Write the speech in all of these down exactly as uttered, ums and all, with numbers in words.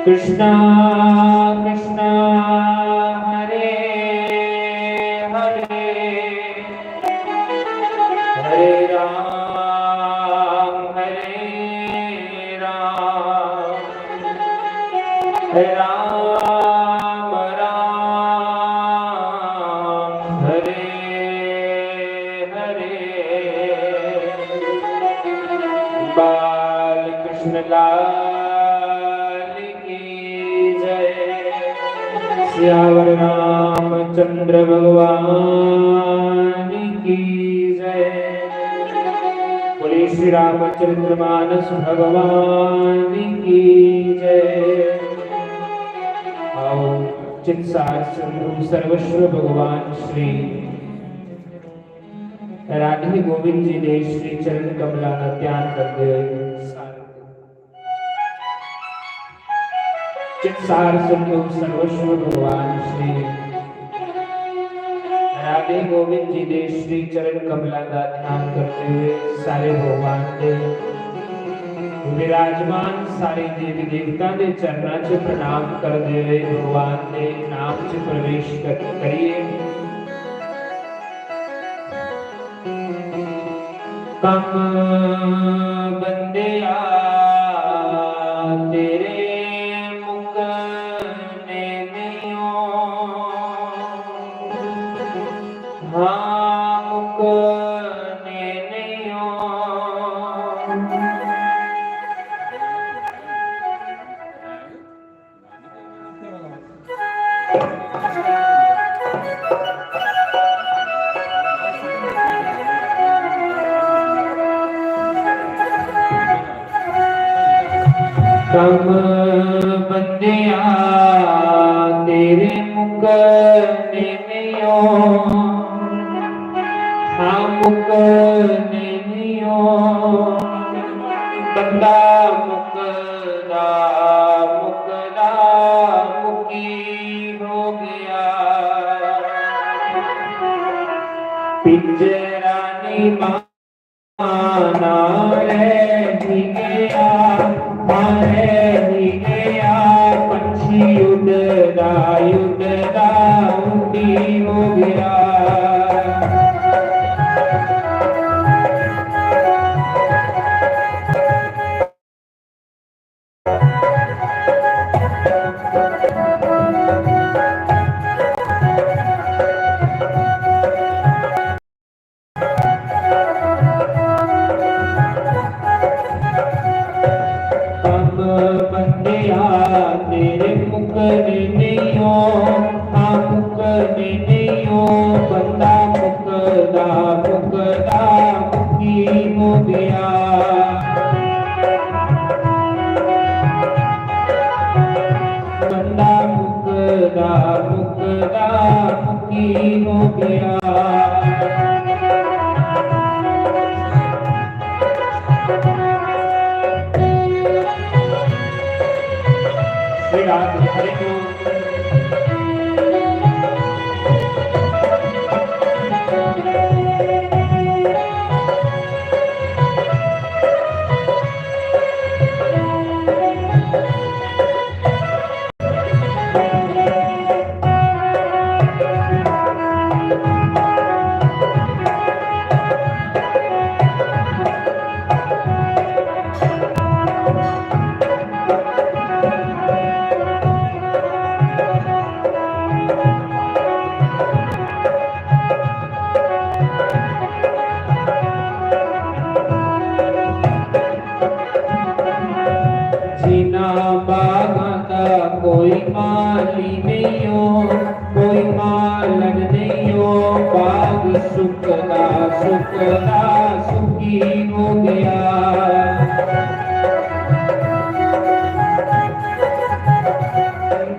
कृष्णा कृष्णा हरे हरे, हरे राम हरे राम, राम राम हरे हरे। बाल कृष्ण लाल की जय। सियावर रामचंद्र भगवान की जय। बोलिए श्री रामचरित्र मानस भगवान की जय। आओ, चित्सार सिंधु सर्वस्व भगवान श्री राधे गोविंद जी दे श्री चरण कमलां दा ध्यान करदे होए चित्सार सिंधु सर्वस्व भगवान श्री राधे गोविंद जी दे श्री चरण कमलां दा ध्यान करते हुए सारे भगवान दे विराजमान सारे देवी देवता दे चरणा च प्रणाम करते हुए भगवान दे नाम च प्रवेश कर, करिए। कम बंदिया तेरे मुकने नहीं हो, हाँ मुकने नहीं हो। कम बंदिया तेरे मुकने नहीं हो, हाँ मुकने नहीं हो। बंदा मुकदा मुकदा मुकी हो गया। पिंजरा नी माना रह ही गया, हाँ रह ही गया। पंछी उड़दा उड़दा उड़ी हो गया। कम बंदिया तेरे मुकने नहीं हो, हाँ मुकने नहीं हो। बंदा मुकदा मुकदा मुकी हो गया। बंदा मुकदा मुकदा मुकी हो गया। श्री राम हरे कृष्ण। जिना बागां दा कोई माली नहीं हो, कोई मालन नहीं हो। बाग सुकदा सुकदा सुकी हो गया।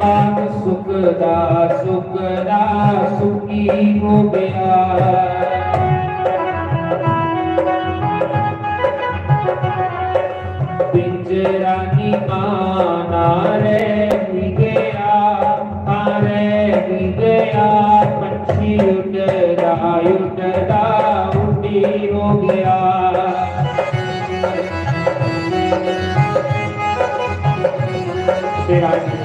बाग सुकदा सुकदा सुकी हो गया। पिंजरा नी माना रह ही गया, हाँ रह ही गया। पंछी उड़दा उड़दा उड़ी हो गया। श्री राम जी।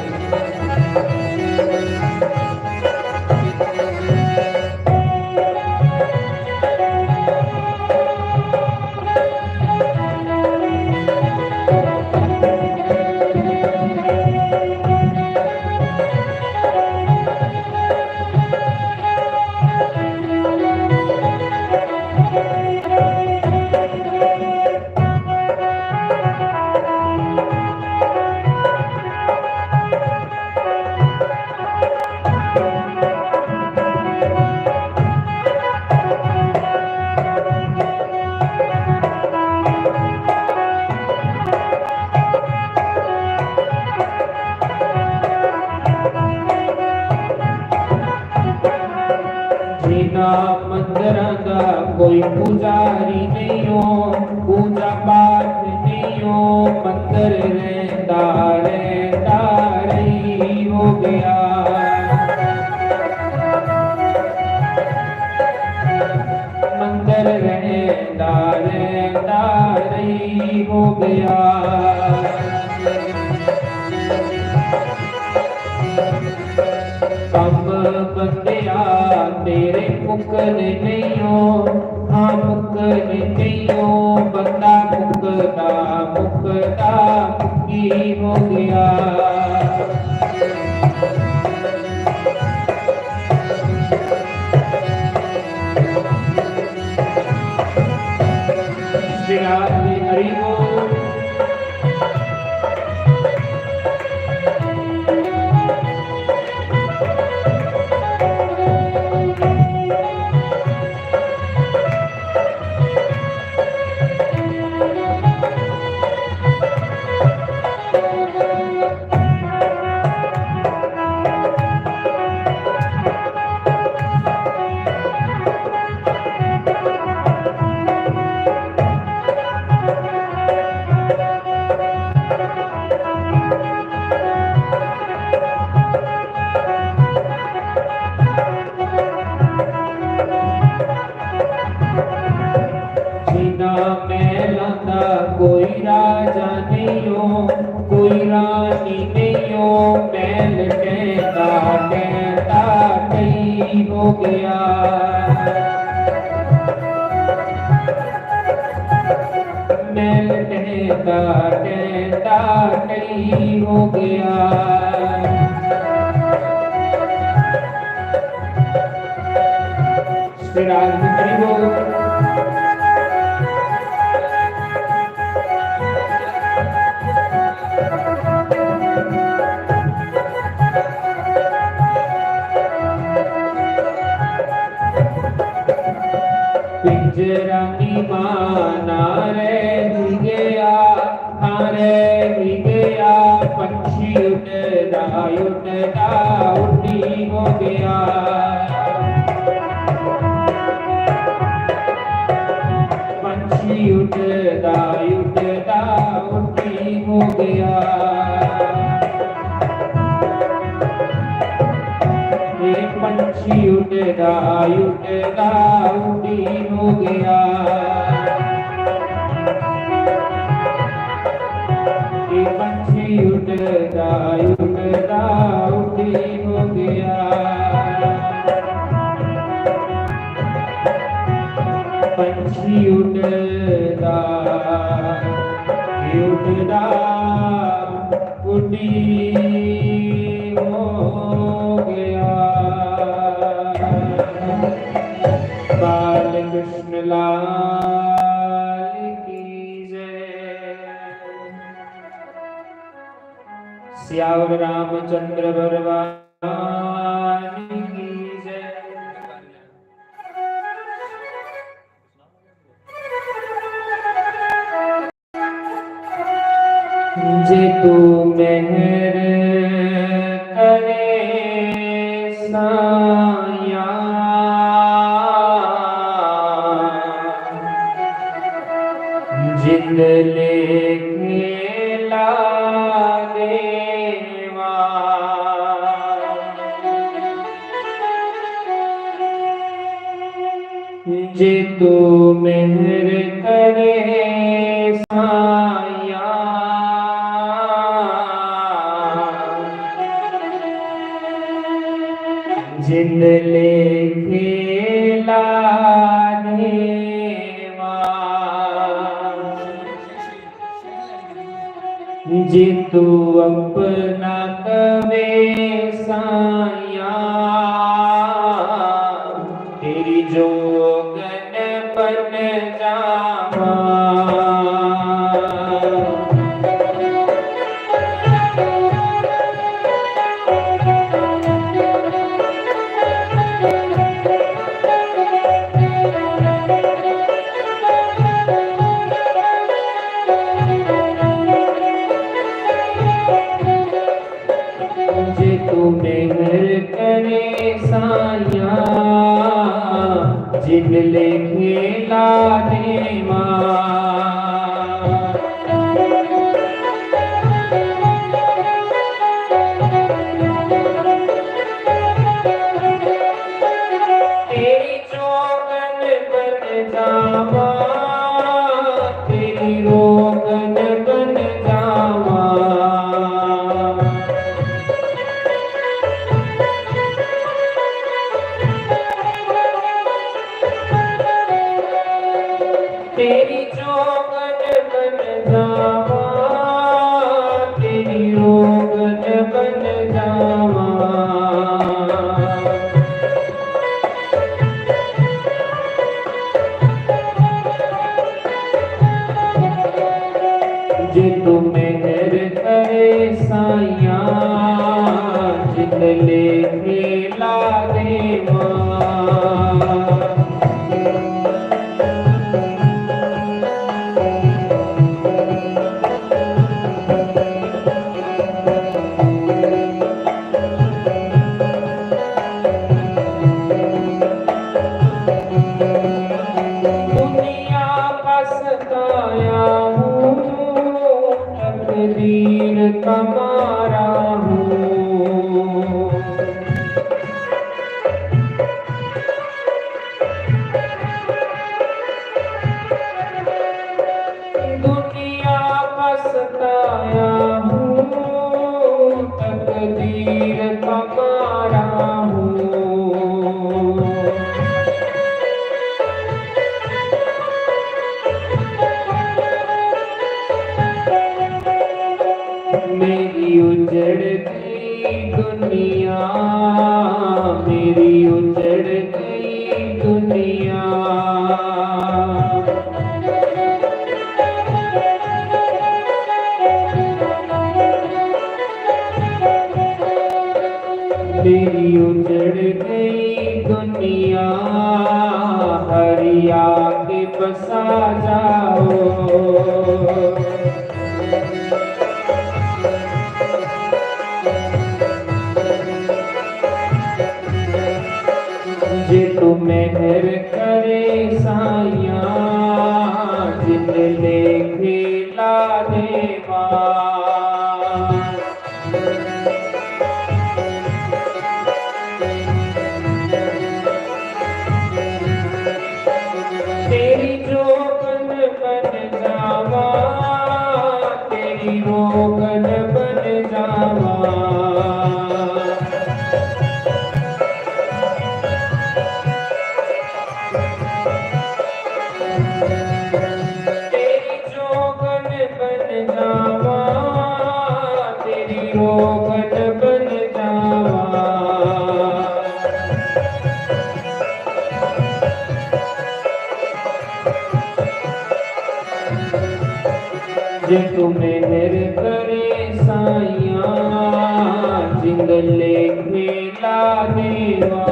जिन्ना मंदरां दा कोई पुजारी नहीं हो, पूजा पाठ नहीं हो, मंदर रैंदा, रैंदा रही हो गया। मंदर रैंदा, रैंदा रही हो गया। कम बंदिया तेरे मुकने नहीं हो, हाँ मुकने नहीं हो, बंदा मुकदा, मुकदा मुक्की हो गया। श्री राम जी हरि बोल। जिन्ना महलां दा कोई राजा नहीं हो, कोई रानी नहीं हो, महल टहदा टहदा टही हो गया। महल टहदा टहदा टही हो गया। श्री राम जी हरि बोल। पिंजरा निमाना रह गया, हाँ रह गया, पंछी उड़दा उड़दा उड़ी हो गया। पंछी उड़दा उड़दा उड़ी हो गया। ये पंछी उड़दा उड़दा उड़ी हो गया। ये पंछी उड़दा उड़दा उड़ी हो गया। पंछी उड़दा उड़दा उड़ी हो गया। बाल कृष्ण लाल की जय। सियावर रामचंद्र भगवान की जय। जे तू मेहर करे साया, जिंद लेखे ला देवा। जे तू मेहर करे साया, जिंद लेखे ला देवा। जे तू अपना कवे साया, तेरी जोगन बन जावा। जे तू मेहर करे साया, जिंद लेखे ला देवा। तेरी जोगन बन जावा, तेरी रोगन बन जावा। तेरी जोगन बन जावा, तेरी रोगन बन जावा। जे तू मेहर करे साइया, जिंद लेखे ला देवा। दुनिया पछताया हूँ, तकदीर का मारा हूँ। दुनिया पछताया हूँ, तकदीर का मारा हूँ। मेरी उजड़ गई दुनिया, मेरी उजड़ गई दुनिया। मेरी उजड़ गई दुनिया, हरिया के बसा जाओ। जे तू मेहर करे साइया, जिंद लेखे ला देवा। तेरी जोगन बन जावा, तेरी रोगन बन जावा। तेरी जोगन बन जावा, तेरी रोगन बन जावा। जे तू मेहर करे साइया, जिंद लेखे ला देवा।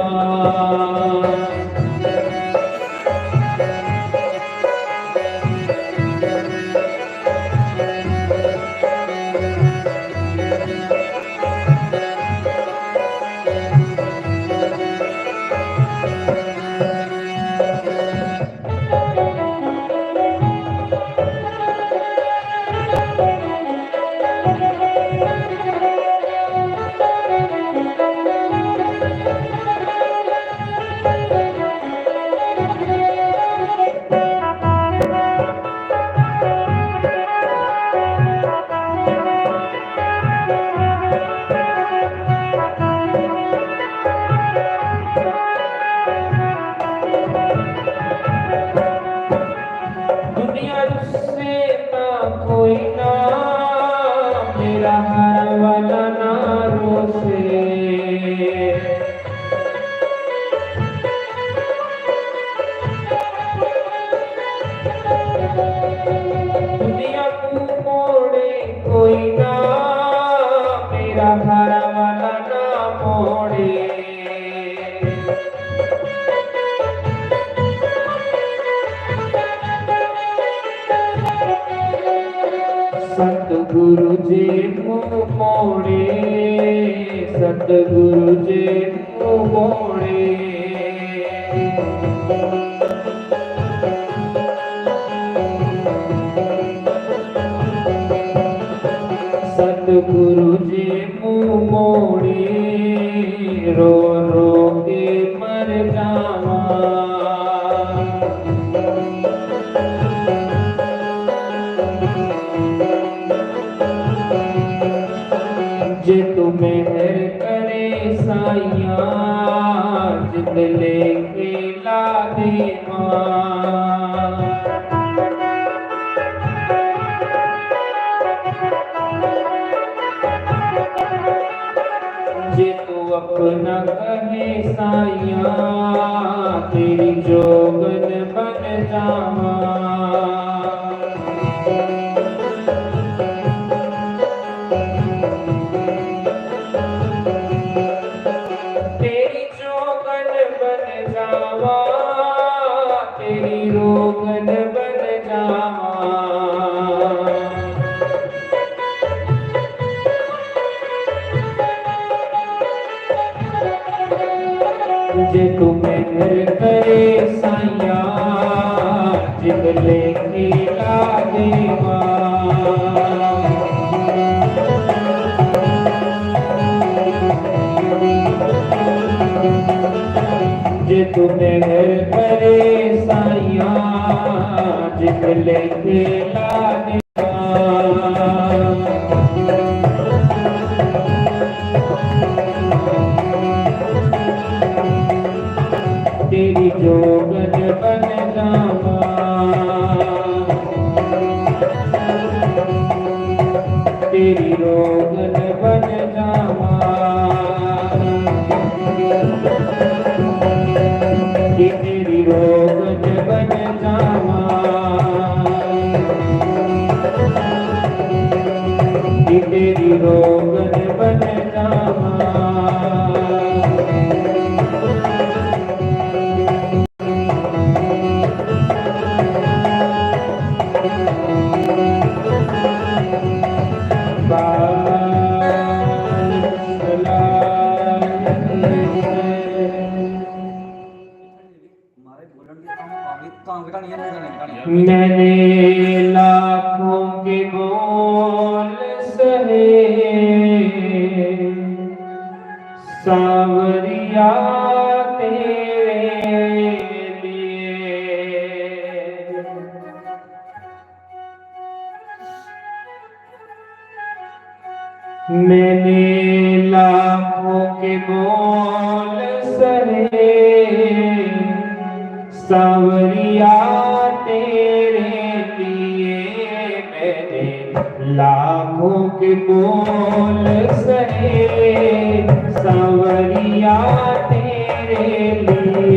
हरा वाला ना मोड़े। सतगुरु जी मुंह मोड़े, सतगुरु जी मुंह मोड़े। सतगुरु जी मुंह मोड़ी, रो रो के मर जावा। जे तू मेहर करे साइया, जिंद लेके ला देवा। जे तू अपना कहे साइया, तेरी जोगन बन जावा। तेरी जोगन बन जावा, तेरी रोगन बन जावा। जे तू मेहर करे साइया, जिंद लेके ला देवा। जे तू मेहर करे साइया, जिंद लेके ला देवा। तेरी जोगन बन जावा, तेरी रोगन बन जावा, कि तेरी रोगन बन जावा, कि तेरी रोगन बन जावा। मैंने लाखों के बोल सहे, सांवरिया तेरे लिए। मैंने लाखों के बोल सहे, सांवरिया तेरे लिए। मैंने लाखों के बोल सहे, सांवरिया तेरे लिए।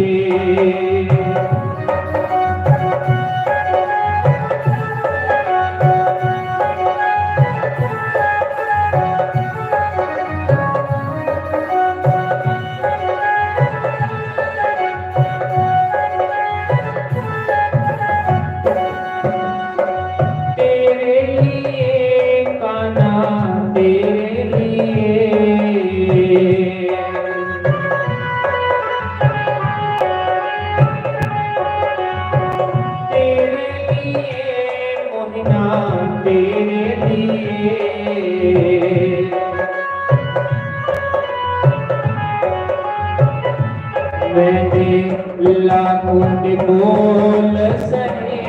तेरे लिए कान्हा, तेरे लिए। तेरे लिए मोहिना, तेरे लिए। मैंने लाखों के बोल सहे,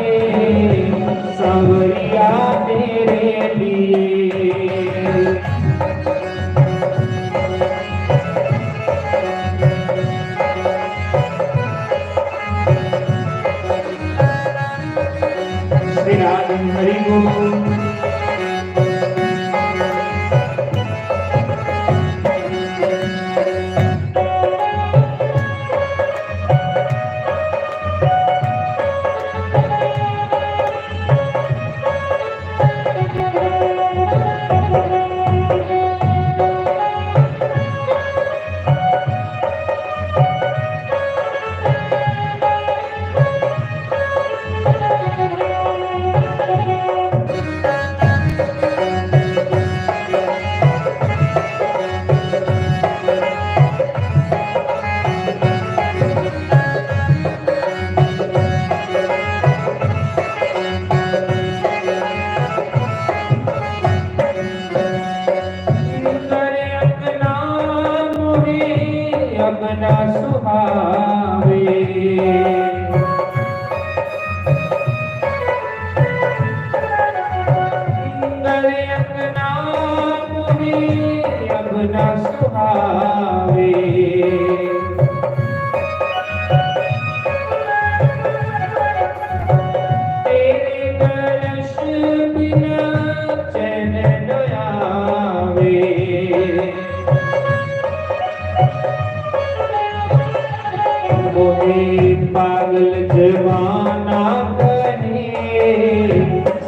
सांवरिया तेरे लिए। श्री राधे हरि बोल। अंगना सुहावे। सुंदर अंगना मोहे अंगना सुहावे। तेरे दर्श बिना चैन न आवे। मोहे पागल जमाना कहे,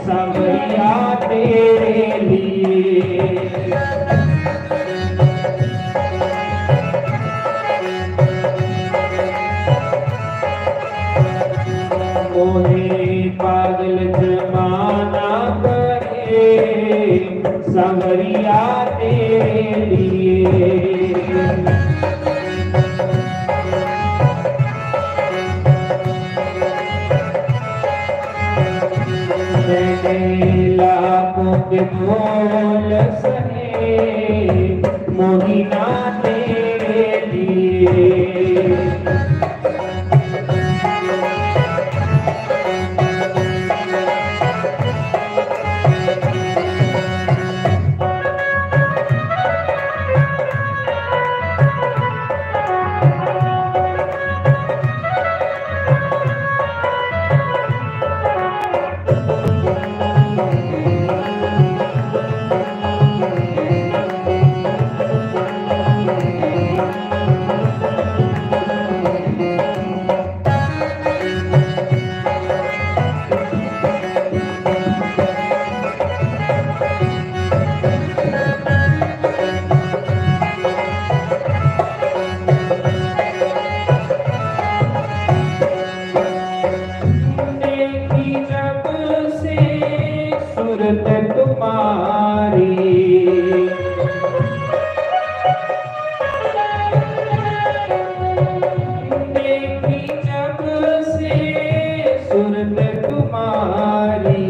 सांवरिया तेरे लिए। मोहे पागल जमाना कहे, सांवरिया तेरे लिए। मैंने लाखों के बोल सहे, मोहिना तेरे लिए। देखी जब से सूरत तुम्हारी, देखी जब से सूरत तुम्हारी।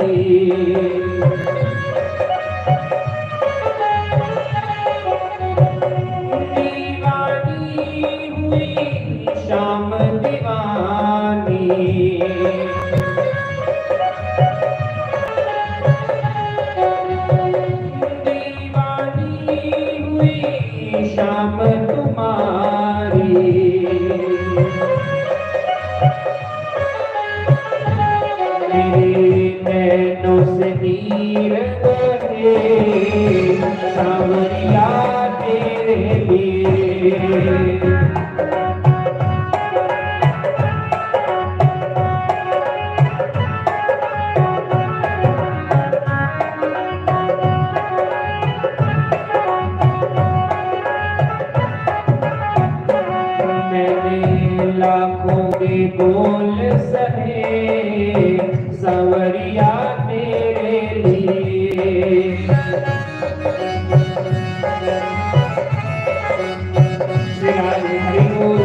दीवानी हुई शाम दीवानी। दीवानी हुई शाम तुम्हारी। मेरे नैनों से नीर बहे, सांवरिया तेरे लिए। मैंने लाखों के बोल सहे, सांवरिया तेरे लिए। श्री राधे हरि बोल।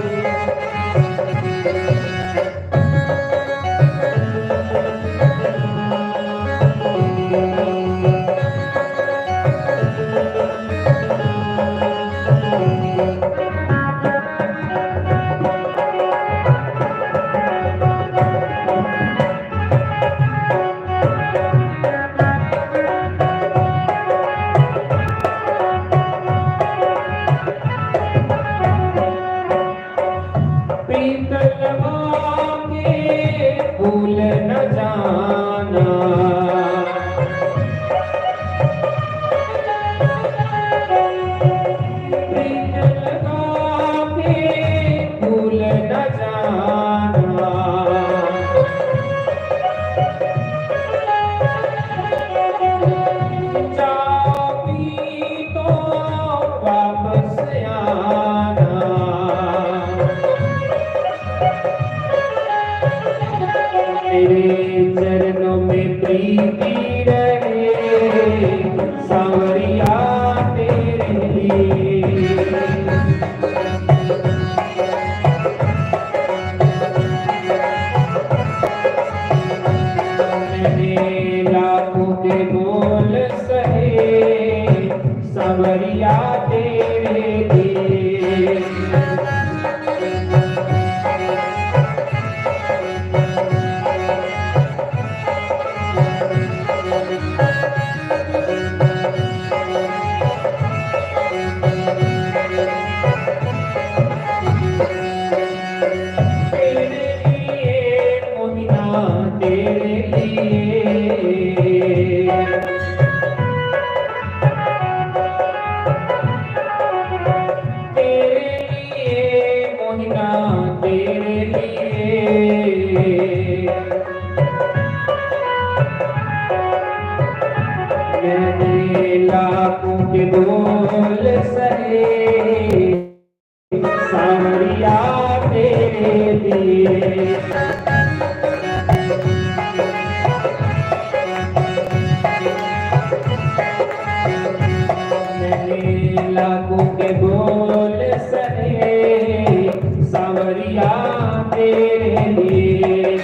प्रीत लगा के भूल न जाना। प्रीत लगा के भूल न जाना। जाओ भी तो वापस आना। तेरे चरणों में प्रीति रहे, सांवरिया तेरे लिए। मैंने लाखों के बोल सहे, सांवरिया तेरे लिए। तेरे लिए। मैंने लाखों के बोल सहे, सांवरिया, तेरे लिए। मैंने लाखों के बोल सहे, सांवरिया, तेरे लिए।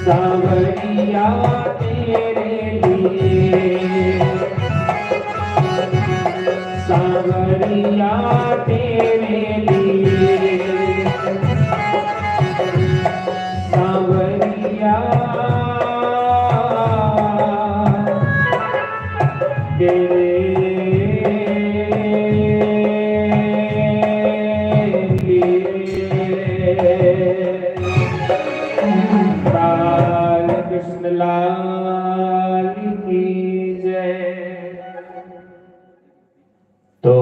सांवरिया, तेरे लिए। सांवरिया, तेरे लिए। सांवरिया, तेरे लिए। बाल कृष्ण लाल की जय। तो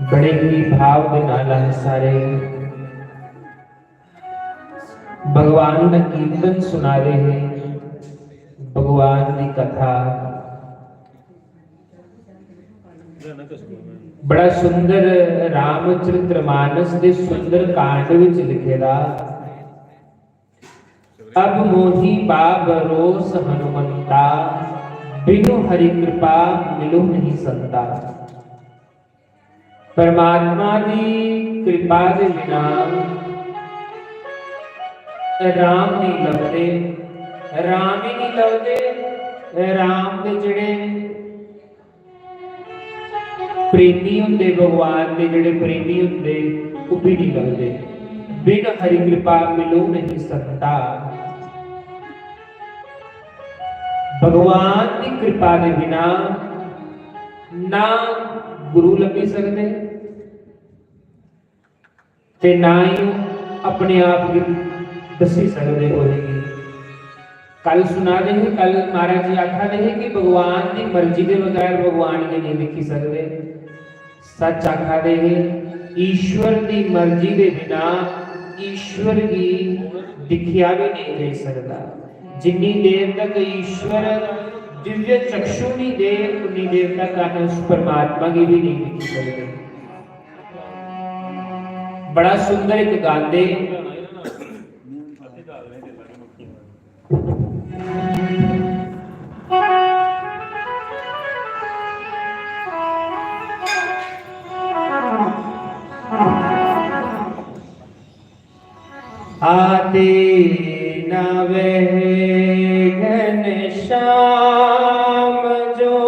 बड़े ही भाव दे नाल अस सारे भगवान दा कीर्तन सुना रहे हैं, भगवान दी कथा। बड़ा सुंदर रामचरित्र मानस दे सुंदर कांड विच लिखे दा, "अब मोहि बा भरोस हनुमंता, बिनु हरि कृपा मिलो नहीं संता।" परमात्मा दी कृपा दे बिना राम नहीं लभदे, राम ही नहीं लभदे। राम दे जेह्ड़े प्रेमी हुंदे, भगवान दे जेह्ड़े प्रेमी हुंदे, ओह् भी नहीं लभदे। बिन हरि कृपा मिलो नहीं संता। भगवान दी कृपा दे बिना ना गुरु लब्भी सकदे ते ना ही अपने आप गी दस्सी सकदे कुसै गी। कल सुना दे हे, कल महाराज जी आखा दे हे कि भगवान दी मर्जी दे बगैर भगवान गी नेईं दिक्खी सकदे। सच आखा दे हे, ईश्वर दी मर्जी दे बिना ईश्वर गी दिक्खेआ बी नेईं जाई सकदा। जिन्नी देर तक ईश्वर दिव्य चक्षु नेईं दे, उन्नी देर तक अस उस परमात्मा गी बी नेईं दिक्खी सकदे। बड़ा सुंदर इक गांदे। आते न वह घनश्याम जो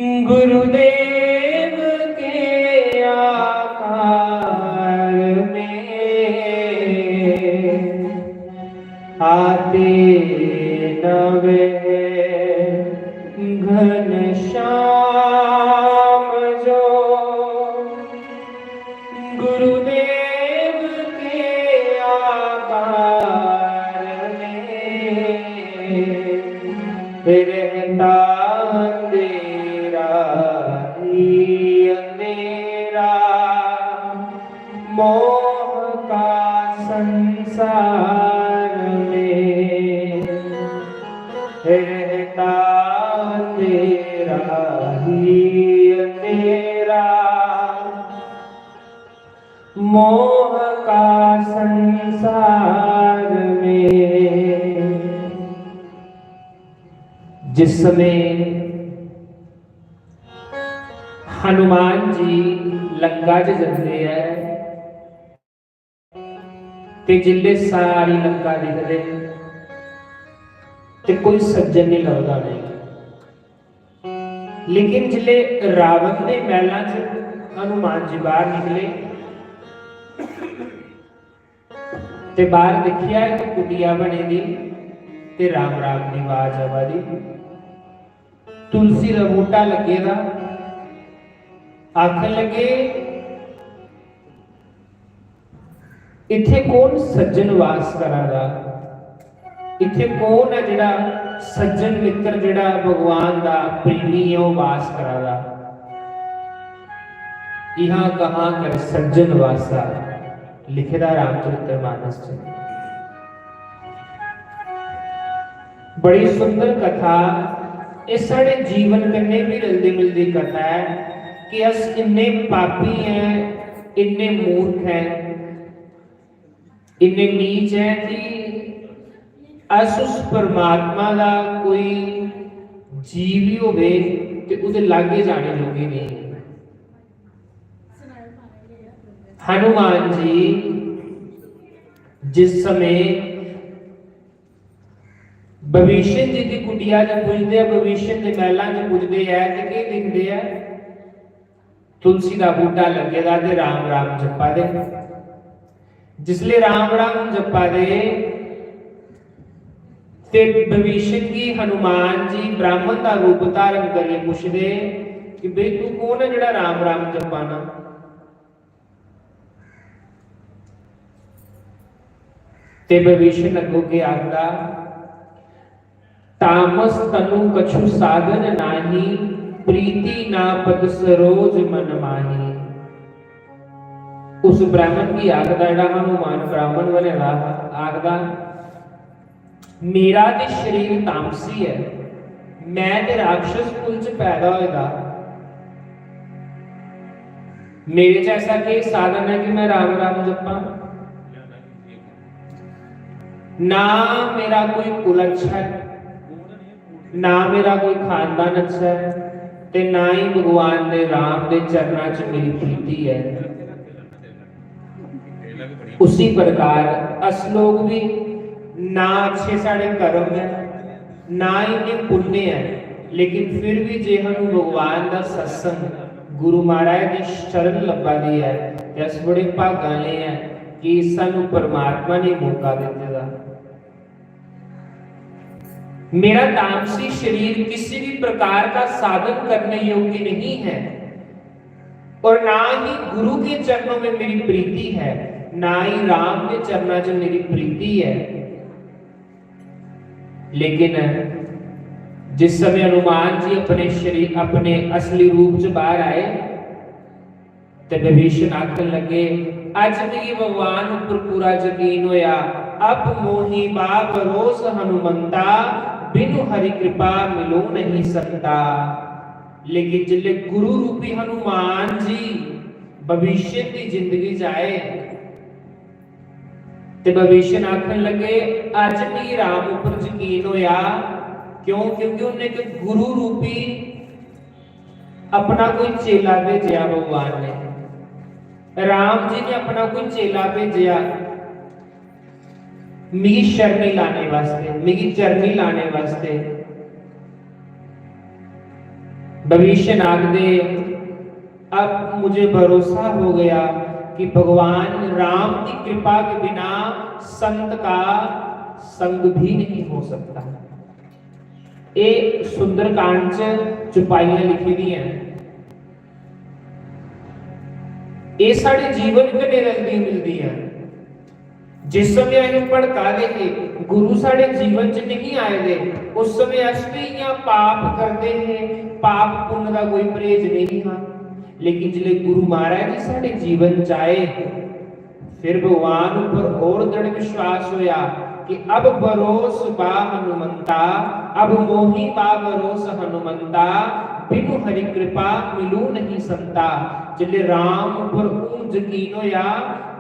गुरुदेव के आकार में आते न वे घनश्याम जो गुरुदेव के आकार में रहता अंधेरा ही अंधेरा मोह का संसार में। रहता अंधेरा ही अंधेरा मोह का संसार में। जिस समय हनुमान जी लंका च जंदे ऐ ते जिसले सारी लंका दिखदे ते कोई सज्जन नहीं लभदा उ'नेंगी। लेकिन जिसले रावण दे महलां च हनुमान जी बाहर निकले ते बाहर दिक्खेआ इक कुटिया बनी दी ते राम राम दी आवाज आवा दी। तुलसी दा बूह्टा लग्गे दा। आखन लगे, "इत्थै कौन सज्जन वास करा दा?" इत्थै कौन ऐ जेह्ड़ा सज्जन मित्र, जेह्ड़ा भगवान दा प्रेमी ऐ, ओह् वास करा दा? इहां कहां कर सज्जन वासा, लिखे दा रामचरित्र मानस च। बड़ी सुंदर कथा। एह् साढ़े जीवन कन्नै बी रलदी मिलदी कथा ऐ कि अस इन्ने पापी ऐं, इन्ने मूर्ख ऐं, इन्ने नीच ऐं कि अस उस परमात्मा दा कोई जीव ही होवे ते ओह्दे लागे जाने जोगे नेईं। हनुमान जी जिस समय विभीषण जी दी कुटिया च पुजदे, विभीषण दे महलां च पुजदे ऐ ते केह् दिखदे ऐ? तुलसी दा बूह्टा लग्गे दा ते राम राम जप्पा दे। जिसले राम राम जप्पा दे ते विभीषण गी हनुमान जी ब्राह्मण दा रूप धारण करियै पुछदे कि "बे, तू कौन ऐ जेह्ड़ा राम राम जप्पा ना?" ते विभीषण अग्गों के आखदा, "तामस तनु कछु साधन नाही, प्रीति ना पद सरोज मन माही।" उस ब्राह्मण गी आखदा, जेह्ड़ा हनुमान ब्राह्मण बने दा हा, आखदा, "मेरा ते शरीर तामसी ऐ, मैं ते राक्षस कुल च पैदा होए दा, मेरे च ऐसा केह् साधन ऐ कि मैं राम राम जप्पां? ना मेरा कोई कुल अच्छा ऐ, ना मेरा कोई खानदान अच्छा ऐ, ते ना ही भगवान दे राम दे चरणा च मेरी प्रीति ऐ।" उसी प्रकार अस लोग भी ना अच्छे साढ़े कर्म ऐ, ना इन्ने पुण्य ऐ, लेकिन फिर भी जे सानू भगवान दा सत्संग, गुरु महाराज दी शरण लब्भा दी ऐ, ते अस बड़े भाग आह्ले ऐ कि सानू परमात्मा ने मौका दित्ते दा। मेरा तामसी शरीर किसी भी प्रकार का साधन करने योग्य नहीं है और ना ही गुरु के चरणों में मेरी प्रीति है, ना ही राम के चरणा च मेरी प्रीति है। लेकिन जिस समय हनुमान जी अपने शरीर, अपने असली रूप च बाहर आए, ते विभीषण आखन लगे, "अज मिगी भगवान उप्पर पूरा यकीन होया, अब मोहि बा भरोस हनुमंता, बिनु हरि कृपा मिलो नहीं संता।" लेकिन जिसले गुरु रूपी हनुमान जी विभीषण दी जिंदगी च आए, ते विभीषण आखन लगे, "अज मिगी राम उप्पर यकीन होया।" क्यों? क्योंकि उन्हें इक गुरु रूपी अपना कोई चेला भेजेआ भगवान ने, राम जी ने अपना कोई चेला भेजेआ मिगी शरणी लाने वास्ते, मिगी चरणी लाने वास्ते। विभीषण आखदे, "अब मुझे भरोसा हो गया कि भगवान राम की कृपा के बिना संत का संग भी नहीं हो सकता।" एह् सुंदरकांड च चौपाइयां लिखी दियां न। एह् साढ़े जीवन कन्नै रलदी मिलदी ऐ। जिस समय अस भड़का दे हे, गुरु साढ़े जीवन च नहीं आए दे, उस समय अस भी इ'यां पाप करदे हे, पाप पुण्य दा कोई परहेज नहीं हा। लेकिन जिसले गुरु महाराज जी साढ़े जीवन च आए, फिर भगवान उप्पर होर दृढ़ विश्वास होया कि अब भरोस बा हनुमंता, अब मोहि बा भरोस हनुमंता, बिनु हरि कृपा मिलू नहीं संता। जिसले राम उप्पर हून यकीन होया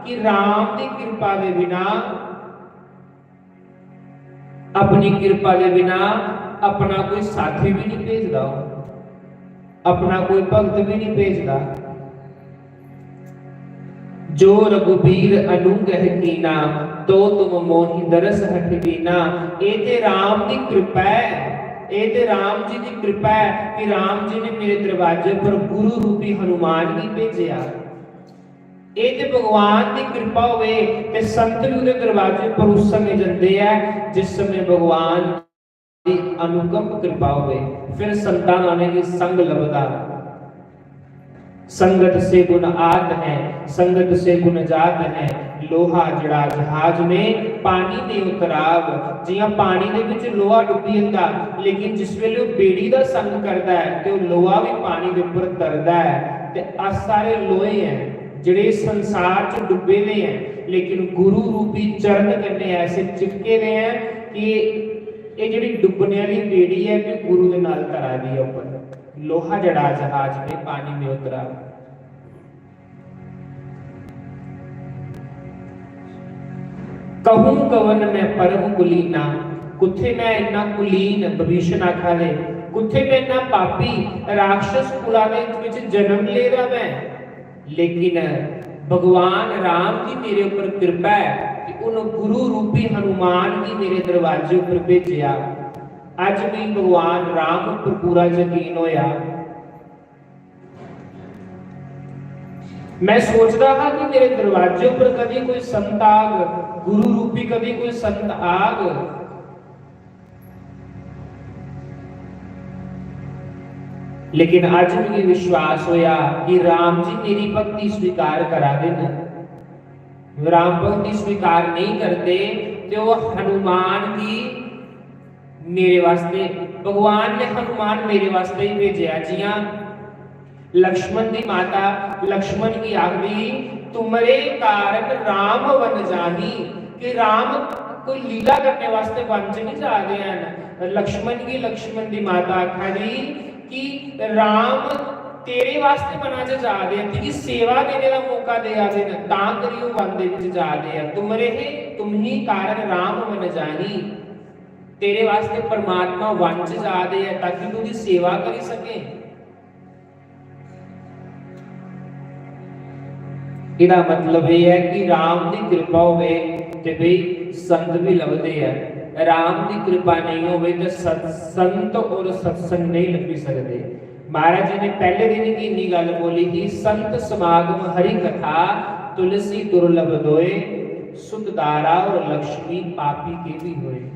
कि राम दी कृपा दे बिना, अपनी कृपा दे बिना अपना कोई साथी भी नहीं भेजदा, अपना कोई भक्त भी नहीं भेजदा। "जो रघुबीर अनुग्रह कीना, तो तुम मोहि दरस हठ दीना।" एह् ते राम दी कृपा ऐ, एह् ते राम जी दी कृपा ऐ कि राम जी ने मेरे दरवाजे पर गुरु रूपी हनुमान गी भेजेआ। एह् ते भगवान दी कृपा होवे ते संत भी ओह्दे दरवाजे पर उस समें जंदे ऐ जिस समें भगवान दी अनुकंप कृपा होवे, फिर संतां दा उ'नेंगी संग लभदा। संगत से गुण आत है, संगत से गुण जात है। लोहा जड़ा जहाज में पानी में उतराव। जियां पानी दे विच लोहा डुब्बी जंदा, लेकिन जिस वेले ओह बेड़ी दा संग करदा ऐ ते ओह लोहा भी पानी दे उप्पर तरदा ऐ। ते अस सारे लोहे हैं जेड़े संसार च डुब्बे दे हैं, लेकिन गुरु रूपी चरण कन्नै ऐसे चिपके दे हैं कि एह जेड़ी डुब्बने आह्ली बेड़ी ऐ, ते गुरु दे नाल तरा दी ऐ उप्पर। लोहा जड़ा जहाज में पानी में उतरा। कहूं कवन मैं परम कुलीना, कुत्थे मैं इन्ना कुलीन, विभीषण आखा दे, कुत्थे मैं इन्ना पापी, राक्षस कुला दे विच जन्म लेदा मैं। लेकिन भगवान राम दी मेरे उप्पर कृपा ऐ कि उन गुरु रूपी हनुमान गी मेरे दरवाजे उप्पर भेजेआ। अज्ज मिगी भगवान राम उप्पर पूरा यकीन होया। मैं सोचदा हा कि मेरे दरवाजे उप्पर कदी कोई संत आग, गुरु रूपी कदी कोई संत आग, लेकिन अज्ज मिगी विश्वास होया कि राम जी मेरी भक्ति स्वीकार करा दे न। राम भक्ति स्वीकार नहीं करदे ते ओह हनुमान गी मेरे वास्ते, भगवान ने हनुमान मेरे वास्ते ही भेजेआ। जियां लक्ष्मण दी माता लक्ष्मण गी आखदी, "तुमरे कारण राम वन जानी", कि राम कोई लीला करने वास्ते वन च नहीं जा दे हैन। लक्ष्मण गी लक्ष्मण दी माता आखा दी कि राम तेरे वास्ते वना च जा दे, तुगी सेवा देने दा मौका देआ दे न, तां करी ओह वन दे विच जा दे आ। "तुमरे हे, तुम्ही कारण राम वन जानी", तेरे वास्ते परमात्मा वन च जा दे आ ताकि तू उदी सेवा करी सके। एदा मतलब एह है कि राम दी कृपा होवे ते भाई संत भी लभदे ऐ, राम दी कृपा नहीं होवे ते सत-, संत और सत्संग नहीं लभी सकदे। महाराज जी ने पहले दिन ही इन्नी गल बोली कि संत समागम हरि कथा, तुलसी दुर्लभ दोए, सुत दारा और लक्ष्मी पापी के भी होए।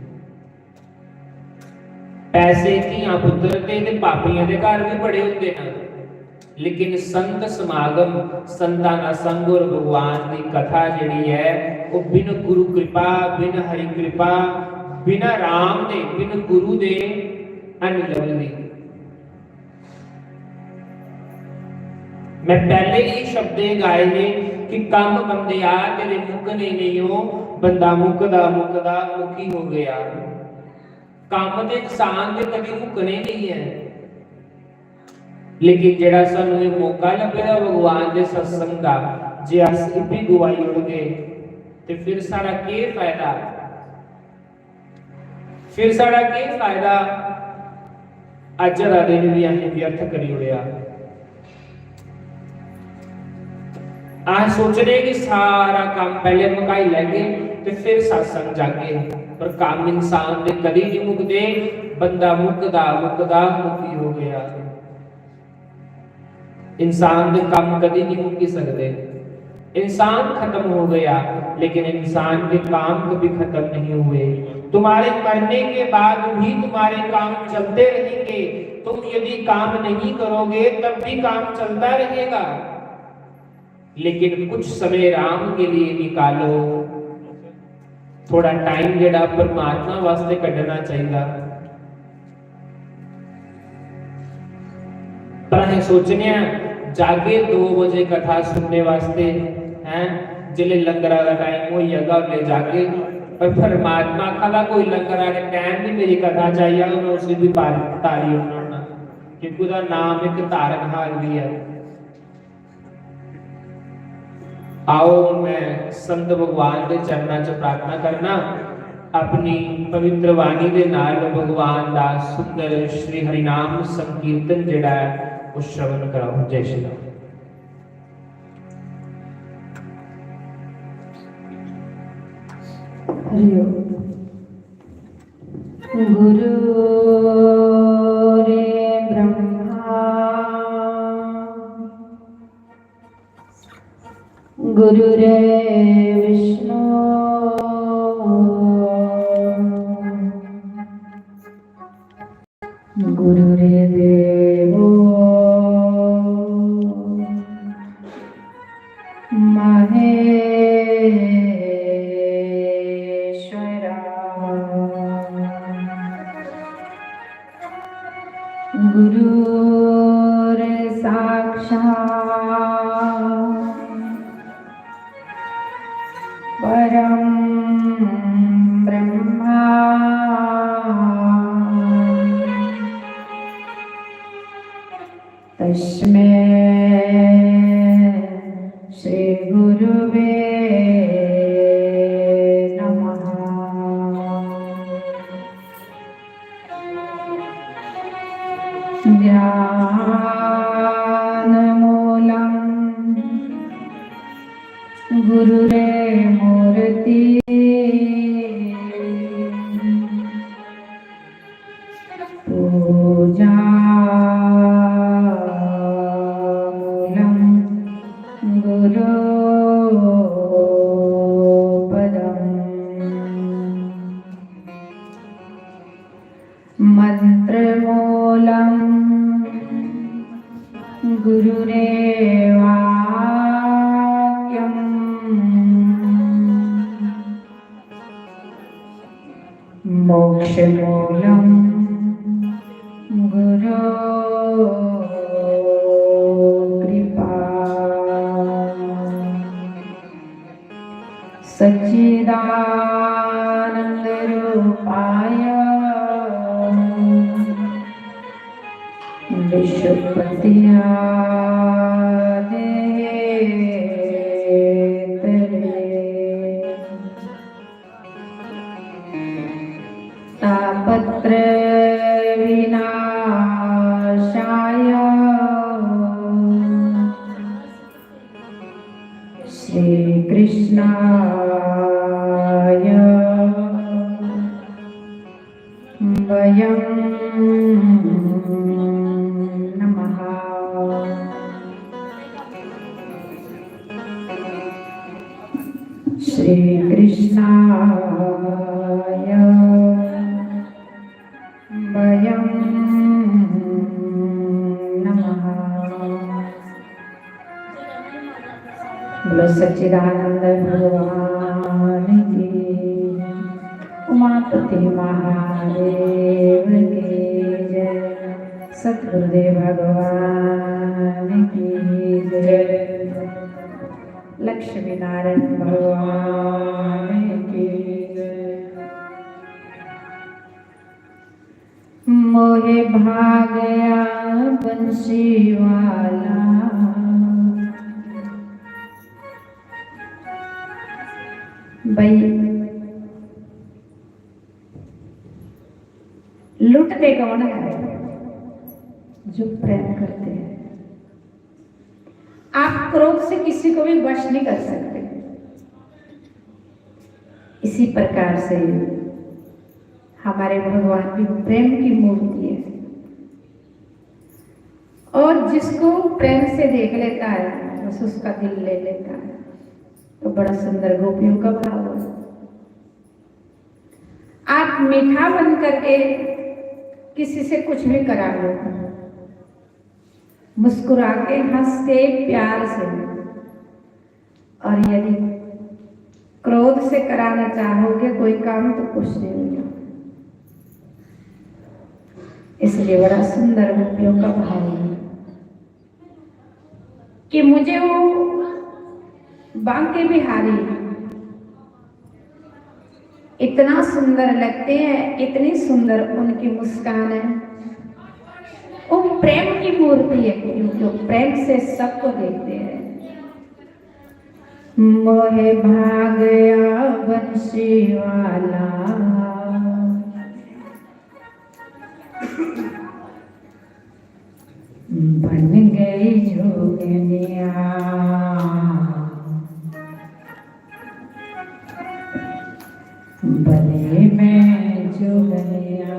पैसे धियां पुत्तर ते, ते पापियां दे घर भी बड़े होंदे न, लेकिन संत समागम, संतां दा संग और भगवान दी कथा जेह्ड़ी ऐ, ओह् बिन गुरु कृपा, बिन हरि कृपा, बिना राम दे, बिन गुरु दे अन लभदी। मैं पैह्ले ही शब्दे गाए हे कि कम्म बंदेआ तेरे मुक्कने नेईं ओ, बंदा मुक्कदा मुक्कदा मुक्की हो गेआ। कम्म ते इंसान दे कदी मुक्कने नेईं ऐ, लेकिन जेह्ड़ा सानू एह् मौका लब्भे दा भगवान दे सत्संग दा, जे अस इब्बी गुआई ओड़गे ते फिर साढ़ा केह् फायदा? फिर साढ़ा केह् फायदा? अज्ज दा दिन बी असें व्यर्थ करी ओड़ेआ। अस सोचने कि सारा कम्म पैह्ले मकाई लैगे ते फिर सत्संग जागे, पर कम्म इंसान दे कदी नहीं मुकदे। बंदा मुकदा मुकदा मुक्की हो गया। इंसान दे काम कभी नहीं मुक्की सकते। इंसान खत्म हो गया, लेकिन इंसान के काम कभी खत्म नहीं हुए। तुम्हारे मरने के बाद भी तुम्हारे काम चलते रहेंगे। तुम यदि काम नहीं करोगे, तब भी काम चलता रहेगा। लेकिन कुछ समय राम के लिए निकालो। थोड़ा टाइम जेह्ड़ा परमात्मा वास्ते कड्ढना चाहिदा। पर असें सोचने आं, जागे दो बजे कथा सुनने वास्ते, हैं, जिसले लंगरा दा टाइम होई जागा, उसले जागे। पर परमात्मा आखा दा, कोई लंगर आह्ले टैम बी मेरी कथा च आई जाग, मैं उसी बी पार तारी ओड़ना होन्ना, क्योंकि ओह्दा नाम इक तारनहार बी ऐ। आओ, मैं संत भगवान दे चरणा च प्रार्थना करना, अपनी पवित्र वाणी दे नाल भगवान दा सुंदर श्री हरिनाम संकीर्तन जेह्ड़ा ऐ, ओह् श्रवण कराओ। जय श्री राम। हरि ओम। गुरु रे ब्रह्मा, गुरु रे विष्णु, गुरु रे देवो परं ब्रह्मा तस्मै श्री गुरुवे नमः। ध्यानमूलं गुरुरे मूर्ति। पूजा मूलं गुरो पदम्। मन्त्रमूलं गुरुरे वाक्यम्। मोक्षमूलं गुरो कृपा। सच्चिदानन्दरूपाय विश्वपत्यादेतले। तापत्रयविनाशाय श्रीकृष्णाय वयं नमः। श्रीकृष्णाय वयं नमः। बोलो सच्चिदानंद भगवान की, उमापति महादेव की जय, सतगुरुदेव भगवान की जय, लक्ष्मी नारायण भगवान की जय। मोहे भागया बंसी वाला। भाई, लुटते कौन है? जो प्रेम करते हैं। आप क्रोध से किसी को भी वश नहीं कर सकते। इसी प्रकार से हमारे भगवान भी प्रेम की मूर्ति है, और जिसको प्रेम से देख लेता है, बस उसका दिल ले लेता है। तो बड़ा सुंदर गोपियों का भाव है। आप मीठा बन करके किसी से कुछ भी करा लो, मुस्कुरा के, हंस के, प्यार से, और यदि क्रोध से कराना चाहोगे कोई काम, तो कुछ नहीं होगा। इसलिए बड़ा सुंदर गोपियों का भाव है कि मुझे वो बांके बिहारी इतना सुंदर लगते हैं, इतनी सुंदर उनकी मुस्कान है। वो प्रेम की मूर्ति है, क्योंकि वो प्रेम से सबको देखते हैं। मोहे भागया बंसी वाला, बन गई जोगनिया, बने मैं जोगनिया।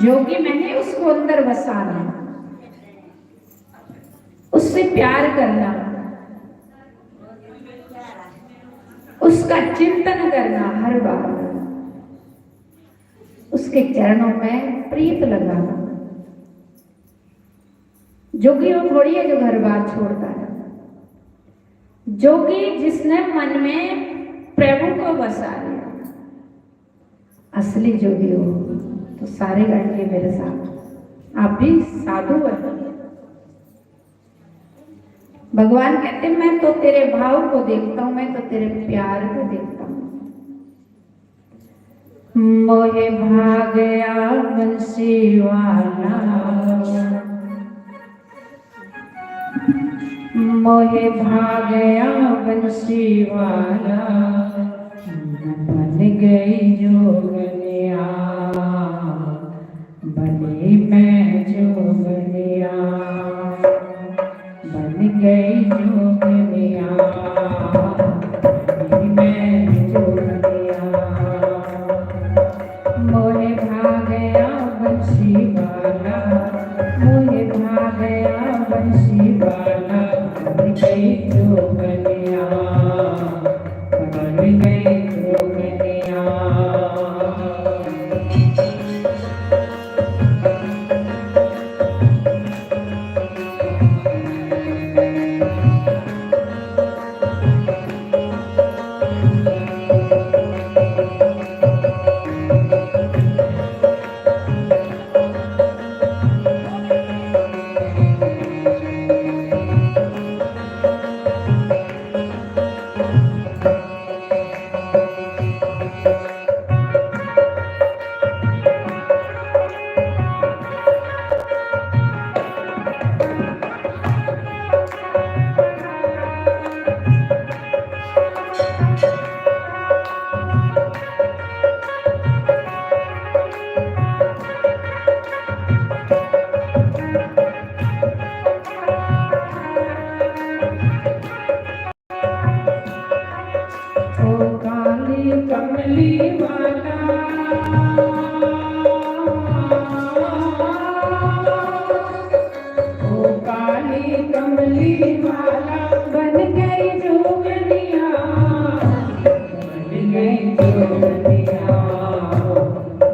जोगी मैंने उसको अंदर बसाना, उससे प्यार करना, उसका चिंतन करना, हर बार उसके चरणों में प्रीत लगाना। जोगी वो थोड़ी है जो घर बार छोड़ता है। जोगी जिसने मन में प्रभु को बसा लिया, असली जोगी हो। तो सारे गाएंगे मेरे साथ, आप भी साधु बनो। भगवान कहते, मैं तो तेरे भाव को देखता हूँ, मैं तो तेरे प्यार को देखता हूँ। मोहे भागया बंसी वाला, मोहे भागया बंसी वाला, बन गई जोगनिया, बनी मैं जोगनिया, बन गई जोगनिया, बनी मैं जोगनिया। मोहे भागया बंसी वाला, मोहे भागया बंसी वाला, बन गई जोगनिया, बन गई जोगनिया। ओ काली कमली वाला, ओ काली कमली वाला, बन गई जोगनिया, बन गई जोगनिया,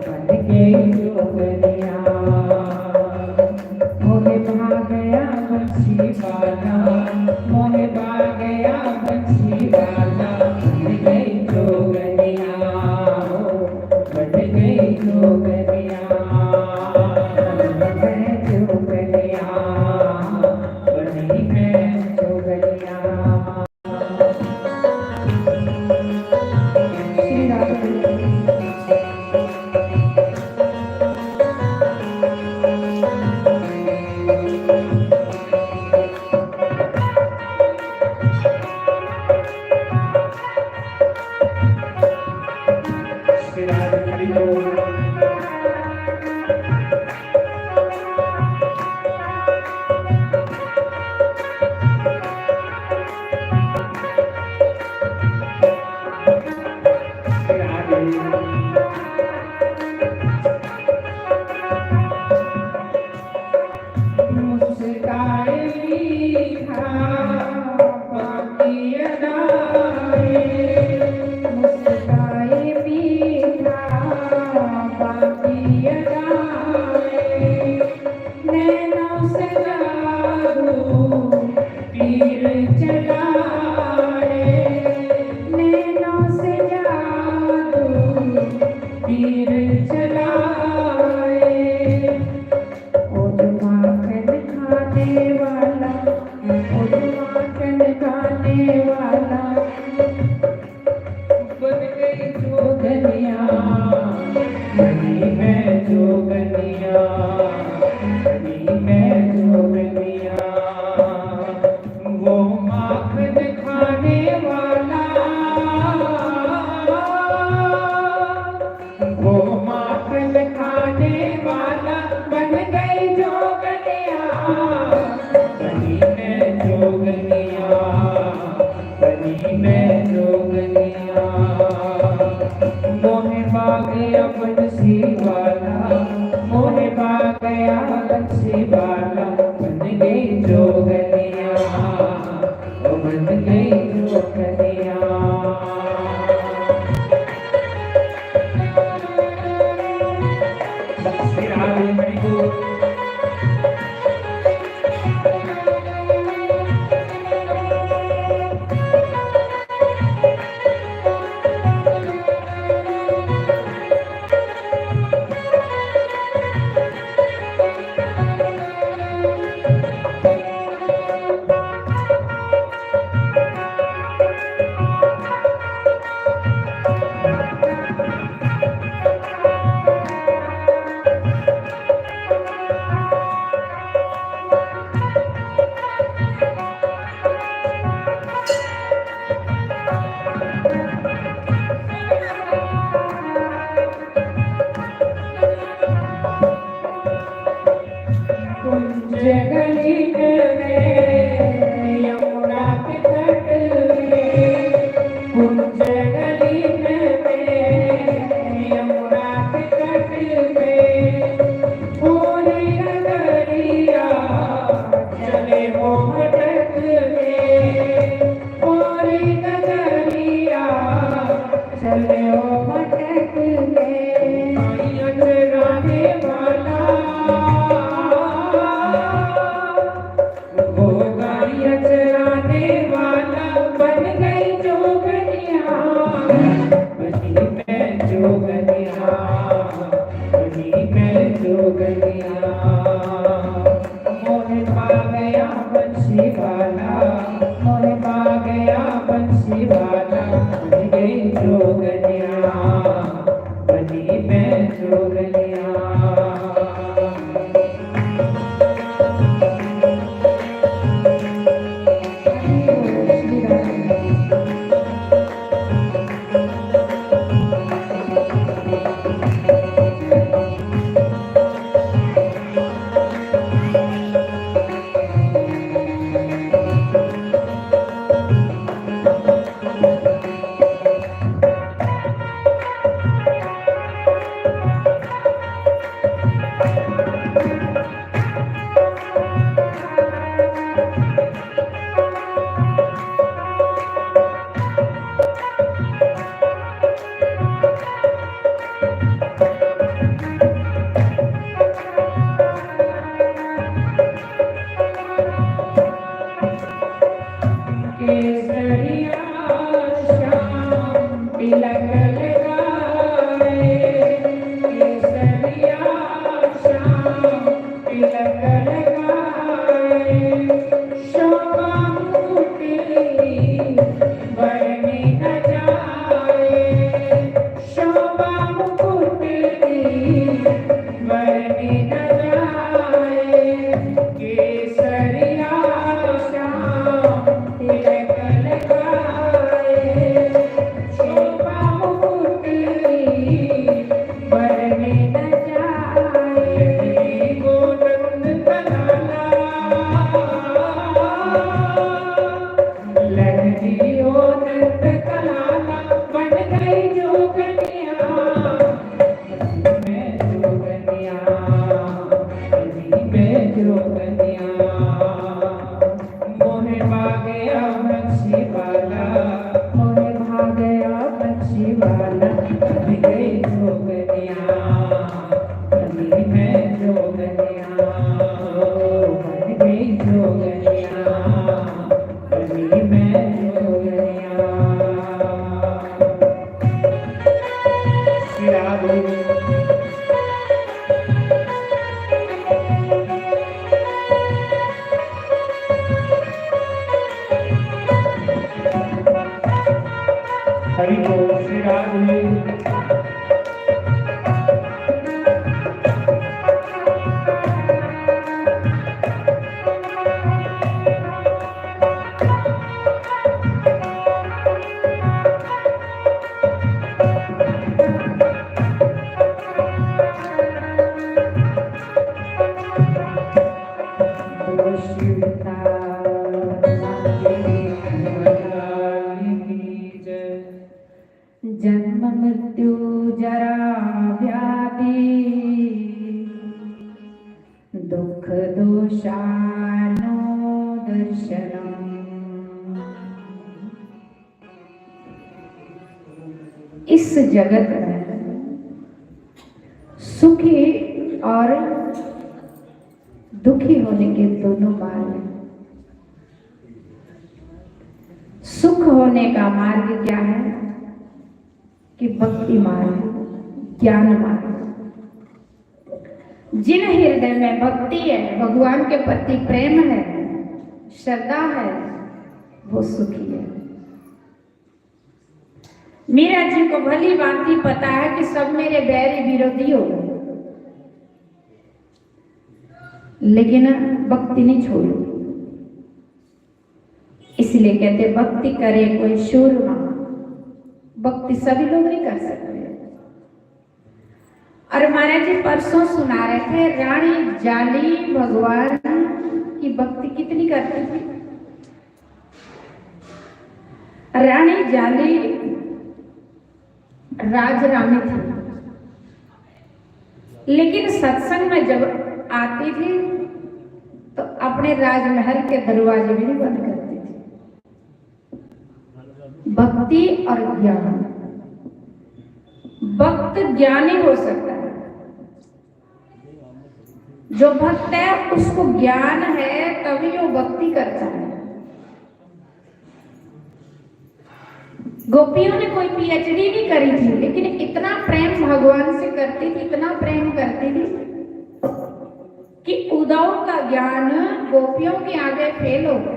बन गई जोगनिया। मोहे भागया बंसी वाला, मोहे भागया बंसी वाला, बन गई जोगनिया, हो, बन गई जोगनिया, बन गई जोगनिया, बनी मैं जोगनिया। श्री राधे। श्री राधे हरि बोल। मुस्काए मीठा बाकी अदाए, मुस्काए मीठा बाकी अदाए, नैनों से जादू तीर चलाए, नैनों से जादू तीर चलाए। ओ जो माखन खाने वाला, ओ जो माखन खाने वाला, बन गई जोगनिया, बनी मैं जोगनिया, बनी मैं जोगनिया। वो माखन खाने वाला, वो माखन खाने वाला, बन गई जोगनिया, बनी मैं जोगनिया, बनी मैं जोगनिया। मोहे भागया बंसी वाला, मोहे भागया बंसी वाला, बन गई जोगनिया, ओ बन गई जोगनिया। श्री राधे हरि बोल। वाला बन गई जोगनिया, बनी मैं जोगनिया। केसरिया श्याम तिलक लगाए, केसरिया श्याम तिलक लगाए, शोभा मुकुट बरन न जाए, शोभा मुकुट बरन न जाए, केसरिया श्याम तिलक लगाए, शोभा मुकुट बरन न जाए। गोनंद कलाला, लहरियो नंद कलाला, बन गई जोगनिया। मैं जोगनिया, मैं जोगनिया। मोहे भागया बख्शी वाला, मोहे भागया बख्शी वाला, बन गई जोगनिया, बनी मैं जोगनिया, बन गई जोगनिया, बनी मैं जोगनिया। श्री राधे। हरि बोल श्री राधे। जन्म मृत्यु जरा व्याधि दुख दोषानुदर्शनम्। इस जगत में सुखी और दुखी होने के दोनों मार्ग हैं। सुख होने का मार्ग क्या है? कि भक्ति मार्ग, ज्ञान मार्ग। जिन हृदय में भक्ति है, भगवान के प्रति प्रेम है, श्रद्धा है, वो सुखी है। मीरा जी को भली भांति पता है कि सब मेरे बैरी विरोधी हो गए, लेकिन भक्ति नहीं छोड़ी। इसलिए कहते, भक्ति करे कोई सूरमा। भक्ति सभी लोग नहीं कर सकते। और महाराज जी परसों सुना रहे थे, रानी जाली भगवान की भक्ति कितनी करती थी। रानी जाली राज रानी थी, लेकिन सत्संग में जब आती थी तो अपने राजमहल के दरवाजे भी नहीं बंद करती थी। भक्ति और ज्ञान, भक्त ज्ञानी हो सकता है। जो भक्त है उसको ज्ञान है, तभी वो भक्ति करता है। गोपियों ने कोई पीएचडी नहीं करी थी, लेकिन इतना प्रेम भगवान से करती थी, इतना प्रेम करती थी कि उद्धव का ज्ञान गोपियों के आगे फेल हो गया।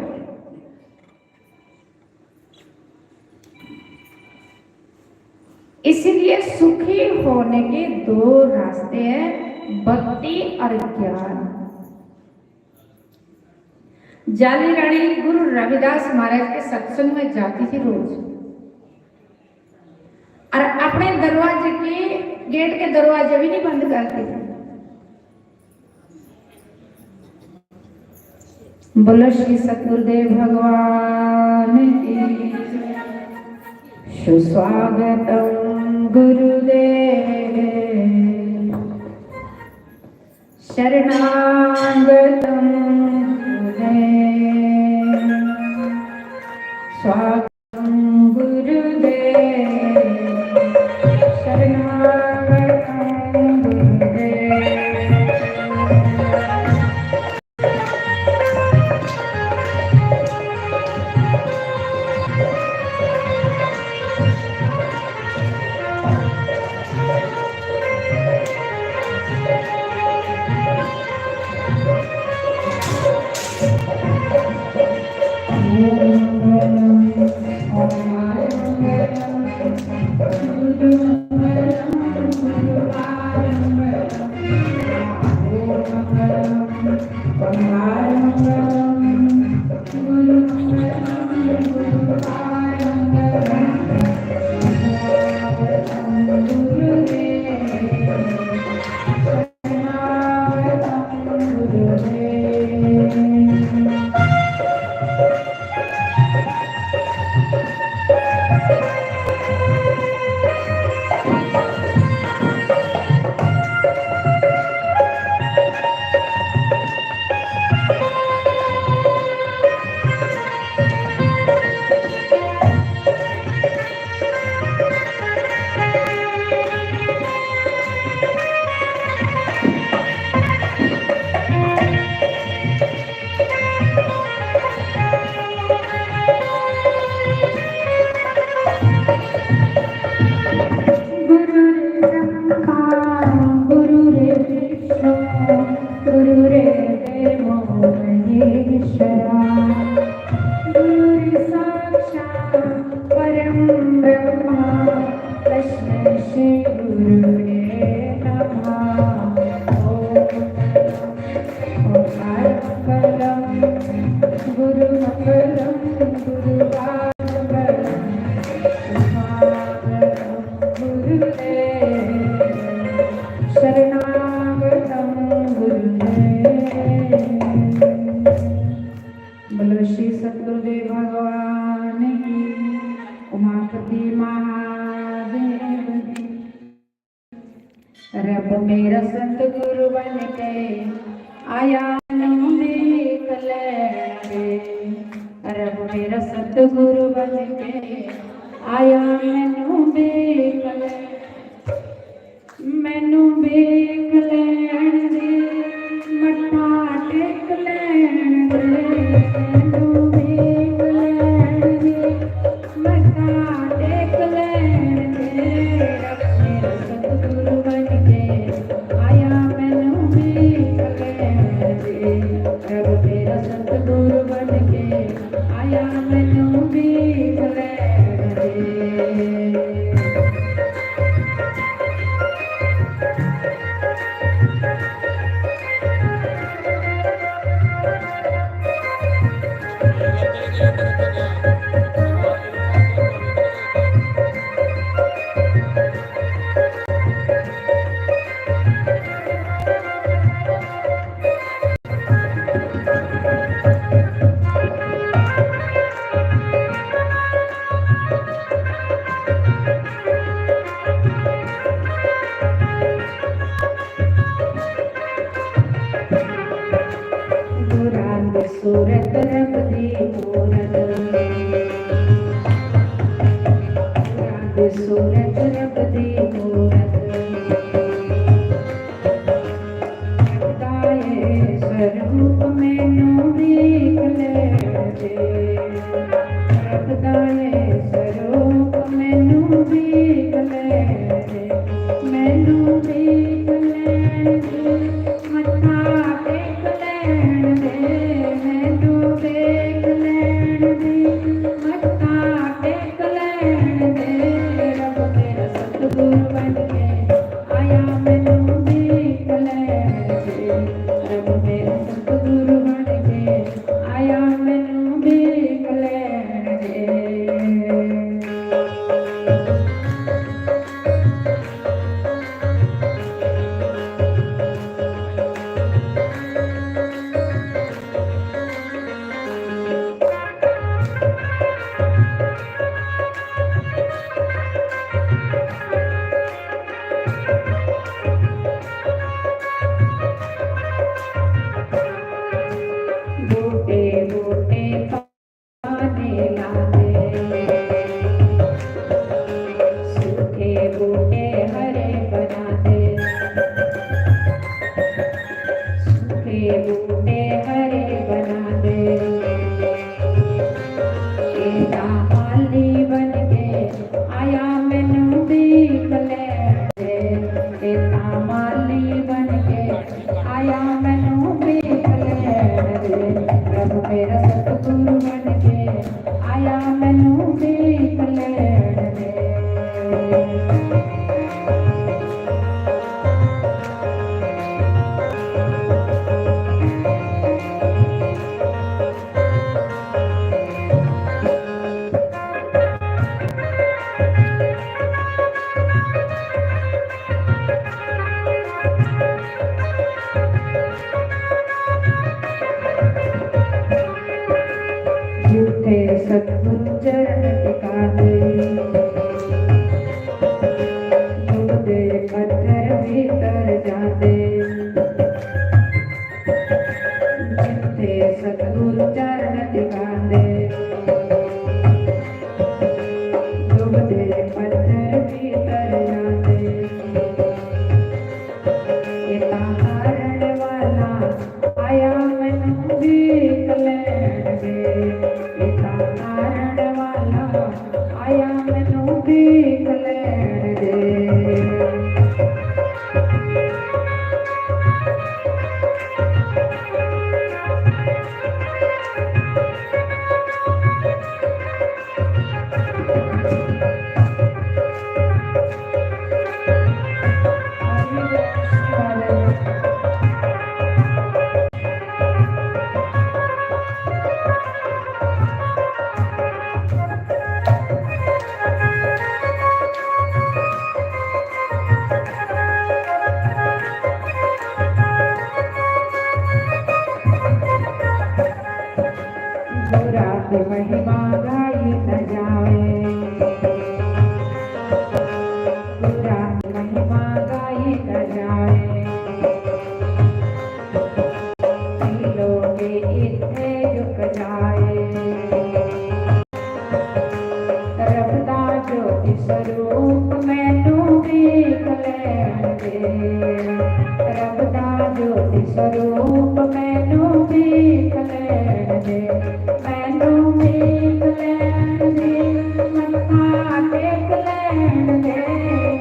इसीलिए सुखी होने के दो रास्ते हैं, भक्ति और ज्ञान। जाली रानी गुरु रविदास महाराज के सत्संग में जाती थी रोज, और अपने दरवाजे के, गेट के दरवाजे भी नहीं बंद करती थी। बोलो श्री सतगुरुदेव भगवान की। सुस्वागतम गुरुदेव, शरणागतम गुरुदेव, स्वागतम गुरुदेव, शरणागतम गुरुदेव। गुरुर्ब्रह्मा गुरुर्विष्णु गुरुर्देवो महेश्वरा। गुरुर्साक्षात् परं ब्रह्मा तस्मै श्री गुरुवे नमः। ओम ओंकारमंगलम गुरुमंगलम गुरुवांगलम सुभांगलम गुरुदेव शरणागतम गुरुदेव। बोलो श्री सतगुरुदेव भगवान की, उमापति महादेव की। रब मेरा सतगुरु बन के आया मैनू देख लैन दे। रब मेरा सतगुरु बन के आया मैनू देख लैन, मैनू देख लैन दे, मत्था टेक लैन दे, मैनू देख लैन दे। मत्था टेक लैन दे, रब मेरा सतगुरु बन के आया मैनू देख लैन दे। रब मेरा सतगुरु बन के आया मैनू देख लैन दे। गुरां दी सूरत रब दी मूरत, गुरां दी सूरत रब दी मूरत। रब दा ए स्वरूप मैनू देख लैन दे, रब दा ए स्वरूप मैनू देख लैन दे, मैनू देख लैन दे, मत्था टेक लैन दे, मैनू देख लैन दे, मत्था टेक लैन दे, रब मेरा सत ਆਇਆ ਮੈਨੂੰ ਦੇਖ ਲੈਣ ਦੇ। ਜਿੱਥੇ ਸਤਿਗੁਰ ਚਰਨ ਟਿਕਾਉਂਦੇ, ਡੁੱਬਦੇ ਪੱਥਰ ਵੀ ਤਰ ਜਾਂਦੇ। ਜਿੱਥੇ ਸਤਿਗੁਰ ਚਰਨ ਟਿਕਾਉਂਦੇ, ਡੁੱਬਦੇ ਪੱਥਰ ਵੀ ਤਰ ਜਾਂਦੇ। ਇਹ ਤਾਂ ਹਾਰਨ ਵਾਲਾ ਆਇਆ, ਮੈਨੂੰ ਦੇਖ ਲੈਣ ਦੇ। ਇਹ ਤਾਂ ਹਾਰਨ ਵਾਲਾ ਆਇਆ, ਮੈਨੂੰ ਦੇਖ ਲੈਣ ਦੇ। गुरात महिमा गाई न जावे, गुरात महिमा गाई न जावे। लोके इत्थे झुक जाए। रब दा ज्योति स्वरूप मैनू देख लैन दे। रब दा ज्योति स्वरूप मैनू देख लैन दे। मैनू देख लैन दे। मत्था टेक लैन दे।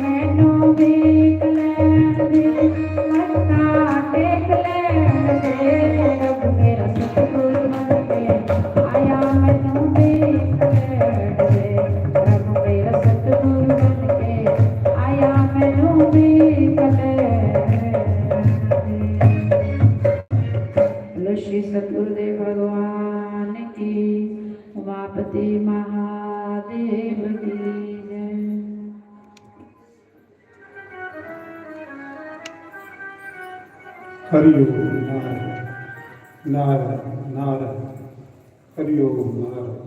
मैनू देख लैन दे। मत्था टेक लैन दे। रब मेरा सतगुरु बन के आया, मैनू देख लैन दे। रब मेरा सतगुरु बन के आया, मैनू देख लैन दे। बोलो श्री सतगुरुदेव भगवान की, उमापति महादेव की जय। हरि ओम नारायण, नारायण, नारायण। हरि ओम नारायण।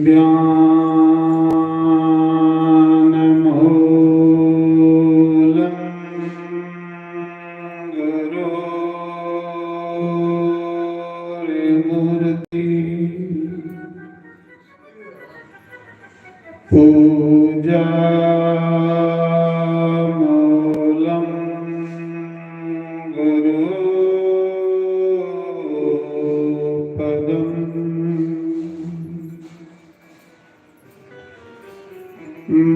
ध्यान मूलं गुरोर्मूर्ति पूजा मूलं गुरु पदम्।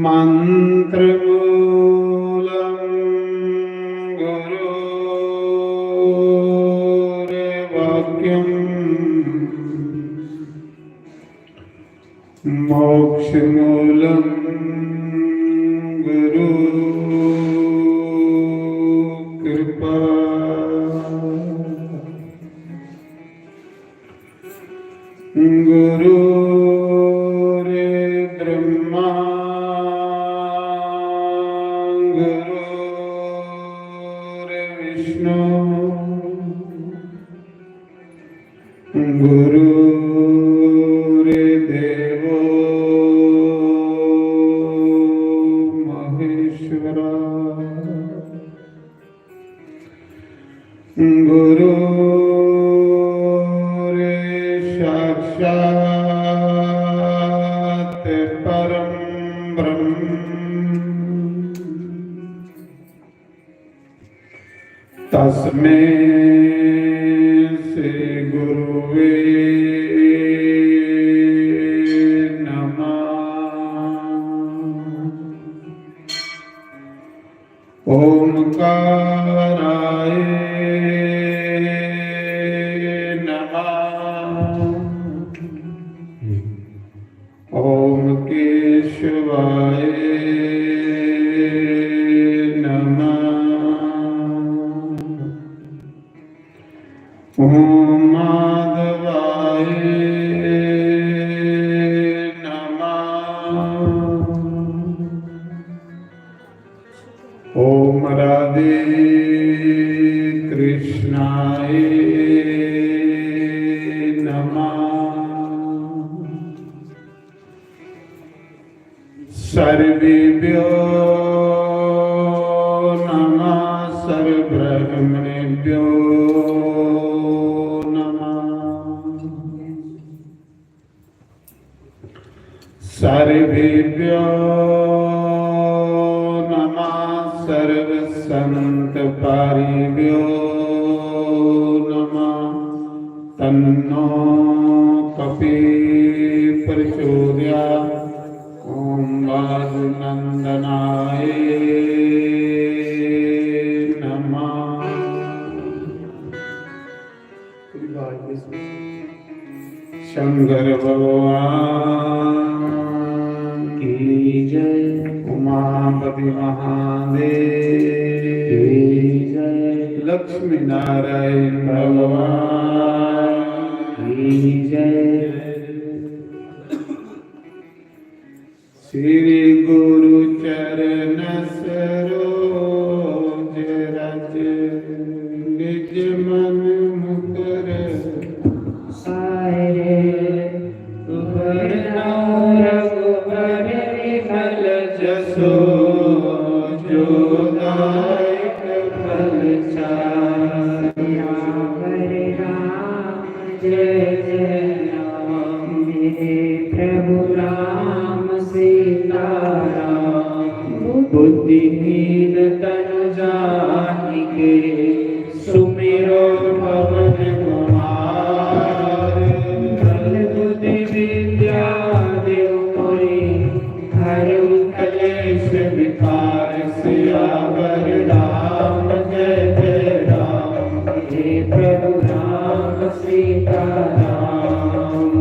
मन्त्रमूलं गुरोर्वाक्यम्। मोक्षमूलं गुरु कृपा। गुरुर्ब्रह्मा गुरुर्विष्णु गुरुर्देवो महेश्वरा। गुरुर्साक्षात् परं ब्रह्म। तस्मै श्री गुरुवे नमः। ओंकाराय नमः। सर्वेभ्यो नमः, सर्वब्रह्मणेभ्यो नमः। सर्वेभ्यो नमः, सर्व संत पारिभ्यो नमः। तन्नो कपि प्रचोदयात्। ओम वायुनंदनाय नमः। शंकर भगवान की जय, उमापति महादेव की जय, लक्ष्मी नारायण भगवान की जय। श्री गुरु चरण सरोज रज, निज मन मुकुर सारे। वरनौ रघुबर विमल जसु, जो दायक फल चारि। सियावर राम जय जय राम, हे प्रभु राम सीता राम। बुद्धिहीन तनु जानिके, सुमिरो पवन कुमार। बल बुद्धि विद्या देहु मोहि, हरहु कलेश विकार। सियावर राम जय जय राम, हे प्रभु राम सीता राम।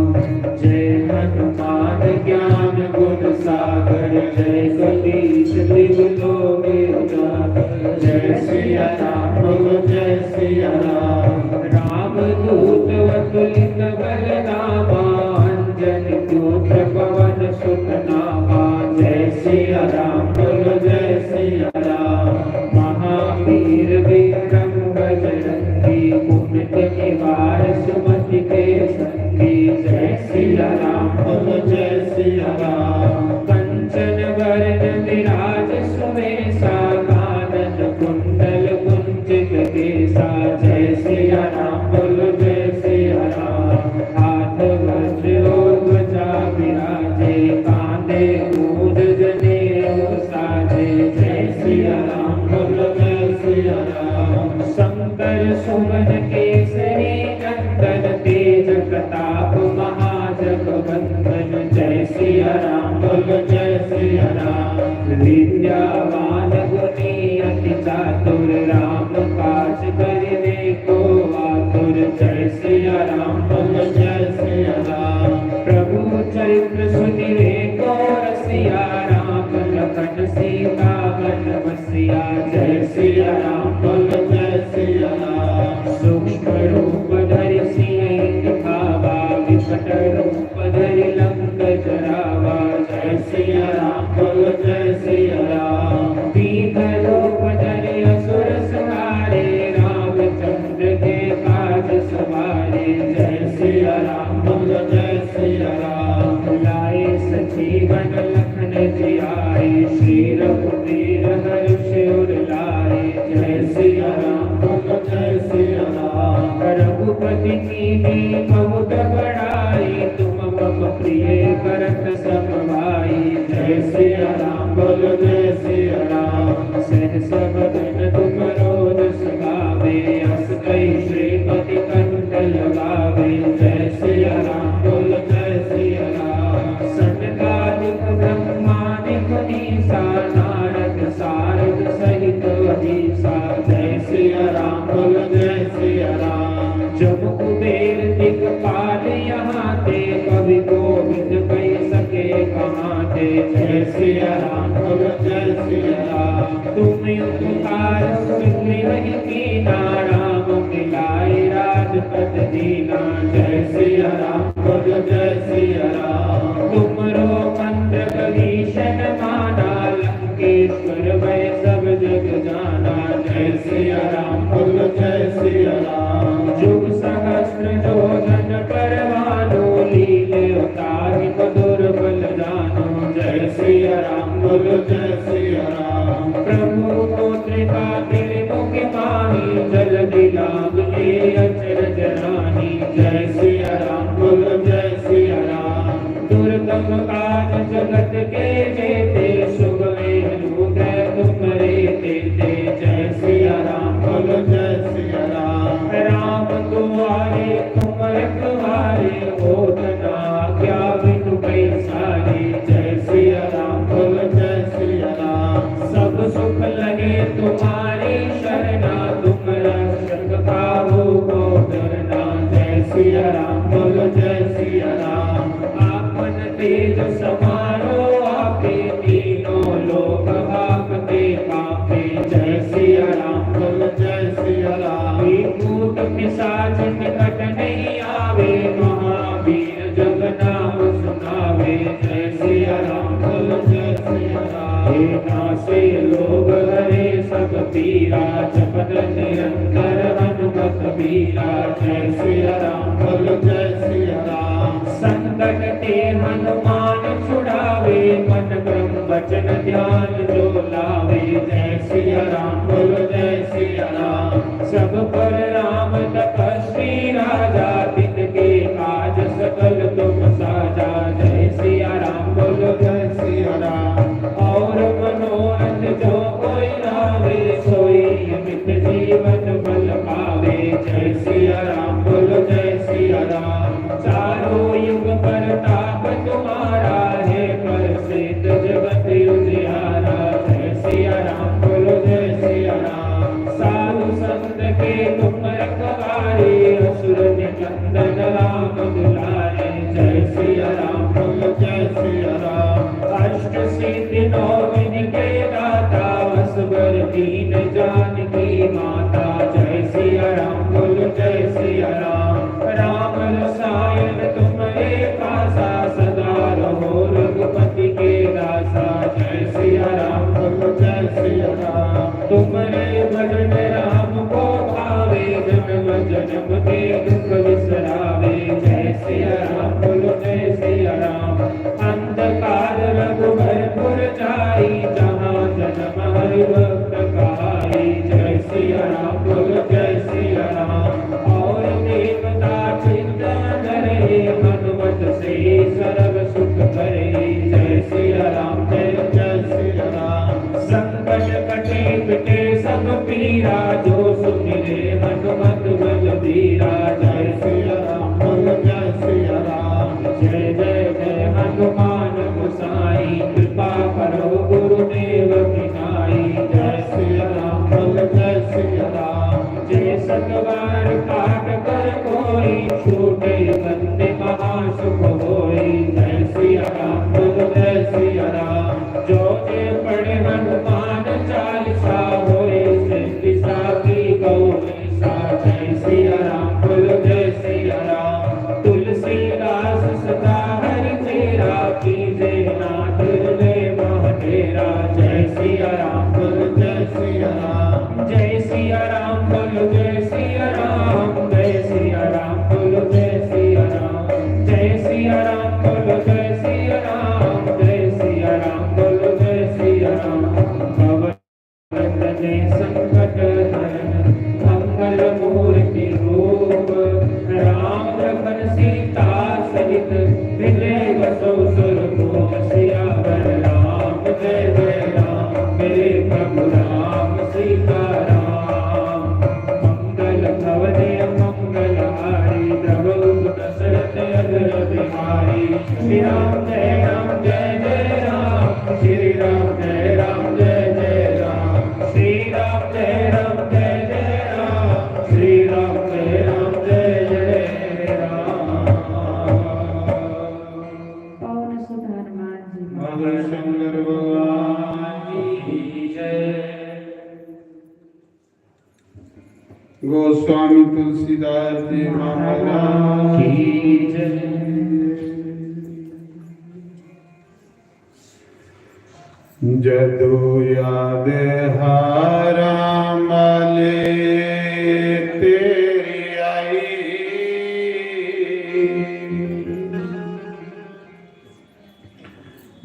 जय हनुमान ज्ञान गुण सागर, जय कपीस तिहु लोक उजागर। जय सिया राम बोलो जय सिया राम। राम दूत अतुलित बल धामा, अंजनी पुत्र पवन सुत नामा। जय सिया राम बोलो जय सिया राम। महावीर विक्रम बजरंगी, कुमति निवार सुमति के संगी। जय सिया राम बोलो जय सिया राम। कंचन वरन विराज सुबेसा, कानन कुंडल कुंचित केसा। जय सिया राम बोलो जय सिया राम। हाथ वज्र और ध्वजा विराजे, कांधे मूंज जनेऊ साजे। जय सिया राम बोलो जय सिया राम। शंकर सुवन केसरी नंदन, तेज प्रताप महाजगवंदन। जय सिया राम बोलो जय सिया राम। विद्यावान गुणी अति चातुर, राम काज करिबे को आतुर। जय सिया राम बोलो जय सिया राम। प्रभु चरित्र सुनिबे को रसिया, राम लखन सीता मन बसिया। जय सिया राम बोलो जय सिया राम। सूक्ष्म रूप धरि सियहि दिखावा, विकट रूप धरि लंक जरावा। जय सिया राम बोलो जय सिया राम। दीघ रूप धरि असुर संहारे, रामचंद्र के काज सवारे। जय सिया राम बोलो जय सिया राम। लाए संजीवन लखन जियाए, श्री रघुबीर हर्ष उर लाए। जय सिया राम बोलो जय सिया राम। रघुपति कीन्ही बहुत बड़ाई, तुम मम प्रिय भरत सम भाई। जय सिया राम बोलो जय सिया राम। सहस वदन तुम रोज सुहावे, अस कहि श्रीपति कंठ लगावे। जय सिया राम बोलो जय सिया राम। सनकादिक ब्रह्मादिक मुनीसा, नारद सारद सहित अहिसा। जय सिया राम बोलो जय सिया राम। जम कुबेर दिगपाल यहाँ ते, कवि कोविद कहि सके कहाँ ते। जय सिया राम बोलो जय सिया राम। तुम उपकार सुग्रीव ही कीना, राम मिलाए राजपद दीना। जय सिया राम बोलो जय सिया राम। तुम रो मंत्र विभीषण माना, लंकेश्वर भय सब जग जाना। जय सिया राम बोलो जय सिया राम। जुग सहस्त्र जो जन पर भानु, लील्योताहि मधुर बल जानु। जय बोलो जय सिया राम। प्रभु मुद्रिका त्रिमुख माही, जल दिलावले अचरज राही। जय सिया राम, बोलो जय सिया राम। दुर्गम काज जगत के जेते, सुगम अनु तुमरे तेते। जय सिया राम, बोलो जय सिया राम। राम दुआरे तुम रखवारे, होत न आज्ञा बिनु पैसारे। जय सिया राम, बोलो जय सिया राम। सब सुख लगे तुम्हारी शरणा, तुम रक्षक काहू को डरना। जय सिया राम, बोलो जय सिया राम। आपन तेज समारो आपे, तीनों लोक हाकते कांपे। जय सिया राम, बोलो जय सिया राम। भूत पिशाच निकट नहीं आवे, महावीर जब नाम सुनावे। जय सिया राम, बोलो जय सिया राम। हे नासे रोग हरे सब पीरा, जपत निरंतर हनुमत बीरा। जय सिया राम, बोलो जय सिया राम। संकट ते हनुमान छुड़ावे, मन क्रम वचन ध्यान जो लावे। जय सिया राम, बोलो जय सिया राम। सब पर राम तपस्वी राजा, तिनके काज सकल तुम साजा। जय सिया राम, बोलो जय सिया राम। और मनोरथ जो कोई लावे, सोई अमित जीवन फल पावे। जय सिया राम, बोलो जय सिया राम। चारों युग परताप तुम्हारा है, प्रसिद्ध जगत उजियारा। जय सिया राम, बोलो जय सिया राम। साधु संत के तुम रखवारे, असुर निकंदन राम दुलारे। जय सिया राम, बोलो जय सिया राम। अष्ट सिद्धि नौ निधि के दाता, असबर दीन जानकी माता। जय सिया राम, बोलो जय सिया राम। राम रसायन तुम्हरे पासा, सदा रहो रघुपति के दासा। जय सिया राम, बोलो जय सिया राम। तुम्हरे भजन राम को भावे, जन्म जन्म के दुख बिसरावे। जय सिया राम, बोलो जय सिया राम। अंधकार रघुबरपुर जाई, जहाँ जन्म हरि भक्त कहाई। जय सिया राम, बोलो जय सिया राम। और देवता चिंतन करे, हनुमत से सर्व सुख करे। जय सिया राम, जय जय सिया राम। संकट कटे मिटे सब पीरा, जो सुमिरे हनुमत बलबीरा। जय सिया राम, बोलो जय सिया राम। जय जय जय हनुमान गोसाई, कृपा करो गुरुदेव की नाई। जय सिया राम, बोलो जय सिया राम। जय सतबार पाठ कर कोई, छूटे बंदी महासुख होई। जय सिया राम, बोलो जय सिया राम। जो जे पढ़े हनुमान चालीसा, होए सिद्धि साखी गौरीसा। जय सिया राम, बोलो जय सिया राम। तुलसीदास सदा हरि चेरा, कीजे नाथ हृदय मह डेरा। जय सिया राम, बोलो जय सिया राम। जय सिया राम, बोलो जय सिया राम। जय सिया राम, बोलो जय सिया राम। जय सिया राम, बोलो जय सिया राम। जय सिया राम, बोलो जय सिया राम। पवन तनय संकट हरण, मंगल मूर्ति रूप। राम लखन सीता सहित, हृदय बसो सुरभूप। सियावर राम जय जय राम, मेरे प्रभु राम सीता राम। मंगल भवन मंगल हारी, प्रभु सुत दशरथ अगल बिहारी। श्री राम जय राम जय जय राम, श्री राम जय राम जय जय राम, श्री राम जय राम जय जय राम, श्री राम जय राम जय जय राम। पवन सुत हनुमान जी महाराज। शंकर भगवान की जय। गोस्वामी तुलसीदास जी महाराज की जय। जदु याद हारा माले तेरी आई,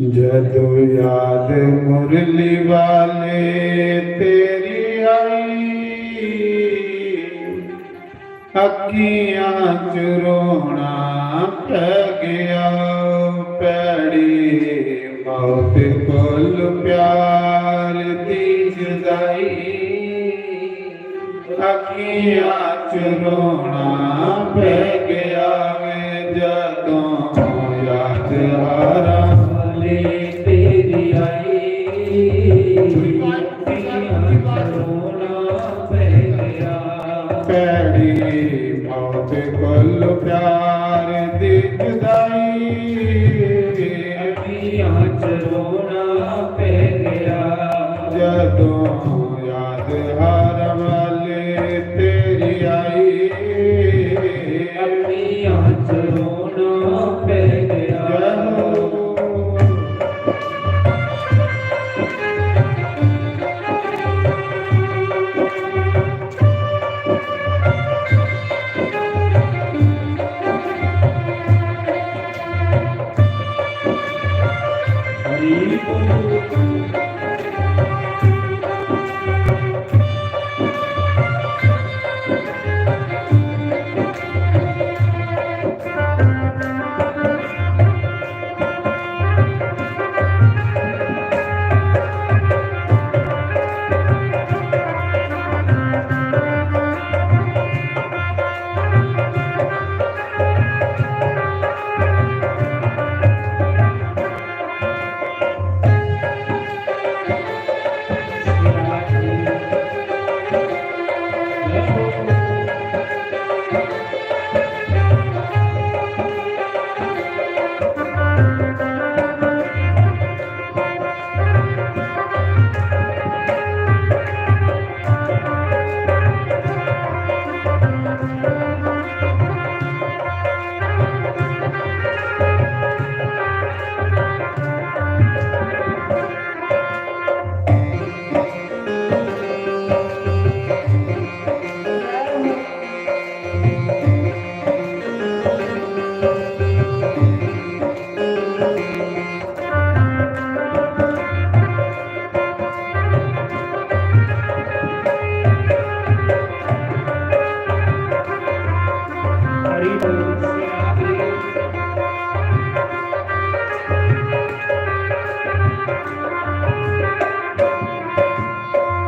जदों याद मुरली वाले तेरी आई, अखियां च रोना पै गया। भैड़ी मौत कोल प्यार दी जुदाई, अखियां च रोना पै गया वे। जदों याद हारा वाले तेरी आई, अखियां च रोना पै गया। भैड़ी मौत कोल प्यार दी जुदाई, अखियां च रोना पै गया। जदों याद हारा वाले तेरी आई, अखियां च रोना पै गया। जय हो।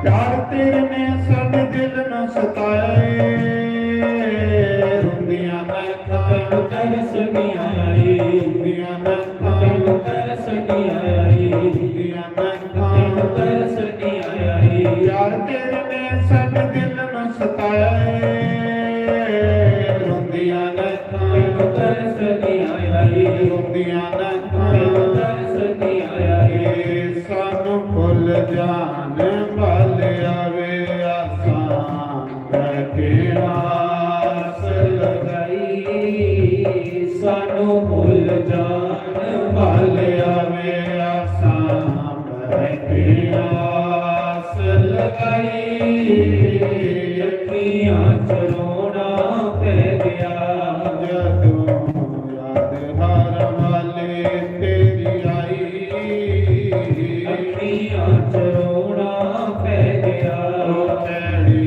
प्यार तेरे ने साडे दिल नू सताया रे, रोंदियां अखां तैनू तरस नी आया रे, रोंदियां अखां तैनू तरस नी आया रे, रोंदियां अखां तैनू तरस नी आया रे। प्यार तेरे ने साडे दिल नू सताया रे, रोंदियां अखां तैनू तरस नी आया रे, रोंदियां अखां तैनू तरस नी आया रे। सानू भुल जान वाले आवे, आसां बैठे आस लगाई। सानू भुल जान वाले आवे, आसां बैठे आस लगाई। अखियां च रोना पै गया जदों याद हारा वाले तेरी आई। अखियां च रोना पै गया। ओ भैड़ी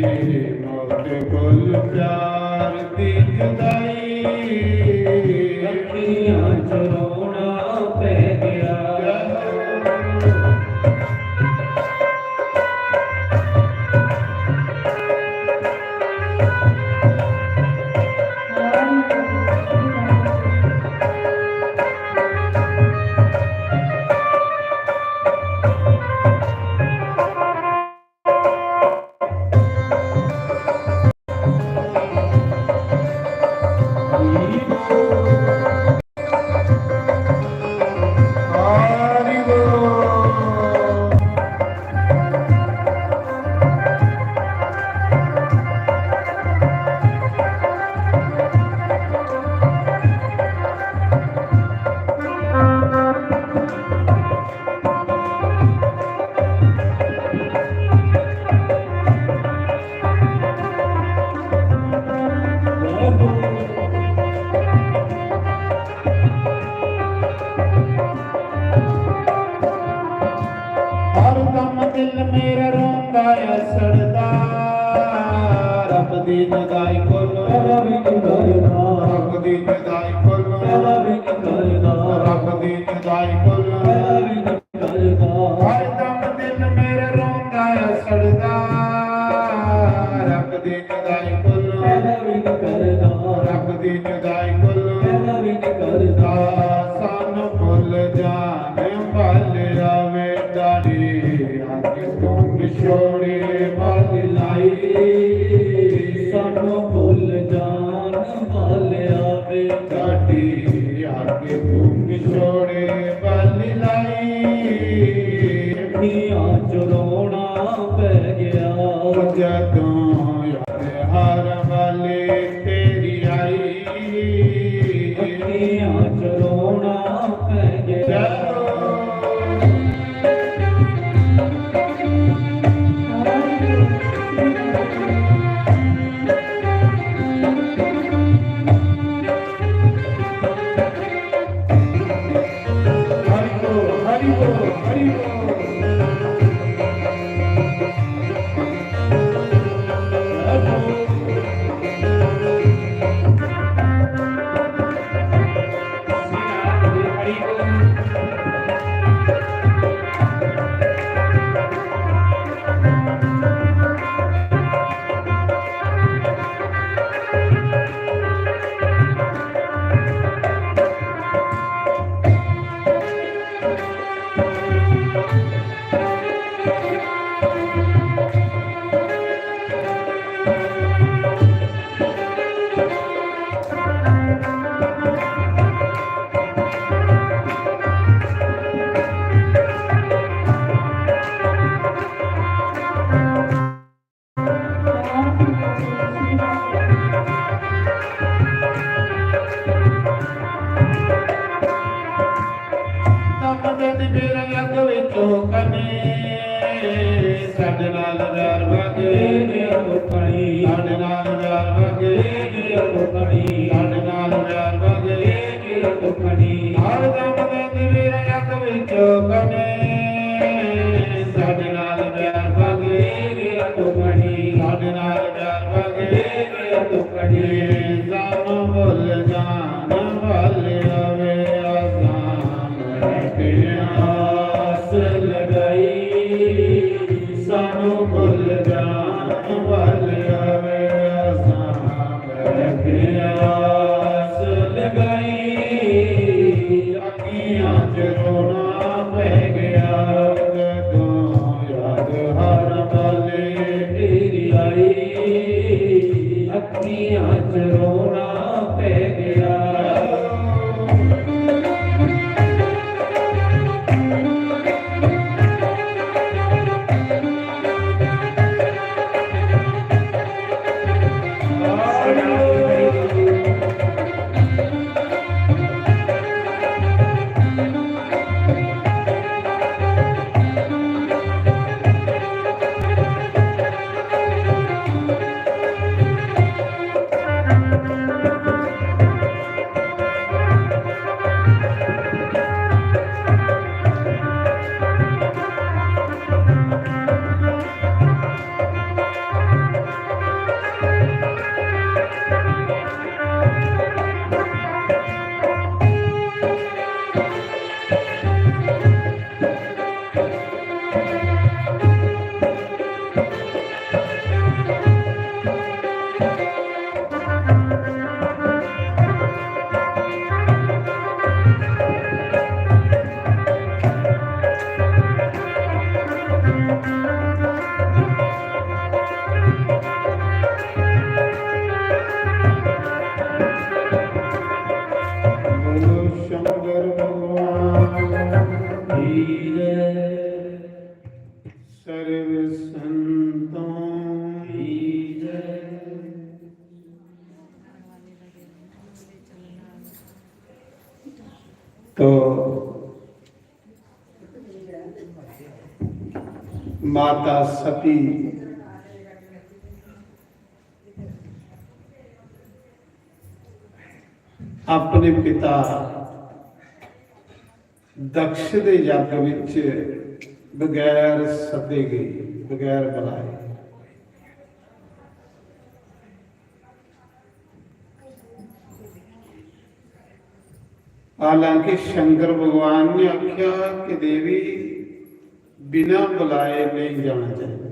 मौत कोल प्यार दी जुदाई। अखियां च रोना पै गया। मेरा रोंदा ऐ सड़दा, रब दी जुदाई कोलों, पैदा भी नहीं करदा। रब दी जुदाई कोलों, पैदा भी नहीं करदा। रब दी जुदाई कोलों, पैदा भी नहीं करदा। हर दम दिल मेरा रोंदा ऐ सड़दा, रब दी जुदाई कोलों, पैदा भी नहीं करदा। रब दी जुदाई कोलों, पैदा भी नहीं करदा। सानू भुल जान वाले आवे, दाढ़ी अग तू निछोड़े वाली लाई। सानू भुल जान वाले आवे, दाढ़ी अग तू निछोड़े वाली लाई। अखियां च रोना पै गया। जदों याद हर वाले तेरी आई। अखियां च रोना पै गया। हरि बोल, हरि बोल, हरि बोल। तपदे दी बेरा अग विचों कने, साडे नाल वैर वगे, साडे नाल वैर वगे, साडे नाल वैर वगे। हर दम दे दिवे अग विच बने, साडे नाल बैर वगे, साडे नाल बैर वगे। जान भुल जान वाले आवे, असां बैठे आस लगाई। सानू भुल जान वाले आवे, असां बैठे आस लगाई। अखियां च रोना पै गया, जदों याद हर पल तेरी आई। अखियां च रोना पै गया। बोलो शंकर भगवान की जय। सर्व संतों की जय। तो माता सती अपने पिता दक्ष दे यज्ञ विच बगैर सद्दे गई। बगैर बुलाए। हालांकि शंकर भगवान ने आख्या कि देवी, बिना बुलाए नहीं जाना चाहिए।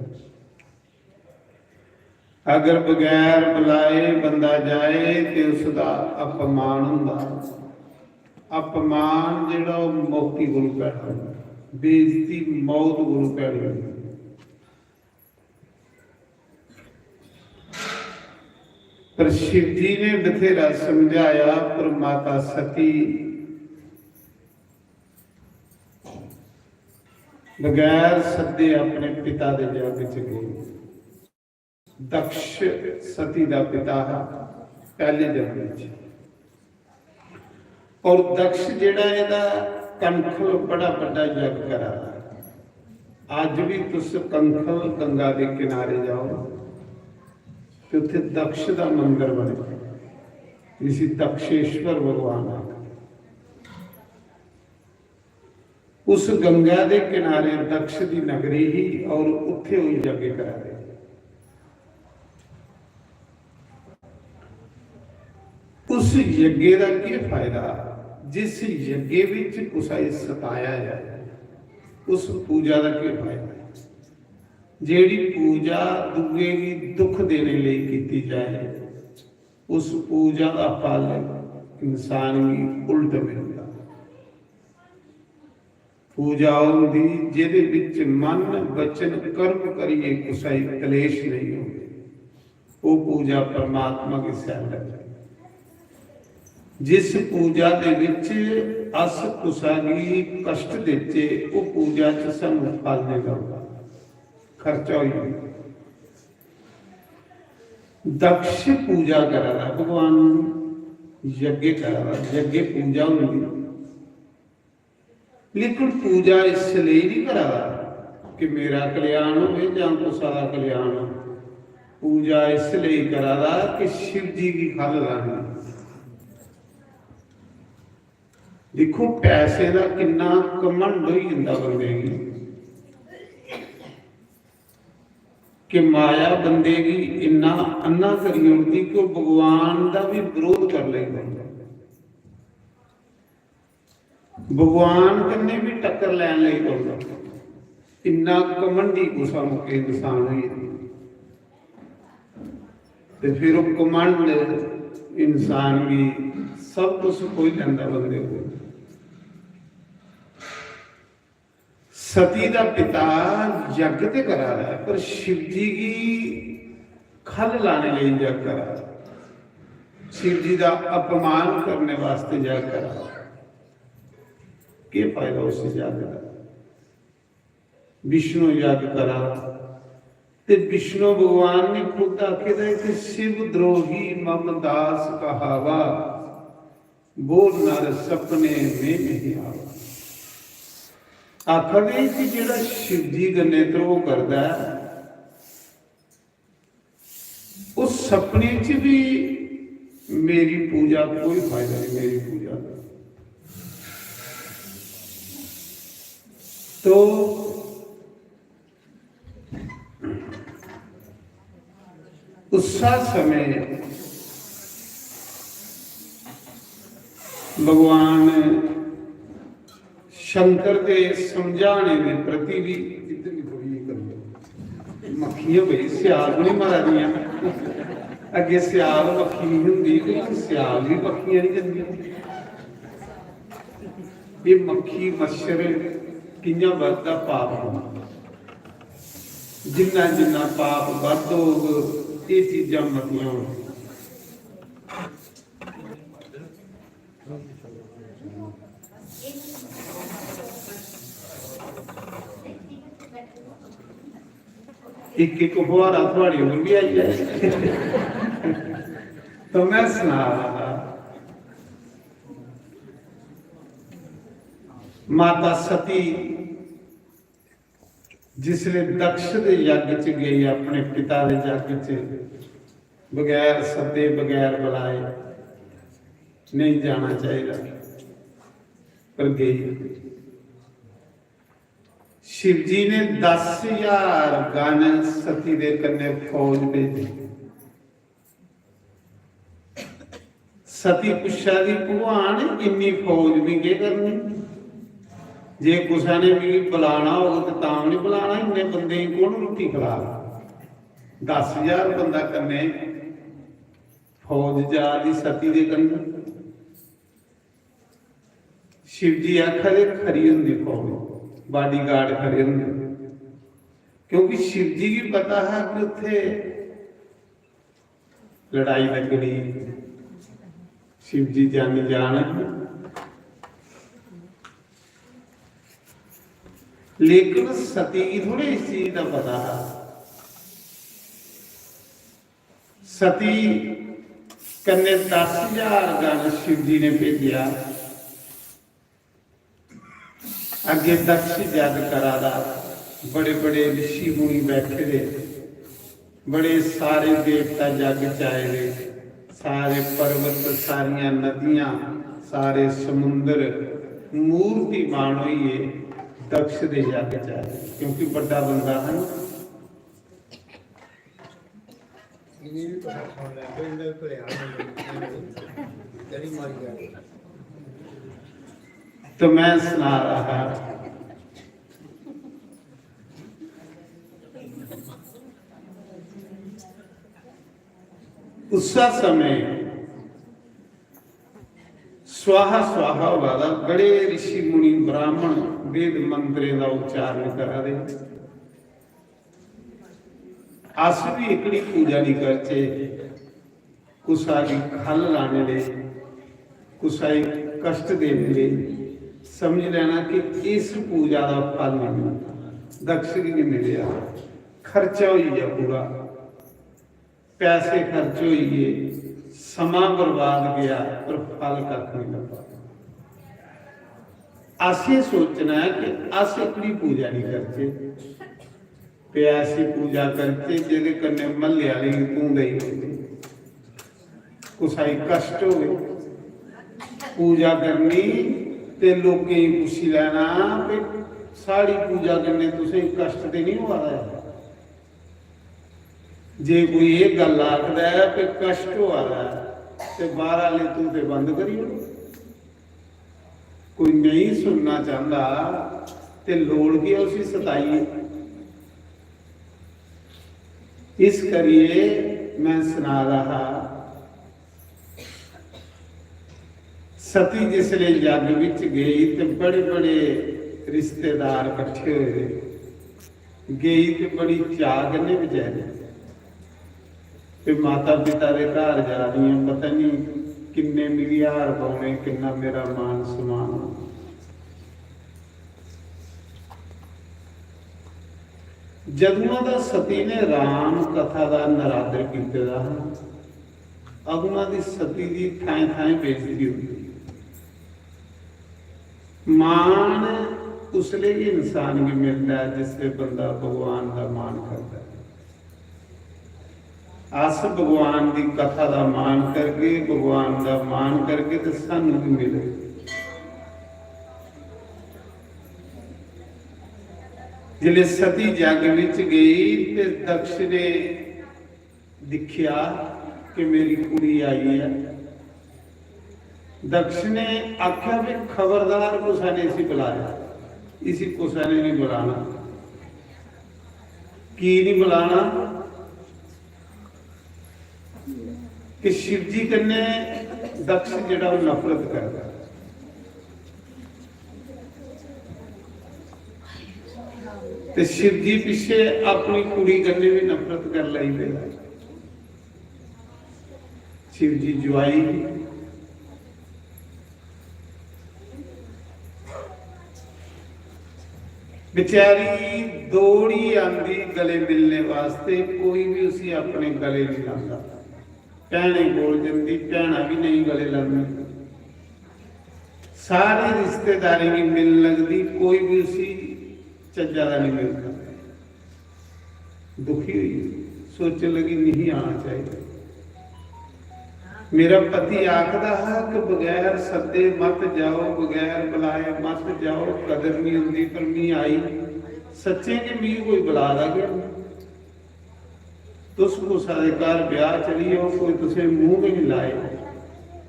अगर बगैर बुलाए बंदा जाए ते उसदा अपमान होंदा। अपमान जेह्ड़ा ओह् मौती कोल पैदा होंदा, बेइज्जती मौत कोल पैदा होंदी। पर शिव जी ने बथेरा समझाया, पर माता सती बगैर सद्दे अपने पिता दे जग च गई। दक्ष सती दा पिता हा पैह्ले जन्म च। और दक्ष जेह्ड़ा एह्दा कंखल बड़ा बड्डा यज्ञ करा दा। अज्ज भी तुस कंखल गंगा दे किनारे जाओ ते उत्थे दक्ष दा मंदर बने, जिसी दक्षेश्वर भगवान आखदे। उस गंगा दे किनारे दक्ष दी नगरी ही और उत्थे ओह् यज्ञ करा दे। उस यज्ञ दा केह् फायदा जिस यज्ञ विच कुसै गी सताया जाए? उस पूजा दा केह् फायदा जेह्ड़ी पूजा दूए गी दुख देने लेई कीती जाए? उस पूजा दा फल इंसान गी उल्ट मिलदा। पूजा होंदी जेह्दे विच मन, वचन, कर्म करियै कुसै गी कलेश नेईं होवे, ओह् पूजा परमात्मा गी सैल लगदी। जिस पूजा दे विच अस कुसै गी कष्ट देचे, ओह् पूजा च सानू फल नेईं लभदा, खर्चा होई जंदा। दक्ष पूजा करा दा भगवान दी, यज्ञ करा दा, यज्ञ पूजा होंदी। लेकिन पूजा इस लेई नहीं करा दा कि मेरा कल्याण होवे जां कुसै दा कल्याण होवे। पूजा इस लेई करा दा कि शिव जी गी खल लानी। दिक्खो, पैसे दा किन्ना घमंड होई जंदा बंदे गी कि माया बंदे गी इन्ना अन्ना करी ओड़दी कि ओह् भगवान दा बी विरोध कर लेई पौंदा। भगवान कन्नै बी टक्कर लैन लेई पौंदा। इन्ना घमंडी कुसा मौके इंसान होई जंदा। ते फिर ओह् घमंड इंसान गी सब कुछ खोई लैंदा बंदे कोल। सती दा पिता यज्ञ ते करा दा ऐ, पर शिव जी गी खल लाने लेई यज्ञ करा दा, शिव जी दा अपमान करने वास्ते यज्ञ करा दा। केह् फायदा उस यज्ञ दा? विष्णु यज्ञ करा दा। ते विष्णु भगवान ने खुद आखे दा है कि शिव द्रोही मम दास कहावा, वो नर सपने में नहीं आवा। आखा दे कि जेह्ड़ा शिव जी कन्नै द्रोह करदा ऐ, उस सपने च भी मेरी पूजा कोई फायदा नहीं, मेरी पूजा दा। तो उस्सा समें भगवान शंकर दे समझाने दे प्रति भी इद्धर भी थोड़ी जेही करियो। मक्खियां बई स्याल बी नहीं मारा दियां। अग्गे स्याल मक्खी नहीं होंदी, लेकिन स्याल भी मक्खियां नहीं जंदियां। ये मक्खी मच्छर कि'यां बधदा पाप होंदा। जिन्ना जिन्ना पाप बद्ध होग, एह् चीजां मतियां होंदियां। इक इक फुहारा थुआढ़े उप्पर बी आई जाए। तो मैं सना रहा था, माता सती जिसले दक्ष दे यज्ञ च गई, अपने पिता दे यज्ञ च बगैर सद्दे, बगैर बुलाए नहीं जाना चाहिदा, पर गई। शिव जी ने दस हजार गण सती दे कन्नै फौज भेजी। सती पुच्छा दी, "भगवान, इन्नी फौज बी केह् करनी? जे कुसै ने मिगी बुलाना होग ते तां बी निं बुलाना, इन्ने बंदे गी कौन रुट्टी खलाग?" दस हजार बंदा कन्नै फौज जा दी सती दे कन्नै। शिव जी आखा दे, "खरी होंदी फौज, बाडीगार्ड खरे होंदे।" क्योंकि शिव जी गी पता हा कि उत्थे लड़ाई लगनी, शिव जी जानी जान। लेकिन सती गी थोड़े इस चीज का पता हा। सती कन्नै दस हजार गण शिव जी ने भेजेआ। अग्गे दक्ष जग करा दा, बड़े बड़े ऋषि मुनि बैठे दे, बड़े सारे देवता जग च आए दे, सारे पर्वत, सारियां नदियां, सारे समुंदर मूर्तिमान होइए दक्ष दे जग च आए, क्योंकि बड्डा बंदा है ना। इन्हें भी पता सुन लें, तो इन्हें भी भलेआं नहीं, इन्हें भी जड़ी मारी जाए। तो मैं सुना रहा, उस समय स्वाहा स्वाहा होआ दा, बड़े ऋषि मुनि ब्राह्मण वेद मंत्रें दा उच्चारण करा दे। अस भी एकड़ी पूजा नहीं करचे, कुसा गी खल लाने लेई, कुसा गी कष्ट देने लेई, समझ लेना कि इस पूजा दा फल नहीं मिलता, दक्ष गी नहीं मिलेआ, खर्चा होई गया पूरा। पैसे खर्च होई गे, समां बर्बाद गया, पर फल कक्ख नहीं लब्भा। असें सोचना है कि अस अपनी पूजा नहीं करचे, ते ऐसी पूजा करचे जेह्दे कन्नै म्हल्ले आह्ले गी धूं देई ओड़दे, कुसै गी कष्ट होवे। पूजा करनी ते लोकें गी पुच्छी लैना कि साढ़ी पूजा कन्नै तुसें गी कष्ट ते नहीं होआ दा ऐ? जे कोई एह् गल्ल आखदा ऐ कि कष्ट होआ दा ऐ, ते बाह्र आह्ले धूं ते बंद करी ओड़ो। कोई नेईं सुनना चांह्दा ते लोड़ केह् ऐ उसी सताइयै? इस करियै मैं सना दा हा, सती जिसलै जग बिच गेई ते बड़े-बड़े रिश्तेदार कट्ठे होए दे। गेई ते बड़ी चाऽ कन्नै बेचारी। ते माता पिता दे घर जा दी आं, पता निं किन्ने मिगी हार पौने, किन्ना मेरा मान सम्मान होना। जदुआं दा सती ने राम कथा दा नरादर कीते दा हा, अदुआं दी सती दी थाएं थाएं बेइज्जती होंदी। मान उसले गै इंसान गी मिलदा ऐ जिसले बंदा भगवान दा मान करदा ऐ। अस भगवान दी कथा दा मान करगे, भगवान दा मान करगे ते सानू बी मिलग। जिसले सती जग बिच गई ते दक्ष ने दिक्खेआ कि मेरी कुड़ी आई ऐ। दक्ष ने आखेआ, "भी खबरदार कुसै ने इसी बुलाया, इसी कुसै ने नहीं बुलाना।" की नहीं बुलाना? कि शिव जी कन्नै दक्ष जेह्ड़ा ओह् नफरत करदा। ते शिव जी पिच्छे अपनी कुड़ी कन्नै भी नफरत कर लगी पेदा। शिव जी जुआई ही। बेचारी दौड़ी आंदी गले मिलने वास्ते, कोई भी उसी अपने गले नहीं लांदा। भैनें कोल जंदी, भैनां भी नहीं गले लांदी। सारे रिश्तेदारें गी मिलन लगदी, कोई भी उसी चज्जा दा नहीं मिलदा। दुखी होई, सोचन लगी, "नहीं आना चाहिए।" मेरा पति आखदा हा कि "बगैर सद्दे मत जाओ, बगैर बुलाए मत जाओ, कदर नहीं होंदी, पर मी आई।" सच्चें गै मिगी कोई बुला दा गै नेईं। तुस कुसै दे घर ब्याह चली जाओ, कोई तुसें मूंह गै नेईं लाए,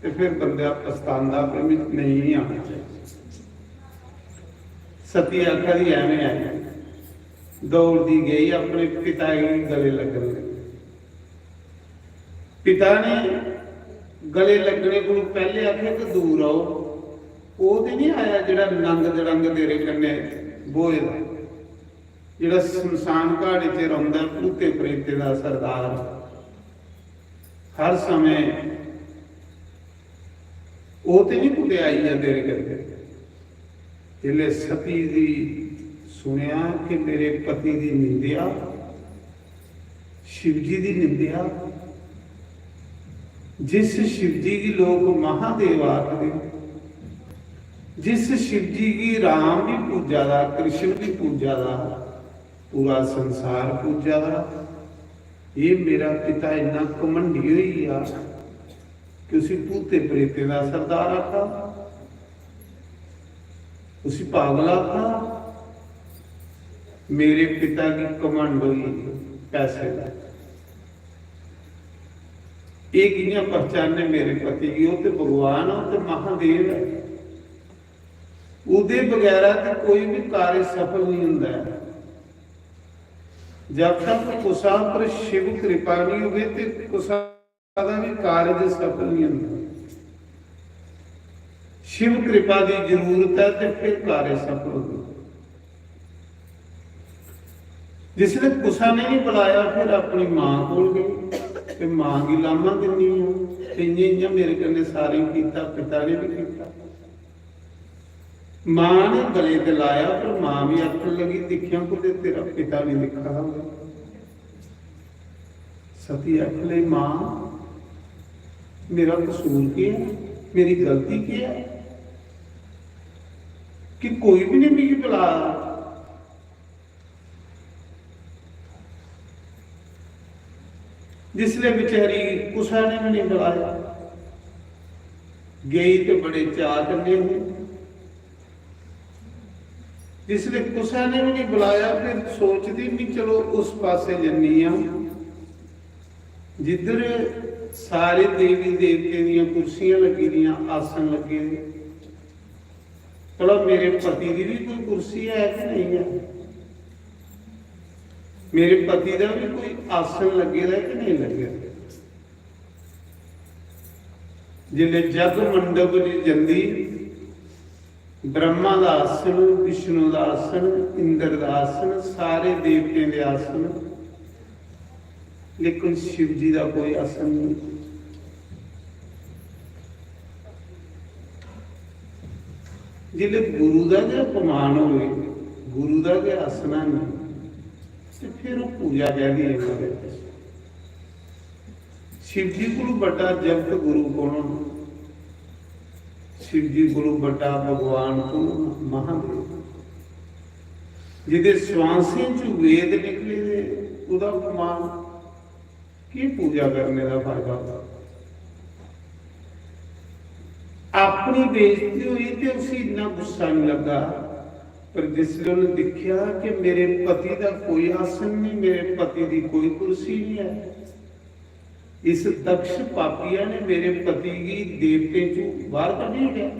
ते फिर बंदा पछतांदा, "पर मिगी नेईं आना चाहिदा।" सती आखा दी, "ऐवें आई।" दौड़दी गई, अपने पिता गी गले लगन लगी। पिता ने गले लगने कोल पैहले आखेआ कि दूर आओ। ओह ते नहीं आया जेड़ा नंग दड़ंग तेरे कन्नै बोए दा, जेड़ा शमशान घाट च रौंदा, भूते प्रेते दा सरदार, हर समय ओह ते नहीं कुतै आई जा तेरे कन्नै। जिसलै सती दी सुनेआ कि मेरे पति दी निंदेआ, शिव जी दी निंदेआ, जिस शिव जी गी लोक महादेव आखदे, जिस शिव जी गी राम भी पूजा दा, कृष्ण भी पूजा दा, पूरा संसार पूजा दा, ये मेरा पिता इन्ना घमंडी होई गेआ कि उसी भूते प्रेते दा सरदार आखा, उसी पागल आखा। मेरे पिता गी घमंड होई पैसे दा। ये कि'यां पहचाने मेरे पति गी? ओह ते भगवान, ओह ते महादेव है। ओहदे बगैरा ते कोई भी कार्य सफल नहीं होंदा है। जब तक कुसा पर शिव कृपा नहीं होवे ते कुसा दा भी कार्य सफल नहीं होंदा। शिव कृपा की जरूरत है ते फिर कार्य सफल होंदा। जिसने कुसा ने नहीं बुलाया, फिर अपनी मां कोल गई ते मां की लामा दिन्नी हूं कि इ'यां इ'यां मेरे कन्नै सारें कीता, पिता ने भी कीता। मां ने गले ते लाया, पर मां भी आखन लगी, "दिक्खेआं, कुतै तेरा पिता नहीं दिक्खा दा होवे।" सती आखन लगी, "मां, मेरा कसूर केह् ऐ? मेरी गलती केह् ऐ कि कोई भी नहीं मिगी बुला दा?" जिसलै बेचारी कुसै ने भी नहीं बुलाया, गई ते बड़े चाऽ कन्नै ही। जिसलै कुसै ने भी नहीं बुलाया, फिर सोचदी, "मैं चलो उस पासे जन्नी आं, जिद्धर सारे देवी देवतें दियां कुर्सियां लग्गी दियां, आसन लग्गे दे।" भला मेरे पति दी भी कोई कुर्सी है कि नहीं है? मेरे पति दा भी कोई आसन लग्गे दा है कि नहीं लग्गे दा? जिसलै जग मंडप च जंदी, ब्रह्मा दा आसन, विष्णु दा आसन, इंद्र दा आसन, सारे देवतें दे आसन, लेकिन शिव जी दा कोई आसन नहीं। जिसलै गुरु दा गै अपमान होवे, गुरु दा गै आसना नहीं, ते फिर ओह पूजा कैहदी है महाराज? शिव जी कोलू बड्डा जगत गुरु कौन होना? शिव जी कोलू बड्डा भगवान कौन होना? महादेव। जिदे श्वासें च वेद निकले दे, ओहदा अपमान, की पूजा करने का फायदा? अपनी बेइज्जती हुई ते उसी इन्ना गुस्सा नहीं लगा, पर जिसले उन्हें दिखया कि मेरे पति का कोई आसन नहीं, मेरे पति की कोई कुर्सी नहीं है, इस दक्ष पापिया ने मेरे पति की देवतें चों बाहर कड्ढी ओड़ेआ,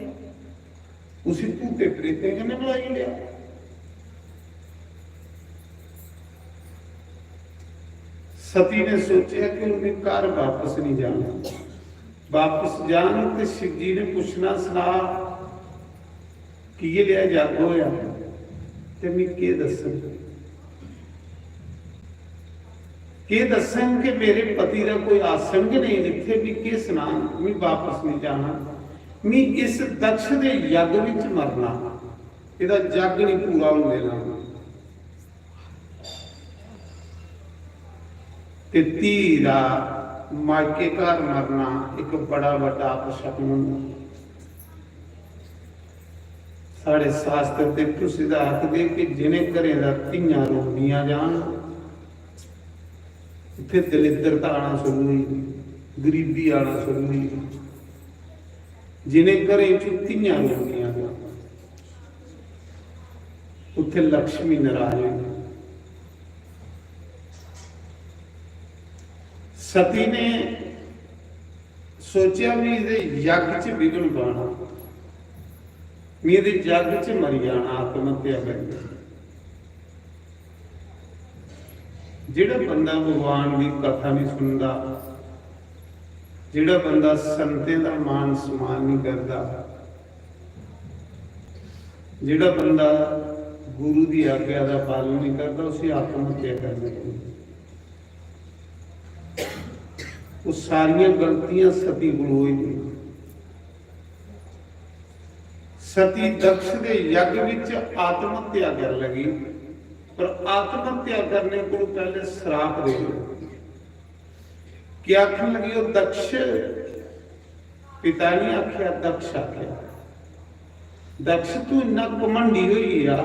उसी भूते प्रेतें कन्नै मलाई ओड़ेआ। सती ने सोचेआ कि उन्हें घर वापस नहीं जाना, वापस जान ते शिव जी ने पूछना, "सना, कि'यै लेआ जग होया ते मिगी केह् दस्सन? केह् दस्सन कि मेरे पति दा कोई आसन गै नेईं जित्थै, मिगी केह् सनान? मिगी वापस निं जाना, मिगी इस दक्ष दे यज्ञ बिच मरना, एह्दा यज्ञ निं पूरा होन देना।" ते धी दा मायके घर मरना इक बड़ा बड्डा अपशकुन होंदा। साढ़े शास्त्र ते तुस एह्दा आखदे कि जिनें घरें दा धियां रोंदियां जान, उत्थै दलिद्रता आना शुरू होई जंदी, गरीबी आना शुरू होई जंदी। जिनें घरें च धियां रोंदियां जान, उत्थे लक्ष्मी नाराज होई। सती ने सोचेआ, "मैं इ'दे यज्ञ च विघ्न पाना, मैं इ'दे यज्ञ च मरी जाना आत्महत्या करियै।" जेह्ड़ा बंदा भगवान दी कथा नहीं सुनदा, जेह्ड़ा बंदा संतें दा मान सम्मान नहीं करदा, जेह्ड़ा बंदा गुरु दी आज्ञा दा पालन नहीं करदा, उसी आत्महत्या करनी चाहिदी। वो सारियां गलतियां सती कोल होई दियां। सती दक्ष दे यज्ञ विच आत्महत्या कर लगी, पर आत्महत्या करने कोल पहले श्राप दे लगी। क्या आखन लगी? "ओ दक्ष," पिता ने आख्या, दक्ष आख्या, "दक्ष, तू इन्ना घमंडी होई गया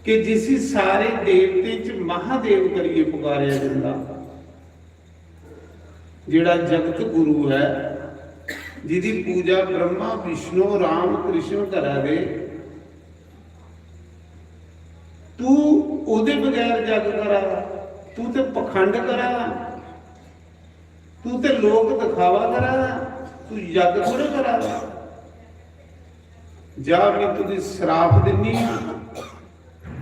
कि जिसी सारे देवतें च महादेव करियै पुकारेआ जंदा, जेड़ा जगत गुरु है, जिदी पूजा ब्रह्मा, विष्णु, राम, कृष्ण करा दे, तू ओदे बगैर जग करा दा, तू ते पखंड करा दा, तू ते लोक दिखावा करा दा, तू जग थोड़े करा दा। जा, मैं तुगी श्राप दिन्नी आं,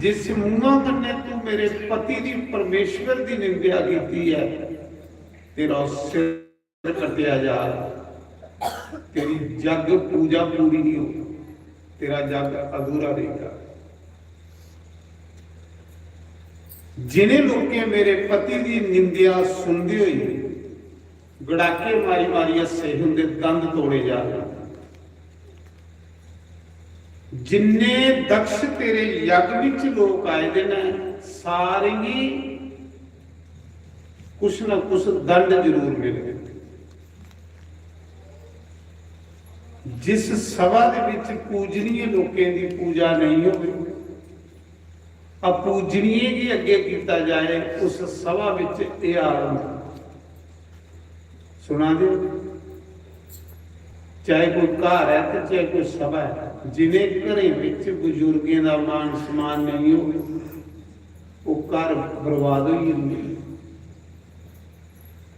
जिस मुंहा कन्नै तू मेरे पति दी, परमेश्वर दी निंदेआ कीती ऐ, तेरा सिर कट्टेआ जा, तेरी जग पूजा पूरी नहीं हो, तेरा जग अधूरा रहेगा।" जिन्हें लोकें मेरे पति दी निंदेआ सुनदे होई गड़ाके मारी मारी हस्से, उंदे दंद तोड़े जा रहे। जिन्ने दक्ष तेरे यज्ञ विच लोक आए दे न, सारें गी कुछ ना कुछ दंड जरूर मिले। जिस सभा दे विच पूजनीय लोकें दी पूजा नहीं होवे, अपूजनीय गी अग्गे कीता जाए, उस सभा विच एह हाल होंदा। सुना दे, चाहे कोई घर है ते चाहे कोई सभा है, जिन्हें घरें विच बुजुर्गें दा मान सम्मान नहीं होवे, वो घर बर्बाद होई जंदे।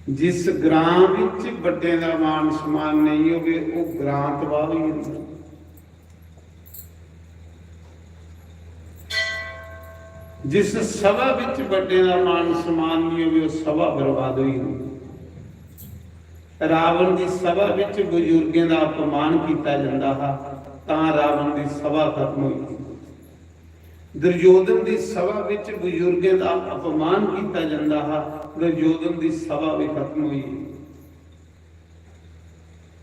जिस ग्रां विच बड्डें दा मान सम्मान नहीं होवे, वो ग्रां तबाह होई जंदा। जिस सभा विच बड्डें दा मान सम्मान नहीं होवे, वो सभा बर्बाद होई जंदी। रावण दी सभा विच बुजुर्गें दा अपमान कीता जंदा हा, तां रावण दी सभा खत्म होई गई। दुर्योधन दी सभा विच बुजुर्गें दा अपमान कीता जंदा हा, दुर्योधन दी सभा भी खत्म होई गई।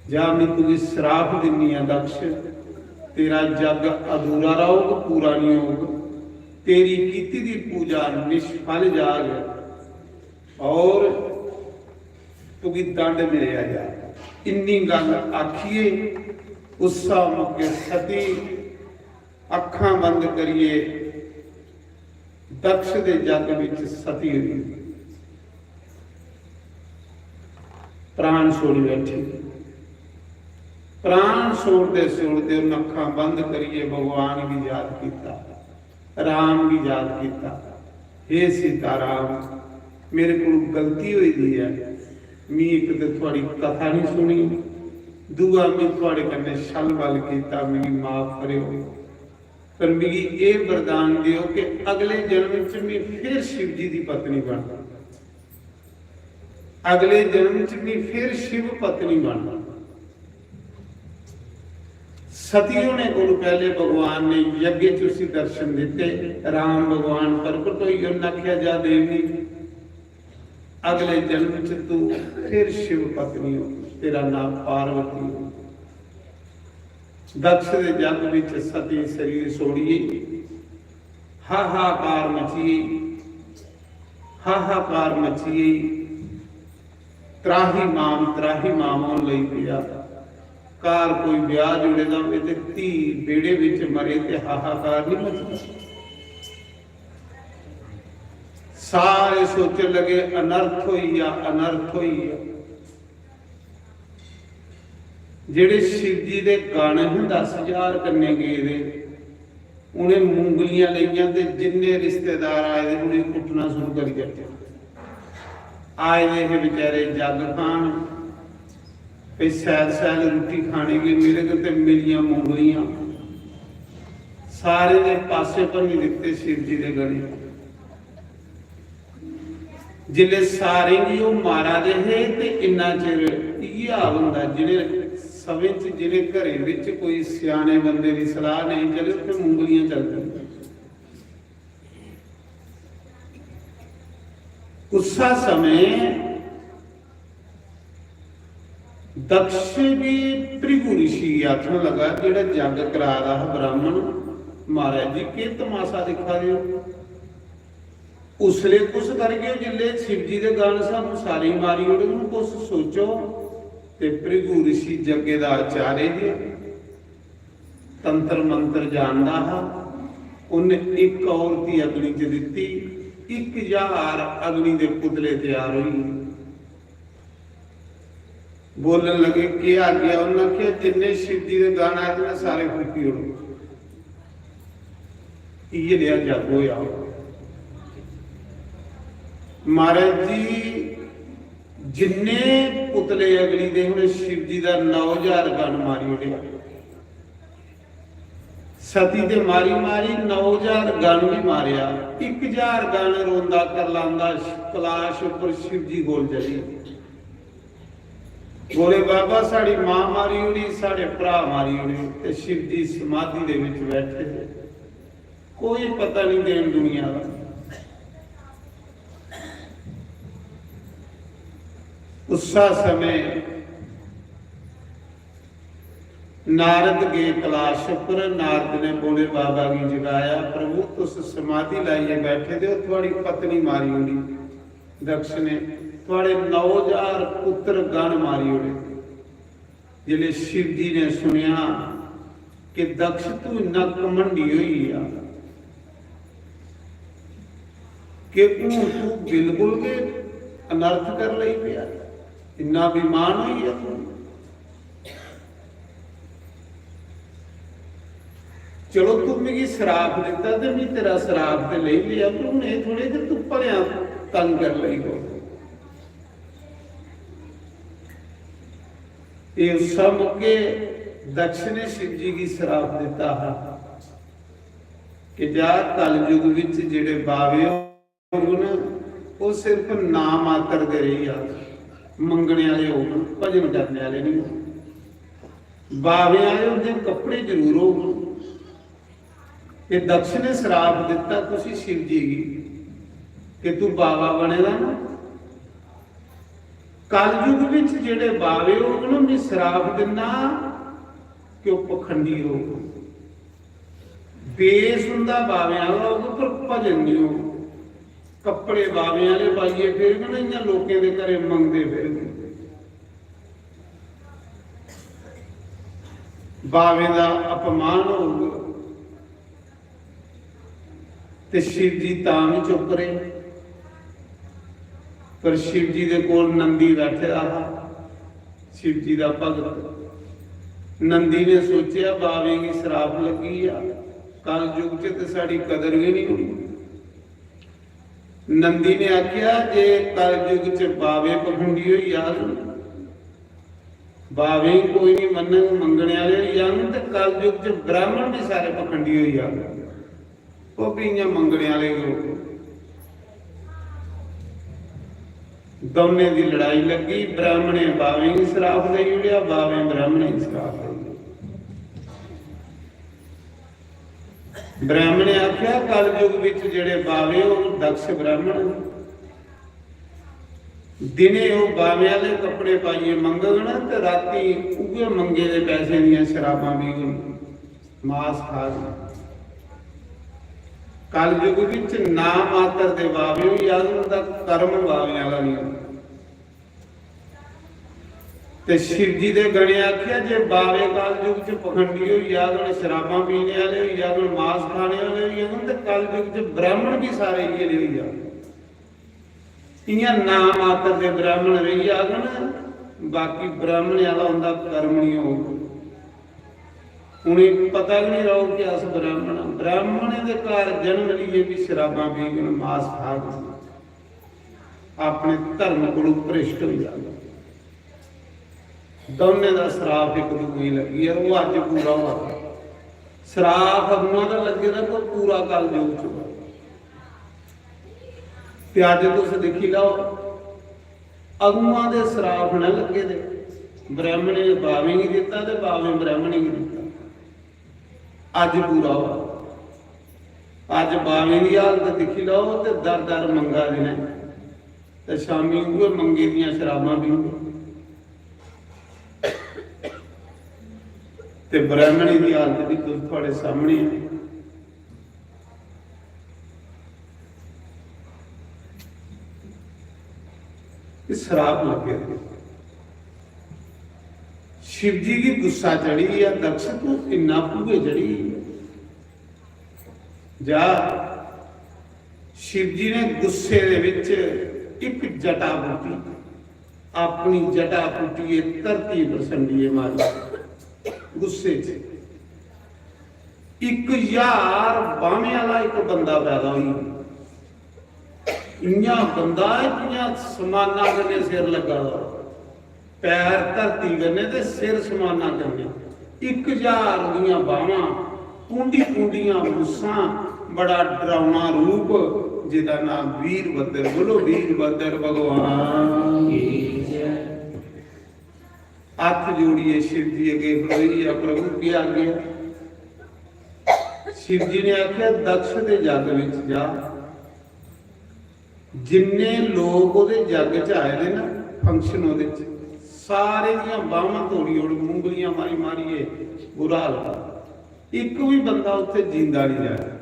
जा, मैं तुगी श्राप दिन्नी आं दक्ष, तेरा जग अधूरा रहोग, पूरा नहीं होग, तेरी कीती दी पूजा निष्फल जाग और तुगी दंड मिलेआ जा। इन्नी गल्ल आखिए उस्सा मौके सती अखां बंद करिए दक्ष दे जग विच सती होई, प्राण छोड़ी बैठी। प्राण छोड़दे छोड़दे उन अखां बंद करिए भगवान गी याद किया, राम गी याद किया, "हे सीता राम, मेरे को गलती हुई दी है, मी इक ते थुआड़ी कथा नहीं सुनी, दूआ मी थुआड़े कन्नै छल बल किया, मिगी माफ करेओ।" पर मिगी एह वरदान देओ कि अगले जन्म च मैं फिर शिव जी दी पत्नी बनना, अगले जन्म च मैं फिर शिव पत्नी बनना। सती होने को पहले भगवान ने यज्ञ च उसी दर्शन दिते। राम भगवान प्रकट होई, उन्हें आख्या, "जा देवी, अगले जन्म च तू फिर शिव पत्नी हो, तेरा नाम पार्वती हो।" दक्ष दे जग विच सती शरीर छोड़िए हाहाकार मची, हाहाकार मची। त्राही माम, त्राही माम होन लगी पिया। घर कोई ब्याह जुड़े दा होवे ते धी बेड़े विच मरे ते हाहाकार नहीं मचदा? सारे सोचन लगे, "अनर्थ होई गया, अनर्थ होई गया।" जेड़े शिव जी दे गाने हूं दस हजार कन्ने गेदे, उ'नें मुंगलियां लेइयां ते जिन्ने रिश्तेदार आए दे, उ'नें कुट्टना शुरू करी दित्ता। आए दे हे बेचारे जग खान, ते शैल शैल रुट्टी खाने गी मिलग ते मिलियां मुंगलियां। सारे दे पासे भन्नी दित्ते शिव जी दे गले। जिसलै सारें गी ओह् मारा दे हे ते इन्ना चिर इ'यै हाल होंदा, जि'नें सभें च, जि'नें घरें बिच कोई स्याने बंदे दी सलाह नेईं चले, उत्थै मुंगलियां चलदियां। उस्सा समें दक्ष बी भृगु ऋषि गी आखन लगा, जेह्ड़ा जग करा दा हा ब्राह्मण, "महाराज जी, केह् तमाशा दिक्खा दे ओ? उसले कुस करगे ओ, जिसले शिव जी दे गण सानू सारे मारी ओड़े, हून तुस सोचो।" ते भृगु ऋषि जग्गे दा आचार्य हे, तंत्र मंत्र जानदा हा। उन्नै इक औरती अग्नि च दित्ती, इक ज्हार अग्नि दे पुतले त्यार होई गे। बोलन लगे, "केह् आज्ञा?" उन्नै आखेआ, "जिन्ने शिव जी दे गण आए दे न, सारे फूकी ओड़ो।" इ'यै नेहा जग होआ। महाराज जी, जिन्ने पुतले अग्नि दे, उ'नें शिव जी दा नौ ज्हार गण मारी ओड़ेआ। सती दे मारी मारी नौ ज्हार गण बी मारेआ, इक ज्हार गण रोंदा करलांदा कैलाश उप्पर शिव जी कोल चली। "भोले बाबा, साढ़ी मां मारी ओड़ी, साढ़े भ्रा मारी ओड़े।" ते शिव जी समाधि दे विच बैठे दे, कोई पता नहीं देन दुनिया दा। उस्सा समें नारद गे कैलाश उप्पर। नारद ने भोले बाबा गी जगाया, "प्रभु, तुस समाधि लाइयै बैठे दे ओ, थुआड़ी पत्नी मारी ओड़ी दक्ष ने, थुआड़े नौ ज्हार पुत्र गण मारी ओड़े।" जिसलै शिव जी ने सुनेआ कि दक्ष, तू इन्ना घमंडी होई गेआ कि हून तू बिल्कुल गै अनर्थ कर लगी पेआ, इन्ना अभिमान होई गेआ तू। चलो, तू मिगी श्राप दित्ता ते में तेरा श्राप ते लेई लिया, पर हून एह् थोड़े कि तू भलेआं तंग कर लगी पौग। एह् उस्सा मौके दक्ष ने शिव जी गी श्राप दित्ता हा कि जा, कलयुग विच जेह्ड़े बावे होङन, ओह् सिर्फ नां मात्र दे रेही जाङन, मंगने आह्ले होङन, भजन करने आह्ले नहीं होङन। बावे आह्ले उं'दे कपड़े जरूर होङन। ते दक्ष ने श्राप दित्ता कुसी? शिव जी गी, कि तू बावा बने दा ना। कलयुग विच जेह्ड़े बावे होङन, में श्राप दिन्ना कि ओह् पखंडी होग। बेस उं'दा बावें आह्ला होग, पर भजन निं होग। कपड़े बावें आह्ले पाइयै फिरङन, इ'यां लोकें दे घरें मंगदे फिरङन। बावें दा अपमान होग। ते शिव जी तां बी चुप रेह्। पर शिव जी दे कोल नंदी बैठे दा हा, शिव जी दा भगत। नंदी ने सोचेआ, "बावें गी श्राप लग्गी गेआ, कलयुग च ते साढ़ी कदर गै निं होनी।" नंदी ने आखेआ जे कलयुग च बावे पखंडी होई जाग, बावे गी कोई निं मन्नग, मंगने आह्ले होई जाङन, ते कलयुग च ब्राह्मण बी सारे पखंडी होई जाङन। ओह् बी इ'यां मंगने आह्ले गै होङन। दौनें दी लड़ाई लग्गी, ब्राह्मणें बावें गी श्राप देई ओड़ेआ, बावें ब्राह्मणें गी श्राप देई ओड़ेआ। ब्राह्मणें आखेआ, "कलयुग बिच जेह्ड़े बावे, ओह् दक्ष ब्राह्मण न। दिनें ओह् बावे आह्ले कपड़े पाइयै मंगङन ते रातीं उ'ऐ मंगे दे पैसें दियां शराबां पीङन, मास खाङन। कलयुग बिच नां मात्र दे बावे होई जाङन, उं'दा कर्म बावें आह्ला निं होना।" ते शिव जी दे गणें आखेआ, "जे बावे कलयुग च पखंडी होई जाङन, शराबां पीने आह्ले होई जाङन, मास खाने आह्ले होई जाङन, ते कलयुग च ब्राह्मण बी सारे इ'यै नेह् होई जाङन। इ'यां नां मात्र दे ब्राह्मण रेही जाङन, बाकी ब्राह्मण आह्ला उं'दा कर्म निं होग।" उ'नेंगी पता गै नहीं रौह्ग कि अस ब्राह्मण आं। ब्राह्मणें दे घर जन्म लेइयै बी शराबां पीङन, मास खाङन, अपने धर्म कोलू भ्रष्ट होई जाङन। दौनें दा श्राप इक दूए गी लग्गी गेआ, ओह् अज्ज पूरा होआ दा। श्राप अगुआं दा लग्गे दा, पर पूरा कलयुग च होआ दा। ते अज्ज तुस दिक्खी लैओ, अगुआं दे श्राप न लग्गे दे, ब्राह्मणें बावें गी दित्ता ते बावें ब्राह्मणें गी दित्ता। अज्ज पूरा होआ। अज्ज बावें दी हालत दिक्खी लैओ ते दर दर मंगा दे न, ते शामीं उ'ऐ मंगे दियां शराबां पींदे। ते ब्राह्मणें दी हालत बी तुस, थुआढ़े सामने ऐ। एह् श्राप लग्गे दे। शिव जी गी गुस्सा चढ़ी गेआ, "दक्ष, तू इन्ना भूए चढ़ी गेआ?" जा, शिव जी ने गुस्से दे विच इक जटा पुट्टी, अपनी जटा पुट्टियै धरती पर संडियै मारी, गुस्से च। इक ज्हार बाह्में आह्ला इक बंदा पैदा होई गेआ। इ'यां बंदा ऐ जि'यां समाना कन्नै सिर लग्गा दा, पैर धरती कन्नै ते सिर समाना कन्नै। इक ज्हार ओह्दियां बाह्मां, पूंडी पूंडियां मुस्सां, बड़ा डरावना रूप, जेह्दा नाम वीरभद्र। बोलो, वीरभद्र भगवान की जय। हत्थ जोड़ियै शिव जी अग्गें खड़ोई गेआ, "प्रभु, केह् आज्ञा?" शिव जी ने आखेआ, "दक्ष दे जग विच जा, जिन्ने लोक ओह्दे जग च आए दे ना, function ओह्दे च, सारे दियां बाह्मां तोड़ी ओड़, मुंगलियां मारी मारियै बुरा हाल कर। इक बी बंदा उत्थे जींदा नहीं जाए।"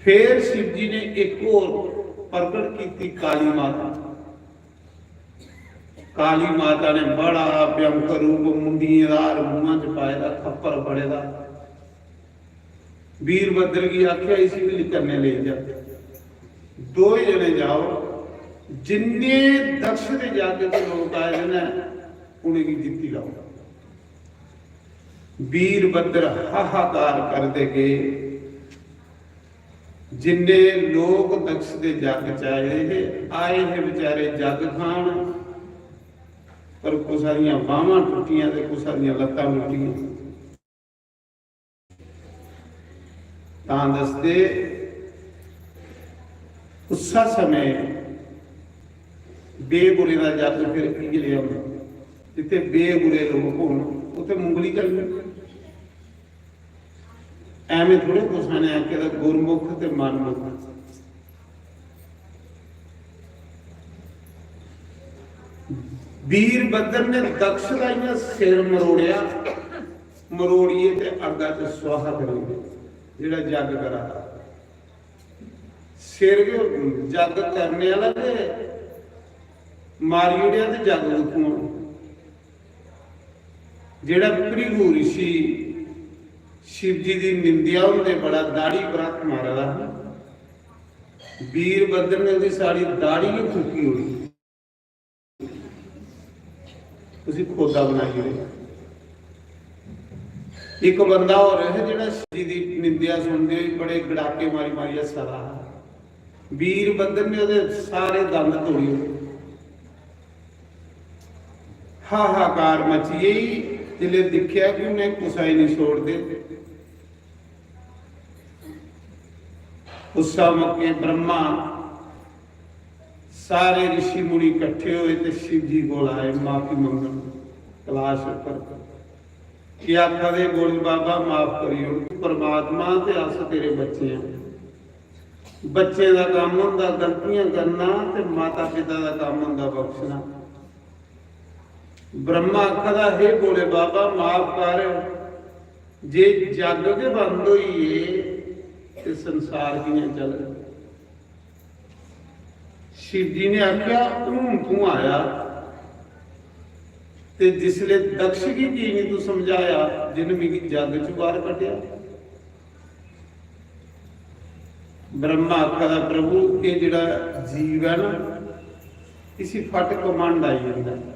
फिर शिव जी ने एक होर प्रकट कीती काली माता। काली माता ने बड़ा भयंकर रूप, मुंडियें दा हार मुंहां च पाए दा, खप्पर फड़े दा। वीरभद्र गी आखेआ, "इसी भी कन्नै लेई जा।" दो जने जाओ, जिन्ने दक्ष दे जग च लोक आए दे न, उ'नेंगी जित्ती लाओ। वीरभद्र हाहाकार करदे गे। जिन्ने लोक दक्ष दे जग च आए हे, आए हे बेचारे जग खान, पर कुसा दियां बाह्मां टुट्टियां ते कुसा दियां लत्तां टुट्टियां। तां दसदे, उस्सै समें बेबुरे दा जग फिर इ'यै जेहा होंदा। जित्थै बेबुरे लोक होन, उत्थै मुंगली चलनी। एवें थोड़े कुसै ने आखे दा गुरमुख ते मनमुख। वीरभद्र ने दक्ष दा इ'यां सिर मरोड़ेआ, मरोड़ियै ते अग्गा च स्वाहा करी ओड़ेआ, जेह्ड़ा जग करा दा। सिर गै जग करने आह्ला ते मारी ओड़ेआ ते जग कुत्थुआं? जेह्ड़ा भृगु ऋषि शिव जी दी निंदेआ होंदे बड़ा दाढ़ी पर हत्थ मारा दा हा, वीरभद्र ने ओह्दी सारी दाढ़ी गै फूकी ओड़ी, उसी खोदा बनाई ओड़ेआ। इक बंदा होर ऐ जेह्ड़ा शिव जी दी निंदेआ सुनदे होई बड़े गड़ाके मारी मारी हस्सा दा हा। वीरभद्र ने ओह्दे सारे दंद तोड़ी ओड़े। हाहाकार मची गेई, जिसलै दिक्खेआ कि उ'नें कुसै गी निं छोड़दे। उस्सै मौके ब्रह्मा, सारे ऋषि मुनि कट्ठे होए ते शिव जी कोल आए माफी मंगन। कैलाश उप्पर केह् आखा दे, "भोले बाबा, माफ करी ओड़, तू परमात्मा ते अस तेरे बच्चे आं। बच्चें दा कम्म होंदा गलतियां करना ते माता पिता दा कम्म होंदा बख्शना।" ब्रह्मा आखा दा, "हे भोले बाबा, माफ कर, जे जग गै बंद होई गे ते संसार कि'यां चलग?" शिव जी ने आखेआ, "हून तूं आया, ते जिसले दक्ष गी की निं तूं समझाया, जिन्न मिगी जग चों बाहर कड्ढेआ?" ब्रह्मा आखा दा, "प्रभु, एह् जेह्ड़ा जीव ऐ ना, इसी फट घमंड आई जंदा ऐ।"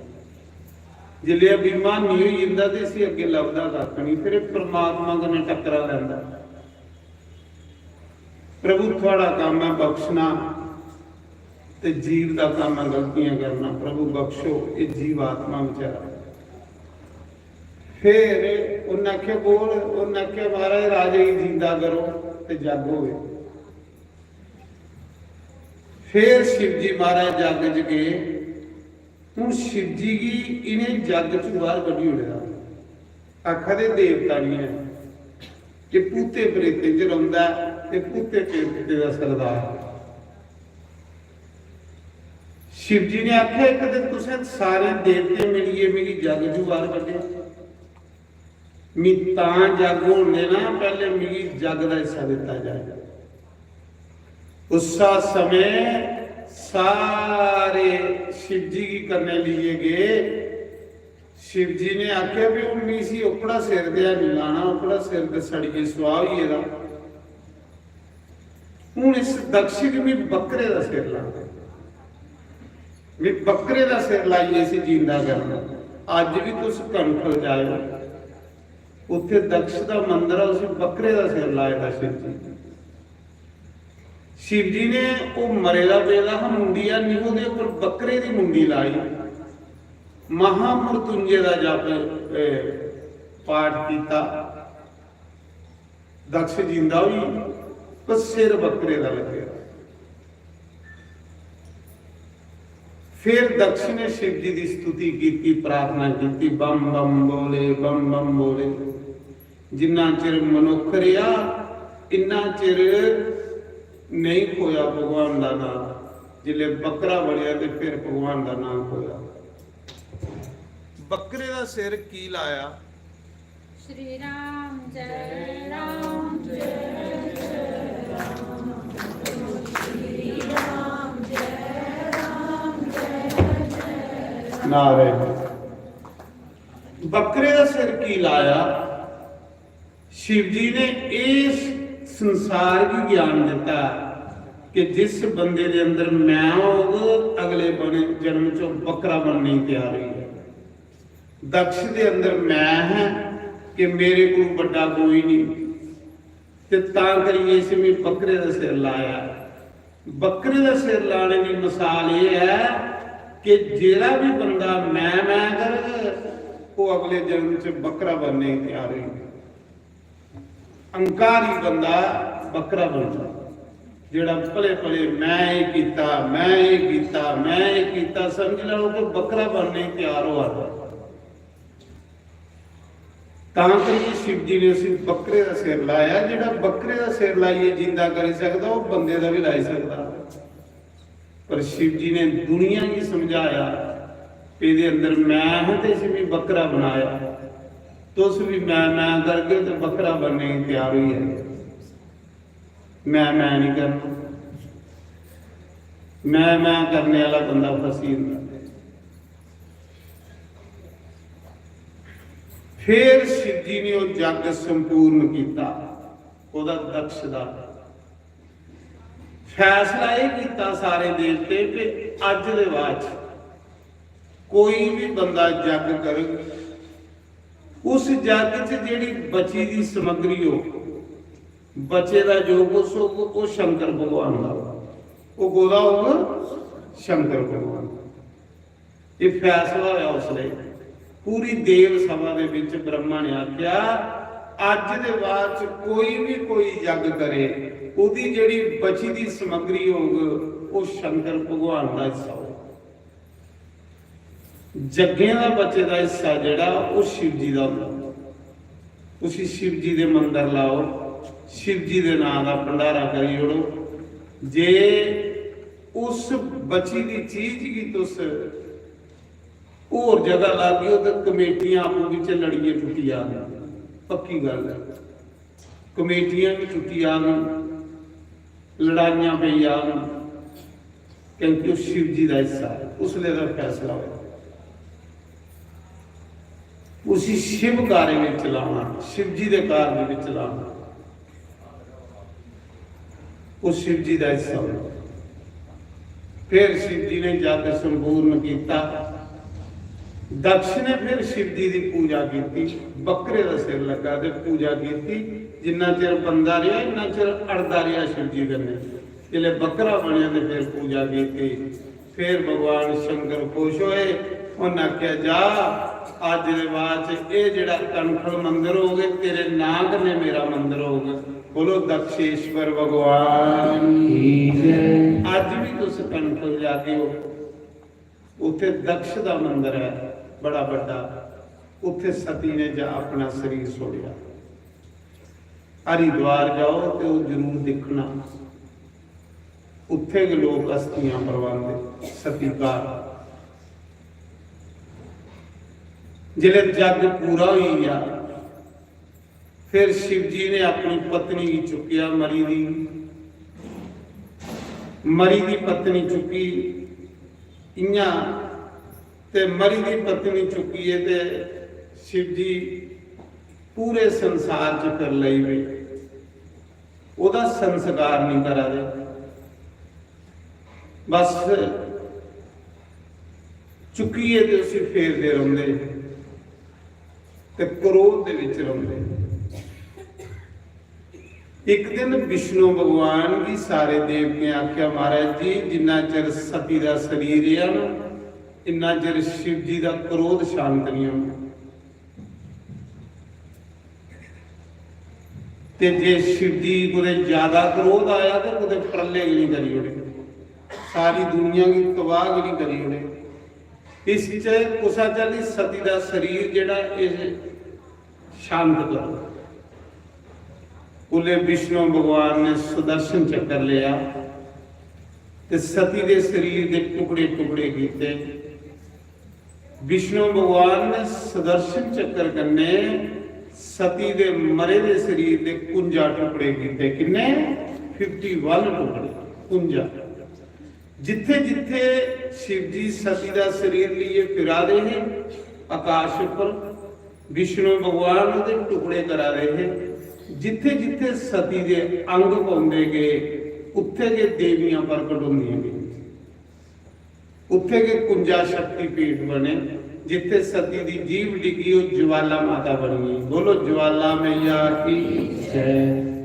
जिसलै अभिमानी होई जंदा ते इसी अग्गें लभदा कक्ख निं, फिर एह् परमात्मा कन्नै टक्करा लैंदा। प्रभु, थुआढ़ा कम्म ऐ बख्शना ते जीव दा कम्म ऐ गलतियां करना। प्रभु बख्शो, एह् जीव आत्मा बेचारा। फिर उन्नै आखेआ, "बोल।" उन्नै आखेआ, "महाराज, राजे गी जींदा करो ते जग होवे।" फिर शिव जी महाराज जग च गे। हून शिव जी गी इ'नें जग चों बाहर कड्ढी ओड़े दा। आखा दे देवता निं ऐ, एह् भूतें प्रेतें च रौंह्दा ऐ, एह् भूतें प्रेतें दा सरदार। शिव जी ने आखेआ, "इक दिन तुसें सारे देवते मिलियै मिगी जग चों बाहर कड्ढेआ, मी तां जग होन देना, पैह्ले मिगी जग दा हिस्सा दित्ता जाए।" उस्सा समें सारे शिव जी गी कन्नै लेइयै गे। शिव जी ने आखेआ, "भी हून मी इसी ओकड़ा सिर ते निं लाना, ओकड़ा सिर ते सड़ियै सुआह् होई गेदा। हून इस दक्ष गी मी बक्करे दा सिर लाना, मी बक्करे दा सिर लाइयै इसी जींदा करना। अज्ज बी तुस कनखल जाएओ, उत्थे दक्ष दा मंदर ऐ, उसी बक्करे दा सिर लाए दा शिव जी।" शिव जी ने ओह् मरे दा पेदा हा, मुंडी हैनी, ओह्दे उप्पर बक्करे दी मुंडी लाई, महामृत्युंजय दा जप, ए, पाठ कीता। दक्ष जींदा होई, पर सिर बक्करे दा लग्गे दा। फिर दक्ष ने शिव जी दी स्तुति कीती, प्रार्थना कीती, "बम बम बोले, बम बम बोले।" जिन्ना चिर मनुक्ख रेहा, इन्ना चिर नेईं खोया भगवान दा नांऽ। जिसलै बक्करा बनेआ ते फिर भगवान दा नांऽ खोया। बक्करे दा सिर की लाया? श्री राम जय राम जय जय राम, श्री राम जय राम जय जय राम। नारे। बक्करे दा सिर की लाया? शिव जी ने इस संसार गी ज्ञान दिता कि जिस बंदे दे अंदर मैं होग, अगले बने जन्म च बक्करा बनने गी तैयार होई जाए। दक्ष दे अंदर मैं है कि मेरे कोल बड्डा कोई नहीं, ते तां करियै इसी मैं बक्करे दा सिर लाया। बक्करे दा सिर लाने दी मिसाल एह् ऐ कि जेह्ड़ा बी बंदा मैं, मैं करग, ओह् अगले जन्म च बक्करा बनने गी त्यार होई जाए। अहंकारी बंदा बक्करा बनदा, जेह्ड़ा पले पले मैं एह् कीता, मैं एह् कीता, मैं एह् कीता, समझी लैओ कि बक्करा बनने गी त्यार होआ दा। तां करियै शिव जी ने उसी बक्करे दा सिर लाया। जेह्ड़ा बक्करे दा सिर लाइयै जींदा करी सकदा, ओह् बंदे दा बी लाई सकदा। पर शिव जी ने दुनिया गी समझाया, "एह्दे अंदर मैं हा ते इसी मी बक्करा बनाया। तुस बी मैं, मैं करगे ते बक्करा बनने गी त्यार होई जाएगा।" मैं, मैं नहीं करना। मैं, मैं करने वाला बंदा फसी जंदा। फिर शिव जी ने ओह् जग संपूर्ण कीता, ओह्दा दक्ष दा। फैसला एह् कीता सारे देवते कि अज्ज दे बाद च कोई भी बंदा जग करग, उस जग च जेह्ड़ी बची दी समग्री हो, बचे दा जो कुछ होग, ओह् शंकर भगवान दा होग। ओह् कोह्दा होग? शंकर भगवान दा। एह् फैसला होया उसलै। पूरी देव सभा दे विच ब्रह्मा ने आख्या, "अज्ज दे बाद च कोई भी कोई यज्ञ करे, ओह्दी जेह्ड़ी बची दी समग्री होग, ओह् शंकर भगवान दा हिस्सा होग।" जग्गें दा बचे दा हिस्सा जेह्ड़ा, ओह् शिव जी दा होंदा। उसी शिव जी दे मंदर लाओ, शिव जी दे नां दा भंडारा करी ओड़ो। जे उस बची दी चीज गी तुस होर जगह लागे ओ, ते कमेटियां आपूं बिच्चें लड़ियै टुट्टी जान, पक्की गल्ल ऐ। कमेटियां बी टुट्टी जान, लड़ाइयां पेई जान, क्योंकि ओह् शिव जी दा हिस्सा ऐ। उसलै दा फैसला होया, उसी शिव कार्य बिच लाना, शिव जी दे कार्य बिच लाना, ओह् शिव जी दा हिस्सा होया। फिर शिव जी ने जग संपूर्ण किया, दक्ष ने फिर शिव जी दी पूजा कीती, बकरे दा सिर लग्गा ते पूजा कीती। जिन्ना चिर बंदा रेहा, इन्ना चिर अड़दा रेहा शिव जी कन्नै। जिसलै बकरा बनेआ ते फिर पूजा कीती। फिर भगवान शंकर खुश होए, उन्नै आखेआ, "जा, अज्ज दे बाद च एह् जेह्ड़ा कनखल मंदर होग, एह् तेरे नांऽ कन्नै मेरा मंदर होग।" बोलो दक्षेश्वर भगवान की जय। अज्ज भी तुस कनखल जागे हो, उत्थे दक्ष दा मंदर है बड़ा बड्डा, उत्थे सती ने जा अपना शरीर छोड़िया। हरिद्वार जाओ ते ओह् जरूर दिक्खना, उत्थे गै लोक अस्थियां परवांदे सती घर। जिसलै जग पूरा होई गेआ, फिर शिव जी ने अपनी पत्नी गी चुक्केआ, मरी दी, मरी दी पत्नी चुक्की, इ'यां ते मरी दी पत्नी चुक्कियै ते शिव जी पूरे संसार च फिर लई पे। ओह्दा संस्कार नहीं करा दे, बस चुक्कियै ते उसी फेरदे रौंह्दे ते क्रोध दे बिच रौंह्दे। इक दिन विष्णु भगवान गी सारे देवतें आखेआ, "महाराज जी, जिन्ना चिर सती दा शरीर रेहा ना, इन्ना चिर शिव जी दा क्रोध शांत नहीं होना।" ते जे शिव जी कुतै ज्यादा क्रोध आया ते कुतै प्रलय गै नहीं करी ओड़े, सारी दुनिया गी तबाह गै नहीं करी ओड़े। इस च कुसा चाल्ली सती दा शरीर जेह्ड़ा एह् शांत करो। उसलै विष्णु भगवान ने सुदर्शन चक्कर लेआ ते सती दे शरीर दे टुकड़े टुकड़े कीते। विष्णु भगवान ने सुदर्शन चक्कर कन्नै सती दे मरे दे शरीर दे कुंजा टुकड़े कीते। किन्ने? फिफ्टी वन टुकड़े, कुंजा। जित्थे जित्थे शिव जी सती दा शरीर लेइयै फिरा दे हे आकाश उप्पर, विष्णु भगवान ओह्दे टुकड़े करा दे हे। जित्थे जित्थे सती दे अंग पौंदे गे, उत्थे गै देवियां प्रकट होंदियां गेइयां। उत्थे गै कुंजा शक्ति पीठ बने। जित्थे सती दी जीभ डिग्गी, ओह् ज्वाला माता बनी गेई। बोलो ज्वाला मैया की जय।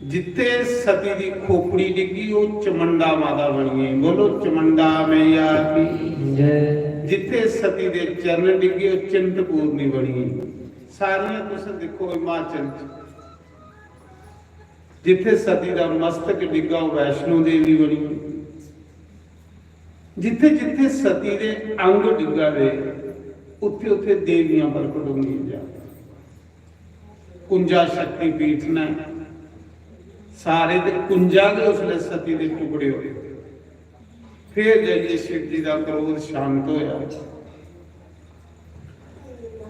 जित्थे सती दी खोपड़ी डिग्गी, ओह् चमुंडा माता बनी गेई। बोलो चमुंडा मैया की जय। जित्थे सती दे चरण डिग्गे, ओह् चिंतपूर्णी बनी गेई। सारियां तुस दिक्खो हिमाचल च, जित्थे सती दा मस्तक डिग्गा, ओह् वैष्णो देवी बनी गेई। जित्थे जित्थे सती दे अंग डिग्गा दे, उत्थे उत्थे देवियां प्रकट होंदियां जा। कुंजा शक्ति पीठ ने, सारे दे कुंजा गै उसले सती दे टुकड़े होए। फिर जाइयै शिव जी दा क्रोध शांत होया।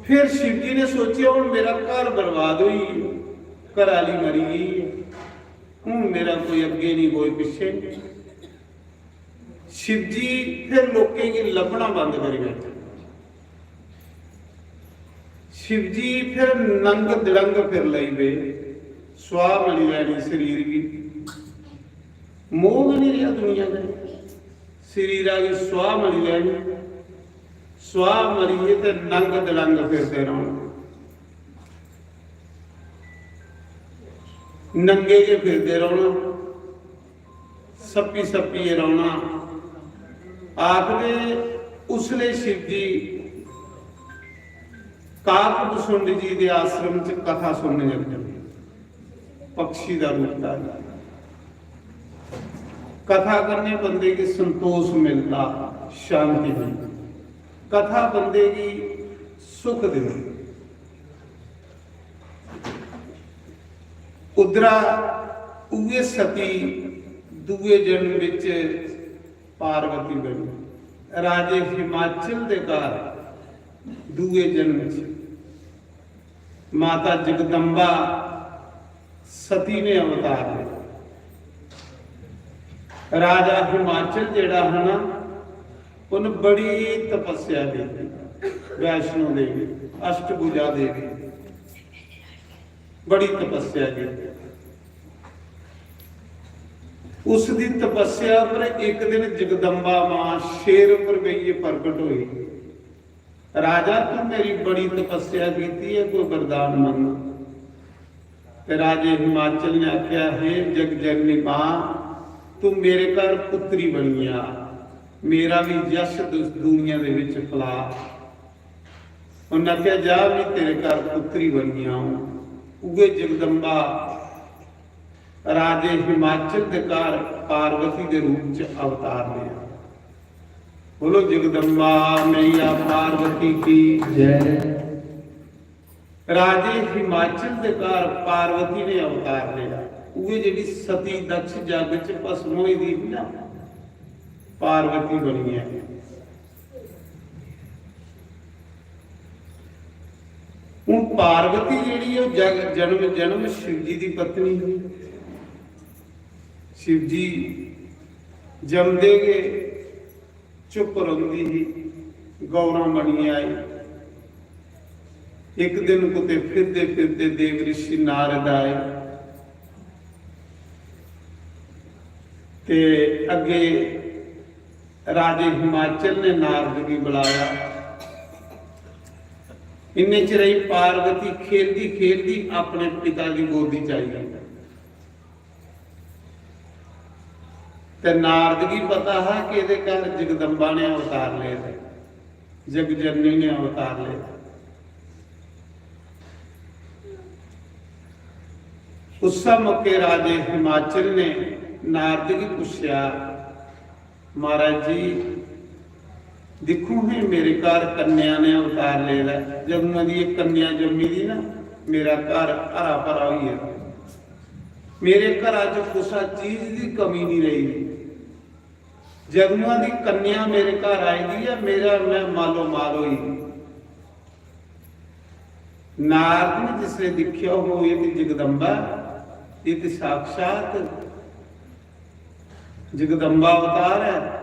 फिर शिव जी ने सोचेआ, "हुन मेरा घर बर्बाद होई गेआ, घर आह्ली मरी गेई ऐ, हुन मेरा कोई अग्गें नहीं, कोई पिच्छें नहीं।" शिव जी फिर लोकें गी लब्भना बंद करी बैठे। शिव जी फिर नंग दड़ंग फिर लई पे, स्वाह मली लैनी शरीर गी। मोह गै नहीं रेहा दुनिया कन्नै। शरीरा गी स्वाह मली लैनी, स्वाह मलियै ते नंग दड़ंग फिरदे रौह्ना, नंगे गै फिरदे रौह्ना, सप्पी सप्पियै रौह्ना। आखदे उसले शिव जी काकभुसुंड जी दे आश्रम च कथा सुनने जंदे, पक्षी दा रूप धारण। कथा कन्नै बंदे गी संतोष मिलदा, शांति मिलदी। कथा बंदे गी सुख दिंदी। उद्धरा उ'ऐ सती दूए जन्म बिच पार्वती बनी, राजे हिमाचल दे घर दूए जन्म च माता जगदम्बा सती ने अवतार लेआ। राजा हिमाचल जेह्ड़ा हा ना, उन्न बड़ी तपस्या कीती, वैष्णो देवी, अष्टभुजा देवी, बड़ी तपस्या कीती। उस दी तपस्या पर इक दिन जगदम्बा मां शेर उप्पर बेहियै प्रगट होई। राजा, तू मेरी बड़ी तपस्या कीती है, कोई वरदान मंग। ते राजे हिमाचल ने आख्या, हे जग जननी मां, तू मेरे घर पुत्री बनी आ, मेरा भी यश दु- दुनिया दे विच फैला। उन्हें आख्या, जा, मैं तेरे घर पुत्री बनी आऊं। उगे जगदम्बा राजे हिमाचल दे घर पार्वती दे रूप च अवतार लिया। बोलो, जगदम्बा मैया पार्वती की जय। राजे हिमाचल दे घर पार्वती ने अवतार लिया। उहे जेडी सती दक्ष जग च भस्म होई दी ही ना, पार्वती बनी है। हूँ पार्वती जेडी है, जग जन्म जन्म शिव जी की पत्नी ही। शिव जी जमदे गै चुप रौंदी ही, गौरां बनी आई। एक दिन कुते फिरदे फिरदे देव ऋषि नारद आए ते अगे राजे हिमाचल ने नारद गी बुलाया। इन्ने चिर ही पार्वती खेलदी खेलदी अपने पिता दी गोदी च आई गई। ते नारद गी पता हा कि एह्दे घर जगदम्बा ने अवतार ले दे, जगजननी ने अवतार ले दे। उस मौके राजे हिमाचल ने नारद गी पूछेआ, महाराज जी, दिक्खो हे, मेरे घर कन्या ने अवतार ले दा ऐ। जदुआं दी एह् कन्या जम्मी दी ना, मेरा घर हरा भरा होई गेदा। मेरे घरा च कुसै चीज दी कमी नहीं रही। जदुआं दी कन्या मेरे घर आई दी ऐ, मेरा, मैं मालो माल होई। नारद ने जिसले दिक्खेआ, ओहो, ये ते जगदम्बा, ये ते साक्षात जगदम्बा अवतार है।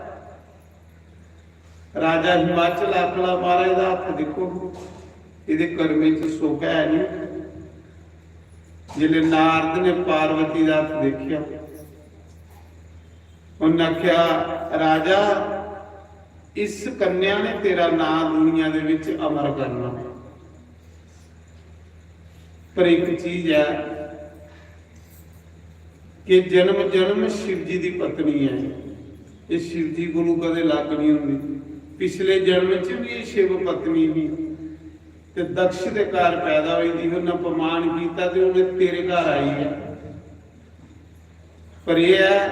राजा हिमाचल आखला, महाराज दा हत्थ दिक्खो, एह्दे कर्में च सुख है नहीं। जिसले नारद ने पार्वती दा हत्थ देखिया, उन्हें आख्या, राजा, इस कन्या ने तेरा नां दुनिया दे विच अमर करना। पर एक चीज है कि जन्म जन्म शिव जी दी पत्नी है, ये शिव जी कोलों कदे अलग नहीं होंदी। पिछले जन्म च भी ये शिव पत्नी ही ते दक्ष दे घर पैदा हुई दी, उन्हें अपमान किया ते उन्हें तेरे घर आई है। पर यह है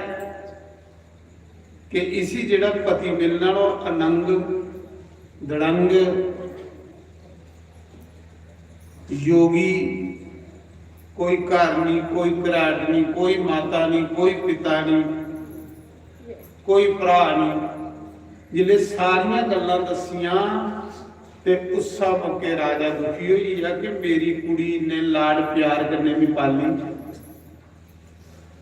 कि इसी जेड़ा पति मिलना, वो अनंग, दड़ंग, योगी, कोई घर नहीं, कोई घराट नहीं, कोई माता नहीं, कोई पिता नहीं, कोई भरा नहीं। जिसले सारियां गल्लां दसियां ते उस मौके राजा दुखी होई गेआ कि मेरी कुड़ी इन्ने लाड प्यार कन्नै मैं पाली,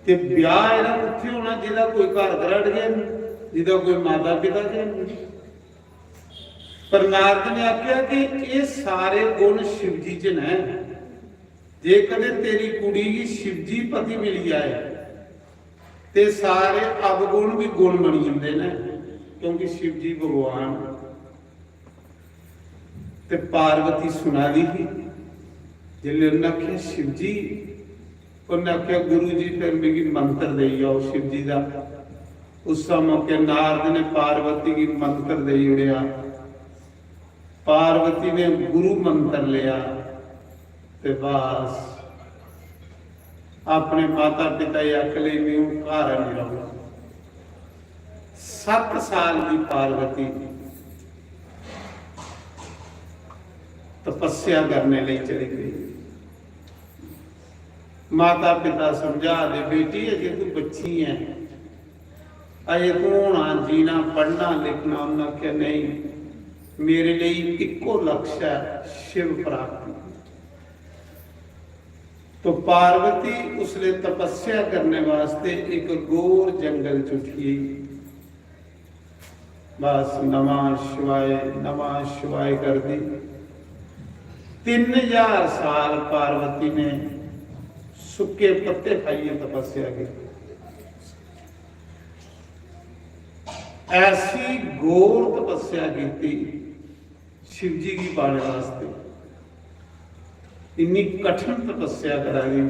ते ब्याह एह्दा उत्थे होना जिदा कोई घर घराट गै नहीं, जिदा कोई माता पिता गै नहीं। पर नारद ने आख्या कि ये सारे गुण शिव जी च न। जे कदे तेरी कुड़ी गी शिव जी पति मिली जाए ते सारे अवगुण भी गुण बनी जंदे न, क्योंकि शिव जी भगवान। ते पार्वती सुना दी ही, जिसले उन्हें आख्या, शिव जी, उन्हें आख्या, गुरु जी, फिर मिगी मंत्र देई आओ शिव जी दा। उस मौके नारद ने पार्वती गी मंत्र देई ओड़ेआ। पार्वती ने गुरु मंत्र लिया ते बस अपने माता पिता गी आख ले, मैं घर नहीं रहूंगा। सत्त साल की पार्वती तपस्या करने लिए चली गई। माता पिता समझा दे, बेटी, अजे तू बच्ची है, अजे तू होना, जीना, पढ़ना, लिखना। उन्हें आख्या, नहीं, मेरे लिए इक्को लक्ष्य है, शिव प्राप्ति। तो पार्वती उसले तपस्या करने वास्ते एक घोर जंगल च उठी गई। बस नमः शिवाय, नमः शिवाय कर दी। तीन हजार साल पार्वती ने सुक्के पत्ते खाइए तपस्या की। ऐसी घोर तपस्या की, शिव जी गी पाने वास्ते इन्नी कठिन तपस्या करा दी।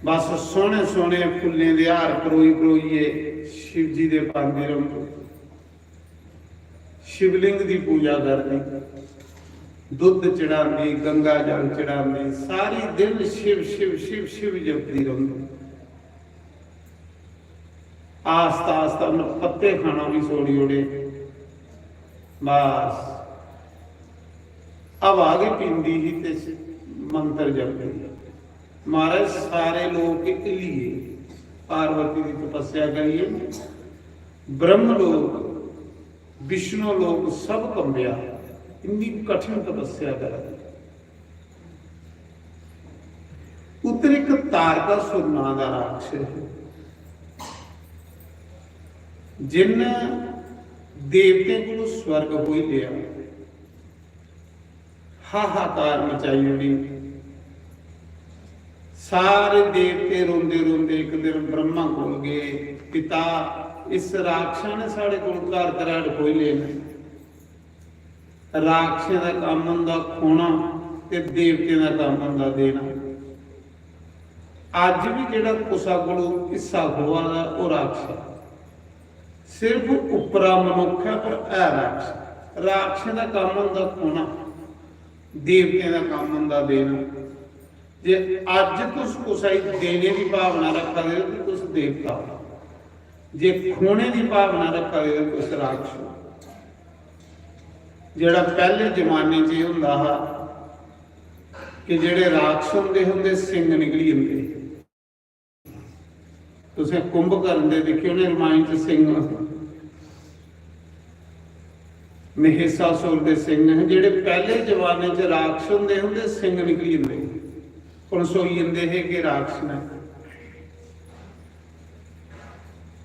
बस सोहने सोहने फुल्लें दे हार परोई परोइयै शिव जी दे पांदी रौंह्दी। शिवलिंग दी पूजा करदी, दुद्ध चढ़ांदी, गंगा जल चढ़ांदी, सारी दिन शिव शिव शिव शिव जपदी रौंह्दी। आस्ता आस्ता उन्न पत्ते खाना भी छोड़ी ओड़े। बस हवा गै पींदी ही ते मंत्र जपदी ही। महाराज, सारे लोक हिल्ली गे पार्वती दी तपस्या करियै। ब्रह्म लोक, विष्णु लोक सब कंबेआ। इन्नी कठिन तपस्या करा दी। उद्धर इक तारकासुर नां दा राक्षस है, जिन्न देवतें कोलों स्वर्ग खोई लेआ। हाहाकार मचाई ओड़ी। सारे देवते रोंदे रोंदे इक दिन ब्रह्मा कोल गए, "पिता, इस राक्षस ने साढ़े कोल घर घराट खोई ले न।" राक्षसें दा कम्म होंदा खोना ते देवतें दा कम्म होंदा देना। अज्ज बी जेह्ड़ा कुसा कोलों हिस्सा खोआ दा, ओह् राक्षस ऐ। सिर्फ उप्परा मनुक्ख ऐ, पर है राक्षस। राक्षसें दा कम्म होंदा खोना, देवतें दा कम्म होंदा देना। जे अज्ज तुस कुसै गी देने दी भावना रखा दे ओ, ते तुस देवता ओ। जे खोने दी भावना रखा दे ओ, तुस राक्षस ओ। जेह्ड़ा पैह्ले जमाने च एह् होंदा हा कि जेह्ड़े राक्षस होंदे हे, उं'दे सिंग निकली जंदे हे। तुसें कुंभकर्ण दे दिक्खे होने रमायण च सिंह, महिषासुर दे सिंह हे। जेह्ड़े पैह्ले जमाने च राक्षस होंदे हे, उं'दे सिंग निकली जंदे हे, कनसोई जंदे हे कि राक्षस न।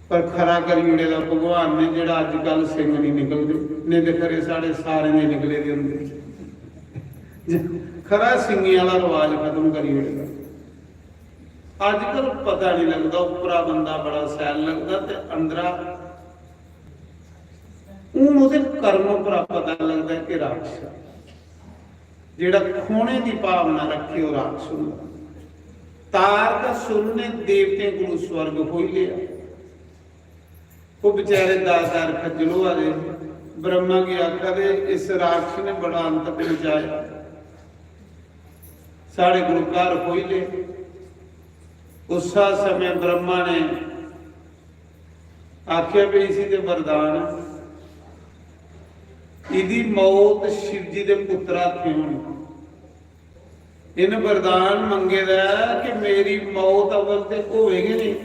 पर खरा करी ओड़े दा भगवान ने, जेह्ड़ा अज्जकल सिंग निं निकलदे, नेईं ते खरे साढ़े सारें दे निकले दे होंदे। खरा सिंगें आह्ला रवाज खत्म करी ओड़े दा। अज्जकल पता निं लगदा, उप्परा बंदा बड़ा शैल लगदा ते अंदरा, हून ओह्दे कर्म उप्परा पता लगदा कि राक्षस, जेह्ड़ा खोने दी भावना रक्खे, ओह् राक्षस होंदा। तारकासुर ने देवतें कोलू स्वर्ग खोई लेआ। ओह् बेचारे दर दर खज्जल होआ दे हे। ब्रह्मा गी आखा दे, "इस राक्षस ने बड़ा अंत मचाया, साढ़े कोलू घर खोई ले।" उस्सा समें ब्रह्मा ने आखेआ, "भी इसी ते वरदान ऐ, इदी मौत शिव जी दे पुत्तर हत्थें होनी।" इन्न वरदान मंगे दा ऐ कि मेरी मौत अवल ते होवे गै नेईं,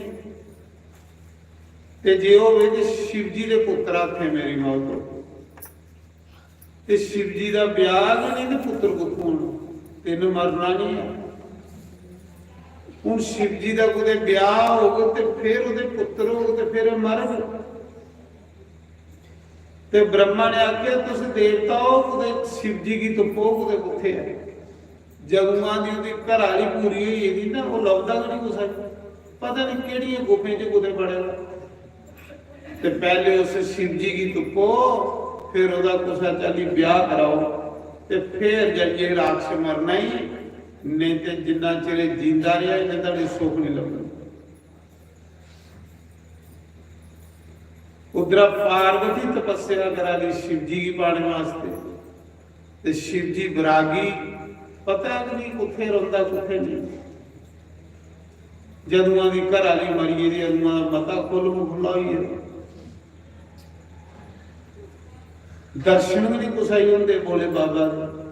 ते जे होवे ते शिव जी दे पुत्तर हत्थें मेरी मौत होवे। ते शिव जी दा ब्याह गै नेईं ते पुत्तर कुत्थों होना? ते इन्न मरना निं ऐ। हून शिव जी दा कुतै ब्याह होग ते फिर ओह्दे पुत्तर होग ते फिर एह् मरग। ते ब्रह्मा ने आखेआ, "तुस देवता ओ, कुतै शिव जी गी तुप्पो, कुतै कुत्थै ऐ?" जदुआं दी ओह्दी घरै आह्ली पूरी होई गेदी ना, ओह् लभदा गै निं कुसै गी। पता निं केह्ड़ियें गुफें च कुतै बड़े दा। ते पैह्ले उस शिव जी गी तुप्पो, फिर ओह्दा कुसै चाल्ली ब्याह कराओ, ते फिर जाइयै राक्षस मरना ई, नेईं ते जिन्ना चिर एह् जींदा रेहा, इन्ने धोड़ी सुख निं लब्भना। उद्धरा पार्वती तपस्या करा दी शिव जी गी पाने वास्ते, ते शिव जी बरागी, पता गै निं कुत्थै रौंह्दा, कुत्थै नेईं। जदुआं दी घरै आह्ली मरी गेदी, अदुआं दा मता खु'ल्ल मुखला होई गेदा। दर्शन गै निं कुसै गी होंदे भोले बाबा दे।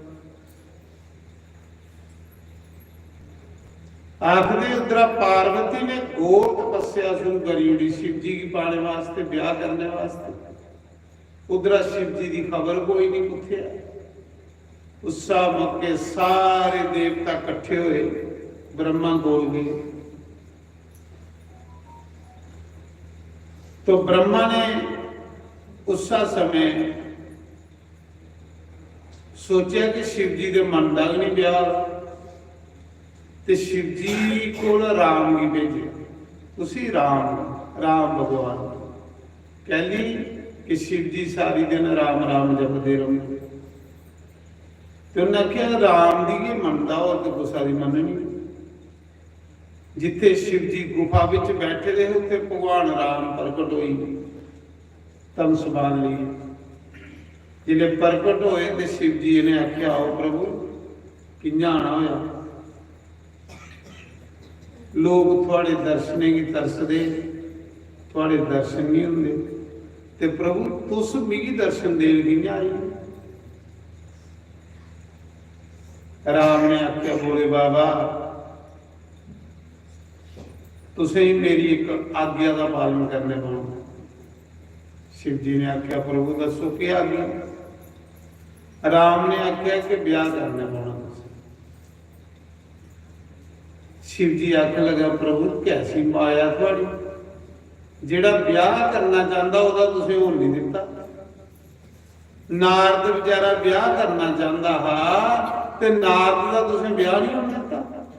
आखदे उद्धरा पार्वती ने घोर तपस्या शुरू करी ओड़ी शिव जी गी पाने वास्ते, ब्याह करने वास्ते। उद्धरा शिव जी दी खबर कोई नहीं कुत्थे ऐ। उस्सा मौके सारे देवता कट्ठे होए, ब्रह्मा कोल गए। तो ब्रह्मा ने उस्सा समय सोचेआ कि शिव जी दे मन दा गै निं ब्याह, ते शिव जी कोल राम गी भेजेआ। उसी राम, राम भगवान, कैली? कि शिव जी सारी दिन राम राम जपदे रौंह्दे। ते उन्नै आखेआ, "राम दी गै मनदा, होर ते कुसै दी मननी।" जित्थै शिव जी गुफा बिच बैठे दे हे, उत्थै भगवान राम प्रकट होई गे, धनुष बाण लेइयै। जिसलै प्रकट होए ते शिव जी ने आखेआ, "आओ प्रभु, कि'यां आना होआ? लोक थुआड़े दर्शनें गी तरसदे, थुआड़े दर्शन निं होंदे, ते प्रभु, तुस मिगी दर्शन देन कि'यां आई?" राम ने आखेआ, "भोले बाबा, तुसें ही मेरी इक आज्ञा दा पालन करने पौना।" शिव जी ने आखेआ, "प्रभु, दस्सो, केह् आज्ञा?" राम ने आखेआ कि ब्याह करने पौना तुसें। शिव जी आखन लगा, "प्रभु, कैसी माया थुआड़ी, जेह्ड़ा ब्याह करना चांहदा, ओह्दा तुसें होन निं दित्ता। नारद बेचारा ब्याह करना चांहदा हा, ते नारद दा तुसें ब्याह निं होन दित्ता।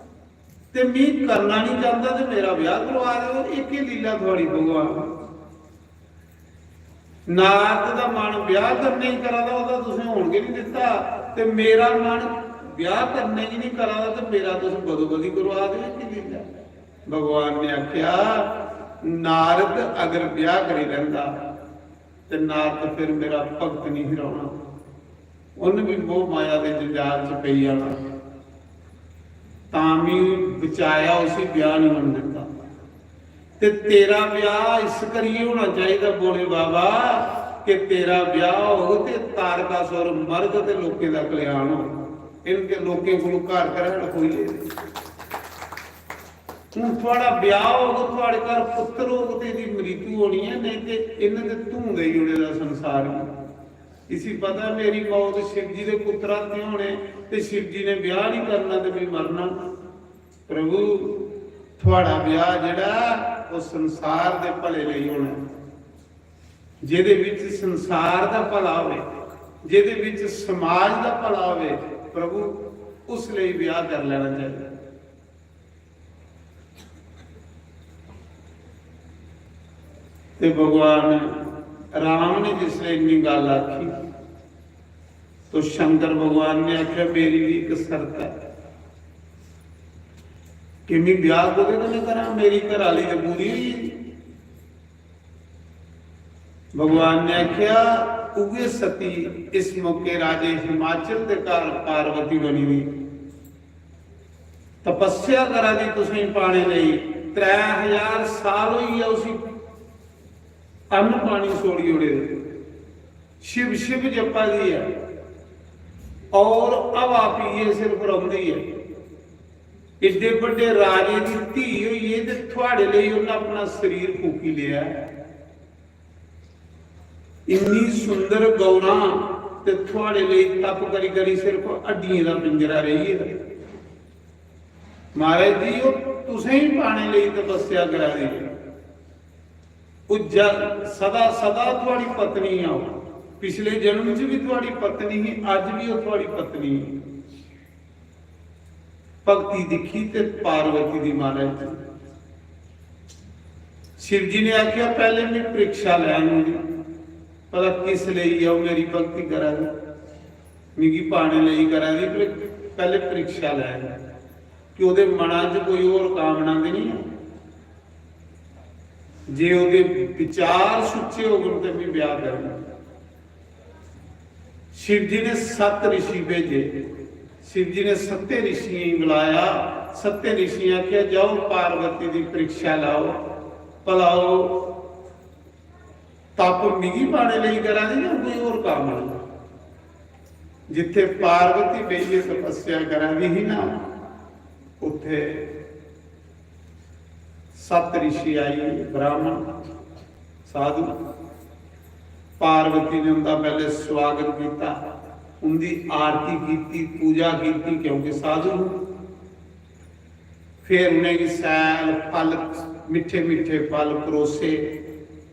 ते मी करना निं चांहदा, ते मेरा ब्याह करवा देओ। एह् केह् लीला थुआड़ी भगवान?" नारद दा मन ब्याह करने गी करा दा, ओह्दा तुसें होन गै निं दित्ता, ते मेरा मन ब्याह करने गी निं करा दा, ते मेरा तुस बदो बदी करवा दे, एह् की लीला? भगवान ने आखेआ, "नारद अगर ब्याह करी लैंदा, ते नारद फिर मेरा भगत निं ही रौह्ना।" उन्न बी मोह माया दे जंजाल च पेई जाना। तां बी बचाया, उसी ब्याह निं होन दित्ता। ते तेरा ब्याह इस करियै होना चाहिदा, भोले बाबा, कि तेरा ब्याह होग ते तारकासुर मरग ते लोकें दा कल्याण होग। इनके लोकें कोलों घर घर हड़कोई ले। हून थुआड़ा ब्याह होग, थुआड़े घर पुत्तर होग ते एह्दी मृत्यु होनी ऐ, नेईं ते इन्न ते धूं देई ओड़े दा संसार गी। इसी पता मेरी मौत शिव जी दे पुत्तरा ते होने, ते शिव जी ने ब्याह नहीं करना ते मैं मरना। प्रभु, थुआड़ा ब्याह जेड़ा, ओह संसार दे भले लेई होना, जेदे विच संसार दा भला होवे, जेदे विच समाज दा भला होवे, प्रभु, उस लेई ब्याह कर लेना चाहिए। ते भगवान राम ने जिसलै इन्नी गल्ल आखी, तो शंकर भगवान ने आखेआ, "मेरी भी इक शर्त ऐ कि मैं ब्याह कोह्दे कन्नै करां? मेरी घर आह्ली ते पूरी होई गेदी।" भगवान ने आखेआ, "उ'ऐ सती इस मौके राजे हिमाचल दे घर पार्वती बनी दी, तपस्या करा दी तुसेंगी पाने लेई, त्रै हजार साल होई गेआ उसी अन्न पानी छोड़ी ओड़े दे, शिव शिव जप्पा दी ऐ और हवा पीए सिर्फ रौंह्दी ऐ। एड्डे बड्डे राजे दी धी होइयै ते थुआड़े लेई उन्नै अपना शरीर फूकी लेआ ऐ। इन्नी सुंदर गौरां ते थुआड़े लेई तप करी करी सिर्फ हड्डियें दा पिंजरा रेही गेदा।" महाराज जी, ओह् तुसें ही पाने लेई तपस्या करा दी ऐ। ओह् ज-, सदा सदा थुआड़ी पत्नी ऐ ओह्। पिछले जन्म च बी थुआड़ी पत्नी ही, अज्ज बी ओह् थुआड़ी पत्नी ऐ। भक्ति दिक्खी ते पार्वती दी, महाराज जी। शिव जी ने आखेआ, "पैह्ले मैं परीक्षा लैन ओह्दी, भला किस लेई ऐ ओह् मेरी भक्ति करा दी, मिगी पाने लेई करा दी, पर पैह्ले परीक्षा लैन कि ओह्दे मना च कोई होर कामना ते निं ऐ। जे ओह्दे विचार सुच्चे होङन ते मैं ब्याह करङ।" शिव जी ने सत्त रिशी भेजे। शिव जी ने सत्तें रिशियें गी बुलाया। सत्तें रिशियें आखेआ, "जाओ, पार्वती दी परीक्षा लैओ, भला ओह् तप मिगी पाने लेई करा दी जां कोई होर कम्म?" जित्थे पार्वती बेहियै तपस्या करा दी ही ना, उत्थे सत्त रिशी आई, ब्राह्मण, साधु। पार्वती ने उंदा पैह्ले स्वागत कीता, उंदी आरती कीती, पूजा कीती, क्योंकि साधु न। फिर उनेंगी सैल, फल, मिट्ठे मिट्ठे फल परोसे,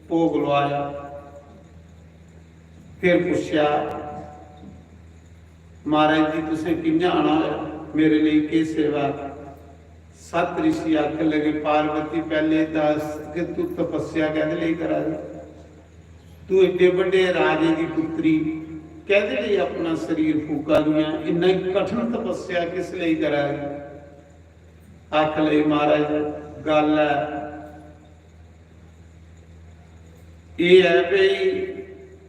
भोग लुआया। फिर पुच्छेआ, "महाराज जी, तुसें कि'यां आना होआ? मेरे लेई केह् सेवा?" सत्त रिशी आखन लगे, "पार्वती, पैह्ले दस कि तू तपस्या कैह्दे लेई करा दी? तू एड्डे बड्डे राजे दी पुत्री, कैह्दे लेई अपना शरीर फूका दियां? इन्ना कठिन तपस्या किस लेई करा दी? आख लगे, महाराज, गल्ल ऐ, एह् ऐ भई,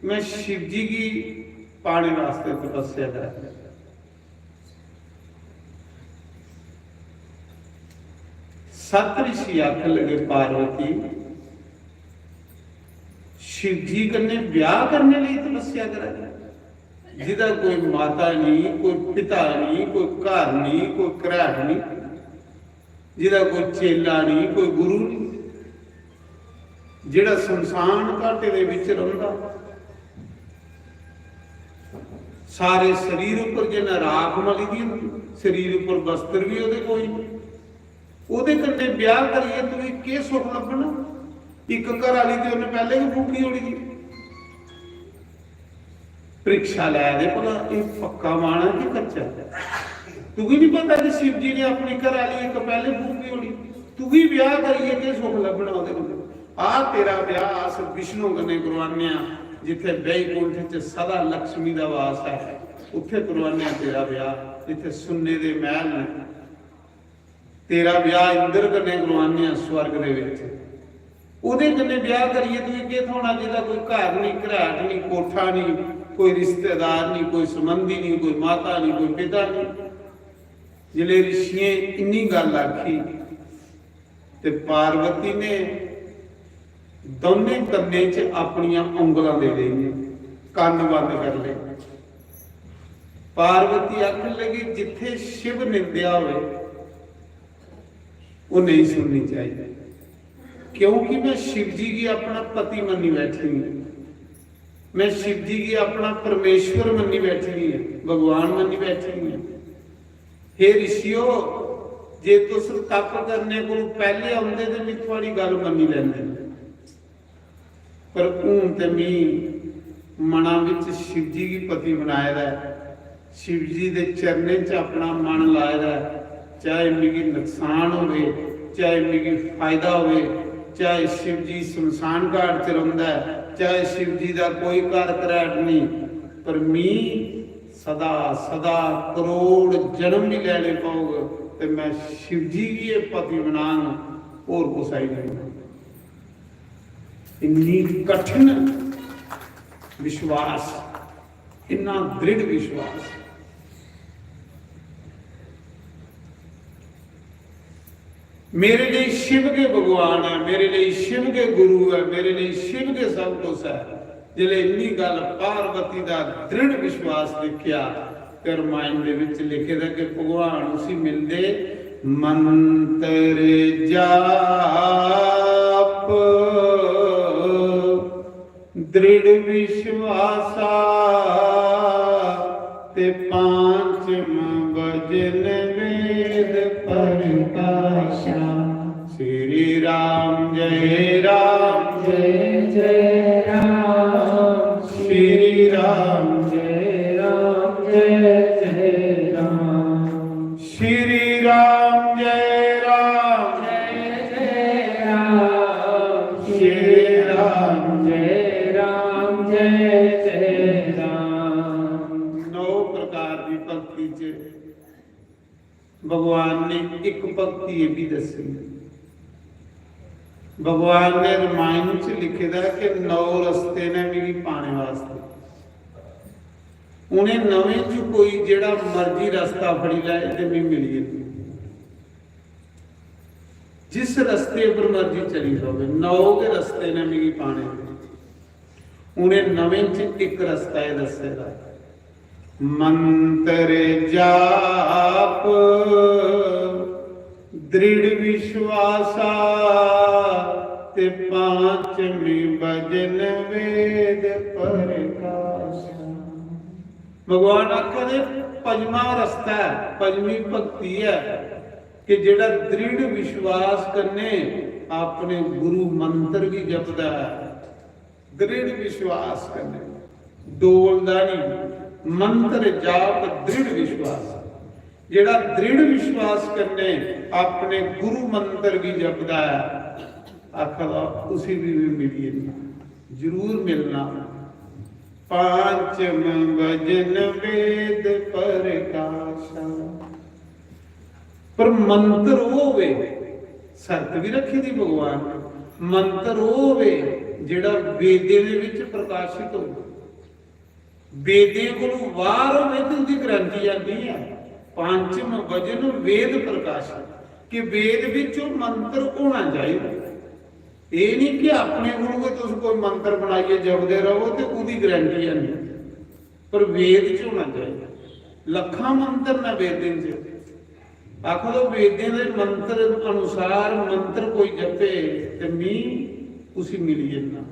में शिव जी गी पाने वास्तै तपस्या करा दी। सत ऋषि आखन लगे, पार्वती, शिव जी कन्नै ब्याह करने लेई तपस्या करा दी, जिदा कोई माता नहीं, कोई पिता नहीं, कोई घर नहीं, कोई घराट नहीं, जिदा कोई चेला नहीं, कोई गुरु नहीं, जेड़ा सुनसान घाटे दे विच रौंदा, सारे शरीर उपर जिन्ना राख मली दी होंदी, शरीर उपर वस्त्र भी ओदे कोई नहीं। ओदे कन्नै ब्याह करियै तुगी केह् सुख लब्भना? इक घर आह्ली ते उन्नै पैह्ले गै फूकी ओड़ी दी। परीक्षा लै दे, भला एह् पक्का मन ऐ कि कच्चा? तुगी नहीं पता कि शिव जी ने अपनी घर आह्ली इक पैह्ले फूकी ओड़ी, तुगी ब्याह करियै केह् सुख लब्भना ओह्दे कन्नै? आ तेरा ब्याह अस विष्णु कन्नै करवाने आं, जित्थै बैकुंठ च सदा लक्ष्मी दा वास ऐ, उत्थै करवाने आं तेरा ब्याह, जित्थै सुन्ने दे मैह्ल न। तेरा ब्याह इंद्र कन्नै करवाने आं स्वर्ग दे विच। ओह्दे कन्नै ब्याह करियै तुगी केह् थ्होना, जेह्दा कोई घर नहीं, घराट नहीं, कोठा नहीं, कोई रिश्तेदार नहीं, कोई संबंधी नहीं, कोई माता नहीं, कोई पिता नहीं? जिसलै ऋषियें इन्नी गल्ल आखी ते पार्वती ने दौनें कन्नें च अपनियां उंगलां दे लेइयां, कन्न बंद कर ले। पार्वती आखन लगी, जित्थे शिव निंदेआ होवे, ओह् नहीं सुननी चाहिदी, क्योंकि मैं शिव जी गी अपना पति मन्नी बैठी हूं, मैं शिव जी गी अपना परमेश्वर मन्नी बैठी दी आं, भगवान मन्नी बैठी दी आं। हे ऋषियो, जे तुस तप करने कोल पैह्ले औंदे ते मैं थुआड़ी गल्ल मन्नी लैंदी, पर हून ते मैं मना विच शिव जी गी पति बनाए दा ऐ, शिव जी दे चरणें च अपना मन लाए दा ऐ। चाहे मिगी नुकसान होवे, चाहे मिगी फायदा होवे, चाहे शिव जी शमशान घाट च रौंह्दा ऐ, चाहे शिव जी दा कोई घर घराट नहीं, पर मी सदा सदा करोड़ जन्म भी लैने पौग ते मैं शिव जी गी एह् पति बनांग, होर कुसै गी नहीं बनांग। इन्नी कठिन विश्वास, इन्ना दृढ़ विश्वास। मेरे लेई शिव गै भगवान ऐ, मेरे लेई शिव गै गुरु ऐ, मेरे लेई शिव गै सब कुछ ऐ। जिसलै इन्नी गल्ल पार्वती दा दृढ़ विश्वास दिक्खेआ ते रामायण दे विच लिखे दा कि भगवान उसी मिलदे मंत्र जाप दृढ़ विश्वासा ते पांचम भजन वेद प्रकाशा। श्री राम जय राम जय जय राम श्री राम जय राम जय जय राम श्री राम जय राम जय जय राम श्री राम जय राम जय जय राम। नौ प्रकार की भक्ति च भगवान ने एक भक्ति ये भी दसी। भगवान ने रामायण च लिखे दा कि नौ रस्ते ने मिगी पाने वास्ते। उन्हें नवें च कोई जेड़ा मर्जी रस्ता फड़ी लै ते मिगी मिली जंदी। जिस रस्ते पर मर्जी चली जाओ, नौ के रस्ते ने मिगी पाने। उन्हें नवें च एक रस्ता एह् दस्से दा, मंत्र जाप दृढ़ विश्वासा ते पांचमी भजन वेद प्रकाशा। भगवान आखा दे पंजमा रस्ता ऐ, पंजमी भक्ति ऐ कि जेड़ा दृढ़ विश्वास कन्नै अपने गुरु मंत्र गी जपदा ऐ, दृढ़ विश्वास कन्नै डोलदा नहीं, मंत्र जाप दृढ़ विश्वास। जेड़ा दृढ़ विश्वास कन्नै अपने गुरु मंत्र गी जपदा ऐ, आखा दा उसी भी, भी मिली जंदा। जरूर मिलना। पांचम भजन वेद प्रकाशा। पर मंत्र ओह् होवे, शर्त भी रखी दी भगवान ने, मंत्र ओह् होवे जेड़ा वेदें दे विच प्रकाशित होवे। वेदें कोलों बाहर होवे ते उंदी गारंटी आंदी ऐ। पांचम भजन वेद प्रकाशा, कि वेद विच ओह् मंत्र होना चाहिदा। एह् नहीं कि अपने कोलों गै तुस कोई मंत्र बनाइयै जपदे रहो ते ओह्दी गारंटी है नहीं, पर वेद च होना चाहिए। लक्खां मंत्र न वेदें च। आखो तो वेदें दे मंत्र अनुसार मंत्र कोई जपे ते मी उसी मिली जन्ना।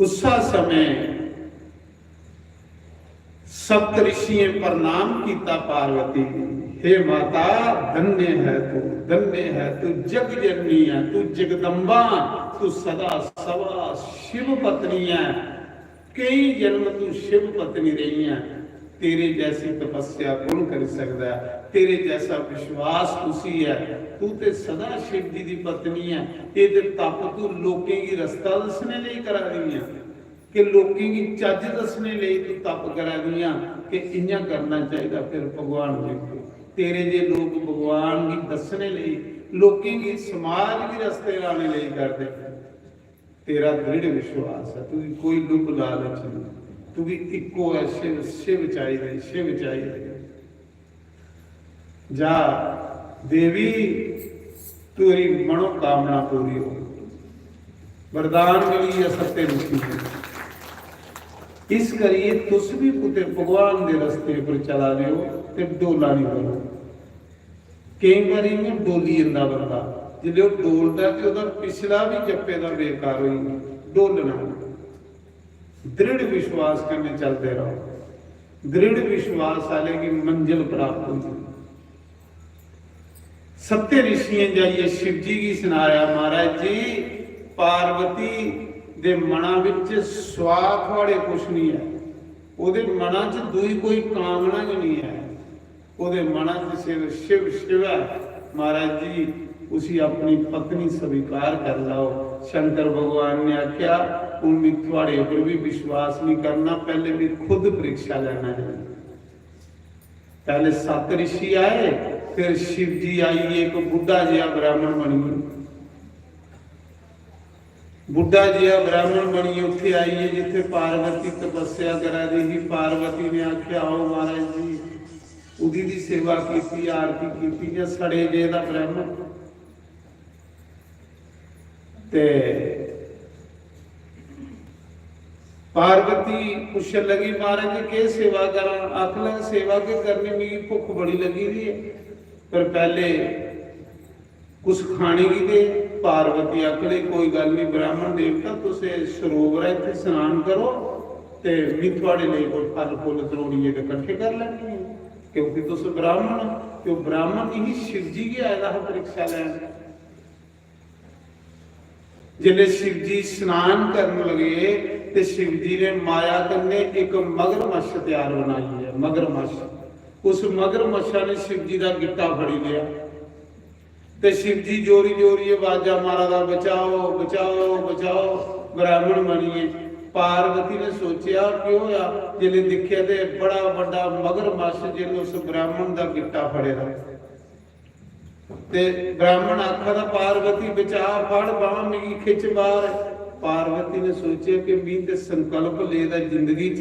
उस्सा समय सप्त ऋषियें प्रणाम कीता पार्वती गी, "हे माता, धन्य है तू, धन्य है तू, जग जननी है तू, जगदम्बा, तू सदा सवा शिव पत्नी है, कई जन्म तू शिव पत्नी रही है, तेरे जैसी तपस्या कौन कर सकता है, तेरे जैसा विश्वास उसी है, तू ते सदा शिव जी दी पत्नी है, ये ते तप तू लोकें गी रस्ता दस्सने लेई करा दी है।" कि लोकें गी चज्ज दस्सने लेई तू तप करा दी आं कि इ'यां करना चाहिदा, फिर भगवान मिलदे। तेरे जे लोक भगवान गी दस्सने लेई, लोकें गी, समाज गी रस्ते लाने लेई करदे। तेरा दृढ़ विश्वास है, तुगी कोई लुभ लालच नहीं, तुगी इक्को है शिव, शिव चाहिदे, शिव चाहिदे। जा देवी, तेरी मनोकामना पूरी हो। वरदान मिली है सत्य ऋषि ने। इस करिए तुस भी कुते भगवान दे रस्ते पर चला दे हो ते डोला नहीं करो। केई बारी इ'यां डोली जंदा बंदा, जिसलै ओह् डोलदा ते ओह्दा पिछला बी जप्पे दा बेकार होई जंदा। डोलना नहीं। दृढ़ विश्वास कन्नै चलदे रहो। दृढ़ विश्वास आह्ले गी मंजिल प्राप्त होंदी। सत्य ऋषियें जाइयै शिव जी गी सनाया, "महाराज जी, पार्वती दे मना बिच स्वा थुआड़े कुछ नहीं ऐ, ओह्दे मना च दूई कोई कामना गै नहीं ऐ।" ओह्दे मना च सिर्फ शिव, शिव ऐ। महाराज जी, उसी अपनी पत्नी स्वीकार कर लैओ। शंकर भगवान ने आख्या, "हून मी थुआड़े उप्पर भी विश्वास नहीं करना, पैह्ले मी खुद परीक्षा लैना चाहिए।" पैह्ले सत्त ऋषि आए, फिर शिव जी आइए, इक बुड्ढा जेहा ब्राह्मण बनियै। बुड्ढा जेहा ब्राह्मण बनियै उत्थे आइयै जित्थे पार्वती तपस्या करा दी ही, पार्वती ने आख्या, "आओ महाराज जी।" उदी दी सेवा कीती, आरती कीती, जां सड़े जेह् दा ब्राह्मण। ते पार्वती पुच्छन लगी, "महाराज जी, केह् सेवा करां?" आखन लगा, "सेवा केह् करनी, मिगी भुक्ख बड़ी लगी दी ऐ, पर पैह्ले कुछ खाने गी दे।" पार्वती आखन लगी, "कोई गल्ल नहीं ब्राह्मण देवता, तुस इस सरोवर ऐ, इत्थै स्नान करो ते में थुआड़े लेई कोई फल फुल त्रोड़ियै ते कट्ठे कर लैन्नी आं, क्योंकि तुस ब्राह्मण ओ।" ते ओह् ब्राह्मण नहीं, शिव जी गै आए दा हा परीक्षा लैन। जिसलै शिव जी स्नान करन लगे ते शिव जी ने माया कन्नै इक मगरमच्छ त्यार बनाई ऐ, मगरमच्छ। उस मगरमच्छा ने शिव जी दा गिट्टा फड़ी लेआ। ते शिव जी जोरी जोरियै बाजा मारा दा, "बचाओ, बचाओ, बचाओ।" ब्राह्मण बनियै पार्वती ने सोचेआ, "केह् होआ?" जिसलै दिक्खेआ ते बड़ा बड्डा मगरमच्छ, जिसलै उस ब्राह्मण दा गिट्टा फड़े दा। ते ब्राह्मण आखा दा, "पार्वती, बचा, फड़ बांह, मिगी खिच्च बाहर।" पार्वती ने सोचेआ कि "मी ते संकल्प लेदा जिंदगी च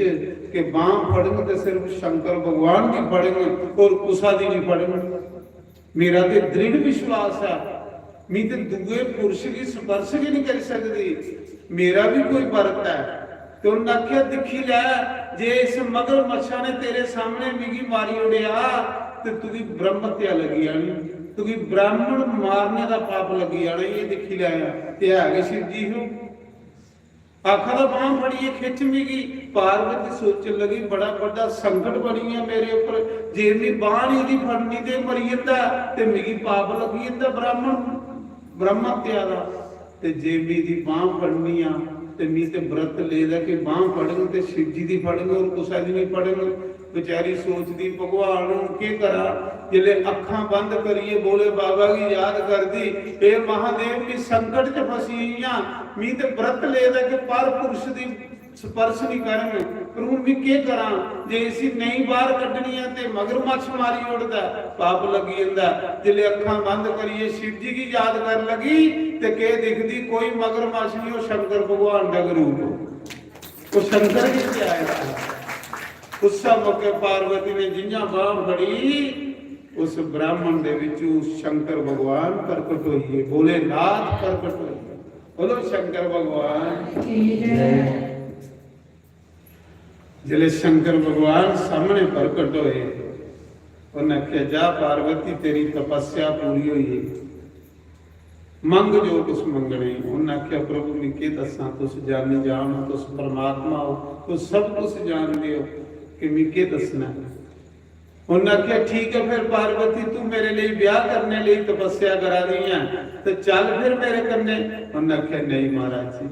कि बांह फड़ङ ते सिर्फ शंकर भगवान दी फड़ङ, होर कुसा दी नहीं फड़ङ।" मेरा ते दृढ़ विश्वास ऐ, मी ते दूए पुरुष गी स्पर्श गै नहीं करी सकदी, मेरा भी कोई व्रत ऐ। ते उन्नै आखेआ, "दिक्खी लै, जे इस मगरमच्छा ने तेरे सामने मिगी मारी ओड़ेआ, ते तुगी ब्रह्म हत्या लगी जानी, तुगी ब्राह्मण मारने दा पाप लगी जाना, एह् दिक्खी लै।" ते है गै शिव जी हो। आखा दा, "बांह फड़ियै खिच्च मिगी।" पार्वती सोचन लगी, "बड़ा बड्डा संकट बनी गेआ मेरे उप्पर, जे मी बांह निं दी फड़नी ते मरी जंदा, ते मिगी पाप लग्गी जंदा ब्राह्मण, ब्रह्म हत्या दा। ते जे मी दी बांह फड़नी आ, ते मी ते व्रत लेदा कि बांह फड़न ते शिव जी दी फड़न और कुसै दी नहीं फड़न। बेचारी सोचदी, "भगवान, हून केह् करां?" जिसलै अक्खां बंद करियै भोले बाबा गी याद करदी, "हे महादेव, मी संकट च फसी गेई आं, मी ते व्रत लेदा कि पर पुरुष दी स्पर्श नहीं करन, पर हून मी केह् करां? जे इसी नेईं बाहर कड्ढनी ऐ ते मगरमच्छ मारी ओड़दा ऐ, पाप लग्गी जंदा ऐ।" जिसलै अक्खां बंद करियै शिव जी गी याद करन लगी ते केह् दिखदी? कोई मगरमच्छ नहीं, ओह् शंकर भगवान दा गै रूप, ओह् शंकर जी ते आए दा। उस्सै मौके पार्वती ने जियां बांह फड़ी, उस ब्राह्मण दे विचू शंकर भगवान प्रकट होइए, भोलेनाथ प्रकट होइए। बोलो शंकर भगवान की जय। जिसलै शंकर भगवान सामने प्रकट होए, उन्हें आखेआ, "जा पार्वती, तेरी तपस्या पूरी होई है, मंग जो कुछ मंगने।" उन्हें आखेआ, "प्रभु, मैं केह् दस्सां, तुस जानी जान हो, तुस परमात्मा हो, तुस सब कुछ जानदे हो कि मैं केह् दस्सना है।" उन्हें आखेआ, "ठीक है, फिर पार्वती, तू मेरे लिए ब्याह करने लिए तपस्या करा रही है, तो चल फिर मेरे कन्ने।" उन्हें आखेआ, "नहीं महाराज जी,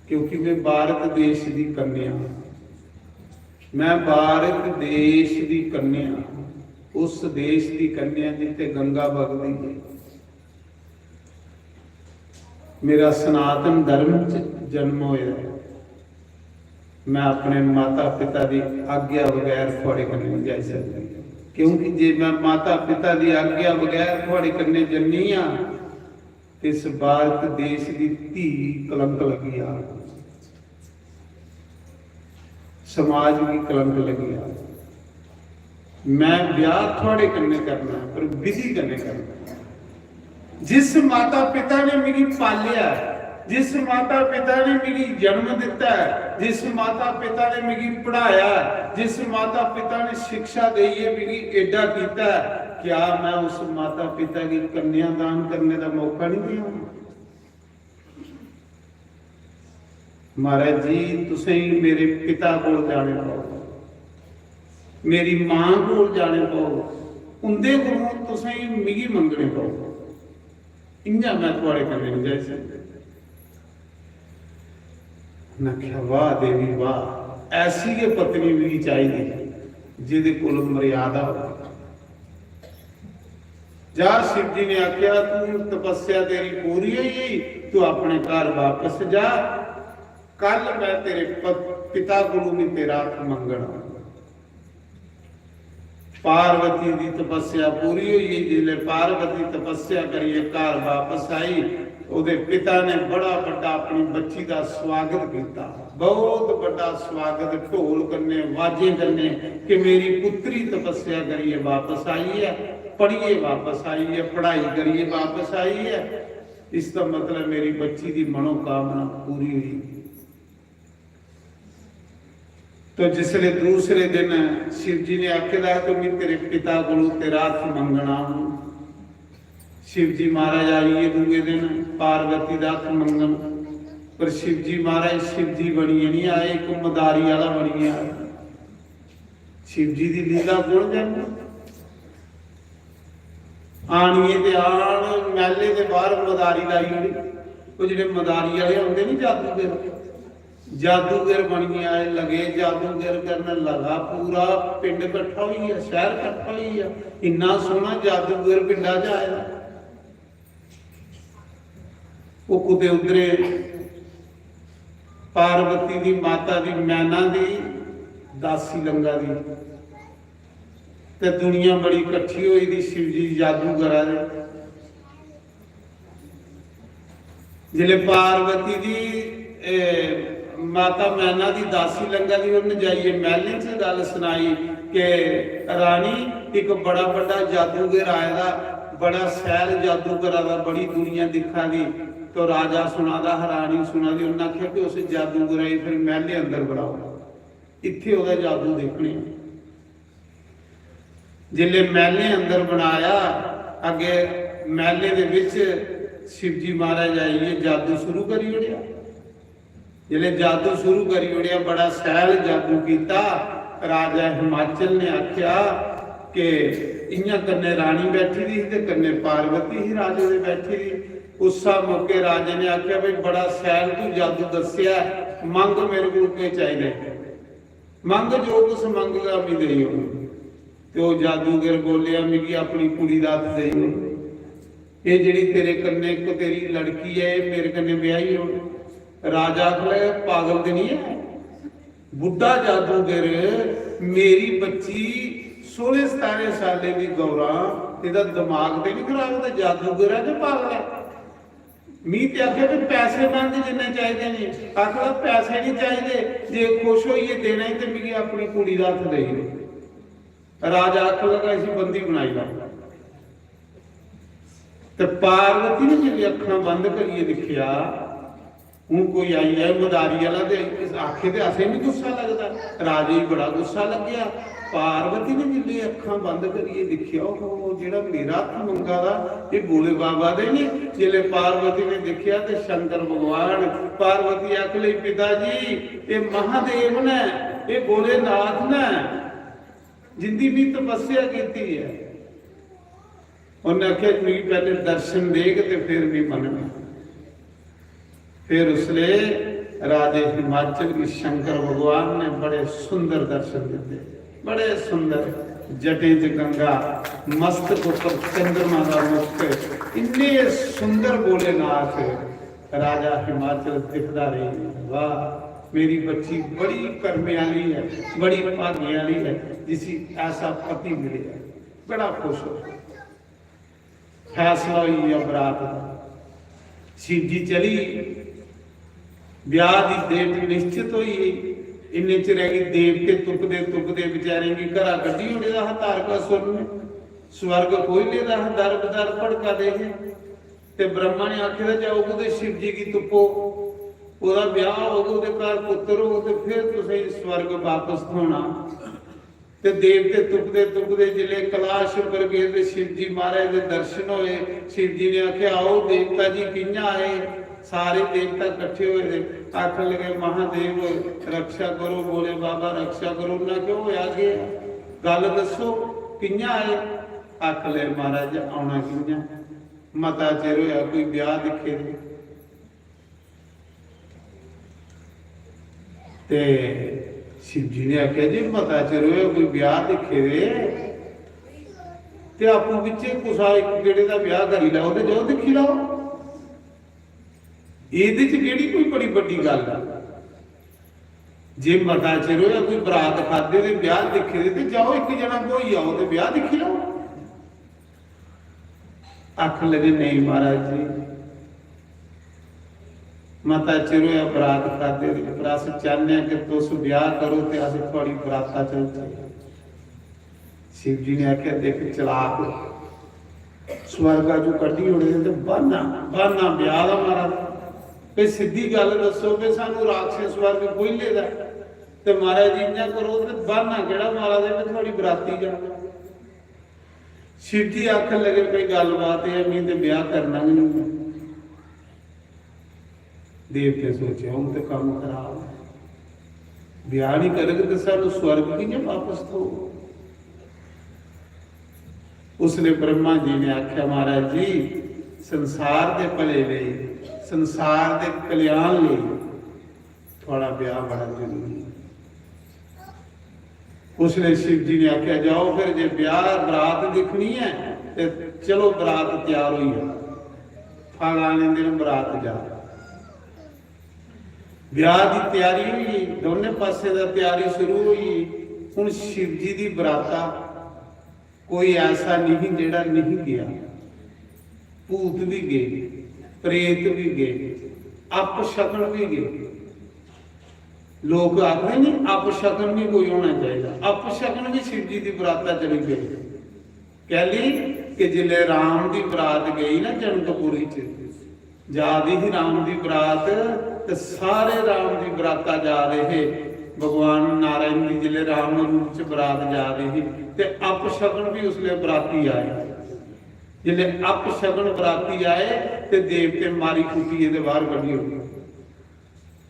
क्योंकि मैं भारत देश दी कन्या हां, मैं भारत देश दी कन्या हां, उस देश दी कन्या जित्थे गंगा बगदी है। मेरा सनातन धर्म च जन्म होया है, मैं अपने माता पिता दी आज्ञा बगैर थुआड़े कन्नै नहीं जाई सकदी, क्योंकि जे मैं माता पिता दी आज्ञा बगैर थुआड़े कन्नै जन्नी आं, ते इस भारत देश दी धी गी कलंक लग्गी जाग, समाज गी कलंक लग्गी जाग। मैं ब्याह थुआड़े कन्नै करना है, पर विधि कन्नै करना है। जिस माता पिता ने मिगी पालेआ, जिस माता पिता ने मिगी जन्म दिता है, जिस माता पिता ने मिगी पढ़ाया, जिस माता पिता ने शिक्षा देइयै मिगी एडा कीता है, क्या मैं उस माता पिता गी कन्यादान करने दा मौका नहीं देआं?" महाराज जी, तुसें मेरे पिता कोल जाने पौग, मेरी मां कोल जाने पौग, उंदे कोलों तुसें मिगी मंगने पौग, इ'यां मैं थुआड़े कन्नै नहीं जाई सकदा। उन्हें आखेआ, "वाह देवी वाह, ऐसी गै पत्नी मिगी चाहिदी, जेह्दे कोल मर्यादा होवे।" जा, शिव जी ने आखेआ, "तू तपस्या तेरी पूरी होई गेई, तू अपने घर वापस जा, कल मैं तेरे प-, पिता कोलू भी तेरा हक मंगना।" पार्वती दी तपस्या पूरी होई गेई। जिसलै पार्वती तपस्या करियै घर वापस आई, ओह्दे पिता ने बड़ा बड्डा अपनी बच्ची दा स्वागत कीता, बहुत बड्डा स्वागत, ढोल कन्नै, वाजें कन्नै, कि मेरी पुत्री तपस्या करियै वापस आई ऐ, पढ़ियै वापस आई ऐ, पढ़ाई करियै वापस आई ऐ। इसदा मतलब मेरी बच्ची दी मनोकामना पूरी होई। तो जिसले दूसरे दिन शिव जी ने आखे दा, "तू मैं तेरे पिता कोलों तेरा हत्थ मंगना हूं।" शिव जी महाराज आई गे दूए दिन पार्वती दा हत्थ मंगन, पर शिव जी महाराज शिव जी बनियै नहीं आए, इक मदारी आह्ला बनियै आए। शिव जी दी लीला कौन जानदा? आनियै ते आन, मैह्ले दे बाह्र मदारी लाई ओड़ी। ओह् जेह्ड़े मदारी आह्ले होंदे नी, जादूगर, जादूगर बनियै आए, लगे जादूगर करन, लगा पूरा पिंड कट्ठा होई गेआ, शैह्र कट्ठा होई गेआ। इन्ना सोह्ना जादूगर पिंडा च आए दा। ओह् कुतै उद्धरे पार्वती दी माता दी, मैना दी दासी लंगा दी, ते दुनिया बड़ी कट्ठी होई दी, शिव जी जादू करा दे। जिसलै पार्वती दी, ए, माता मैना दी दासी लंगा दी, उन्न जाइयै मैह्लें च गल्ल सनाई कि रानी, इक बड़ा बड्डा जादूगर आए दा, बड़ा सैल जादू करा दा, बड़ी दुनिया दिक्खा दी। तो राजा सुना दा हा, रानी सुना दी, उन्न आखेआ कि उस जादूगरै गी फिर मैह्ले अंदर बलाओ, इत्थै ओह्दा जादू दिक्खने आं। जिसलै मैह्लें अंदर बनाया, अग्गें मैह्लें दे बिच शिवजी महाराज आइयै जादू शुरू करी ओड़ेआ। जिसलै जादू शुरू करी ओड़ेआ, बड़ा सैल जादू कीता। राजा हिमाचल ने आखेआ कि इ'यां कन्नै रानी बैठी दी ही ते कन्नै पार्वती ही राजे दे बैठी दी। उस्सा मौके राजे ने आखेआ, "भाई, बड़ा सैल तू जादू दस्सेआ ऐ, मंग मेरे कोल केह् चाहिदा ऐ? मंग, जो कुछ मंगगा, मी देई ओड़।" ते ओह् जादूगर बोलेआ, "मिगी अपनी कुड़ी दा हत्थ देई ओड़। एह् जेह्ड़ी तेरे कन्नै इक तेरी लड़की ऐ, एह् मेरे कन्नै ब्याही ओड़।" राजा आखन लगा, "पागल ते निं ऐ? बुड्ढा जादूगर, मेरी बच्ची सोलह सतारह सालें दी गौरा, एह्दा दमाग ते निं खराब? ते जादूगर ऐ ते पागल ऐ? मी ते आखेआ भी पैसे मंग जिन्ने चाहिदे ने।" आखदा, "पैसे निं चाहिदे, जे खुश होइयै देना ई ते मिगी अपनी कुड़ी दा हत्थ देई ओड़।" राजा आखन लगा, "इसी बंदी बनाई लैओ।" ते पार्वती ने जिसलै अक्खां बंद करियै दिक्खेआ, हून कोई आई जाए मदारी आह्ला ते इस आखे ते असें बी गुस्सा लगदा, राजे गी बड़ा गुस्सा लग्गेआ। पार्वती ने जिसलै अक्खां बंद करियै दिक्खेआ, "ओहो, जेह्ड़ा मेरा हत्थ मंगा दा, एह् भोले बाबा दे ने।" जिसलै पार्वती ने दिक्खेआ ते शंकर भगवान, पार्वती आखन लगी, "पिता जी, एह् महादेव ने, एह् भोलेनाथ ने, जिंदी मी तपस्या कीती ऐ।" उन्नै आखेआ, "मिगी पैह्ले दर्शन देग ते फिर मी मनना।" फिर उसले राजे हिमाचल गी शंकर भगवान ने बड़े सुंदर दर्शन दिते, बड़े सुंदर। जटें च गंगा, मस्तक उप्पर चंद्रमा दा मुकुट, इन्ने सुंदर भोलेनाथ। राजा हिमाचल दिखदा रेही, "वाह, मेरी बच्ची बड़ी कर्मे आह्ली ऐ, बड़ी भागे आह्ली ऐ, जिसी ऐसा पति मिलेआ।" बड़ा खुश होआ। फैसला होई गेआ बरात दा। शिव जी चली गे। ब्याह दी डेट निश्चित होई गेई। इन्ने चिरै गी देवते तुपदे तुपदे बेचारें गी घरा कड्ढी ओड़े दा हा तारकासुर ने। स्वर्ग खोही लेदा हा, दर बदर भड़का दे हे। ते ब्रह्मा ने आखे दा, "जाओ कुतै शिव जी गी तुप्पो, ओह्दा ब्याह होग, ओह्दे घर पुत्तर होग ते फिर तुसेंगी स्वर्ग बापस थ्होना।" ते देवते तुपदे तुपदे जिसलै कैलाश उप्पर गे ते शिव जी महाराज दे दर्शन होए। शिव जी ने आखेआ, "आओ देवता जी, कि'यां आए?" सारे देवता कट्ठे होए दे, आखन लगे, "महादेव, रक्षा करो, भोले बाबा, रक्षा करो।" उन्नै आखेआ, "होआ केह् ऐ? गल्ल दस्सो, कि'यां आए?" आखन लगे, "महाराज, औना कि'यां? मता चिर होआ कोई ब्याह दिक्खे दे।" ते शिव जी ने आखेआ, "जी, मता चिर होआ कोई ब्याह दिक्खे दे, ते आपूं बिच्चें कुसा इक केह्ड़े दा ब्याह करी लैओ ते जाओ दिक्खी लैओ। एह्दे च केह्ड़ी कोई बड़ी बड्डी गल्ल ऐ? जे मता चिर होआ कोई बरात खाद्धे दे, ब्याह दिक्खे दे, ते जाओ इक जना ब्होई आओ ते ब्याह दिक्खी लैओ।" आखन लगे, "नेईं महाराज जी, मता चिर होआ बरात खाद्धे दे, पर अस चाह्न्ने आं कि तुस ब्याह करो ते अस थुआड़ी बराता चलचै।" शिव जी ने आखेआ, "दिक्ख चलाक, स्वर्गा चों कड्ढी ओड़े दे ते ब्हाना, ब्हाना ब्याह दा मारा दा। कोई सिद्धी गल्ल दस्सो कि सानू राक्षस स्वर्ग खोही लेदा ऐ, ते महाराज जी इ'यां करो ते ब्हाना केह्ड़ा मारा दे, में थुआड़ी बराती जां।" शिव जी आखन लगे, "भाई, गल्लबात एह् ऐ, मी ते ब्याह करना गै नेईं ऐ।" देवतें सोचेआ, "हून ते कम्म खराब ऐ, ब्याह निं करग ते सानूं स्वर्ग कि'यां बापस थ्होग?" उसलै ब्रह्मा जी ने आखेआ, "महाराज जी, संसार दे भले लेई, संसार दे कल्याण लेई थुआड़ा ब्याह बड़ा जरूरी ऐ।" उसलै शिव जी ने आखेआ, "जाओ फिर, जे ब्याह बरात दिक्खनी ऐ ते चलो, बरात त्यार होई जा, फलाने दिन बरात जा।" ब्याह दी त्यारी होई गेई, दोनें पास्सै दा त्यारी शुरू होई गेई। हून शिव जी दी बराता कोई ऐसा नहीं जेह्ड़ा नहीं गेआ। भूत भी गे, प्रेत भी गे, अपशकन भी गे। लोक आखदे नी, अपशकन भी कोई होना चाहिदा। अपशकन भी शिव जी दी बराता चली गए। कैली कि जिसलै राम दी बरात गई ना जनकपुरी च, जा दी ही राम दी बरात, ते सारे राम दी बराता जा दे हे। भगवान नारायण दी जिसलै राम रूप च बरात जा दी ही, ते अपशकन भी उसलै बराती आए। जिसलै अपशकन बराती आए, ते देवते मारी कुट्टियै ते बाहर कड्ढी ओड़े।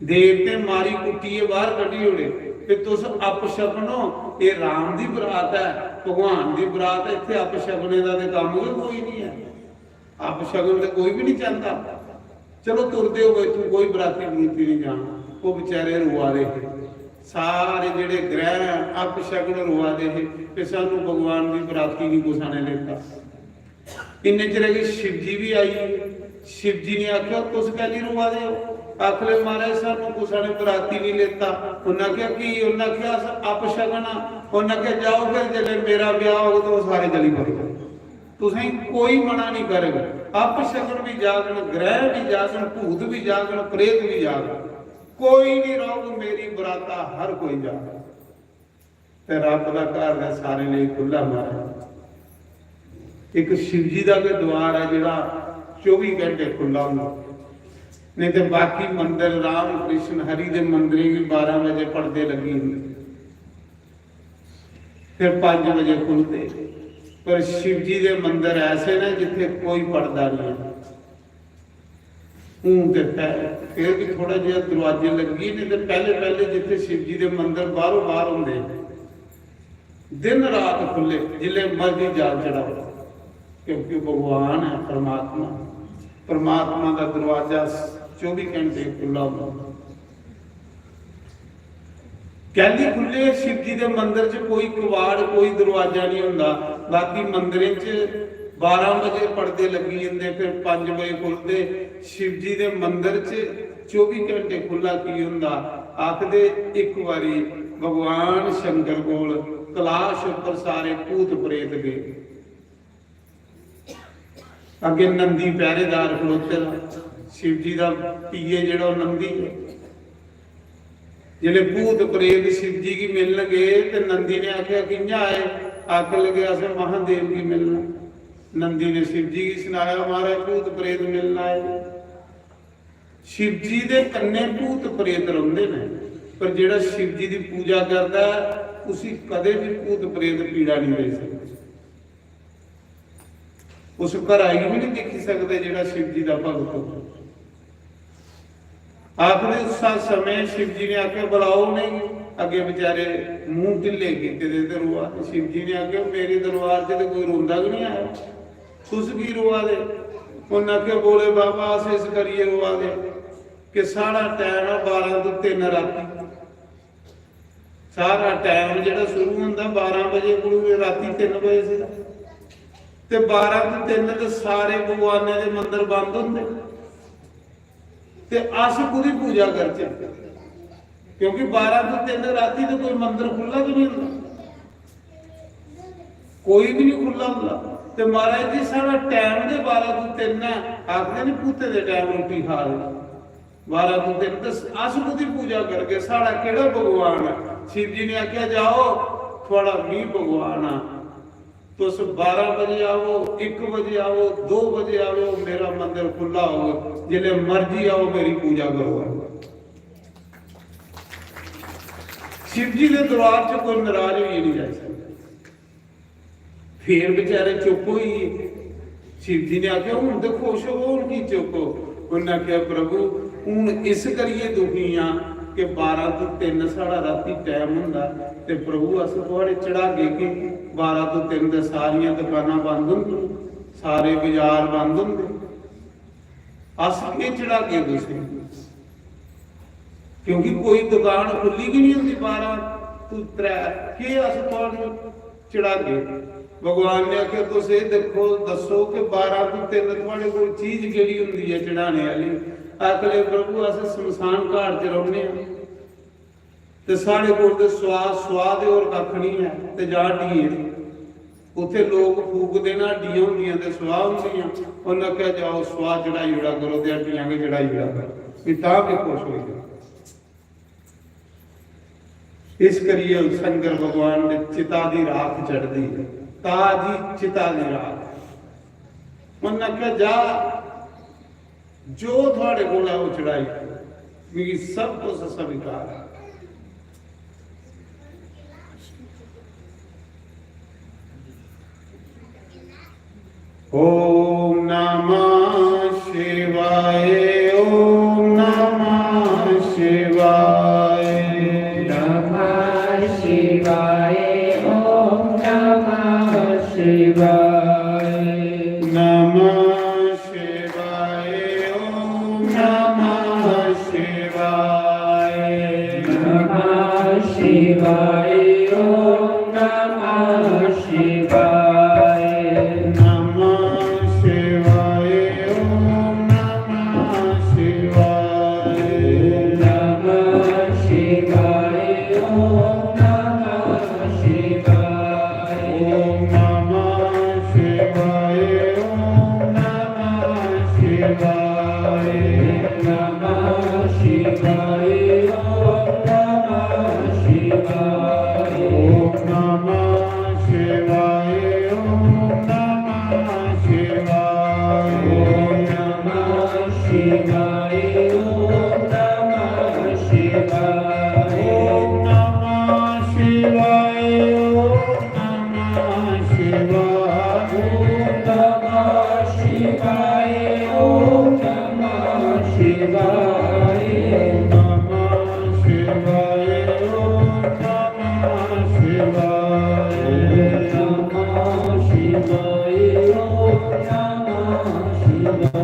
देवते मारी कुट्टियै बाहर कड्ढी ओड़े। ते तुस अपशकन हो, एह् राम दी बरात ऐ, भगवान दी बरात ऐ, इत्थै अपशकने दा ते कम्म गै कोई नहीं ऐ। अपशगन ते कोई भी नहीं चाहता। चलो, तुरदे हो इत्थों, कोई बराती बरूती नहीं जाना। वो बेचारे रोआ दे हे, सारे जेड़े ग्रह अपशगन रोआ दे हे कि सानू भगवान दी बराती नहीं कुसा ने लेता। इन्ने चिर कि शिव जी भी आई गे। शिव जी ने आख्या, "तुस कैली रोआ दे हो?" आखले, "महाराज, सानू कुसा ने बराती नहीं लेता।" उन्हें आख्या, "की?" उन्हें आख्या, "अस अपशगन आ।" उन्हें आख्या, "जाओ फिर, जेल्लै मेरा ब्याह होग तो सारे चली पवो, तुसें कोई मना नहीं करग। अपशगन भी जागन, ग्रह भी जागन, भूत भी जागन, प्रेत भी जागन, कोई नहीं रहोग मेरी बराता, हर कोई जाग।" ते रब दा घर है सारे लिए खुला, महाराज। एक शिव जी दा गै द्वार है जेड़ा चौबी घंटे खुला होंदा, नहीं ते बाकी मंदिर, राम कृष्ण हरि दे मंदिरें गी बारह बजे पड़दे लगी होंदे, फिर पाँच बजे खुलदे। पर शिव जी दे मंदिर ऐसे ने जिथे कोई पड़दा नहीं है। हूं ते पै-, फिर भी थोड़ा जिहा दरवाजे लग्गी, नहीं ते पहले, पहले जिथे शिव जी दे मंदिर बाहरों बाहर होंदे, दिन रात खुले, जिले मर्जी जाल चढ़ाओ, क्योंकि भगवान है, परमात्मा। परमात्मा का दरवाजा चौबी घंटे खुला होंदा। कैली खुले? शिव जी दे मंदिर च कोई कवाड़, कोई दरवाजा नहीं होंदा। बाकी मंदिरें च बारह बजे पड़दे लगी जंदे, फिर पाँच बजे खुलदे। शिव जी दे मंदिर च चौबी घंटे खुला की होंदा? आखदे, एक बारी भगवान शंकर कोल कैलाश उपर सारे भूत प्रेत गए। अगे नंदी पहरेदार खड़ोते दा, शिव जी दा पीए जेड़ा, ओह नंदी है। जिसले भूत प्रेत शिव जी गी मिलन गए ते नंदी ने आख्या, "कि'यां आए?" आखन लगे, "असें महादेव गी मिलना।" नंदी ने शिव जी गी सनाया, "महाराज, भूत प्रेत मिलन आए।" शिव जी दे कन्ने भूत प्रेत रौंदे ने, पर जेड़ा शिव जी दी पूजा करदा है, उसी कदे भी भूत प्रेत पीड़ा नहीं दे सकदे। उस घरा गी भी नहीं दिक्खी सकदे जेड़ा शिव जी दा भगत हो। आखदे उस समय शिव जी ने आखेआ, "बुलाओ उ'नेंगी।" अग्गे बेचारे मूंह ढिल्ले कीते दे ते रोआ दे। शिव जी ने आखेआ, "मेरे दरबार च ते कोई रोंदा गै नहीं आया, तुस की रोआ दे?" उ'न्नै आखेआ, "भोले बाबा, अस इस करियै रोआ दे कि साढ़ा टैम ऐ बारां तो तिन्न राती।" सारा टैम जेह्ड़ा शुरू होंदा बारां बजे कोलू ते रातीं तिन्न बजे सिद्धा। ते बारां तो तिन्न ते सारे भगवानें दे मंदर बंद होंदे। ते अस कुदी पूजा करचै? क्योंकि बारां तो तिन्न रातीं ते कोई मंदर खु'ल्ला गै निं होंदा, कोई बी निं खु'ल्ला होंदा। ते महाराज जी, साढ़ा टैम गै बारां तो तिन्न ऐ। आखदे निं, भूतें दे टैम रुट्टी खा दे। बारां तो तिन्न, ते अस कुदी पूजा करगे? साढ़ा केह्ड़ा भगवान ऐ? शिव जी ने आखेआ, "जाओ, थुआढ़ा मी भगवान आ। तुस बारां बजे आओ, इक बजे आओ, दो बजे आओ, मेरा मंदर खु'ल्ला होग। जिसलै मर्जी आओ, मेरी पूजा करो।" शिव जी दे दरबार च कोई नाराज होइयै निं जाई सकदा। फिर बेचारे चुप होई गे। शिव जी ने आखेआ, "हून ते खुश हो, हून की चुप हो?" उन्नै आखेआ, "प्रभु, हून इस करियै दुखी आं कि बारां तो तिन्न साढ़ा राती टैम होंदा, ते प्रभु, अस थुआढ़े चढ़ागे के? बारां तो तिन्न ते सारियां दकानां बंद होंदियां, सारे बाजार बंद होंदे, अस केह् चढ़ागे तुसें?" क्योंकि कोई दुकान खु'ल्ली गै निं होंदी बारां तो त्रै, केह् अस थुआनूं चढ़ागे? भगवान ने आखेआ, "तुस एह् दिक्खो, दस्सो कि बारां तो तिन्न थुआढ़े कोल चीज केह्ड़ी होंदी ऐ चढ़ाने आह्ली?" आखले, "प्रभु, अस शमशान घाट च रौह्ने आं, ते साढ़े कोल ते सुआह, सुआह ते होर कक्ख निं ऐ, ते जां हड्डियें, उत्थै लोक फूकदे न, हड्डियां होंदियां ते सुआह होंदियां।" उन्नै आखेआ, "जाओ, सुआह चढ़ाई ओड़ा करो ते हड्डियां गै चढ़ाई ओड़ा करो, भी तां बी खुश होई जाओ।" इस करियै शंकर भगवान दे चिता दी राख चढ़दी ऐ, ताजी चिता दी राख। उन्नै आखेआ, "जा, जो थुआड़े कोल ऐ, ओह् चढ़ाई, मिगी सब कुछ स्वीकार ऐ।" ओम नमः शिवाय, ओम नमः शिवाय। नमः शिवाय, ओम नमः शिवाय। नमः Om Namah Shivaya. Namah Shivaya. Om Namah Shivaya. Namah Shivaya. Om Namah Shivaya. Om Namah Shivaya. Om Namah Shivaya. Namah Shivaya. Om Namah Shivaya. Om Namah Shivaya. Om Namah Shivaya. Om Namah Shivaya. Om Namah Shivaya. Om Namah Shivaya. Om Namah Shivaya. Om Namah Shivaya. Om Namah Shivaya. Om Namah Shivaya. Om Namah Shivaya. Om Namah Shivaya. Om Namah Shivaya.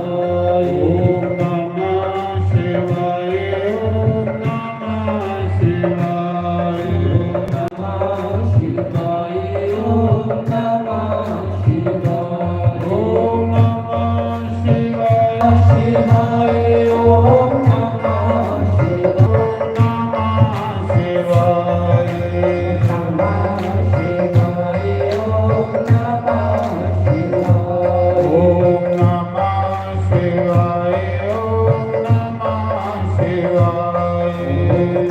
Om Namah Shivaya. Om Namah Shivaya. Namah Shivaya. Om Namah Shivaya. Om Namah Shivaya. Shivaya. Om Namah Shivaya. Om Namah Shivaya. Namah Shivaya. Om Namah Shivaya. Om Namah Shivaya. Om Namah Shivaya.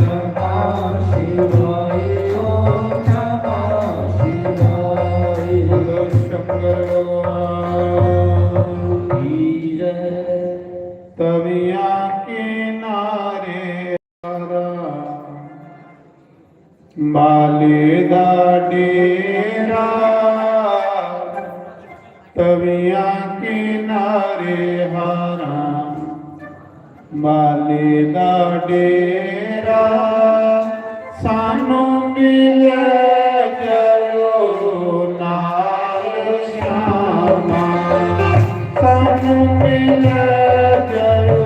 Namah Shivaya. Om Namah Shivaya. बोलो शंकर भगवान की जय। तवियां किनारे बाले दा डेरा, तवियां किनारे हारां बाले दा डेरा, सानू मिले जायो नाल श्यामा, सानू मिले जायो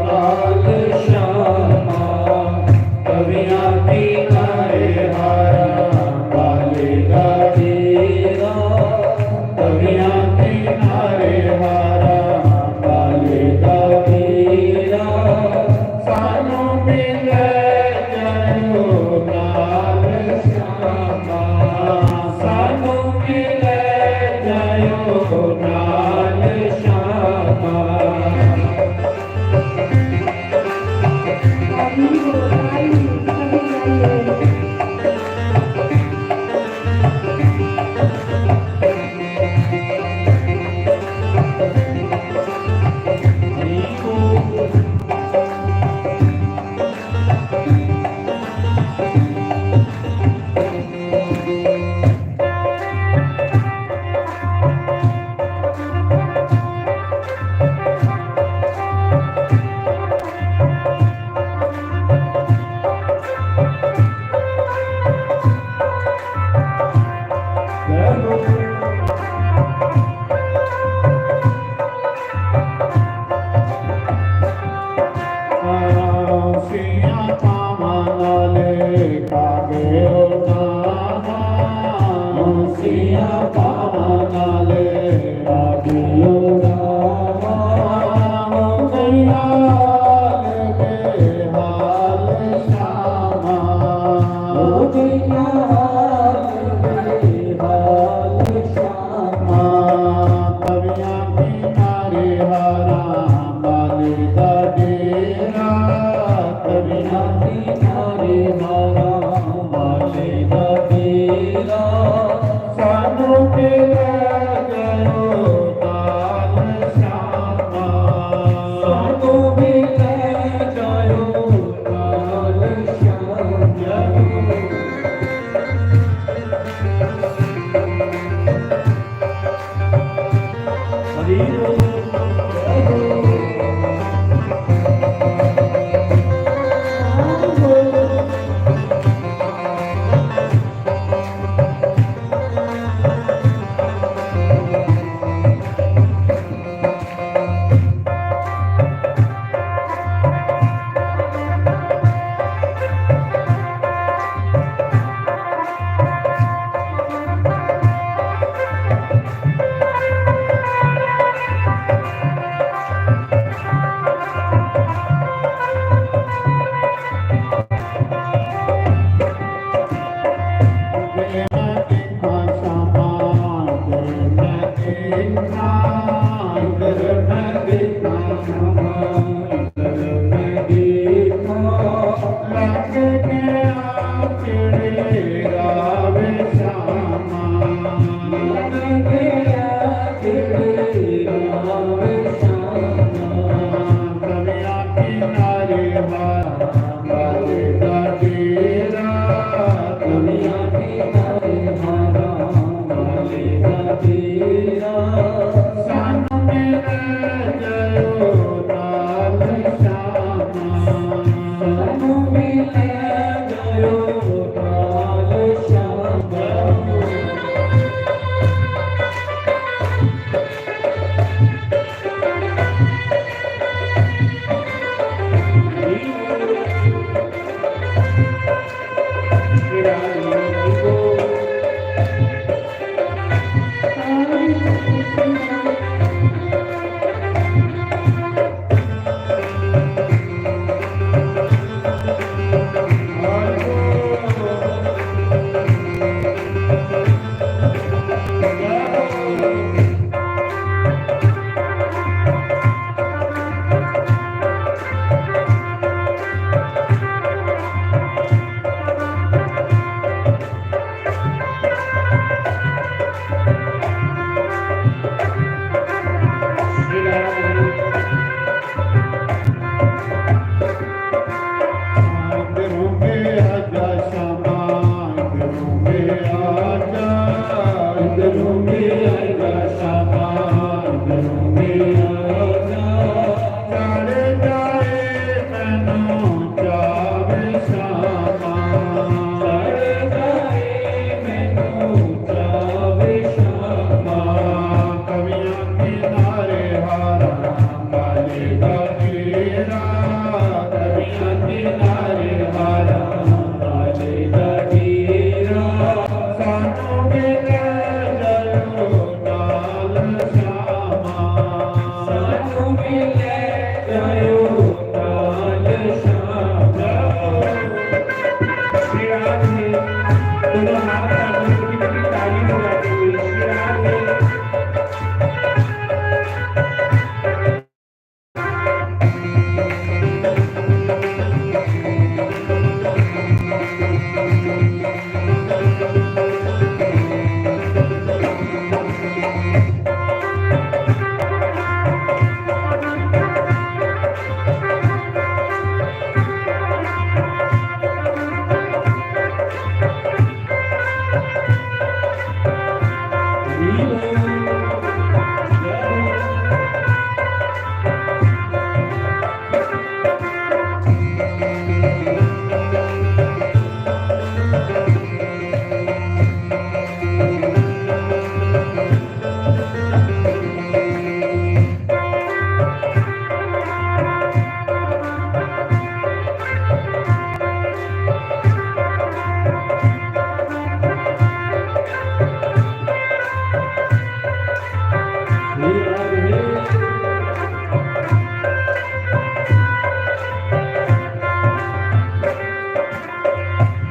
नाल श्यामा। तवियां किनारे हारां बाले दा डेरा, तवियां किनारे हारां बाले दा डेरा, सानू मिले जायो नाल श्यामा, सानू मिले जायो नाल श्यामा। सिया पावन नाले कागे उठावा, सिया पावन नाले कागे उठावा। ओ दयाल बेहाल श्यामा, ओ दयाल बेहाल श्यामा। तवियां किनारे हारां बाले दा डेरा, तवियां किनारे हारां बाले दा डेरा। सानू मिले जायो नाल श्यामा, सानू मिले जायो नाल श्यामा। सानू भी ले जायो नाल श्यामा, सानू भी ले जायो नाल श्यामा। श्री राधे, दोनों हाथ साथ में कितनी ताली बजाते हुए श्री राधे।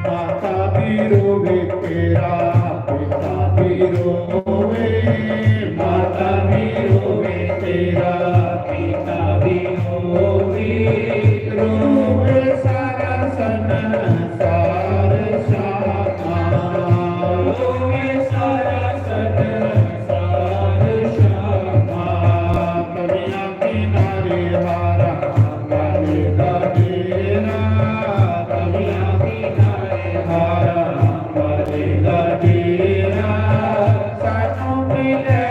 माता भी रोवे तेरा, पिता भी रोवे, माता भी रोवे तेरा, पिता भी रोवे, रोवे सारा संसार श्यामा, रोवे सारा संसार श्यामा। तवियां किनारे हारा अंबा दा डेरा, तवियां किनारे हारा अंबा दा डेरा। सानू भी ले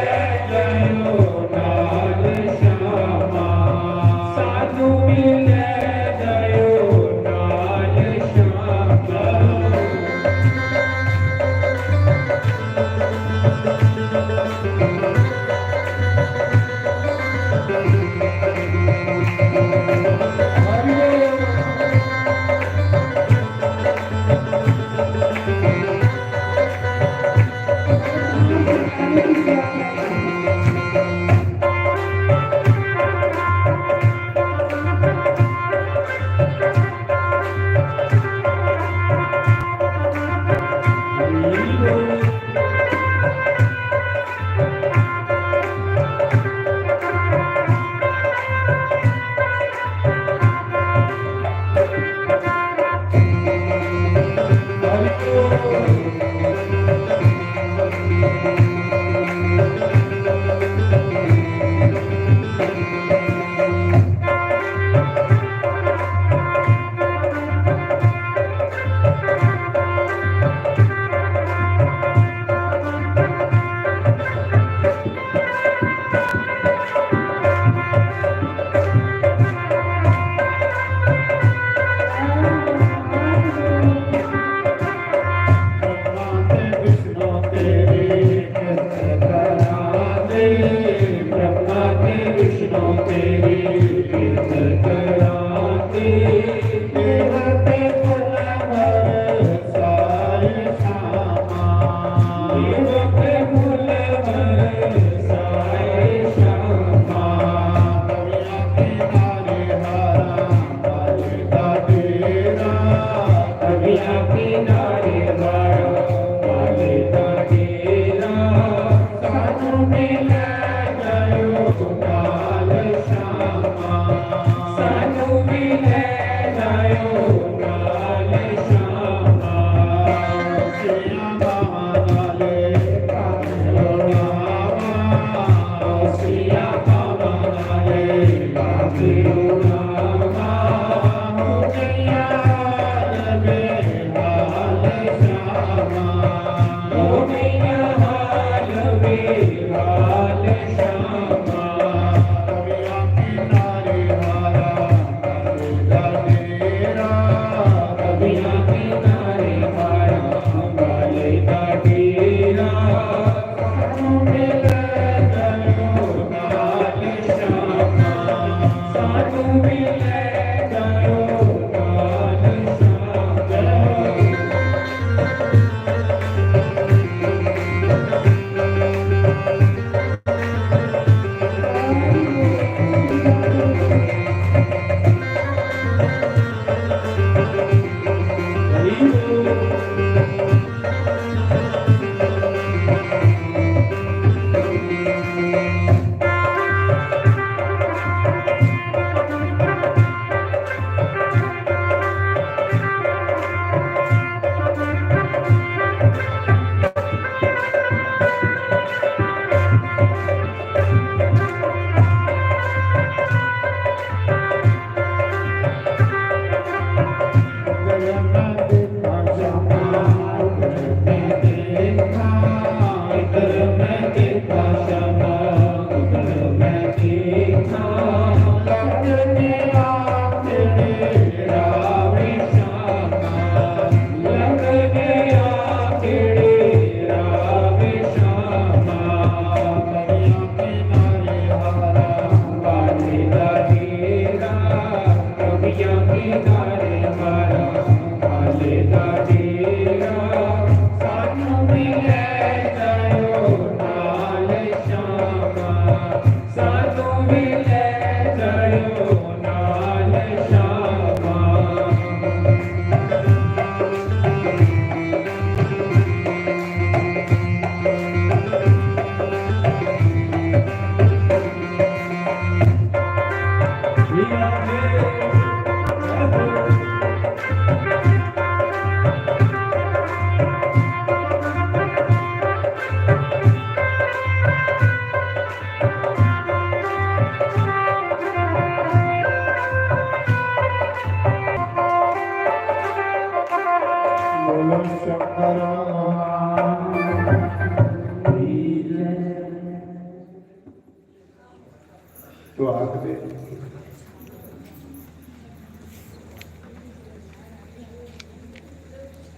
जायो नाल श्यामा, सानू भी ले जायो नाल श्यामा।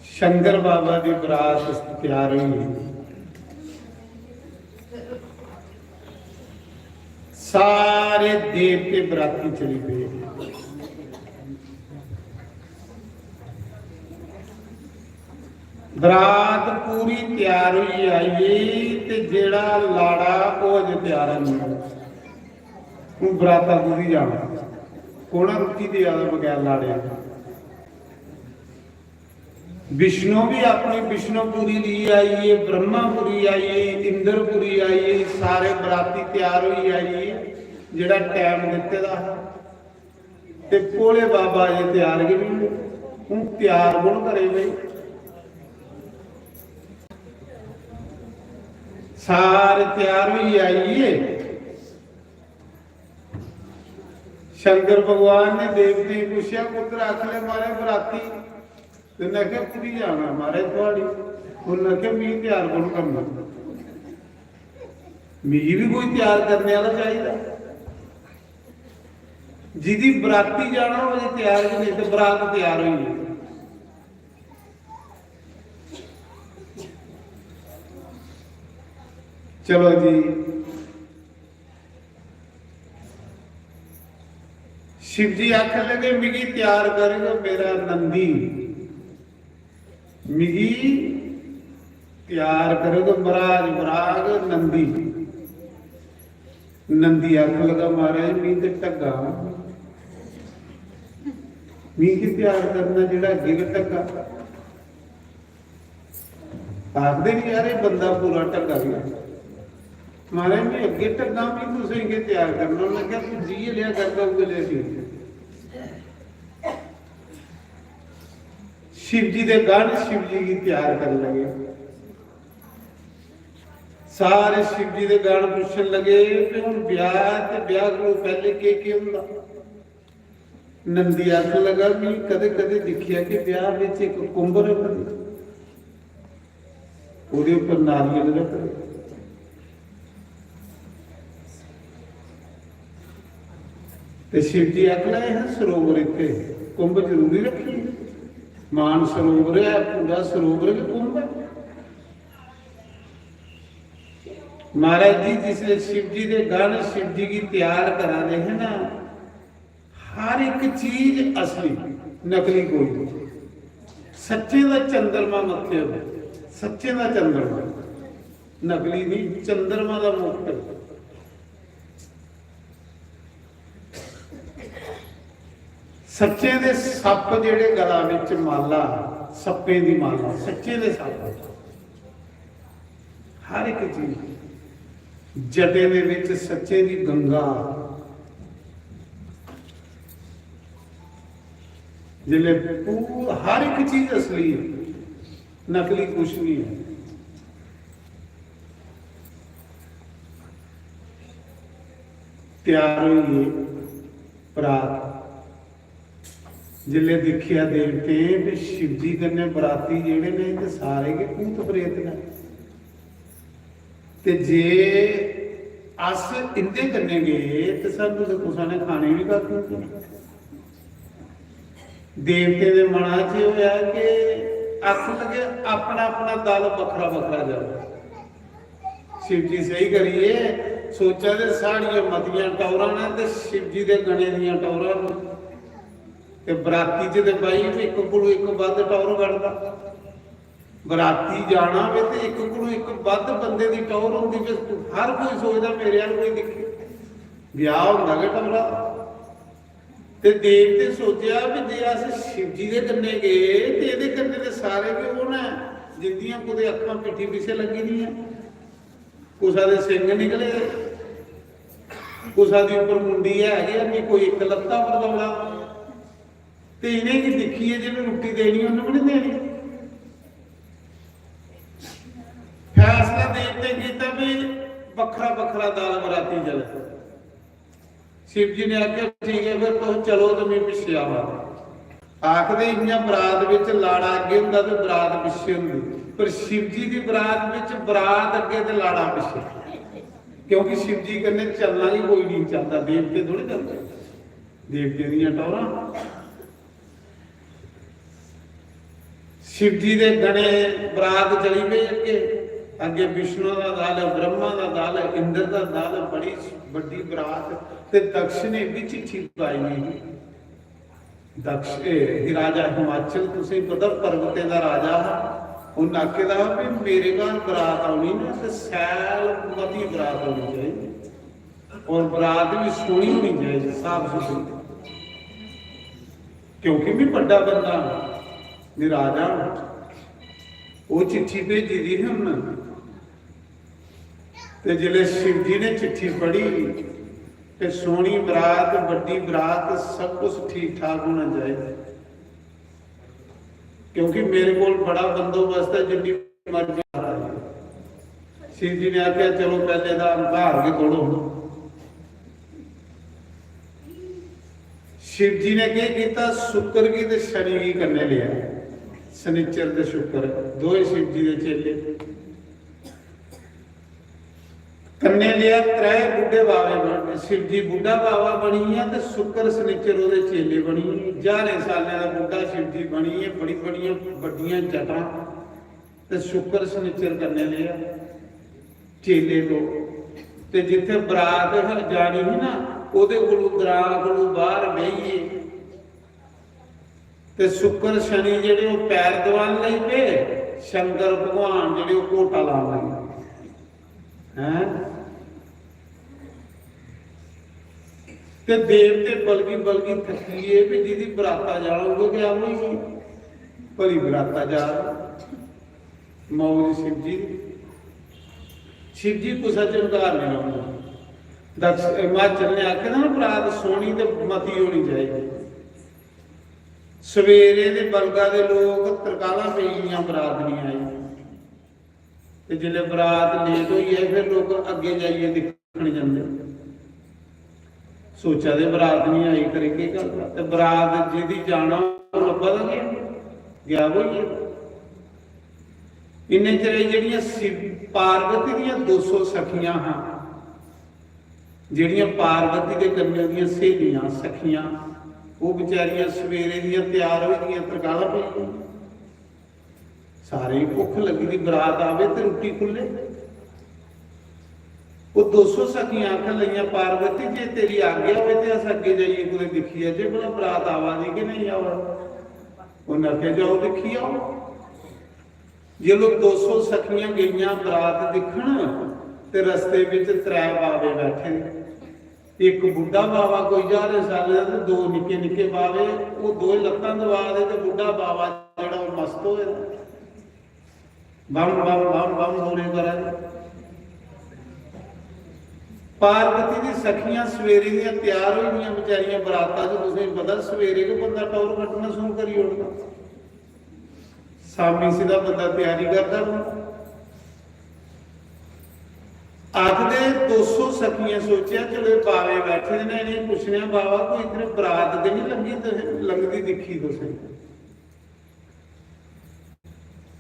शंकर बाबा दी बरात त्यार होई। सारे देवते बराती चली पे। बरात पूरी त्यार होई आई, ते जेड़ा लाड़ा ओह अजे त्यार नहीं होया। हूँ बराता कुदी जाना, कौन रुट्टी देआ दा बगैर लाड़े दे? विष्णु भी अपनी विष्णुपुरी ली आइए, ब्रह्मापुरी आइए, इंद्रपुरी आइए, सारे बराती त्यार होई आइए, जेड़ा टाइम दिते दा हा। ते भोले बाबा अजे त्यार गै नहीं होए। हूँ त्यार कौन करे भाई? सारे त्यार होई आइए। शंकर भगवान ने देवतें गी पुच्छेआ, "पुत्र, आखले मारे बराती।" ते उन्हें आखेआ, "कुड़ी जाना मारे थुआड़ी।" उन्हें आखेआ, "मी त्यार कौन करना? मिगी भी कोई त्यार करने वाला चाहिदा।" जिदी बराती जाना होवे, त्यार गै नहीं, ते बरात त्यार होई गेई। चलो जी, शिव जी आखन लगे, "मिगी त्यार करग मेरा नंदी, मिगी त्यार करग महाराज बराग नंदी।" नंदी आखन लगा, "महाराज, मी ते ढग्गा, मी की त्यार करना, जेड़ा अग्गे गै ढग्गा।" आखदे नहीं यार, ये बंदा पूरा ढग्गा गया। महाराज, मैं अग्गे ढग्गा, मैं तुसें के त्यार करना? उन्हें कहा, "तू जिये लिया करदा, उगे लिया ठीक है।" शिव जी दे गण शिव जी की त्यार करन लगे। सारे शिव जी दे गण पूछन लगे कि हुण ब्याह ते ब्याह कोलों पैहले केह केह हुंदा? नंदी आखन लगा, "मी कदे-कदे दिक्खेआ कि ब्याह विच इक कुंभ रखदे, ओहदे उपर नारियल रखदे।" ते शिव जी आखन लगे, "हैं, सरोवर इत्थे कुंभ जरूरी रखिए? मान सरोवर है, पूरा सरोवर के कुंभ है?" महाराज जी, जिसले शिव जी दे गण शिव जी की त्यार करा दे हैं ना, हर एक चीज असली, नकली कोई नहीं। सच्चे दा चंद्रमा मत्थे पर, सच्चे दा चंद्रमा, नकली नहीं, चंद्रमा दा मुकुट। सच्चे दे सप्प जेड़े गला विच माला, सप्पें दी माला, सच्चे दे सप्प। हर एक चीज, जटे दे विच सच्चे दी गंगा, जिसले पू-, हर एक चीज असली है, नकली कुछ नहीं है। तैयार होइए बरात, जिसले दिक्खेआ देवतें ते शिव जी कन्नै बराती जेह्ड़े ने, ते सारे गै भूत प्रेत न। ते जे अस इंदे कन्नै गे ते सानू ते कुसै ने खाने बी कक्ख निं देना। देवतें दे मना च एह् होया कि आखन लगे, "अपना अपना दल बक्खरा बक्खरा जाओ।" शिव जी सही करिए सोचा दे, साढ़ियां मतियां टौरां न ते शिव जी दे गणें दियां टौरां न। ते बराती च ते भाई इक कोलू इक बद्ध टौर कढदा। बराती जाना होवे ते इक कोलू इक बद्ध बंदे दी टौर होंदी, ते हर कोई सोचदा मेरे अल कोई दिक्खे। ब्याह होंदा गै टौरा। ते देवते सोचेआ भी जे अस शिव जी दे कन्नै गे ते एह्दे कन्नै ते सारे गै ओह् न जिंदियां कुतै अक्खां पिट्ठी पिच्छे लग्गी दियां, कुसै दे सिंग निकले, कुसै दी उप्पर मुंडी है गै निं, कोई इक लत्ता पर दौड़ा। ते इ'नेंगी दिक्खियै जि'नें रुट्टी देनी, उ'न्नै बी निं देनी। फैसला देवतें कीता भी बक्खरा बक्खरा दल बराती चले। शिव जी ने आखेआ, "ठीक ऐ, फिर तुस चलो ते में पिच्छे आवां।" आखदे इ'यां बरात बिच लाड़ा अग्गें होंदा ते बरात पिच्छे होंदी, पर शिव जी दी बरात बिच बरात अग्गें ते लाड़ा पिच्छे। क्योंकि शिव जी कन्नै चलना ही कोई नहीं चाहता, देवते थोड़े चलदे, देवते दियां टौरां। शिव जी दे गणे बरात चली पे अग्गे, अग्गे विष्णु दा दल, ब्रह्मा दा दल, इंद्र दा दल, बड़ी बड्डी बरात। ते दक्ष ने भी चिट्ठी पाई दी ही। दक्ष, ए, ही राजा हिमाचल, तुसें पता, पर्वतें दा राजा हा। उन आखे दा हा भी मेरे घर बरात आनी ना, ते सैल मती बरात होनी चाहिए, और बरात भी सोहनी होनी चाहिए, साफ सुथरी, क्योंकि मैं बड्डा बंदा हां, मैं राजा हां। वो चिट्ठी भेजी दी ही उन्हें। ते जिसलै शिव जी ने चिट्ठी पढ़ी, ते सोहनी बरात, बड्डी बरात, सब कुछ ठीक ठाक होना चाहिए, क्योंकि मेरे कोल बड़ा बंदोबस्त है, जिन्नी मर्जी आ जाए। शिव जी ने आख्या, "चलो, पहले दा अंधार के तोड़ो।" शिव जी ने केह किया? शुक्र की ते शनि की कन्ने लिया, शनिचर ते शुक्र, दोए शिव जी दे चेले। कन्ने लिया त्रै बुड्ढे बाबे बन-, शिव जी बुड्ढा बाबा बनी गया ते शुक्र शनिचर ओदे चेले बनी गे। ज्हारें सालें दा बुड्ढा शिव जी बनी गया, बड़ी बड़ियां बड्डियां जटां ते शुक्र शनिचर कन्ने लिया चेले को। ते जिथे बरात ह-, जानी ही ना, ओदे कोलू, ग्रां कोलू बाहर बेहिए ते शुक्र शनि जेह्ड़े ओह् पैर दबान लगी पे, शंकर भगवान जेह्ड़े ओह् घोटा लान लगे। हैं? ते देवते बलगी बलगी थक्की गे भी जिदी बराता जाना, उ'ऐ गै होई गेई। भली बराता जा दी। मौज शिव जी दी। शिव जी कुसै च हंकार नहीं रौंह्दा। दक्ष, हिमाचल ने आखे दा ना, बरात सोहनी ते मती होनी चाहिदी। सवेरे दे बलगा दे लोक, तरकालां पेई गेइयां, बरात नहीं आई। ते जिसलै बरात लेट होई जाए, फिर लोक अग्गें जाइयै दिक्खन जंदे, सोचा दे बरात नहीं आई, करी केह् गल्ल ऐ? ते बरात जिदी जाना, ओह् लब्भा दा गै, गायब होई गेआ। इन्ने चिर एह् जेह्ड़ियां शिव पार्वती दियां दो सौ सखियां हां, जेह्ड़ियां पार्वती दे कन्नै ओह्दियां स्हेलियां, सखियां, ओह् बेचारियां सवेरे दियां त्यार होई दियां, तरकालां पेई गेइयां। सारें गी भुक्ख लग्गी दी, बरात आवे ते रुट्टी खु'ल्ले। ओह् दो सौ सखियां आखन लगियां, "पार्वती, जे तेरी आज्ञा होवे ते अस अग्गें जाइयै कुतै दिक्खी आचै, भला बरात आवा दी कि नेईं आवा दी।" उ'न्नै आखेआ, "जाओ, दिक्खी आओ।" जिसलै दो सौ सखियां गेइयां बरात दिक्खन, ते रस्ते बिच त्रै बावे बैठे दे। इक बुड्ढा बावा कोई ज्हारें सालें दा, ते दो निक्के निक्के बावे, ओह् दोए लत्तां दबा दे, ते बुड्ढा बावा जेह्ड़ा ओह् मस्त होए दा। बम बम बम बम बोले करा दे। पार्वती दी सखियां सवेरे दियां त्यार होई दियां बेचारियां बराता च, तुसेंगी पता सवेरे गै बंदा टौर कड्ढना शुरू करी ओड़दा। शामी सिद्धा बंदा त्यारी करदा रौंह्दा। आखदे दो सौ सखियां सोचेआ, "चलो, एह् बावे बैठे दे न, इ'नेंगी पुच्छने आं, बावा, कोई इद्धर बरात ते निं लंघी, तुसें, लंघदी दिक्खी तुसें?"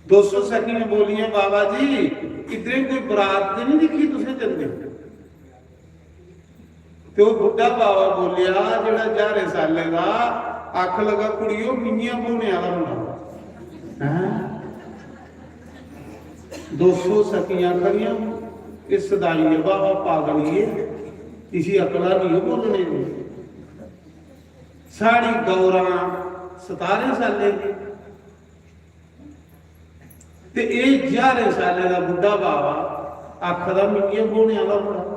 दो सौ सखियां बोलियां, "बावा जी, इद्धर कोई बरात ते निं दिक्खी तुसें जंदे?" ते ओह् बुड्ढा बावा बोलेआ, जेह्ड़ा ज्हारें सालें दा, आखन लगा, "कुड़ियो, मिंञें ब्होने आह्ला मुंडा।" हैं? दो सौ सखियां आखा दियां, "एह् सदाई ऐ बावा, पागल ई ऐ, इसी अकला निं ऐ बोलने दी। साढ़ी गौरां सतारें सालें दी।" ते एह् ज्हारें सालें दा बुड्ढा बावा आखदा, "मिंञें ब्होने आह्ला मुंडा।"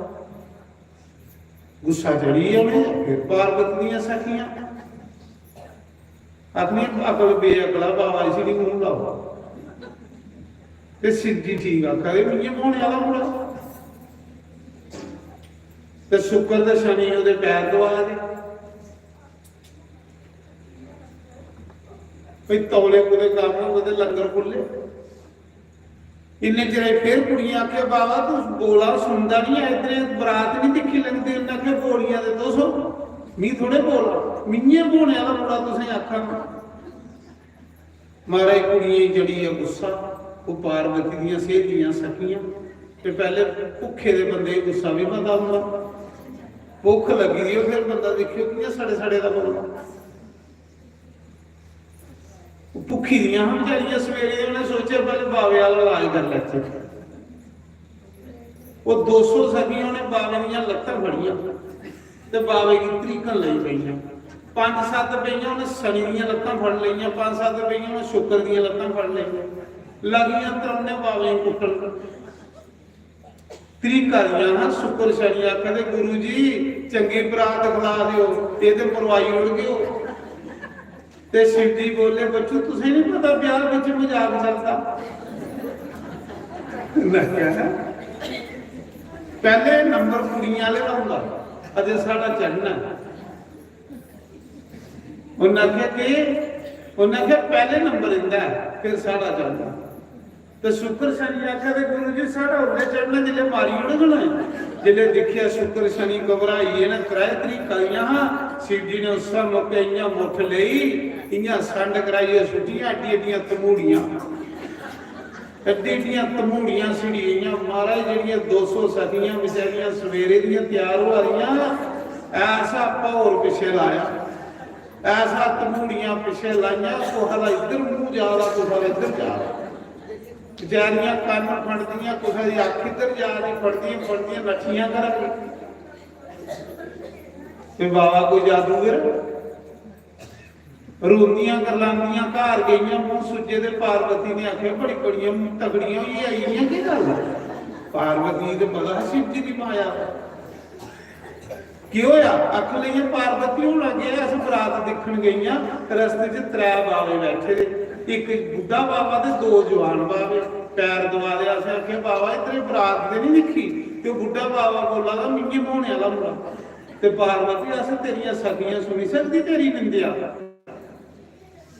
गुस्सा चढ़ी गेआ उ'नें, फिर पार्वती दियां सखियां आखदियां, "अकल बेअकला बावा, इसी निं मूंह् लाओ।" ते शिव जी ठीक आखा दे, "मिंञें ब्होने आह्ला मुंडा।" ते शुक्र ते शनि ओह्दे पैर दबा दे। भई तौले कुतै कम्म होवे ते लंगर खु'ल्ले। इन्ने चिरे फिर कुड़ियां आखेआ, "बाबा, तू बोला सुनदा निं ऐ, इद्धर बरात निं दिक्खी लंघदी।" उन्नै आखेआ, "बोलियां ते तुस ओ, मी थोड़े बोला, मिंञें ब्होने आह्ला मुड़ा तुसें आखा ना।" महाराज, कुड़ियें गी चढ़ी गेआ गुस्सा, ओह् पार्वती दियां स्हेलियां सखियां, ते पैह्ले भुक्खे दे बंदे गी गुस्सा बी मता औंदा। भुक्ख लग्गी दी होऐ, फिर बंदा दिक्खेओ कि'यां सड़े सड़े दा बंदा। भुक्खी दियां हां बचारियां, सवेरे उ'नें सोचेआ, "पैह्ले बावे आह्ला इलाज करी लैचे।" ओह् दो सौ सखियां, उ'नें बावे दियां लत्तां फड़ियां ते बावे गी तरीकन लगी पेइयां। पंज सत्त पेइयां, उ'नें शनि दियां लत्तां फड़ लेइयां, पंज सत्त पेइयां, उ'नें शुक्र दियां लत्तां फड़ लेइयां। लगियां त्रौने बावे गी कुट्टन। तरीका दियां हां, शुक्र शनि आखा दे, "गुरु जी, चंगी बरात खला दियो, एह् ते मरवाई ओड़गे ओ।" ते शिव जी बोले, "बच्चू, तुसें नहीं पता ब्याह बिच मजाक चलदा?" उन्नै आखेआ, "पैह्ले नंबर कुड़ियां आह्ले दा होंदा, अजें साढ़ा चढ़ना ऐ।" उन्नै आखेआ, "केह्?" उन्नै आखेआ, "पैह्ले नंबर इंदा ऐ, फिर साढ़ा चढ़ना।" ते शुक्र शनि आखा दे, "गुरु जी, साढ़ा उल्ले चढ़ना, जिसलै मारी ओड़ग ना।" जिसलै दिक्खेआ शुक्र शनि घबराई गे न, त्रै तरीकां दियां हां। शिव जी ने उस्सै मौके इ'यां मुट्ठ लेई, इ'यां संड कराइयै सुट्टियां, एड्डी एड्डियां तमूड़ियां, एड्डी एड्डियां तमूड़ियां सिड़ी गेइयां। महाराज, जेह्ड़ियां दो सौ सखियां बचैरियां सवेरे दियां त्यार होआ दियां, ऐसा भौर पिच्छे लाया, ऐसा तमूड़ियां पिच्छे लाइयां, कुसै दा इद्धर मूंह जा दा, कुसै दा इद्धर जा दा। बचैरियां कन्न फंडदियां, कुसै दी अक्ख इद्धर जा दी, फंडदियां फंडदियां नट्ठियां घरा दी। ते बाबा कोई जादूगर। रोंदियां करलांदियां घर गेइयां, मूंह सुज्जे दे। पार्वती ने आखेआ, "बड़ी बड़ियां तगड़ियां होइयै आई, इ'यां केह् गल्ल ऐ?" पार्वती गी ते पता हा शिव जी दी माया। केह् होया? अक्ख लेइयै पार्वती होना केह् ऐ? अस बरात दिक्खन गेइयां, रस्ते च त्रै बावे बैठे दे, इक बुड्ढा बाबा ते दो जवान बावे। पैर दबा दे, असें आखेआ, "बाबा, इद्धर बरात ते नहीं दिक्खी?" ते ओह् बुड्ढा बाबा बोला दा, "मिगी ब्होने आह्ला मुड़ा।" ते पार्वती, "अस तेरियां सखियां, सुनी सकदी तेरी निंदेआ?"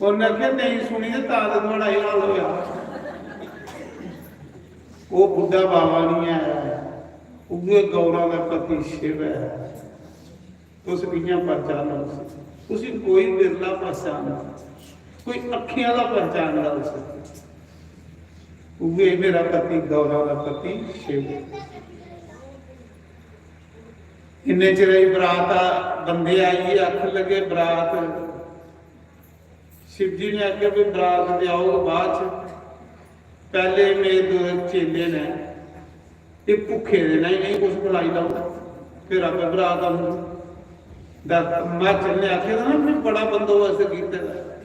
उन्नै आखेआ, "नेईं सुनी ते तां ते थुआढ़ा एह् हाल होआ।" ओह् बुड्ढा बाबा निं ऐ, उ'ऐ गौरा दा पति शिव ऐ। तुस कि'यां पहचानो उसी? उसी कोई बिरला पहचानदा, कोई अक्खीं आह्ला पहचानदा उसी। उ'ऐ मेरा पति, गौरा दा पति शिव। इन्ने चिरै च बरात आ, बंदे आई गे, आखन लगे, "बरात।" शिव जी ने आखेआ, "भी बरात ते औग बाद च, पैह्ले मेरे दो चेले न, एह् भुक्खे दे न, इ'नेंगी कुछ खलाई लैओ, फिर आपे बरात औंदी।" दा-, हिमाचल ने आखे दा ना, "में बड़ा बंदोबस्त कीते दा।"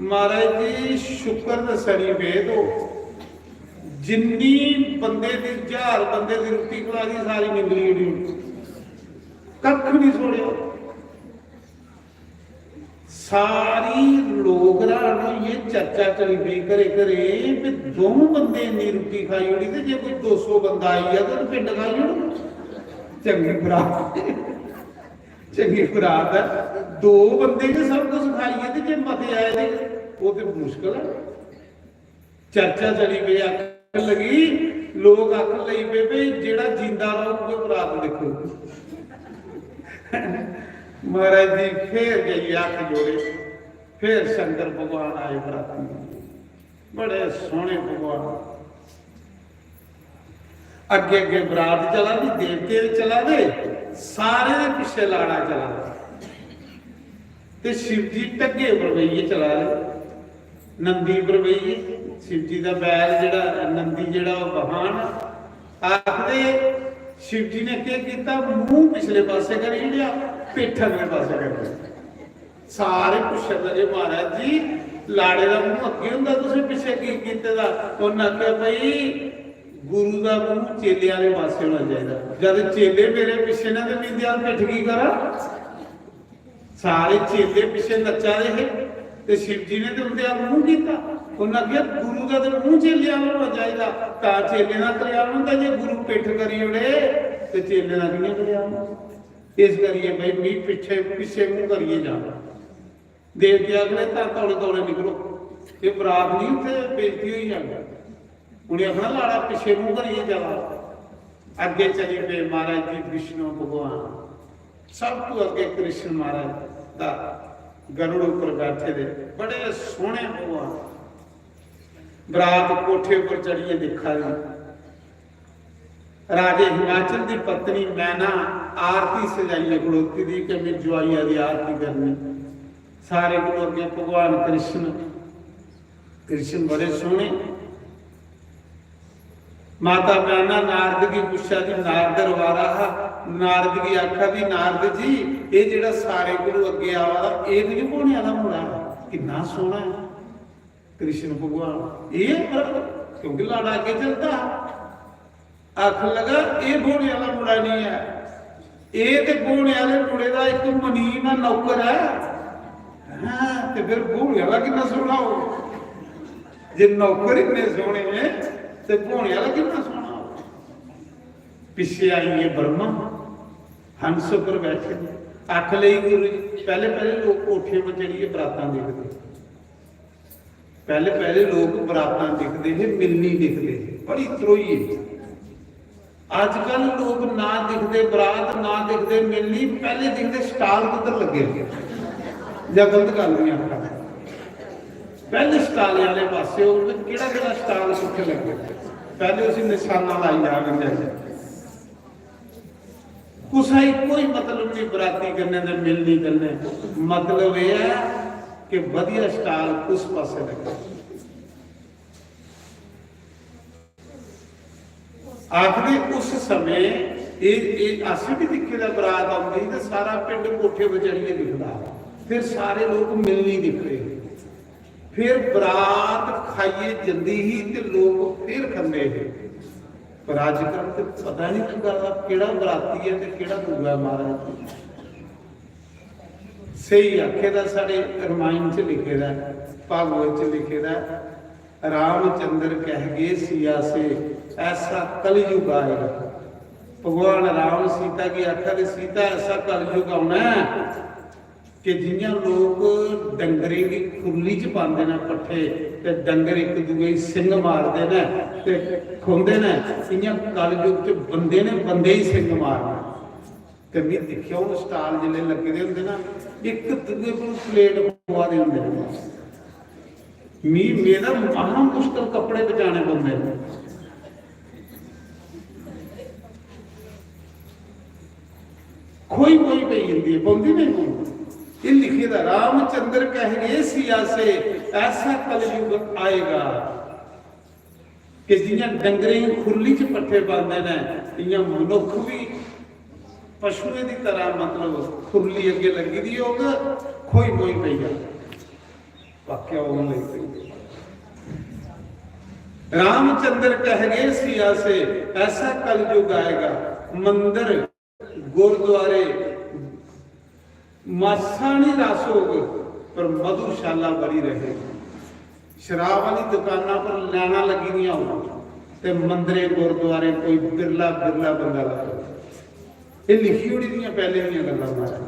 महाराज जी, शुक्र ते शनि पे दो, जिन्नी बंदे दी, ज्हार बंदे दी रुट्टी खलाई दी, सारी निंदली ओड़ी, कक्ख नहीं छोड़ेआ। सारी लोक हैरान होइयै, चर्चा चली पेई घरे घरे, "भी दो बंदे इन्नी रुट्टी खाई ओड़ी, ते जे कोई दो सौ बंदा आई जा, ते ओह् पिंड खाई ओड़ो।" चंगी बरात, चंगी बरात ऐ, दो बंदे गै सब कुछ खाइयै, ते जे मते आए, ते ओह् ते मुश्कल ऐ। चर्चा चली पेई, आखन लगी, लोक आखन लगी पे, "भाई, जेह्ड़ा जींदा रौह्ग, उ'ऐ बरात दिक्खो।" महाराज जी फिर जाइयै हत्थ जोड़े, फिर शंकर भगवान आए बराती। बड़े सोहने भगवान। अग्गे अग्गे बरात चला दी, देवते चला दे, सारे दे पिच्छे लाड़ा चला दा। ते शिव जी ढग्गे पर बेहियै चला दे, नंदी पर बेहियै। शिव जी दा बैल जेह्ड़ा, नंदी जेह्ड़ा, ओह् बहान। आखदे शिव जी ने केह् कीता, मूंह पिछले पासे करी ओड़ेआ, पिट्ठ अगले पासे करी ओड़ी। सारे पुच्छन लगे, "महाराज जी, लाड़े दा मूंह अग्गें होंदा, तुसें पिच्छे की कीते दा?" उन्नै आखेआ, "भाई, गुरु दा मूंह चेले आह्ले पासे होना चाहिदा। जद चेले मेरे पिच्छे न ते में इंदे अ'ल्ल पिट्ठ की करां?" सारे चेले पिच्छे नच्चा दे हे ते शिव जी ने ते उंदे अ'ल्ल मूंह कीता। उन्नै आखेआ, "गुरु दा ते मूंह चेले अ'ल्ल होना चाहिदा, तां चेले दा कल्याण होंदा। जे गुरु पिट्ठ करी ओड़े ते चेले दा कि'यां कल्याण होंदा?" इस करियै भाई, मी पिच्छे, पिच्छे मूंह करियै जाना। देवते आखदे, "तां तौले तौले निकलो, एह् बरात निं उत्थै बेइज्जती होई जानी।" उ'नें आखना, "लाड़ा पिच्छे मूंह करियै चला।" अग्गें चली पे महाराज जी विष्णु भगवान, सब तू अग्गें कृष्ण महाराज दा गरुड़ उप्पर बैठे दे, बड़े सोहने भगवान। बरात कोठे उप्पर चढ़ियै दिक्खा दी। राजे हिमाचल दी पत्नी मैना आरती सजाइयै खड़ोती दी कि मैं जुआइया दी आरती करनी। सारे कोल अग्गें भगवान कृष्ण, कृष्ण बड़े सोहने। माता मैना नारद गी पुच्छा दी, नारद रवारा हा, नारद गी आखा दी, "नारद जी, एह् जेह्ड़ा सारे कोल अग्गें आवा दा, एह् ते निं ब्होने आह्ला मुड़ा ऐ, किन्ना सोहना ऐ कृष्ण भगवान।" एह् पर क्योंकि लाड़ा अग्गें चलदा हा, आखन लगा, "एह् ब्होने आह्ला मुड़ा निं ऐ, एह् ते ब्होने आह्ले मुड़े दा इक मनीना नौकर ऐ।" हैं, ते फिर ब्होने आह्ला किन्ना सोहना होग? जे नौकर इन्ने सोहने ने, ते ब्होने आह्ला किन्ना सोहना होग? पिच्छे आई गे ब्रह्मा, हंस उप्पर बैठे दे। आख लेई गुरु जी, पैह्ले पैह्ले लोक कोठियें पर चढ़ियै बरातां दिखदे। पैह्ले पैह्ले लोक बरातां दिखदे हे, मिलनी दिखदे हे, बड़ी त्रोही ही। अजकल लोक ना दिखदे बरात, ना दिखदे मिलनी, पैह्ले दिखदे स्टाल कुद्धर लग्गे दे। जां गलत गल्ल निं आखा, पैह्ले स्टाल आह्ले पासै होग ते केह्ड़ा केह्ड़ा स्टाल कुत्थै लग्गे दे, पैह्ले उसी नशाना लाई जाग। कुसै गी कोई मतलब निं बराती कन्नै ते मिलनी कन्नै। मतलब एह् ऐ कि बधिया स्टाल कुस पासै लग्गे। आखदे उस समें एह्, एह् अस बी दिक्खे दा, बरात औंदी ते सारा पिंड कोठे पर चढ़ियै दिखदा, फिर सारे लोक मिलनी दिखदे। फिर बरात खाइयै जंदी ही ते लोक फिर खंदे हे। पर अजकल ते पता निं लग्गा दा केह्ड़ा बराती ऐ ते केह्ड़ा दूआ ऐ महाराज। स्हेई आखे दा, साढ़े रामायण च लिखे दा ऐ, भागवत च लिखे दा ऐ, "रामचंद्र कह गए सिया से, ऐसा कलयुग आएगा।" भगवान राम सीता गी आखा दे, "सीता, ऐसा कलयुग औना ऐ कि जि'यां लोक डंगरें गी खुरली च पांदे न पट्ठे, ते डंगर इक दूए गी सिंग मारदे न ते खौंदे न, इ'यां कलयुग च बंदे ने बंदे गी सिंग मारना।" ते में दिक्खेआ, हून स्टाल जिसलै लग्गे दे होंदे ना, इक दूए कोल प्लेट पवा दे होंदे न। मी, मेरा महा मुश्कल कपड़े बचाने पौंदे न। खोई मोई पेई जंदी ऐ, पौंदी नेईं पौंदी? एह् लिखे दा, "रामचंद्र कह गए सिया से, ऐसा कलयुग आएगा।" कि जि'यां डंगरें गी खुरली च पट्ठे पांदे न, इ'यां मनुक्ख बी पशुएं दी तरह, मतलब, खुरली अग्गें लग्गी दी होग, खोई मोई पेई जा, वाक्या होन लगी पेई। रामचंद्र कह गए सिया से, ऐसा कलयुग आएगा। मंदिर, गुरुद्वारे, मासा निं रस होग, पर मधुशाला बड़ी रहेगी। शराब आह्ली दुकानां पर लाइनां लग्गी दियां होन ते मंदरें, गुरुद्वारें कोई बिरला, बिरला बंदा लब्भग। एह् लिखी ओड़ी दियां पैह्लें दियां गल्लां महाराज।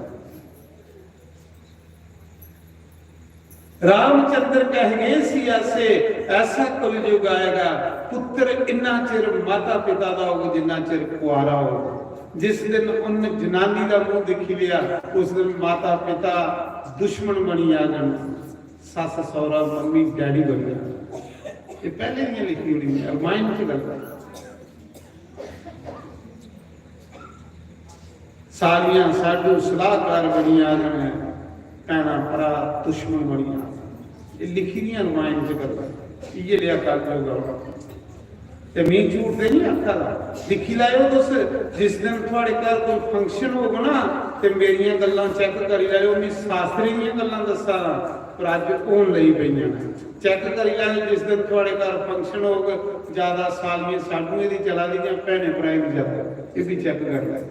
रामचंद्र कह गए सिया से, ऐसा कलयुग आएगा, पुत्र इन्ना चिर माता पिता दा होग जिन्ना चिर कुआरा होग। जिस दिन उन जनानी दा मूंह दिक्खी लिया, उस दिन माता पिता दुश्मन बनी जाङन, सस्स सौह्रा मम्मी डैडी बनी जाङन। एह् पैह्लें दियां लिखी ओड़ी दियां, रामायण च गल्ल ऐ। सालियां साडू सलाहकार बनी जाङन, भैनां भ्राऽ दुश्मन बनी जाङन। एह् लिखी दियां रामायण च गल्लां, इ'यै लेआ कलयुग औना। ते मी झूठ ते निं आखा दा। दिक्खी लैएओ तुस, जिस दिन थुआढ़े घर कोई function होग ना, ते मेरियां गल्लां check करी लैएओ, मी शास्त्रें दियां गल्लां दस्सा दा, पर अज्ज होन लगी पेइयां न। Check करी लैएओ, जिस दिन थुआढ़े घर function होग, ज्यादा सालियें साडुएं दी चला दी जां भैनें भ्राएं दी चला दी, एह् बी check करी लैएओ।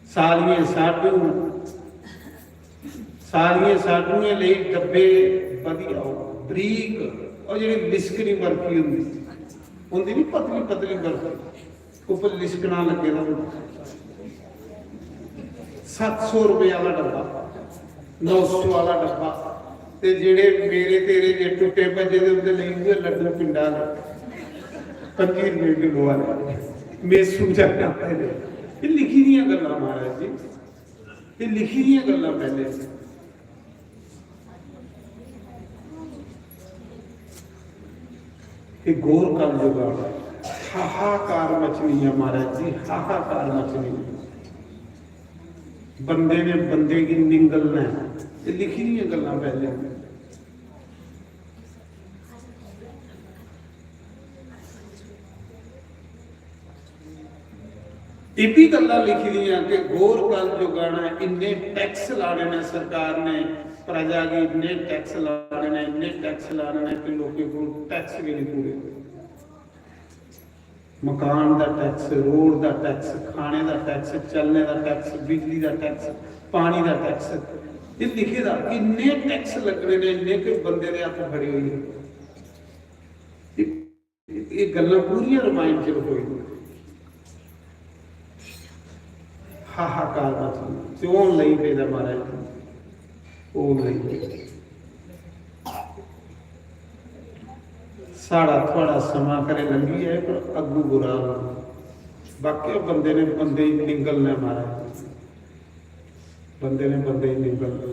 सालियें साडू, सालियें साडुएं लेई डब्बे बधिया होन, बरीक, ओह् जेह्ड़ी लिस्कनी बर्फी होंदी, होंदी नी पतली पतली बर्फी, उप्पर लिस्कना लग्गे दा होंदा। सत्त सौ रपेऽ आह्ला डब्बा, नौ सौ आह्ला डब्बा, ते जेह्ड़े मेरे तेरे जे टुट्टे भज्जे दे, उं'दे लेई उ'ऐ लड्डू पिंडा आह्ले, पंजी रपेऽ किलो आह्ले, मेसू चा खाद्धे दे। एह् लिखी दियां गल्लां महाराज जी, एह् लिखी दियां गल्लां पैह्ले। एह् घोर कलयुग आ। हाहाकार मचनी ऐ महाराज जी, हाहाकार मचनी। बंदे ने बंदे गी निंगलना ऐ। एह् लिखी दियां गल्लां पैह्लें। एह् बी गल्लां लिखी दियां कि घोर कलयुग आना ऐ, इन्ने टैक्स लाने ने सरकार ने, प्रजा गी इन्ने टैक्स लाने ने, इन्ने टैक्स लाने ने कि लोकें कोल टैक्स गै निं पूरे होए। मकान दा टैक्स, रोड दा टैक्स, खाने दा टैक्स, चलने दा टैक्स, बिजली दा टैक्स, पानी दा टैक्स, एह् लिखे दा, इन्ने टैक्स लग्गने ने, इन्ने कि बंदे दे हत्थ खड़े होई गे। एह्, एह् गल्लां पूरियां रमायण च लखोई दियां। हाहाकार मची गेआ। ते ओह् लगी पेदा महाराज जी, ओह् लगी पेदा। साढ़ा थुआढ़ा समां खरे लंघी जाए, पर अग्गू बुरा होना। बाकी बंदे ने बंदे गी निंगलना महाराज, बंदे ने बंदे गी निंगलना।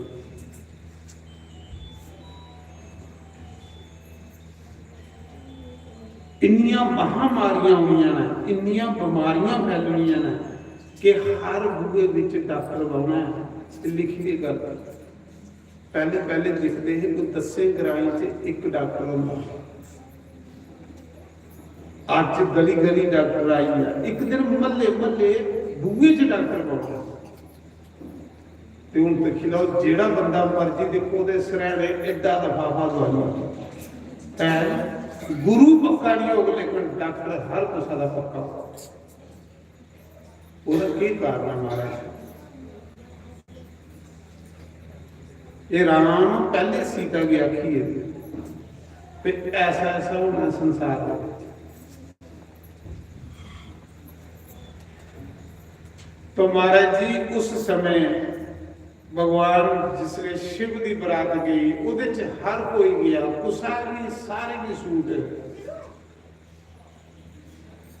इन्नियां महामारियां होनियां न, इन्नियां बमारियां फैलनियां न कि हर बूहे बिच डाक्टर बौह्ना ऐ। ते लिखी दी गल्ल, पैह्ले, पैह्ले दिखदे हे कोई दस्सें ग्राएं च इक डाक्टर होंदा हा। अज्ज गली गली डाक्टर आई गेआ। इक दिन म्हल्ले, म्हल्ले बूहे च डाक्टर बौंह्दा। ते हुन दिक्खी लैओ, जेह्ड़ा बंदा मर्जी दिक्खो ते सरैह्ने एड्डा लफाफा दोआई ओड़दा। भैन, गुरु पक्का निं होग, लेकिन डाक्टर हर कुसै दा पक्का होग। ओह्दा केह् कारण ऐ महाराज? एह् राम पैह्ले सीता गी आखियै ते ऐसा, ऐसा होना संसार दे बिच। तो महाराज जी, उस समय भगवान जिसले शिव दी बरात गई, ओह्दे च हर कोई गेआ, कुसा गी, सारे गी सूट।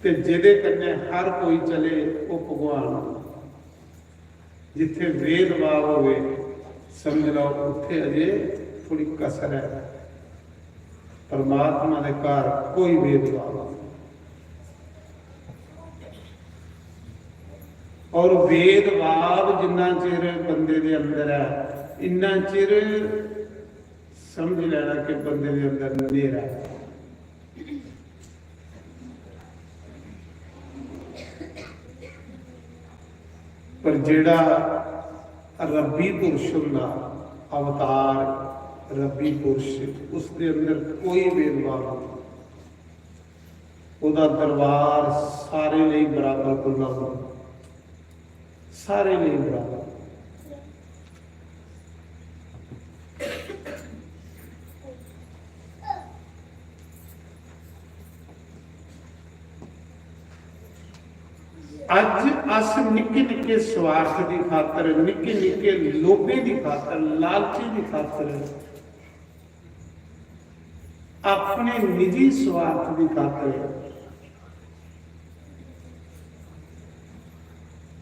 ते जेह्दे कन्नै हर कोई चले, ओह् भगवान। जित्थै भेदभाव होवे, समझ लैओ, उत्थै अजे थोड़ी कसर ऐ। परमात्मा दे घर कोई भेदभाव नेईं। और भेदभाव जिन्ना चिर बंदे दे अंदर ऐ, इन्ना चिर समझ लैना कि बंदे दे अंदर न्हेरा ऐ। पर जेह्ड़ा रब्बी पुरुष होंदा, अवतार रब्बी पुरुष, उसदे अंदर कोई भेदभाव नेईं। ओह्दा दरबार सारें लेई बराबर खु'ल्ला होंदा, सारें लेई बराबर। अज्ज अस निक्के निक्के स्वार्थ दी खातर, निक्के निक्के लोभें दी खातर, लालची दी खातर, अपने निजी स्वार्थ दी खातर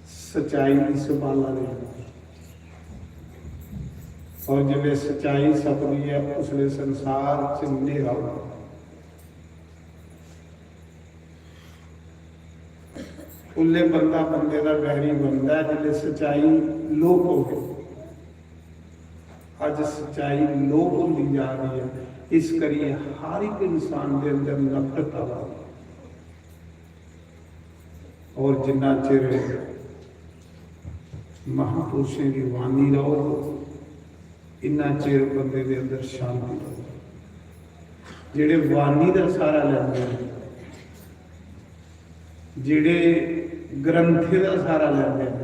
सच्चाई गी संभाला दे। और जिसलै सच्चाई सपदी ऐ, उसलै संसार च न्हेरा होंदा। उल्लै बंदा बंदे दा बैरी बनदा ऐ, जिसलै सच्चाई लोप होवे। अज्ज सच्चाई लोप होंदी जा रही ऐ, इस करियै हर इक इंसान दे अंदर नफरत आवा दी ऐ। और जिन्ना चिर महापुरुषें दी वाणी रौह्ग, इन्ना चिर बंदे दे अंदर शांति रौह्ग। जेह्ड़े वाणी दा सहारा लैंदे न, जेह्ड़े ग्रंथें दा सहारा लैंदे न,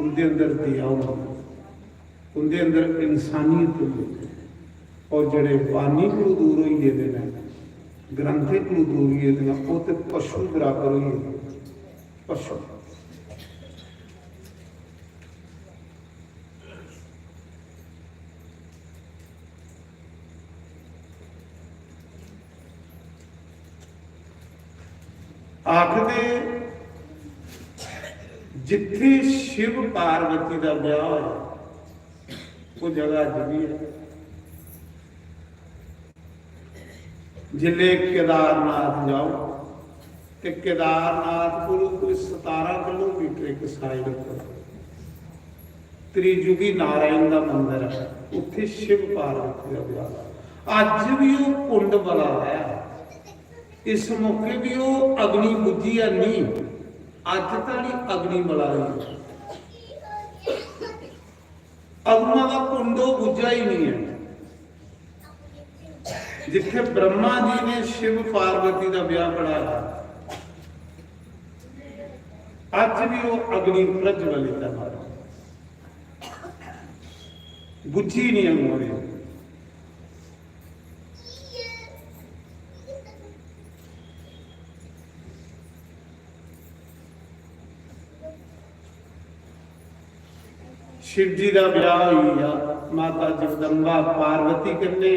उं'दे अंदर दया होंदी ऐ, उं'दे अंदर इंसानियत होंदी ऐ। और जेह्ड़े वाणी कोलू दूर होई गेदे न, ग्रंथें कोलू दूर होई गेदे न, ओह् ते पशु बराबर होई गेदे न। पशु। आखदे, जित्थे शिव पार्वती दा ब्याह होया, ओह जगह अज्ज भी है। जिसले केदारनाथ जाओ, ते केदारनाथ कोलों कोई सतारां किलोमीटर इक side उप्पर त्रिजुगी नारायण दा मंदर ऐ, उत्थे शिव पार्वती दा ब्याह। अज्ज भी ओह कुंड बला दा ऐ। इस मौके भी ओह अग्नि बुझी ऐ नहीं, अज्ज धोड़ी अग्नि बला दी ऐ। अदूं दा कुंड ओह बुझा ही नहीं है। जिथे ब्रह्मा जी ने शिव पार्वती दा ब्याह पढ़ाया, अज्ज भी ओह अग्नि प्रज्वलित है, महाराज, बुझी नहीं है। मोरे शिव जी दा ब्याह होई गेआ माता जगदम्बा पार्वती कन्नै।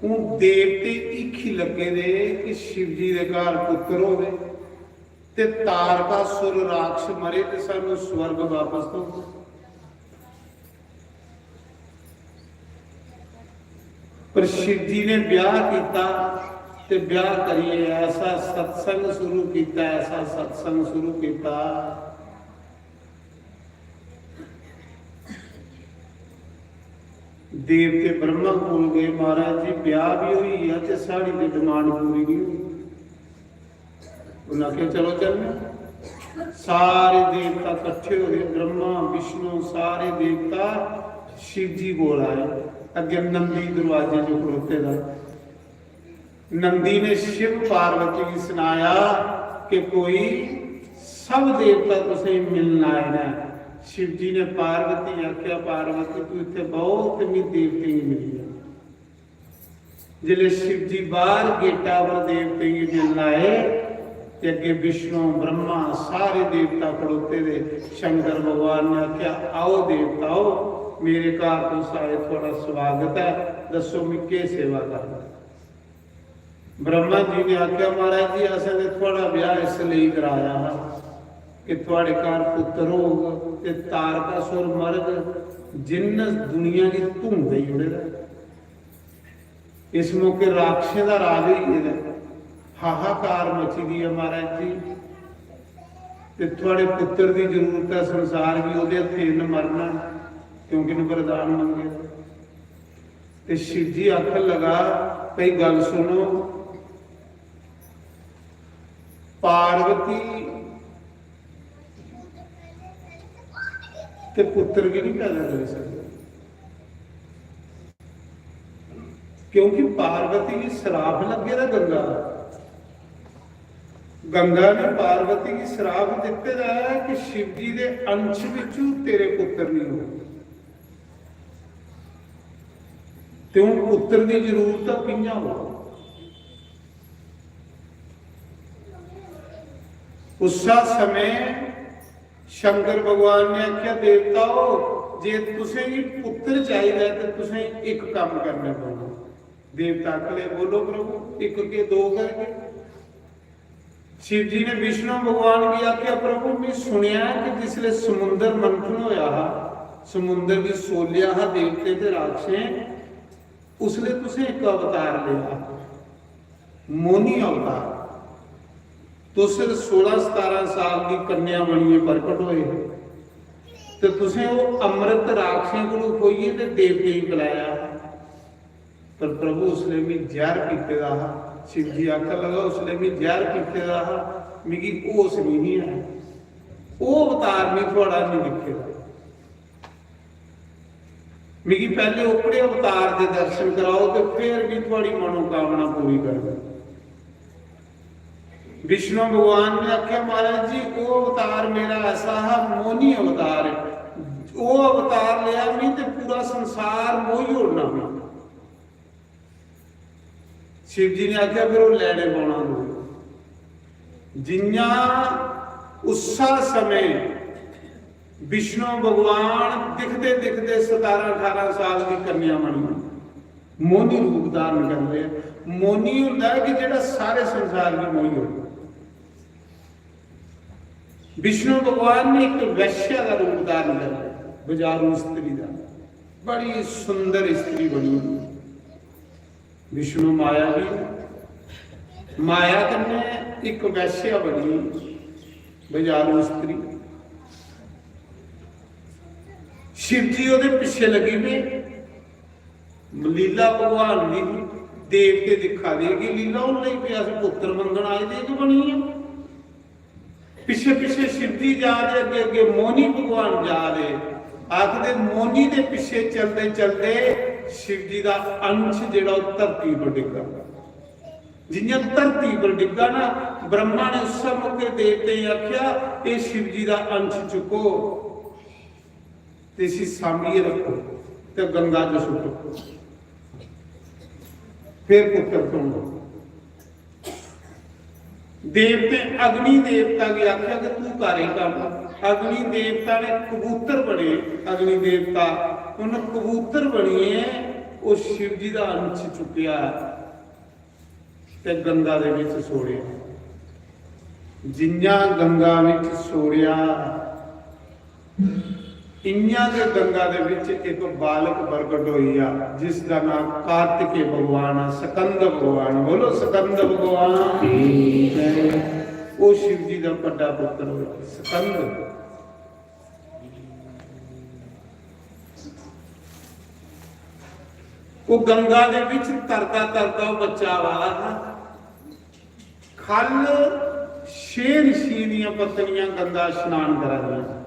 हून देवते हीखी लग्गे दे कि शिव जी दे घर पुत्र होवे ते तारकासुर राक्षस मरे ते सानू स्वर्ग वापस थ्होवे। पर शिव जी ने ब्याह किया ते ब्याह करिए ऐसा सत्संग शुरू किया, ऐसा सत्संग शुरू किया। देवते ब्रह्मा कोल गए, "महाराज जी, ब्याह भी होई गया ते साढ़ी ते demand पूरी नहीं हुई।" उन्हें आखेआ, "चलो चलने।" सारे देवता कट्ठे हो गए, ब्रह्मा, विष्णु, सारे देवता शिव जी कोल आए। अग्गे नंदी दरवाजे च खड़ोते दा। नंदी ने शिव पार्वती गी सनाया कि कोई सब देवता तुसें मिलन आए न। शिव जी ने पार्वती आखेआ, "पार्वती, तू इत्थे बहो ते मैं देवतें गी मिली जा।" जिसले शिव जी बाहर गेटा पर देवतें गी मिलन आए ते अग्गे विष्णु, ब्रह्मा, सारे देवता खड़ोते दे। शंकर भगवान ने आखेआ, "आओ देवताओ, मेरे घर तुस आए, थुआड़ा स्वागत है, दस्सो मिगी केह् सेवा करनी?" ब्रह्मा जी ने आखेआ, "महाराज जी, असें ते थुआड़ा ब्याह इस लेई कराया हा कि थुआड़े घर पुत्र होग ते तारकासुर मरग, जिन्न दुनिया गी धूं देई ओड़े दा।" इस मौके राक्षसें दा राज होई गेदा, हाहाकार मची दी ऐ महाराज जी। ते थुआड़े पुत्र दी जरूरत ऐ संसार गी, ओहदे हत्थें इन्न मरना, क्योंकि इन्न वरदान मंगे दा। ते शिव जी आखन लगा, "भई गल्ल सुनो, पार्वती ते पुत्र गी नहीं पैदा करी सकदी, क्योंकि पार्वती गी श्राप लग्गे दा गंगा दा। गंगा ने पार्वती गी श्राप दित्ते दा है कि शिव जी दे अंश विचों तेरे पुत्र नहीं होंदे। ते हूं पुत्र दी जरूरत है, कियां हो?" उस्सा समय शंकर भगवान ने आखेआ, "देवताओ, जे तुसें गी पुत्र चाहिदा ऐ ते तुसें इक कम्म करना पौना।" देवता आखन लगे, "बोलो प्रभु, इक के दो करगे?" शिव जी ने विष्णु भगवान गी आखेआ, "प्रभु, मैं सुनेआ कि जिसले समुंदर मंथन होया हा, समुंदर गी सोलेआ हा देवतें ते राक्षसें, उसले तुसें इक अवतार लेआ, मोहनी अवतार। तुस सोलां सतारां साल दी कन्या बनियै प्रकट होए ते तुसें ओह अमृत राक्षसें कोलों खोइयै ते देवतें गी पिलाया।" पर प्रभु, उसले मैं जहर पीते दा हा। शिव जी आखन लगा, "उसले मैं जहर पीते दा हा, मिगी होश नहीं है। ओह अवतार मैं थुआड़ा नहीं दिक्खे दा। मिगी पैहले ओकड़े अवतार दे दर्शन कराओ ते फिर भी थुआड़ी मनोकामना पूरी करगा।" विष्णु भगवान ने आख्या, "महाराज जी, ओह अवतार मेरा ऐसा हा, मोहनी अवतार। ओह अवतार लेआ मी ते पूरा संसार मोही ओड़ना मी।" शिव जी ने आख्या, "फिर ओह लैने पौना तू।" जियां उस्सा समें विष्णु भगवान दिखदे दिखदे सतारां अठारां साल दी कन्या बनी, मोहनी रूप धारण कर लिया। मोहनी होंदा है कि जेड़ा सारे संसार गी मोही ओड़े। विष्णु भगवान ने एक वैश्या का रूप धारण कर लिया, बाजारू स्त्री का, बड़ी सुंदर स्त्री बनी। विष्णु माया भी, माया कन्नै एक वैश्या बनी, बाजारू स्त्री। शिव जी ओदे पिछे लगी पे। लीला भगवान दी, देवते दिखा दे कि लीला होन लगी पे, अस पुत्र मंगन आए दे कि बनी है। पिछे पिछे शिव जी जा दे, अगे अगे मोहनी भगवान जा दे। आखदे मोहनी दे पिछे चलदे चलदे शिव जी दा अंश जेड़ा ओह धरती पर डिग्गा। जियां धरती पर डिग्गा ना, ब्रह्मा ने उस मौके देवते गी आख्या, "एह शिव जी दा अंश चुको ते इसी सांभियै रखो ते गंगा च सुट्टो, फिर पुत्र थ्होंदा।" देवते अग्नि देवता गी आख्या कि तू कर एह कम्म। अग्नि देवता ने कबूतर बने, अग्नि देवता उन कबूतर बनिए उस शिव जी दा अंश चुक्केआ ते गंगा दे विच सोड़ेआ। जियां गंगा विच सोड़ेआ, इयां गै गंगा दे विच एक बालक प्रगट होइया, जिसदा नाम कार्तिकेय भगवान है, स्कंद भगवान। बोलो, स्कंद भगवान की जय। वो शिव जी का बड़ा पुत्र होया स्कंद। वो गंगा दे विच तरदा तरदा वो बच्चा आवा दा था। खल छे ऋषियें दियां पत्नियां गंगा स्नान करा दियां।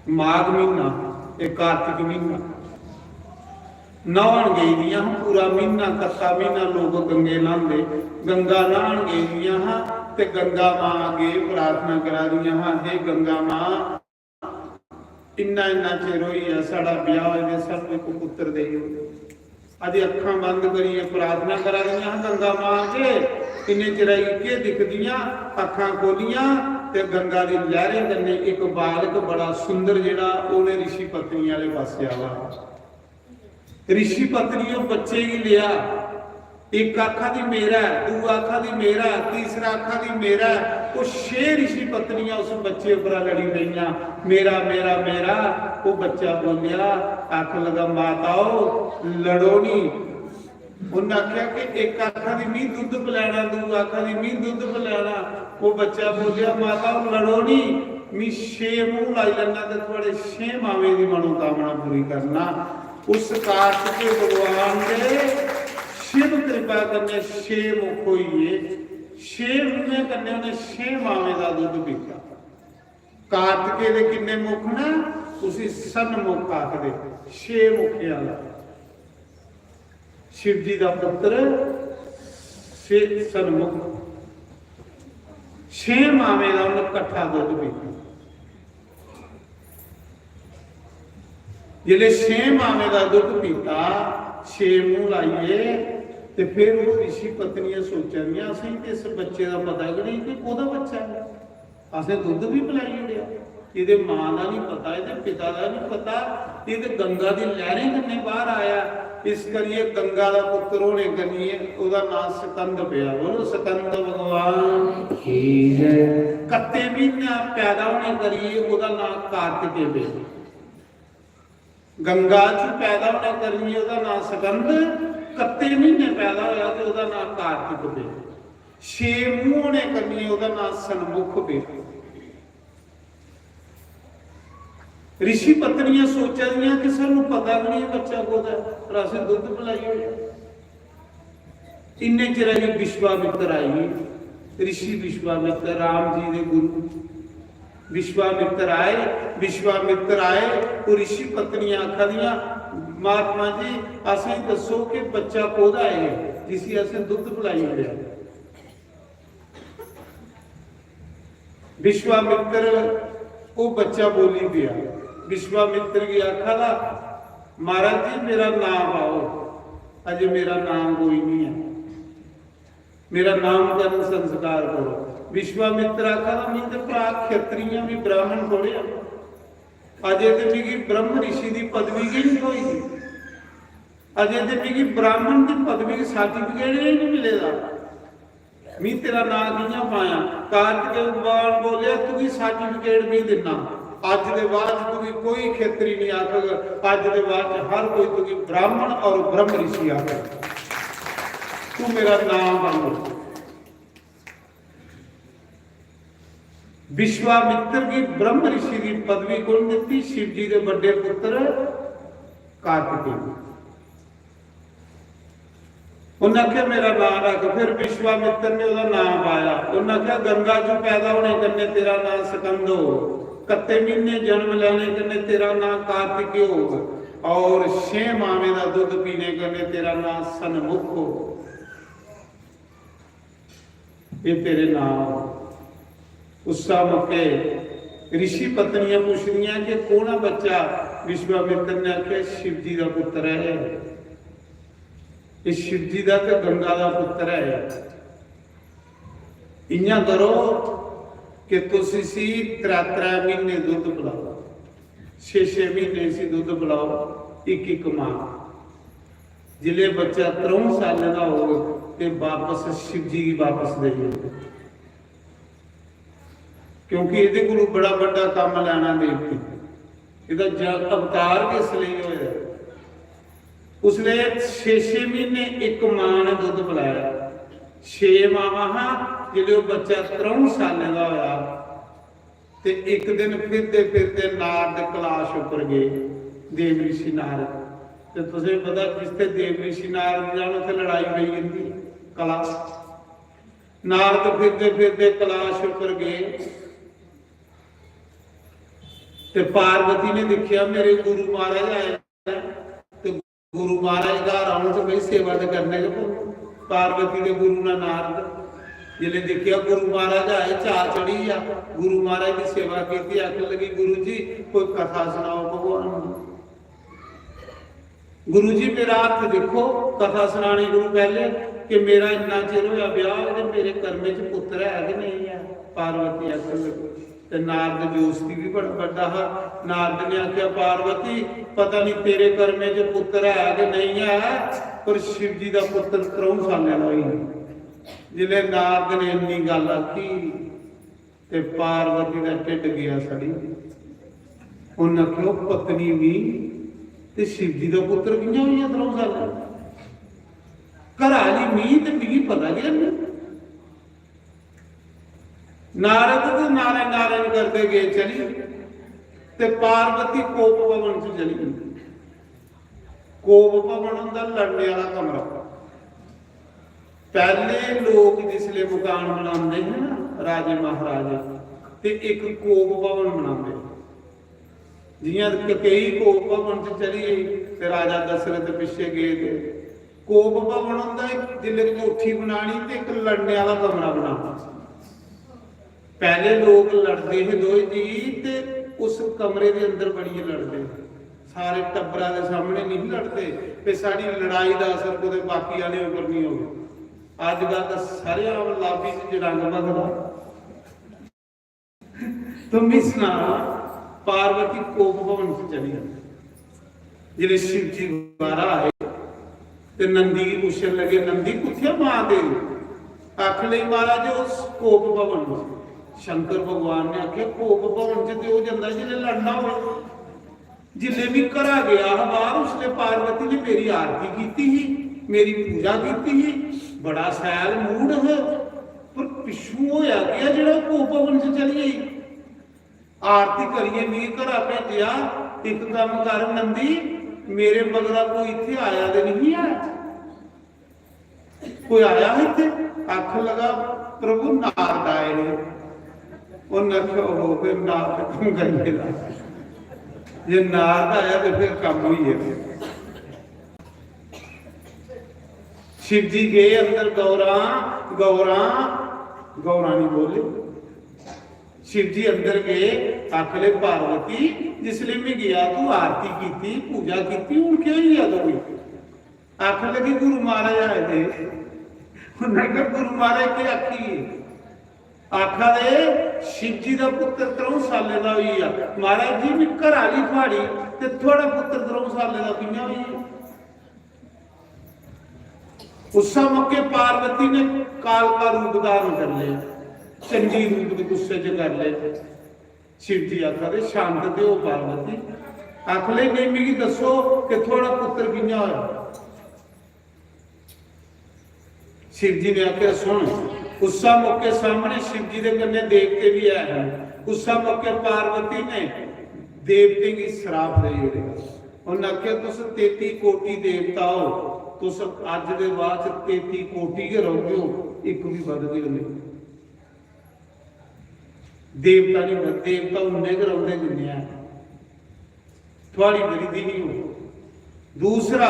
माघ महीना, ये कार्तिक महीना, न्हौन गेई दियां हां। पूरा महीना, कत्ता महीना लोक गंगे न्हांदे। गंगा न्हान गेई दियां हां ते गंगा मां अगे प्रार्थना करा दियां हां, "हे गंगा मां, इन्ना इन्ना चिर होई गेआ साढ़ा ब्याह होए दे, सानू इक पुत्र देई ओड़।" अजे अक्खां बंद करियै प्रार्थना करा दियां हां गंगा मां अगे, इन्ने चिरा गी केह् दिखदियां, अक्खां खोलियां ते गंगा दी लैह्रें कन्नै इक बालक बड़ा सुंदर जेह्ड़ा उ'नें ऋषि पत्नियां आह्ले पासै आवा। ऋषि पत्नियों बच्चे गी लेआ, इक आखा दी मेरा ऐ, दूआ आखा दी मेरा ऐ, तीसरा आखा दी मेरा ऐ। ओह् छे ऋषि पत्नियां उस बच्चे उप्परा लड़ी पेइयां, "मेरा, मेरा, मेरा।" ओह् बच्चा बोलेआ, आखन लगा, "माताओ, लड़ो निं।" उन्नै आखेआ कि इक आखा दी, "मी दुद्ध पलैना," दूआ आखा दी, "मी दुद्ध पलैना।" ओह् बच्चा बोलेआ, "माताओ, लड़ो निं, मी छे मूंह लाई लैना ते थुआढ़े छे मावें दी मनोकामना पूरी करना।" उस कार्तिकेय भगवान दे शिव कृपा कन्नै छे मुख होई गे। छे मूहें कन्नै उ'नें छे मावें दा दुद्ध पीता। कार्तिकेय दे किन्ने मुख न? उसी सन्मुख आखदे, छे मुखे आह्ला। शिव जी दा पुत्र शे-, सन्मुख। छे मावें दा उ'न्न कट्ठा दुद्ध पीता। जिसलै छे मावें दा दुद्ध पीता, छे मूंह लाइयै, ते फिर ओह् ऋषि पत्नियां सोचा दियां, "असेंगी ते इस बच्चे दा पता गै नेईं कि कोह्दा बच्चा ऐ। असें दुद्ध बी पलाई ओड़ेआ, एह्दे मां दा निं पता, एह्दे पिता दा निं पता, एह् ते गंगा दी लैह्रें कन्नै बाह्र आया।" इस करियै गंगा दा पुत्तर होने कन्नै ओह्दा नांऽ स्कंद पेआ। बोलो, स्कंद भगवान की जय। कत्ते म्हीने पैदा होने करियै ओह्दा नांऽ कार्तिकेय पेआ। गंगा च पैदा होने करियै ओह्दा नांऽ स्कंद, कत्ते म्हीने पैदा होया ते ओह्दा नांऽ कार्तिक पेआ। छे मूंह होने करियै ओह्दा नांऽ सन्मुख पेआ। ऋषि पत्नियां सोचा दियां कि सानू पता गै नहीं बच्चा कोह्दा ऐ, पर असें दुद्ध पिलाई ओड़ेआ। इन्ने चिरै च विश्वामित्र आई गे, ऋषि विश्वामित्र, राम जी दे गुरु विश्वामित्र आए। विश्वामित्र आए, ओह् ऋषि पत्नियां आखा दियां, "महात्मा जी, असें दस्सो कि बच्चा कोह्दा ऐ जिसी असें दुद्ध पिलाई ओड़ेआ?" विश्वामित्र ओह् बच्चा बोली पेआ। विश्वामित्र गी आखा दा, "महाराज जी, मेरा नांऽ पाओ, अजे मेरा नांऽ कोई नहीं ऐ, मेरा नामकरण संस्कार करो।" विश्वामित्र आखा दा, "मैं ते भ्रा क्षत्रिय, मैं ब्राह्मण थोड़े आं, अजे ते मिगी ब्रह्म ऋषि दी पदवी गै नहीं थ्होई दी, अजे ते मिगी ब्राह्मण दी पदवी दा सर्टिफिकेट गै नहीं मिले दा।" "मी तेरा नांऽ कि'यां पायां?" कार्तिकेय भगवान बोलेआ, "तुगी सर्टिफिकेट मी दिन्ना। अज्ज दे बाद च तुगी कोई खेतरी निं आखग। अज्ज दे बाद च हर कोई तुगी ब्राह्मण और ब्रह्म ऋषि आखग। तू मेरा नांऽ बन।" विश्वामित्र गी ब्रह्म ऋषि दी पदवी कु'न दित्ती? शिव जी दे बड्डे पुत्र कार्तिकेय। उन्नै आखेआ, "मेरा नांऽ रख।" फिर विश्वामित्र ने ओह्दा नांऽ पाया। उन्नै आखेआ, "गंगा च पैदा होने कन्नै तेरा नांऽ स्कंद होग, कत्ते म्हीने जन्म लैने कन्नै तेरा नांऽ कार्तिकेय होग, और छे मावें दा दुद्ध पीने कन्नै तेरा नांऽ सन्मुख होग।" एह् तेरे नांऽ होग। उस्सा मौके ऋषि पत्नियां पुछदियां कि कौन ऐ बच्चा? विश्वामित्र ने आखेआ, "शिव जी दा पुत्र ऐ, एह् शिव जी दा ते गंगा दा पुत्र ऐ। इ'यां करो कि तुस इसी त्रै त्रै म्हीने दुद्ध पलाओ, छे छे म्हीने इसी दुद्ध पलाओ, इक इक मां। जिसलै बच्चा त्र'ऊं सालें दा होग ते बापस शिव जी गी बापस देई ओड़ो।" क्योंकि एह्दे कोलू बड़ा बड्डा कम्म लैना देवतें। एह्दा ज-, अवतार गै इस लेई होया। उसलै छे छे म्हीने इक मां ने दुद्ध पलाया। छे मावां हां, जिसलै ओह् बच्चा त्र'ऊं सालें दा होया ते इक दिन फिरदे फिरदे नारद कलाश उप्पर गे देव ऋषि नारद। ते तुसें पता, जित्थै देव ऋषि नारद जान, उत्थै लड़ाई पेई जंदी ऐ। कलाश नारद फिरदे फिरदे कलाश उप्पर गे ते पार्वती ने दिक्खेआ, "मेरे गुरु महाराज आए न, ते गुरु महाराज घर आन ते भाई सेवा ते करने गै पौनी।" पार्वती दे गुरु ने नारद, जिसलै दिक्खेआ गुरु महाराज आए, चाऽ चढ़ी गेआ। गुरु महाराज दी सेवा कीती, आखन लगी, "गुरु जी, कोई कथा सनाओ भगवान दी।" "गुरु जी, मेरा हत्थ दिक्खो, कथा सनाने कोलूं पैह्ले, कि मेरा इन्ना चिर होया ब्याह होए ते मेरे कर्मे च पुत्र है कि नेईं है?" पार्वती आखन लगी। ते नारद जोस्ती भी बड़ा बड्डा हा। नारद ने आखेआ, "पार्वती, पता नहीं तेरे कर्मे च पुत्र है कि नेईं है, पर शिव जी दा पुत्र त्र'ऊं सालें दा होई गेआ।" जिसलै नारद ने इन्नी गल्ल आखी, ते पार्वती दा ढिड्ड गेआ सड़ी। उन्न आखेआ, "ओह् पत्नी मी ते शिव जी दा पुत्र कि'यां होई गेआ त्र'ऊं सालें दा? घरा आह्ली मी ते मिगी पता गै नेईं।" नारद ते नारायण नारायण करदे गे चली, ते पार्वती कोप भवन च चली गेई। कोप भवन होंदा लड़ने आह्ला कमरा। पैह्ले लोक जिसले मकान बनांदे हे ना, राजे महाराजे, ते इक कोप भवन बनांदे हे। जि'यां ककेई कोप भवन च चली गेई ते राजा दशरथ पिच्छे गे ते कोप भवन होंदा इक, जिसले कोठी बनानी ते इक लड़ने आह्ला कमरा बनाना। पैह्ले लोक लड़दे हे दोए जी, ते उस कमरे दे अंदर बड़ियै लड़दे हे। सारे टब्बरा दे सामने नेईं लड़दे, ते साढ़ी लड़ाई दा असर कुतै बाकी आह्लें उप्पर नेईं होवे। अज्जकल तां सरेआम लाबी च जरंग भखदा। तो मी सना, पार्वती कोप भवन च चली गेई। जिसलै शिव जी बाहर आए ते नंदी गी पुच्छन लगे, "नंदी, कुत्थै मां तेरी?" आखन लगी, "महाराज, उस कोप भवन च।" शंकर भगवान ने आखेआ, "कोप भवन च ते ओह् जंदा जिसलै लड़ना होवे। जिसलै में घरा गेआ हा बाहर, उसलै पार्वती ने मेरी आरती कीती ही, मेरी पूजा कीती ही, बड़ा शैल मूड हा, पर पिच्छुं होया केह् जेह्ड़ा कोप भवन च चली गेई?" आरती करियै मिगी घरा भेजेआ। इक कम्म कर नंदी, मेरे मगरा कोई इत्थै आया ते नहीं है? कोई आया हा इत्थै? आखन लगा, "प्रभु, नारद आए ने।" उन्नै आखेआ, "ओहो, फिर नारद कम्म करी गेदा। जे नारद आया ते फिर कम्म होई गेआ।" शिव जी गए अंदर, "गौरां, गौरां।" गौरां नहीं बोले। शिव जी अंदर गए, आखन लगे, "पार्वती, जिसले मैं गया, तू आरती कीती, पूजा कीती, हुन केह् होई गेआ तुगी?" आखन लगी, "गुरु महाराज आए दे।" उन्नै आखेआ, "गुरु महाराज केह् आखी?" आखा दे, "शिव जी दा पुत्र त्र'ऊं सालें दा होई गेआ।" "महाराज जी, मैं घर आह्ली थुआढ़ी ते थुआढ़ा पुत्र त्र'ऊं सालें दा कि'यां होई गेआ?" उस्सै मौके पार्वती ने काल का रूप धारण कर लिया, चंडी रूप दे गुस्से च कर लिया। शिव जी आखा दे, "शांत ते हो पार्वती।" आखन लगे, "नहीं, मिगी दस्सो कि थुआढ़ा पुत्र कि'यां होया?" शिव जी ने आखेआ, "सुन, उस्सा मौके सामने शिव जी दे कन्नै देवते भी आए हैं। उस्सा मौके पार्वती ने देवतें गी श्राप देई ओड़ेआ। उन्हें आखेआ, "तुस तेती कोटि देवता हो, तुस अज्ज दे बाद च तेती कोटि गै रहोगे, इक भी बधगे नहीं।" देवता नहीं बध-, देवता उन्ने गै रौंह्दे जिन्ने हैन। थुआड़ी वृद्धि नहीं हो। दूसरा,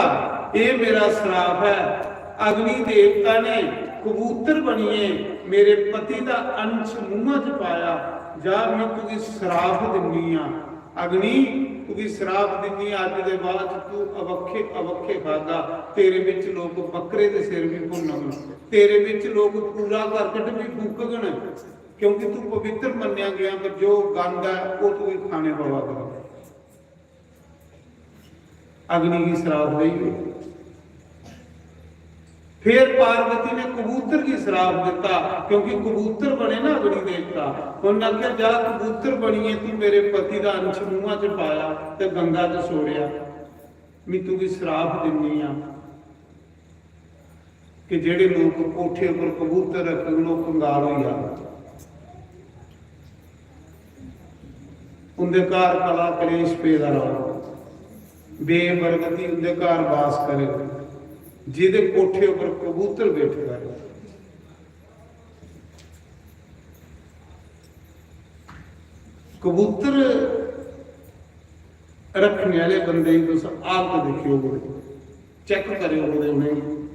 ये मेरा श्राप है, अग्नि देवता ने कबूतर बनिए मेरे पति दा अंश मुंह च पाया। जा, मैं तुगी श्राप दिन्नी आं, अग्नि, तुगी श्राप दिन्नी आं, अज्ज दे बाद तू अवखे अवखे खागा। तेरे विच लोक बकरे दे सिर भी भुन्नगन, तेरे विच लोक कूड़ा करकट भी फूकगन, क्योंकि तू पवित्र मन्नेआ गया, पर जो गंद है, वो तुगी खाने पवा करना। अग्नि गी श्राप देई ओड़ेआ। फिर पार्वती ने कबूतर गी श्राप दिता, क्योंकि कबूतर बने ना अग्नि देवता। उन्हें आखेआ, "जा कबूतर बनिए तू मेरे पति दा अंश मुंहा च पाया ते गंगा च सोड़ेआ, मैं तुगी श्राप दिन्नी आं।" कि जेड़े लोक कोठे उपर कबूतर रखन, ओह कंगाल होई जान। उंदे घर कला कलेश पेदा रहो, बेबरकती उंदे घर वास करे, जिदे कोठे उपर कबूतर बैठदा रहे। कबूतर रखने आह्ले बंदे गी तुस हालत दिक्खेओ, चेक करेओ कुतै उ'नेंगी।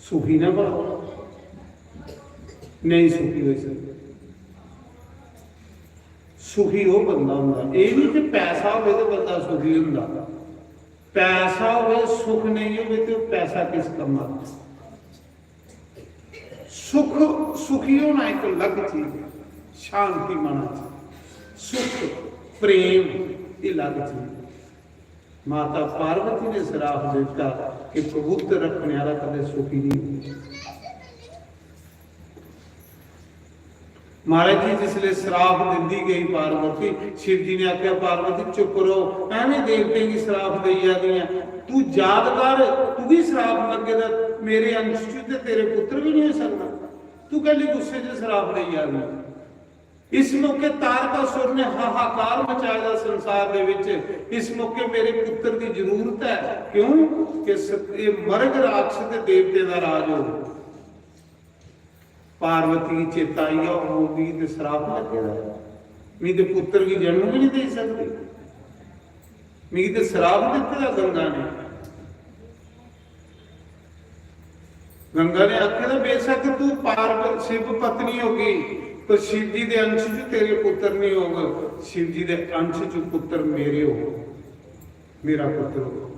सुखी ना भला? नेईं सुखी होई सकदा। सुखी ओह् बंदा होंदा, एह् निं कि पैसा होवे ते बंदा सुखी होंदा। पैसा होवे, सुख नेईं होवे ते ओह् पैसा किस कम्मा दा? सुख, सुखी होना इक अलग चीज है, शांति मना च सुख, प्रेम, एह् अलग चीज है। माता पार्वती ने श्राप दिता कि कबूतर रखने वाला कदे सुखी नहीं होंदा। महाराज जी जिसले श्राप दिंदी गई पार्वती, शिव जी ने आख्या, "पार्वती चुप रहो, एवें देवतें गी श्राप देई जा दी ऐ, तू याद कर, तुगी श्राप लग्गे दा, मेरे अंश च ते तेरे पुत्र भी नहीं हो सकदा, तू कैली गुस्से च श्राप देई जा दी है?" इस मौके तारकासुर ने हाहाकार मचाए दा संसार दे विच। इस मौके मेरे पुत्र दी जरूरत है, क्यों कि स-, ये मर्ग राक्षस ते देवते दा राज हो। पार्वती गी चेता आई गया, "ओह् मिगी ते श्राप लग्गे दा ऐ, मिगी ते पुत्र गी जन्म भी नहीं दे सकदी, मिगी ते श्राप दित्ते दा गंगा ने।" गंगा ने आखे दा, "बेशक तू पार्वत शिव पत्नी होगी, पर शिव जी दे अंश च तेरे पुत्र नहीं होग, शिव जी दे अंश च पुत्र मेरे हो, मेरा पुत्र हो।"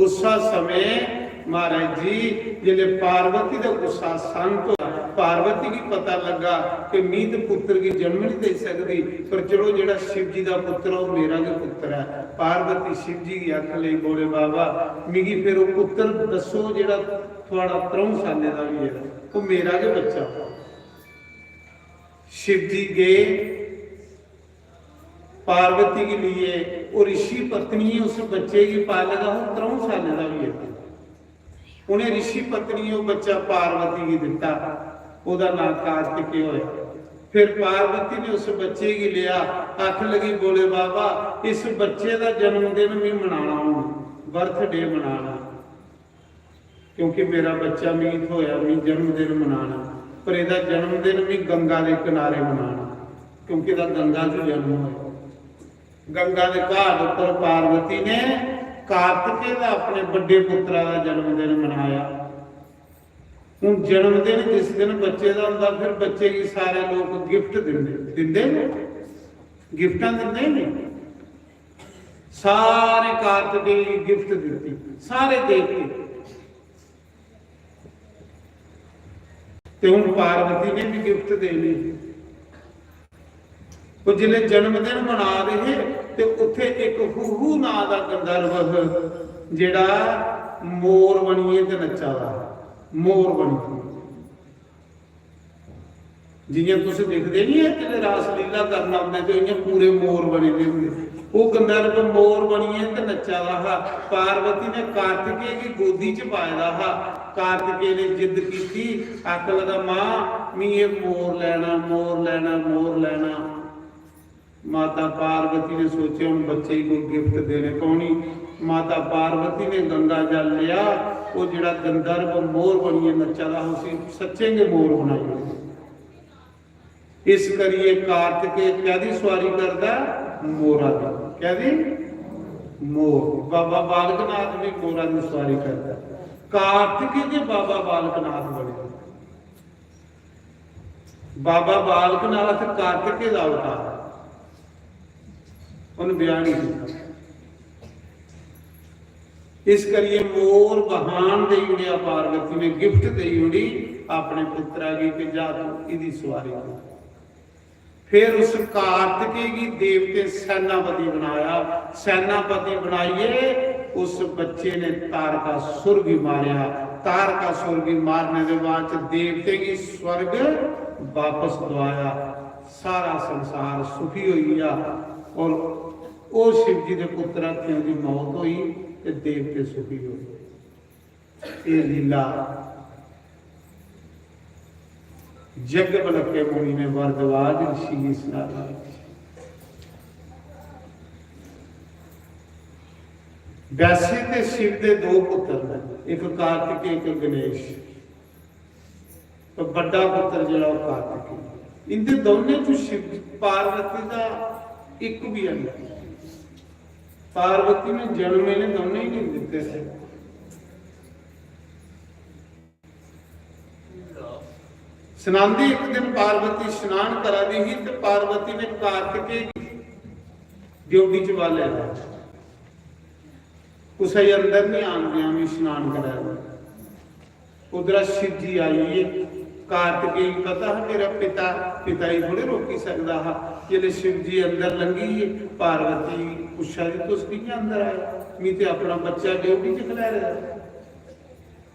उस समय महाराज जी, जिसले पार्वती दा गुस्सा शांत होया, पार्वती गी पता लगा कि मी ते पुत्र गी जन्म नहीं दे सकदी, पर चलो, जेड़ा शिव जी दा पुत्र, ओह मेरा गै पुत्र है। पार्वती शिव जी गी आखन लगी, "भोले बाबा, मिगी फिर ओह पुत्र दस्सो, जेड़ा थुआड़ा त्र'ऊं सालें दा होई गेदा, ओह मेरा गै बच्चा।" शिव जी गए, पार्वती गी लेइयै, ओह ऋषि पत्नी उस बच्चे गी पाले दा हा, त्र'ऊं सालें दा होई गेदा। उन्हें ऋषि पत्नी ओह बच्चा पार्वती गी दिता, ओहदा नां कार्तिकेय होया। फिर पार्वती ने उस बच्चे गी लिया, आखन लगी, "भोले बाबा, इस बच्चे दा जन्मदिन मैं मनाना हूं, बर्थडे मनाना।" क्योंकि मेरा बच्चा मिगी थ्होया, मिगी जन्मदिन मनाना, पर एदा जन्मदिन मिगी गंगा दे किनारे मनाना, क्योंकि एदा गंगा च जन्म होया। गंगा दे घाट उपर पार्वती ने कार्तिकेय दा, अपने बड़े पुत्रा दा जन्मदिन मनाया। हुन जन्मदिन जिस दिन बच्चे दा होंदा, फिर बच्चे गी सारे लोक गिफ्ट दिंदे, दिंदे न? गिफ्टां दिंदे न? सारे कार्तिकेय गी गिफ्ट दित्ती, सारे देवते। ते हुन पार्वती ने भी गिफ्ट देनी। ओह जिसले जन्मदिन मना दे हे, ते उत्थे इक हूहू नां दा गंधर्व, जेड़ा मोर बनिए ते नच्चा दा हा, मोर बनिए। जियां तुस दिखदे नहीं है, जिसले रासलीला करन औंदे ते इयां पूरे मोर बने दे होंदे। ओह् गंधर्व मोर बनियै ते नच्चा दा हा। पार्वती ने कार्तिकेय गी गोदी च पाए दा हा। कार्तिकेय ने जिद्द कीती, आखन लगा, "मां, मी एह् मोर लैना, मोर लैना, मोर लैना।" माता पार्वती ने सोचेआ, "हून बच्चे गी कोई गिफ्ट देने पौनी।" माता पार्वती ने गंगा जल लेआ, ओह् जेह्ड़ा गंधर्व मोर बनियै नच्चा दा हा, उसी सच्चें गै मोर बनाई ओड़ेआ। इस करियै कार्तिकेय कैदी सुआरी करदा ऐ? मोरा दी। कैदी? मोर। बाबा बालकनाथ भी मोरा दी सुआरी करदा ऐ। कार्तिकेय गै बाबा बालकनाथ बने। बाबा बालकनाथ कार्तिकेय दा अवतार। उन ब्याह नहीं किया। इस करिए मोर बहान दे उड़िया, पार्वती ने गिफ्ट दे उड़ी अपने पुत्रा गी कि जा तू इदी सवारी कर। फिर उस कार्तिकेय गी देवते सेनापति बनाया। सेनापति बनाइए उस बच्चे ने तारकासुर गी मारया। तारकासुर गी मारने के बाद च देवते गी स्वर्ग वापस दवाया। सारा संसार सुखी हो गया। और ओ शिव जी के पुत्र हत्थियों की मौत हुई ते देवते सुखी हो गए। ये लीला जगबलके मुनि ने भरद्वाज ऋषि की सनाई। वैसे ते शिव दे दो पुत्र ने, एक कार्तिक, एक गणेश। तो बड़ा पुत्र जेड़ा वो कार्तिक, इंदे दोनों चो शिव पार्वती का एक भी अंग नहीं। पार्वती ने जन्म इन्हें दोनों ही नहीं दिते थे। सुनांदी एक दिन पार्वती स्नान करा दी ही तो पार्वती ने कार्तिकेय गी ड्योढ़ी च बालेआ। कुसै गी अंदर नहीं आन दिया, मैं स्नान करा दी। उधरा शिव जी आई गे। कार्तिकेय गी पता हा मेरा पिता, पिता ही थोड़े रोकी सकदा हा। जिसले शिव जी अंदर लंघी गे, पार्वती पुच्छा दी, "तुस कि'यां अंदर आए? मी ते अपना बच्चा ड्योढ़ी च खलैरे दा।"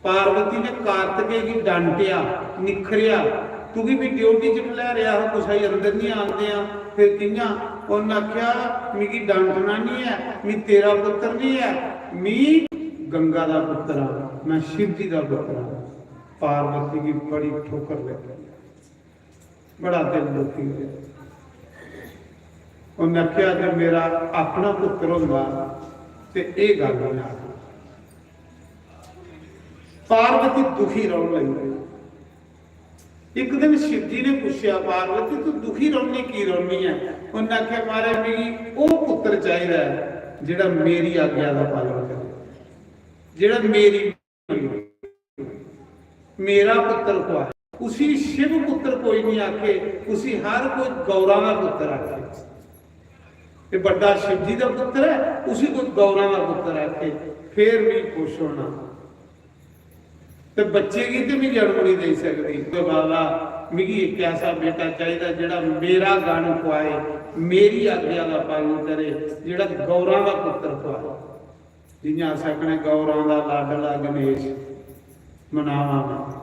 पार्वती ने कार्तिकेय गी डांटेआ, निखरेआ, "तुगी भी ड्योढ़ी च खलैरेआ हा, कुसै गी अंदर नहीं आन देआ, फिर कि'यां?" उन्न आखेआ, "मिगी डांटना नहीं है, मी तेरा पुत्र नहीं है, मी गंगा दा पुत्र हां, मैं शिव जी दा पुत्र हां।" पार्वती गी बड़ी ठोकर लगी। बड़ा दिल दुखी होया। उन्हें आख्या, "जे मेरा अपना पुत्र होंदा ते एह गल्ल नहीं आखदी।" पार्वती दुखी रौहन लगी। एक दिन शिव जी ने पूछया, "पार्वती, तू दुखी रौहनी की रौहनी है?" उन्हें आख्या, "महाराज, मिगी ओह पुत्र चाहिदा है जेड़ा मेरी आज्ञा का पालन करे, जेड़ा मेरी मेरा पुत्र खुआए।" उसी शिव पुत्र कोई नहीं आखे, उसी हर कोई गौरा का पुत्र आखे। ये बड़ा शिव जी का पुत्र है, उसी कोई गौरा का पुत्र आखे, फिर भी खुश होना। ते बच्चे गी ते मैं जन्म नहीं दे सकती। तो बाबा, मिगी एक ऐसा बेटा चाहिए जेड़ा मेरा गण खुआए, मेरी आज्ञा का पालन करे, जेड़ा गौरा का पुत्र खुआए। जियां अस आखने, "गौरां दा लाडला गणेश मनावा मैं।"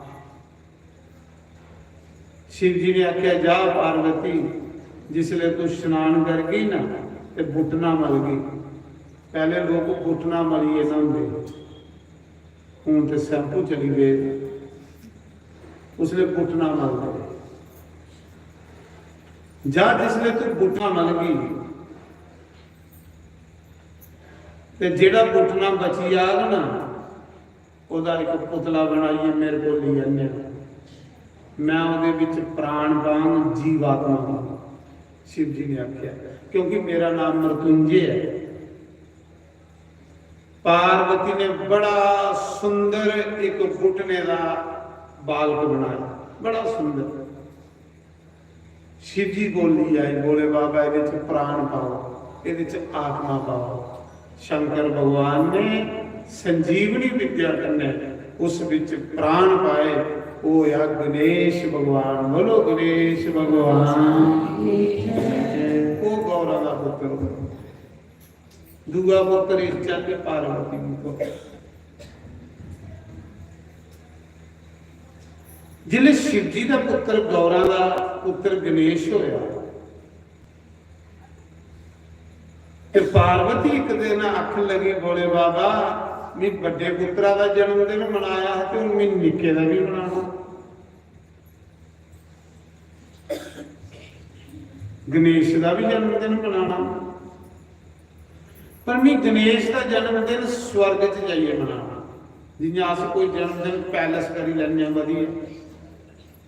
शिव जी ने आख्या, "जा पार्वती, जिसले तू स्नान करगी ना ते बुटना मलगी।" पहले लोग बुटना मलिए न्हांदे, हूं ते शैम्पू चली गए, उसले बुटना मलदे। जा, जिसले तू बुटना मलगी ते जेड़ा बुटना बची जाग ना, ओहदा एक पुतला बनाइए मेरे को लेई आने, मैं ओहदे विच प्राण पांग, जीवात्मा पांग। शिव जी ने आख्या, क्योंकि मेरा नाम मृत्युंजय है। पार्वती ने बड़ा सुंदर एक बुटने का बालक बनाया, बड़ा सुंदर। शिव जी बोली आई, "बोले बाबा, एहदे च प्राण पाओ, एहदे च आत्मा पाओ।" शंकर भगवान ने संजीवनी विद्या कन्नै उस विच प्राण पाए। ओह होया गणेश भगवान। बोलो गणेश भगवान। ओह गौरा का पुत्र होया। दूआ पुत्र इस चाल्ली पार्वती गी थ्होआ। जिसलै शिव जी दा पुत्र गौरा दा पुत्र गणेश होया, ते पार्वती इक दिन आखन लगी, "भोले बाबा, मी बड्डे पुत्रा दा जन्मदिन मनाया हा ते हुन मी निक्के दा बी मनाना, गणेश दा बी जन्मदिन मनाना, पर मी गणेश दा जन्मदिन स्वर्ग च जाइयै मनाना।" जियां अस कोई जन्मदिन पैलेस करी लैन्ने आं, बधिया,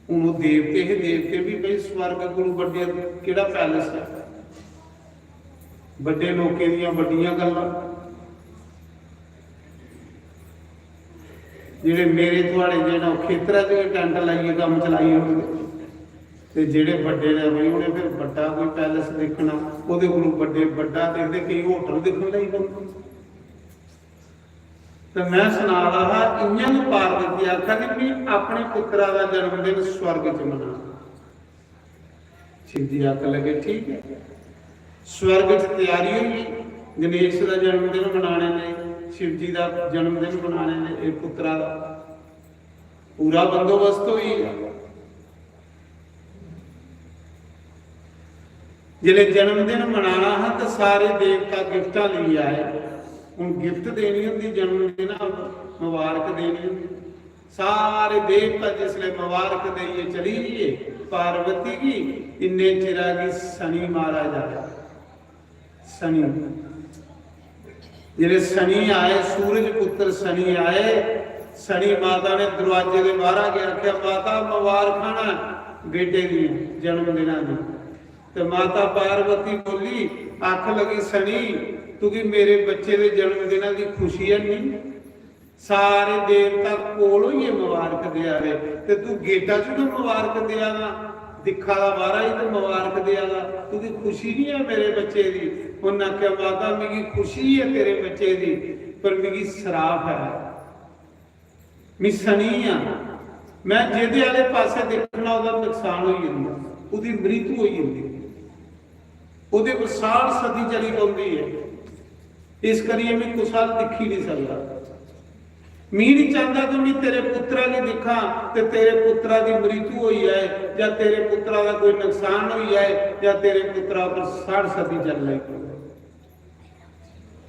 हुन ओह् देवते हे, देवते बी भई स्वर्ग कोलू बड्डे केह्ड़ा पैलेस ऐ? बड्डे लोकें दियां बड्डियां गल्लां। जेह्ड़े मेरे थुआड़े जेह्ड़ा खेतरा च गै टैंट लाइयै कम्म चलाई ओड़दे, ते जेह्ड़े बड्डे न भई उ'नें फिर बड्डा कोई पैलेस दिक्खना, ओह्दे कोलू बड्डे बड्डा दिखदे, केईं होटल दिक्खन लगी पौंदे। ते मैं सना दा हा, इ'यां गै पार्वती आखा दी, "मी अपने पुत्तरा दा जन्मदिन स्वर्ग च मनाना।" शिव जी आखन लगे, "ठीक ऐ।" स्वर्ग च त्यारी होई गई गणेश दा जन्मदिन मनाने लेई, शिव जी दा जन्मदिन मनाने लेई, एह् पुत्तरा दा पूरा बंदोबस्त होई गेआ। जिसलै जन्मदिन मनाना हा ते सारे देवता गिफ्टां लेई आए। हुन गिफ्ट देनी होंदी, जन्मदिन मुबारक देनी होंदी। सारे देवता जिसलै मुबारक देइयै चली गे पार्वती गी, इन्ने चिरा गी शनि महाराज आया। शनि, जिसलै शनि आए, सूरज पुत्र शनि आए, शनि माता ने दरवाजे दे बाहर गै आखेआ, "माता, मुबारखां न बेटे दी जन्मदिना दी।" ते माता पार्वती बोली, आख लगी, "शनि, तुगी मेरे बच्चे दे जन्मदिना दी खुशी है नहीं?" सारे देवता कोल होइयै मुबारक देआ दे, ते तू गेटा च गै मुबारक देआ दा, दिक्खा दा बाहरा ही ते मुबारक देआ दा, तुगी खुशी नहीं है मेरे बच्चे दी? उन्नै आखेआ, "माता, मिगी खुशी है तेरे बच्चे दी, पर मिगी सराप है, मैं शनि आं, मैं जेह्दे आह्ले पासै दिक्खना ओह्दा नुकसान होई जंदा, ओह्दी मृत्यु होई जंदी।" ओह्दे पर साढ़ सती चली पौंदी ऐ। इस करियै मैं कुसै अल दिक्खी नहीं सकदा। मी नहीं चाहता कि मैं तेरे पुत्रा गी दिक्खां ते तेरे पुत्रा दी मृत्यु होई जाए, या तेरे पुत्रा दा कोई नुकसान होई जाए, या तेरे पुत्रा पर साढ़ सती चल लगी पवे।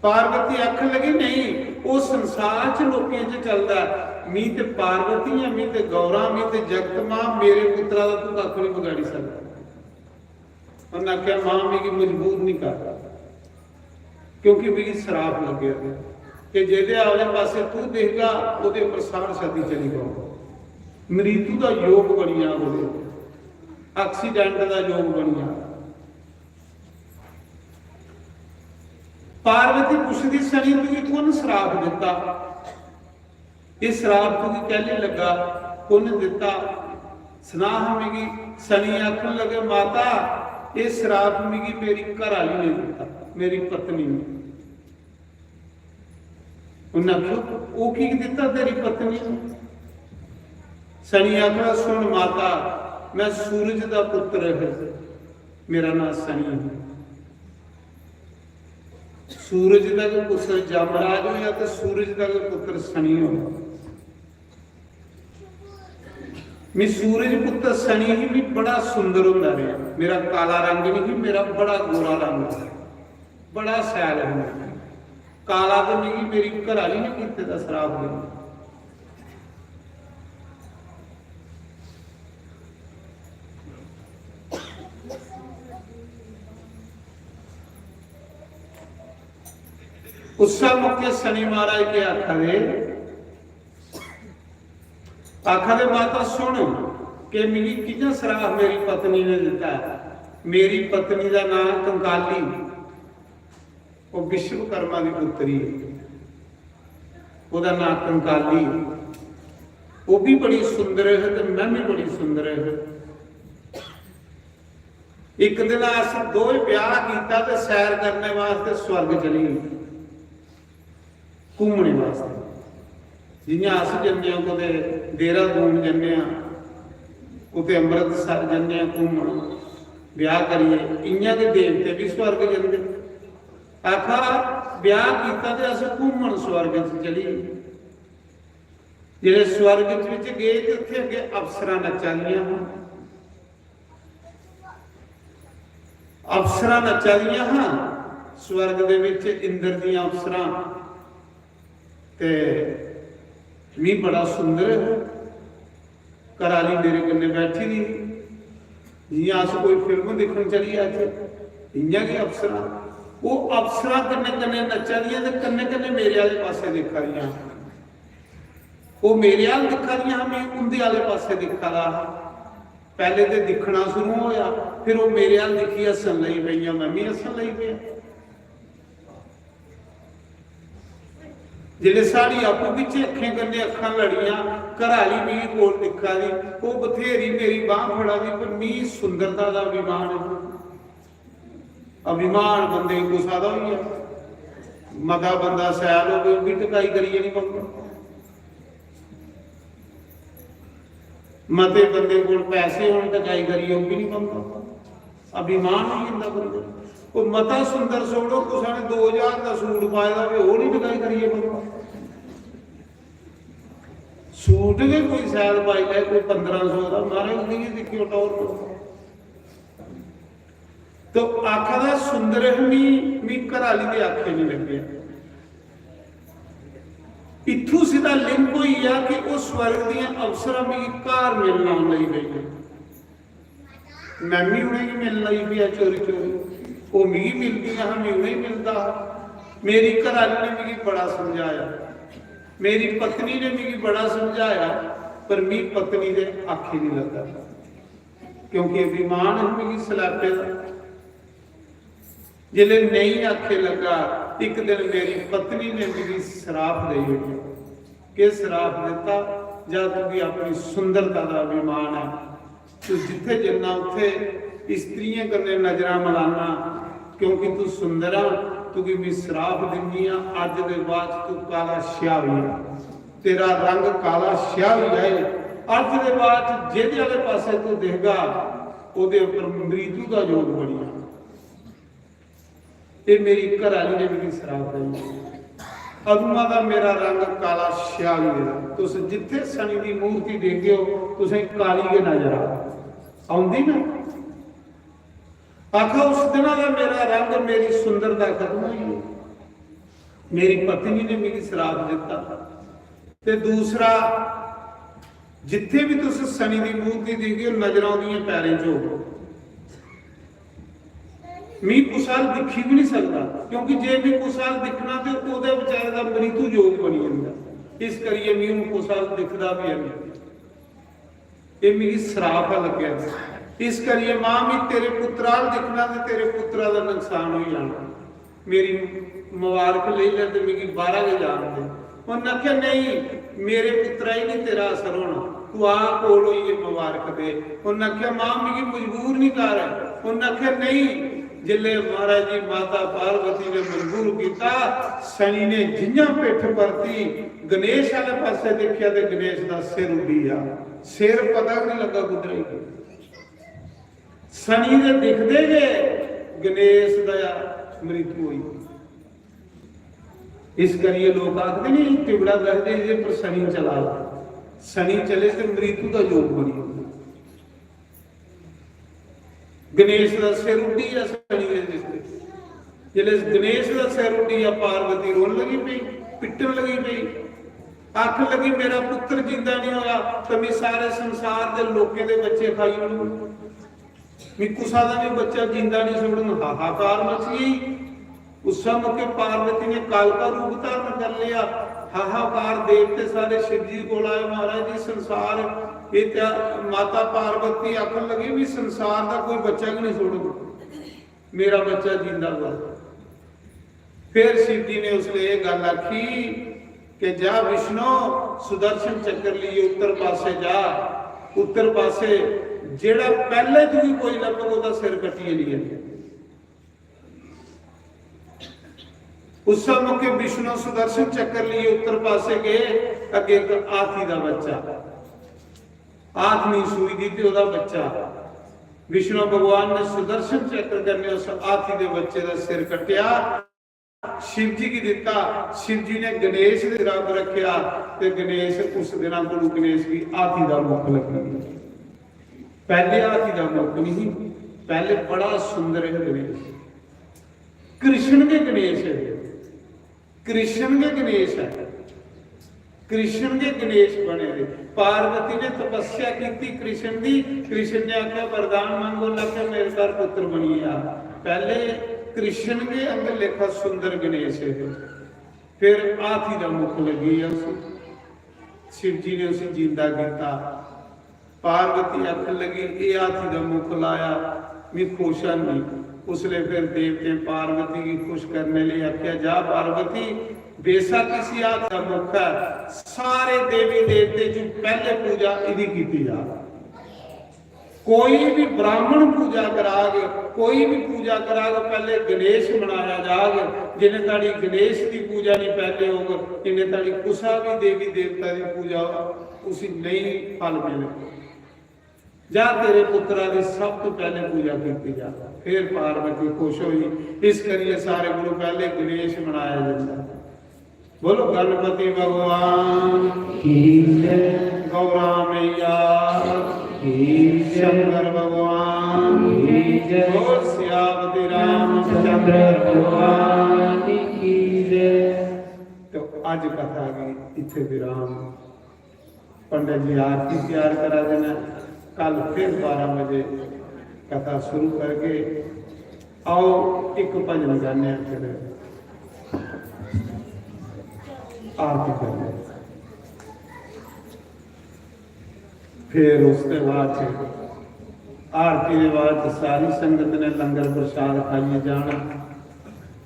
पार्वती आखन लगी, "नहीं, ओह् संसार च लोकें च चलदा ऐ। मी ते पार्वती ऐ, मी ते गौरा, मी ते जगत मां, मेरे पुत्रा दा तू कक्ख नहीं बगाड़ी सकदा।" उन्नै आखेआ, "मां, मिगी मजबूर नहीं कर, क्योंकि मिगी सराप लग्गेआ कि जेह्दे आह्ले पासै तू दिखगा, ओह्दे उप्पर साढ़ सती चली पौग, मृत्यु दा योग बनी जाग, ओह्दे उप्पर accident दा योग बनी जाग।" पार्वती पुछदी, "शनि, तुगी कु'न सराप दित्ता? एह् सराप तुगी कैह्ली लग्गा? कु'न दित्ता? सना हां मिगी।" शनि आखन लगे, "माता, एह् सराप मिगी मेरी घरै आह्ली ने दित्ता, मेरी पत्नी ने।" उन्नै आखेआ, "ओह् की दित्ता तेरी पत्नी ने?" शनि आखदा, "सुन माता, मैं सूरज दा पुत्र हा, मेरा नांऽ शनि हा। सूरज दा गै पुत्र यमराज होया ते सूरज दा गै पुत्र शनि होया। मैं सूरज पुत्र शनि ही, मैं बड़ा सुंदर होंदा रेहा। मेरा काला रंग नहीं ही, मेरा बड़ा गोरा रंग हा, बड़ा शैल हा मैं। काला ते मिगी मेरी घरै आह्ली ने कीते दा सराप देना।" उस्सै मौके शनि महाराज केह् आखा दे, आखा दे, "माता सुन, कि मिगी कि'यां सराप मेरी पत्नी ने दित्ता ऐ?" मेरी पत्नी दा नांऽ कंकाली, ओह् विश्वकर्मा दी पुत्री ऐ, ओह्दा नांऽ कंकाली। ओह् भी बड़ी सुंदर है ते मैं भी बड़ी सुंदर है। इक दिन अस दोए ब्याह कीता ते सैर करने वास्ते स्वर्ग चली गे, घूमने वास्ते। जियां अस जन्ने आं, कुतै देहरादून जन्ने आं, कुतै अमृतसर जन्ने आं घूमन, ब्याह करियै, इयां गै देवते बी स्वर्ग जंदे। आखा, ब्याह कीता ते अस घूमन स्वर्ग च चली गे। जेल्लै स्वर्ग च बिच गे ते उत्थै अग्गें अप्सरां नच्चा दियां हां। अप्सरां नच्चा दियां हां स्वर्ग दे विच इंद्र दियां अप्सरां, ते मी बड़ा सुंदर, घर आह्ली मेरे कन्नै बैठी दी ही, जि'यां अस कोई फिल्म दिक्खन चली जाचै, इ'यां गै अप्सरां, ओह् अप्सरां कन्नै कन्नै नच्चा दियां ते कन्नै कन्नै मेरे आह्ले पासै दिक्खा दियां। ओह् मेरे आह्ल दिक्खा दियां हां, में उं'दे आह्ले पासै दिक्खा दा हा। पैह्ले ते दिक्खना शुरू होआ, फिर ओह् मेरे आह्ल दिक्खियै हस्सन लगी पेइयां, में बी हस्सन लगी पेआ। जिसलै साढ़ी आपूं बिच्चें अक्खें कन्नै अक्खां लड़ियां, घर आह्ली मिगी कोल दिक्खा दी, ओह् बथेरी मेरी बांह् फड़ा दी, पर मी सुंदरता दा अभिमान ऐ। अभिमान बंदे गी कुसा दा होई जा, मता बंदा सैल होवे, ओह् बी टकाई करियै निं बनदा। मते बंदे कोल पैसे होन, टकाई करियै ओह् बी निं बनदा। अभिमान होई जंदा बंदे दा। ओह् मता सुंदर छोड़ो, कुसै ने दो ज्हार दा सूट पाए दा होवे, ओह् निं टकाई करियै बनदा। सूट गै कोई शैल पाई लै, कोई पंदरां सौ दा, महाराज, उ'नेंगी दिक्खियो टौर करो। तो आखा दा सुंदर ही मी, मी घर आह्ली दे आखे निं लग्गे। इत्थूं सिद्धा लिंक होई गेआ कि ओह् स्वर्ग दियां अप्सरां मिगी घर मिलन औन लगी पेइयां। में बी उ'नेंगी मिलन लगी पेआ चोरी चोरी। ओह् मिगी मिलदियां हां, में उ'नेंगी मिलदा हा। मेरी घर आह्ली ने मिगी बड़ा समझाया, मेरी पत्नी ने मिगी बड़ा समझाया, पर मी पत्नी दे आखे निं लग्गा। क्योंकि अभिमान ही मिगी सलैपे दा। जिसलै नेईं आखे लग्गा, इक दिन मेरी पत्नी ने मिगी श्राप देई ओड़ेआ। केह् श्राप दित्ता? "जा तुगी अपनी सुंदरता दा अभिमान ऐ, तू जित्थे जन्ना उत्थे स्त्रियें कन्नै नजरां मलाना, क्योंकि तू सुंदर आ, तुगी मैं श्राप दिन्नी आं, अज्ज दे बाद च तू काला स्याह होई जा, तेरा रंग काला स्याह होई जाए। अज्ज दे बाद च जेह्दे आह्ले पासै तू दिखगा, ओह्दे उप्पर मृत्यु दा योग बनी जाना।" एह् मेरी घर आह्ली ने मिगी श्राप देई ओड़ेआ। अदुआं दा मेरा रंग काला स्याह होई गेदा। तुस जित्थे शनि दी मूर्ति दिखगे ओ, तुसें काली गै नजर आ-, औंदी ना? आखा, उस दिना दा मेरा रंग, मेरी सुंदरता खत्म होई गेई। मेरी पत्नी ने मिगी श्राप दित्ता। ते दूसरा, जित्थे भी तुस शनि दी मूर्ति दिखगे ओ, नजरां ओह्दियां पैरें च होग। मी कुसै अल दिक्खी बी निं सकदा, क्योंकि जे मी कुसै अल दिक्खना ते ओह्दे बेचारे दा मृत्यु योग बनी जंदा। इस करियै मी हून कुसै अल दिखदा बी है निं। एह् मिगी श्राप ऐ लग्गेआ। इस करियै मां, मी तेरे पुत्तरा अल दिक्खना ते तेरे पुत्तरा दा नकसान होई जाना। मेरी मबारक लेई लै ते मिगी बाह्रा गै जान दे। उन्न आखेआ, "नेईं, मेरे पुत्तरा गी निं तेरा असर होना, तू आ कोल होइयै मबारक दे।" उन्न आखेआ, "मां, मिगी मजबूर निं कर।" उन्न आखेआ, "नेईं।" जिसलै महाराज जी माता पार्वती ने मजबूर कीता, शनि ने जि'यां पिट्ठ परती, गणेश आह्ले पासै दिक्खेआ ते गणेश दा सिर उड्डी गेआ। सिर पता गै निं लग्गा कुद्धरै गी। शनि दे दिखदे गै गणेश दा मृत्यु होई। इस करियै लोक आखदे ने, "तिबड़ा दसदे, एह्दे पर शनि चला दा।" शनि चले ते मृत्यु दा योग बनी जंदा। गणेश दा सिर उड्डी गेआ शनि दे दिखदे। जिसलै गणेश दा सिर उड्डी गेआ, पार्वती रोन लगी पेई, पिट्टन लगी पेई, आखन लगी, "मेरा पुत्तर जिंदा नहीं होया, तो मैं सारे संसार दे लोकें दे बच्चे खाई ओड़ूं।" मी कुसा दा भी बच्चा जिंदा नहीं छोड़न, हाहाकार मची गई। उस मौके पार्वती ने कालका रूप धारण कर लिया। हाहाकार, देवते सारे शिव जी कोल आए, "महाराज जी, संसार, ये क्या?" माता पार्वती आखन लगी भी, "संसार दा कोई बच्चा भी नहीं छोड़न, मेरा बच्चा जिंदा हुआ।" फिर शिव जी ने उसले ये गल आखी कि जा विष्णु, सुदर्शन चक्कर लिए उत्तर पासे जा, उत्तर पासे जेड़ा पहले तुगी कोई लब्भग, ओहदा सिर कट्टियै लेई आइयै। उस मौके विष्णु सुदर्शन चक्कर लिए उत्तर पासे गए, अगे एक हाथी दा बच्चा, हाथनी सूई दी ते ओहदा बच्चा। विष्णु भगवान ने सुदर्शन चक्र कन्नै उस हाथी दे बच्चे दा सिर कट्टिया, शिव जी गी दित्ता। शिव जी ने गणेश दे सिरा पर रखेआ ते गणेश उस दिना कोलू गणेश गी हाथी दा मुख लग्गी गेआ। पैह्ले हाथी दा मुख नहीं, पैह्ले बड़ा सुंदर है गणेश। कृष्ण गै गणेश ऐ, कृष्ण गै गणेश ऐ, कृष्ण गै गणेश बने दे। पार्वती ने तपस्या कीती कृष्ण दी, कृष्ण ने आख्या वरदान मंगो, उन्हें आख्या मेरे घर पुत्र बनियै आ। पैह्ले कृष्ण गै अंग लेखा सुंदर गणेश ऐ। फिर हाथी दा मुख लग्गी गेआ उसी, शिव जी ने उसी जींदा कीता। पार्वती आखन लगी, "एह् हाथी दा मुख लाया, मी खुश है नहीं।" उसले फिर देवतें पार्वती गी खुश करने लेई आखेआ, "जा पार्वती, बेशक इसी हाथी दा मुख है, सारे देवी देवते च पैह्ले पूजा इदी कीती जा।" कोई भी ब्राह्मण पूजा कराग, कोई भी पूजा कराग, पैह्ले गणेश मनाया जाग। जिन्ने धड़ी गणेश दी पूजा नहीं पैह्ले होग, इन्ने धड़ी कुसा भी देवी देवता दी पूजा उसी नहीं फल मिले। जा तेरे पुत्रा दी सब तो पैह्ले पूजा कीती जा। फिर पार्वती खुश होई, इस करियै सारे कोलों पैह्ले गणेश मनाया जंदा। बोलो गणपति भगवान की जय। गौरा मैया की जय। शंकर भगवान की जय। बोल सियापति रामचंद्र भगवान की जय। तो अज कथा गी इत्थे विराम। पंडित जी आरती तैयार करा दे न, कल फिर बारह बजे कथा शुरू करगे। आओ, एक भजन गाने हैं, फिर आरती करने। फिर उसके बाद च, आरती के बाद च सारी संगत ने लंगर प्रसाद खाइए जाना,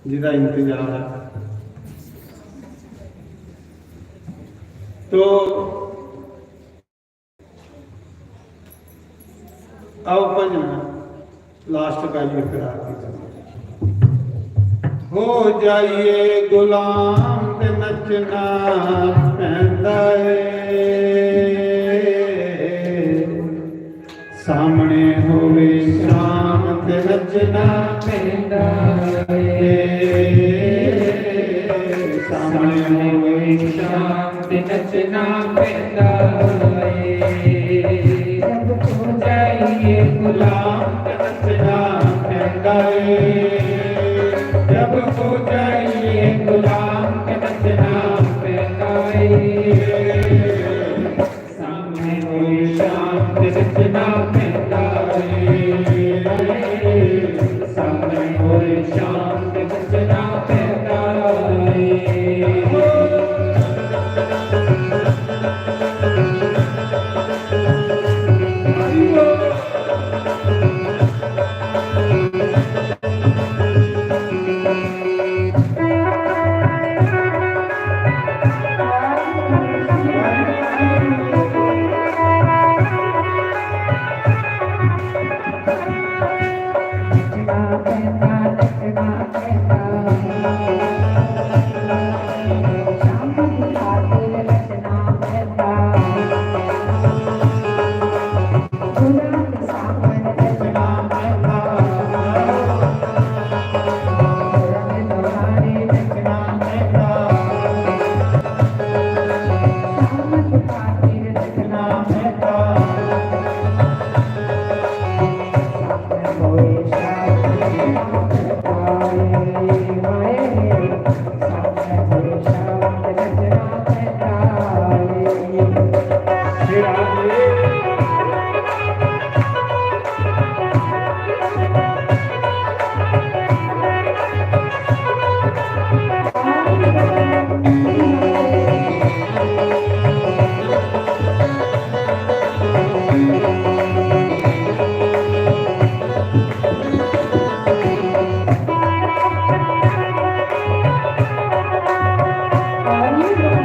जिदा इंतजार है। तो आओ भजन लास्ट गाइए, फिर आरती करनी। हो जाइए गुलाम ते नचना पैंदा ਏ। सामने होवे शाम ते नचना पैंदा ਏ। सामने होवे शाम ते नचना पैंदा ਏ। जब हो जाइए गुलाम ते नचना पैंदा ਏ। जब हो जाइए गुलाम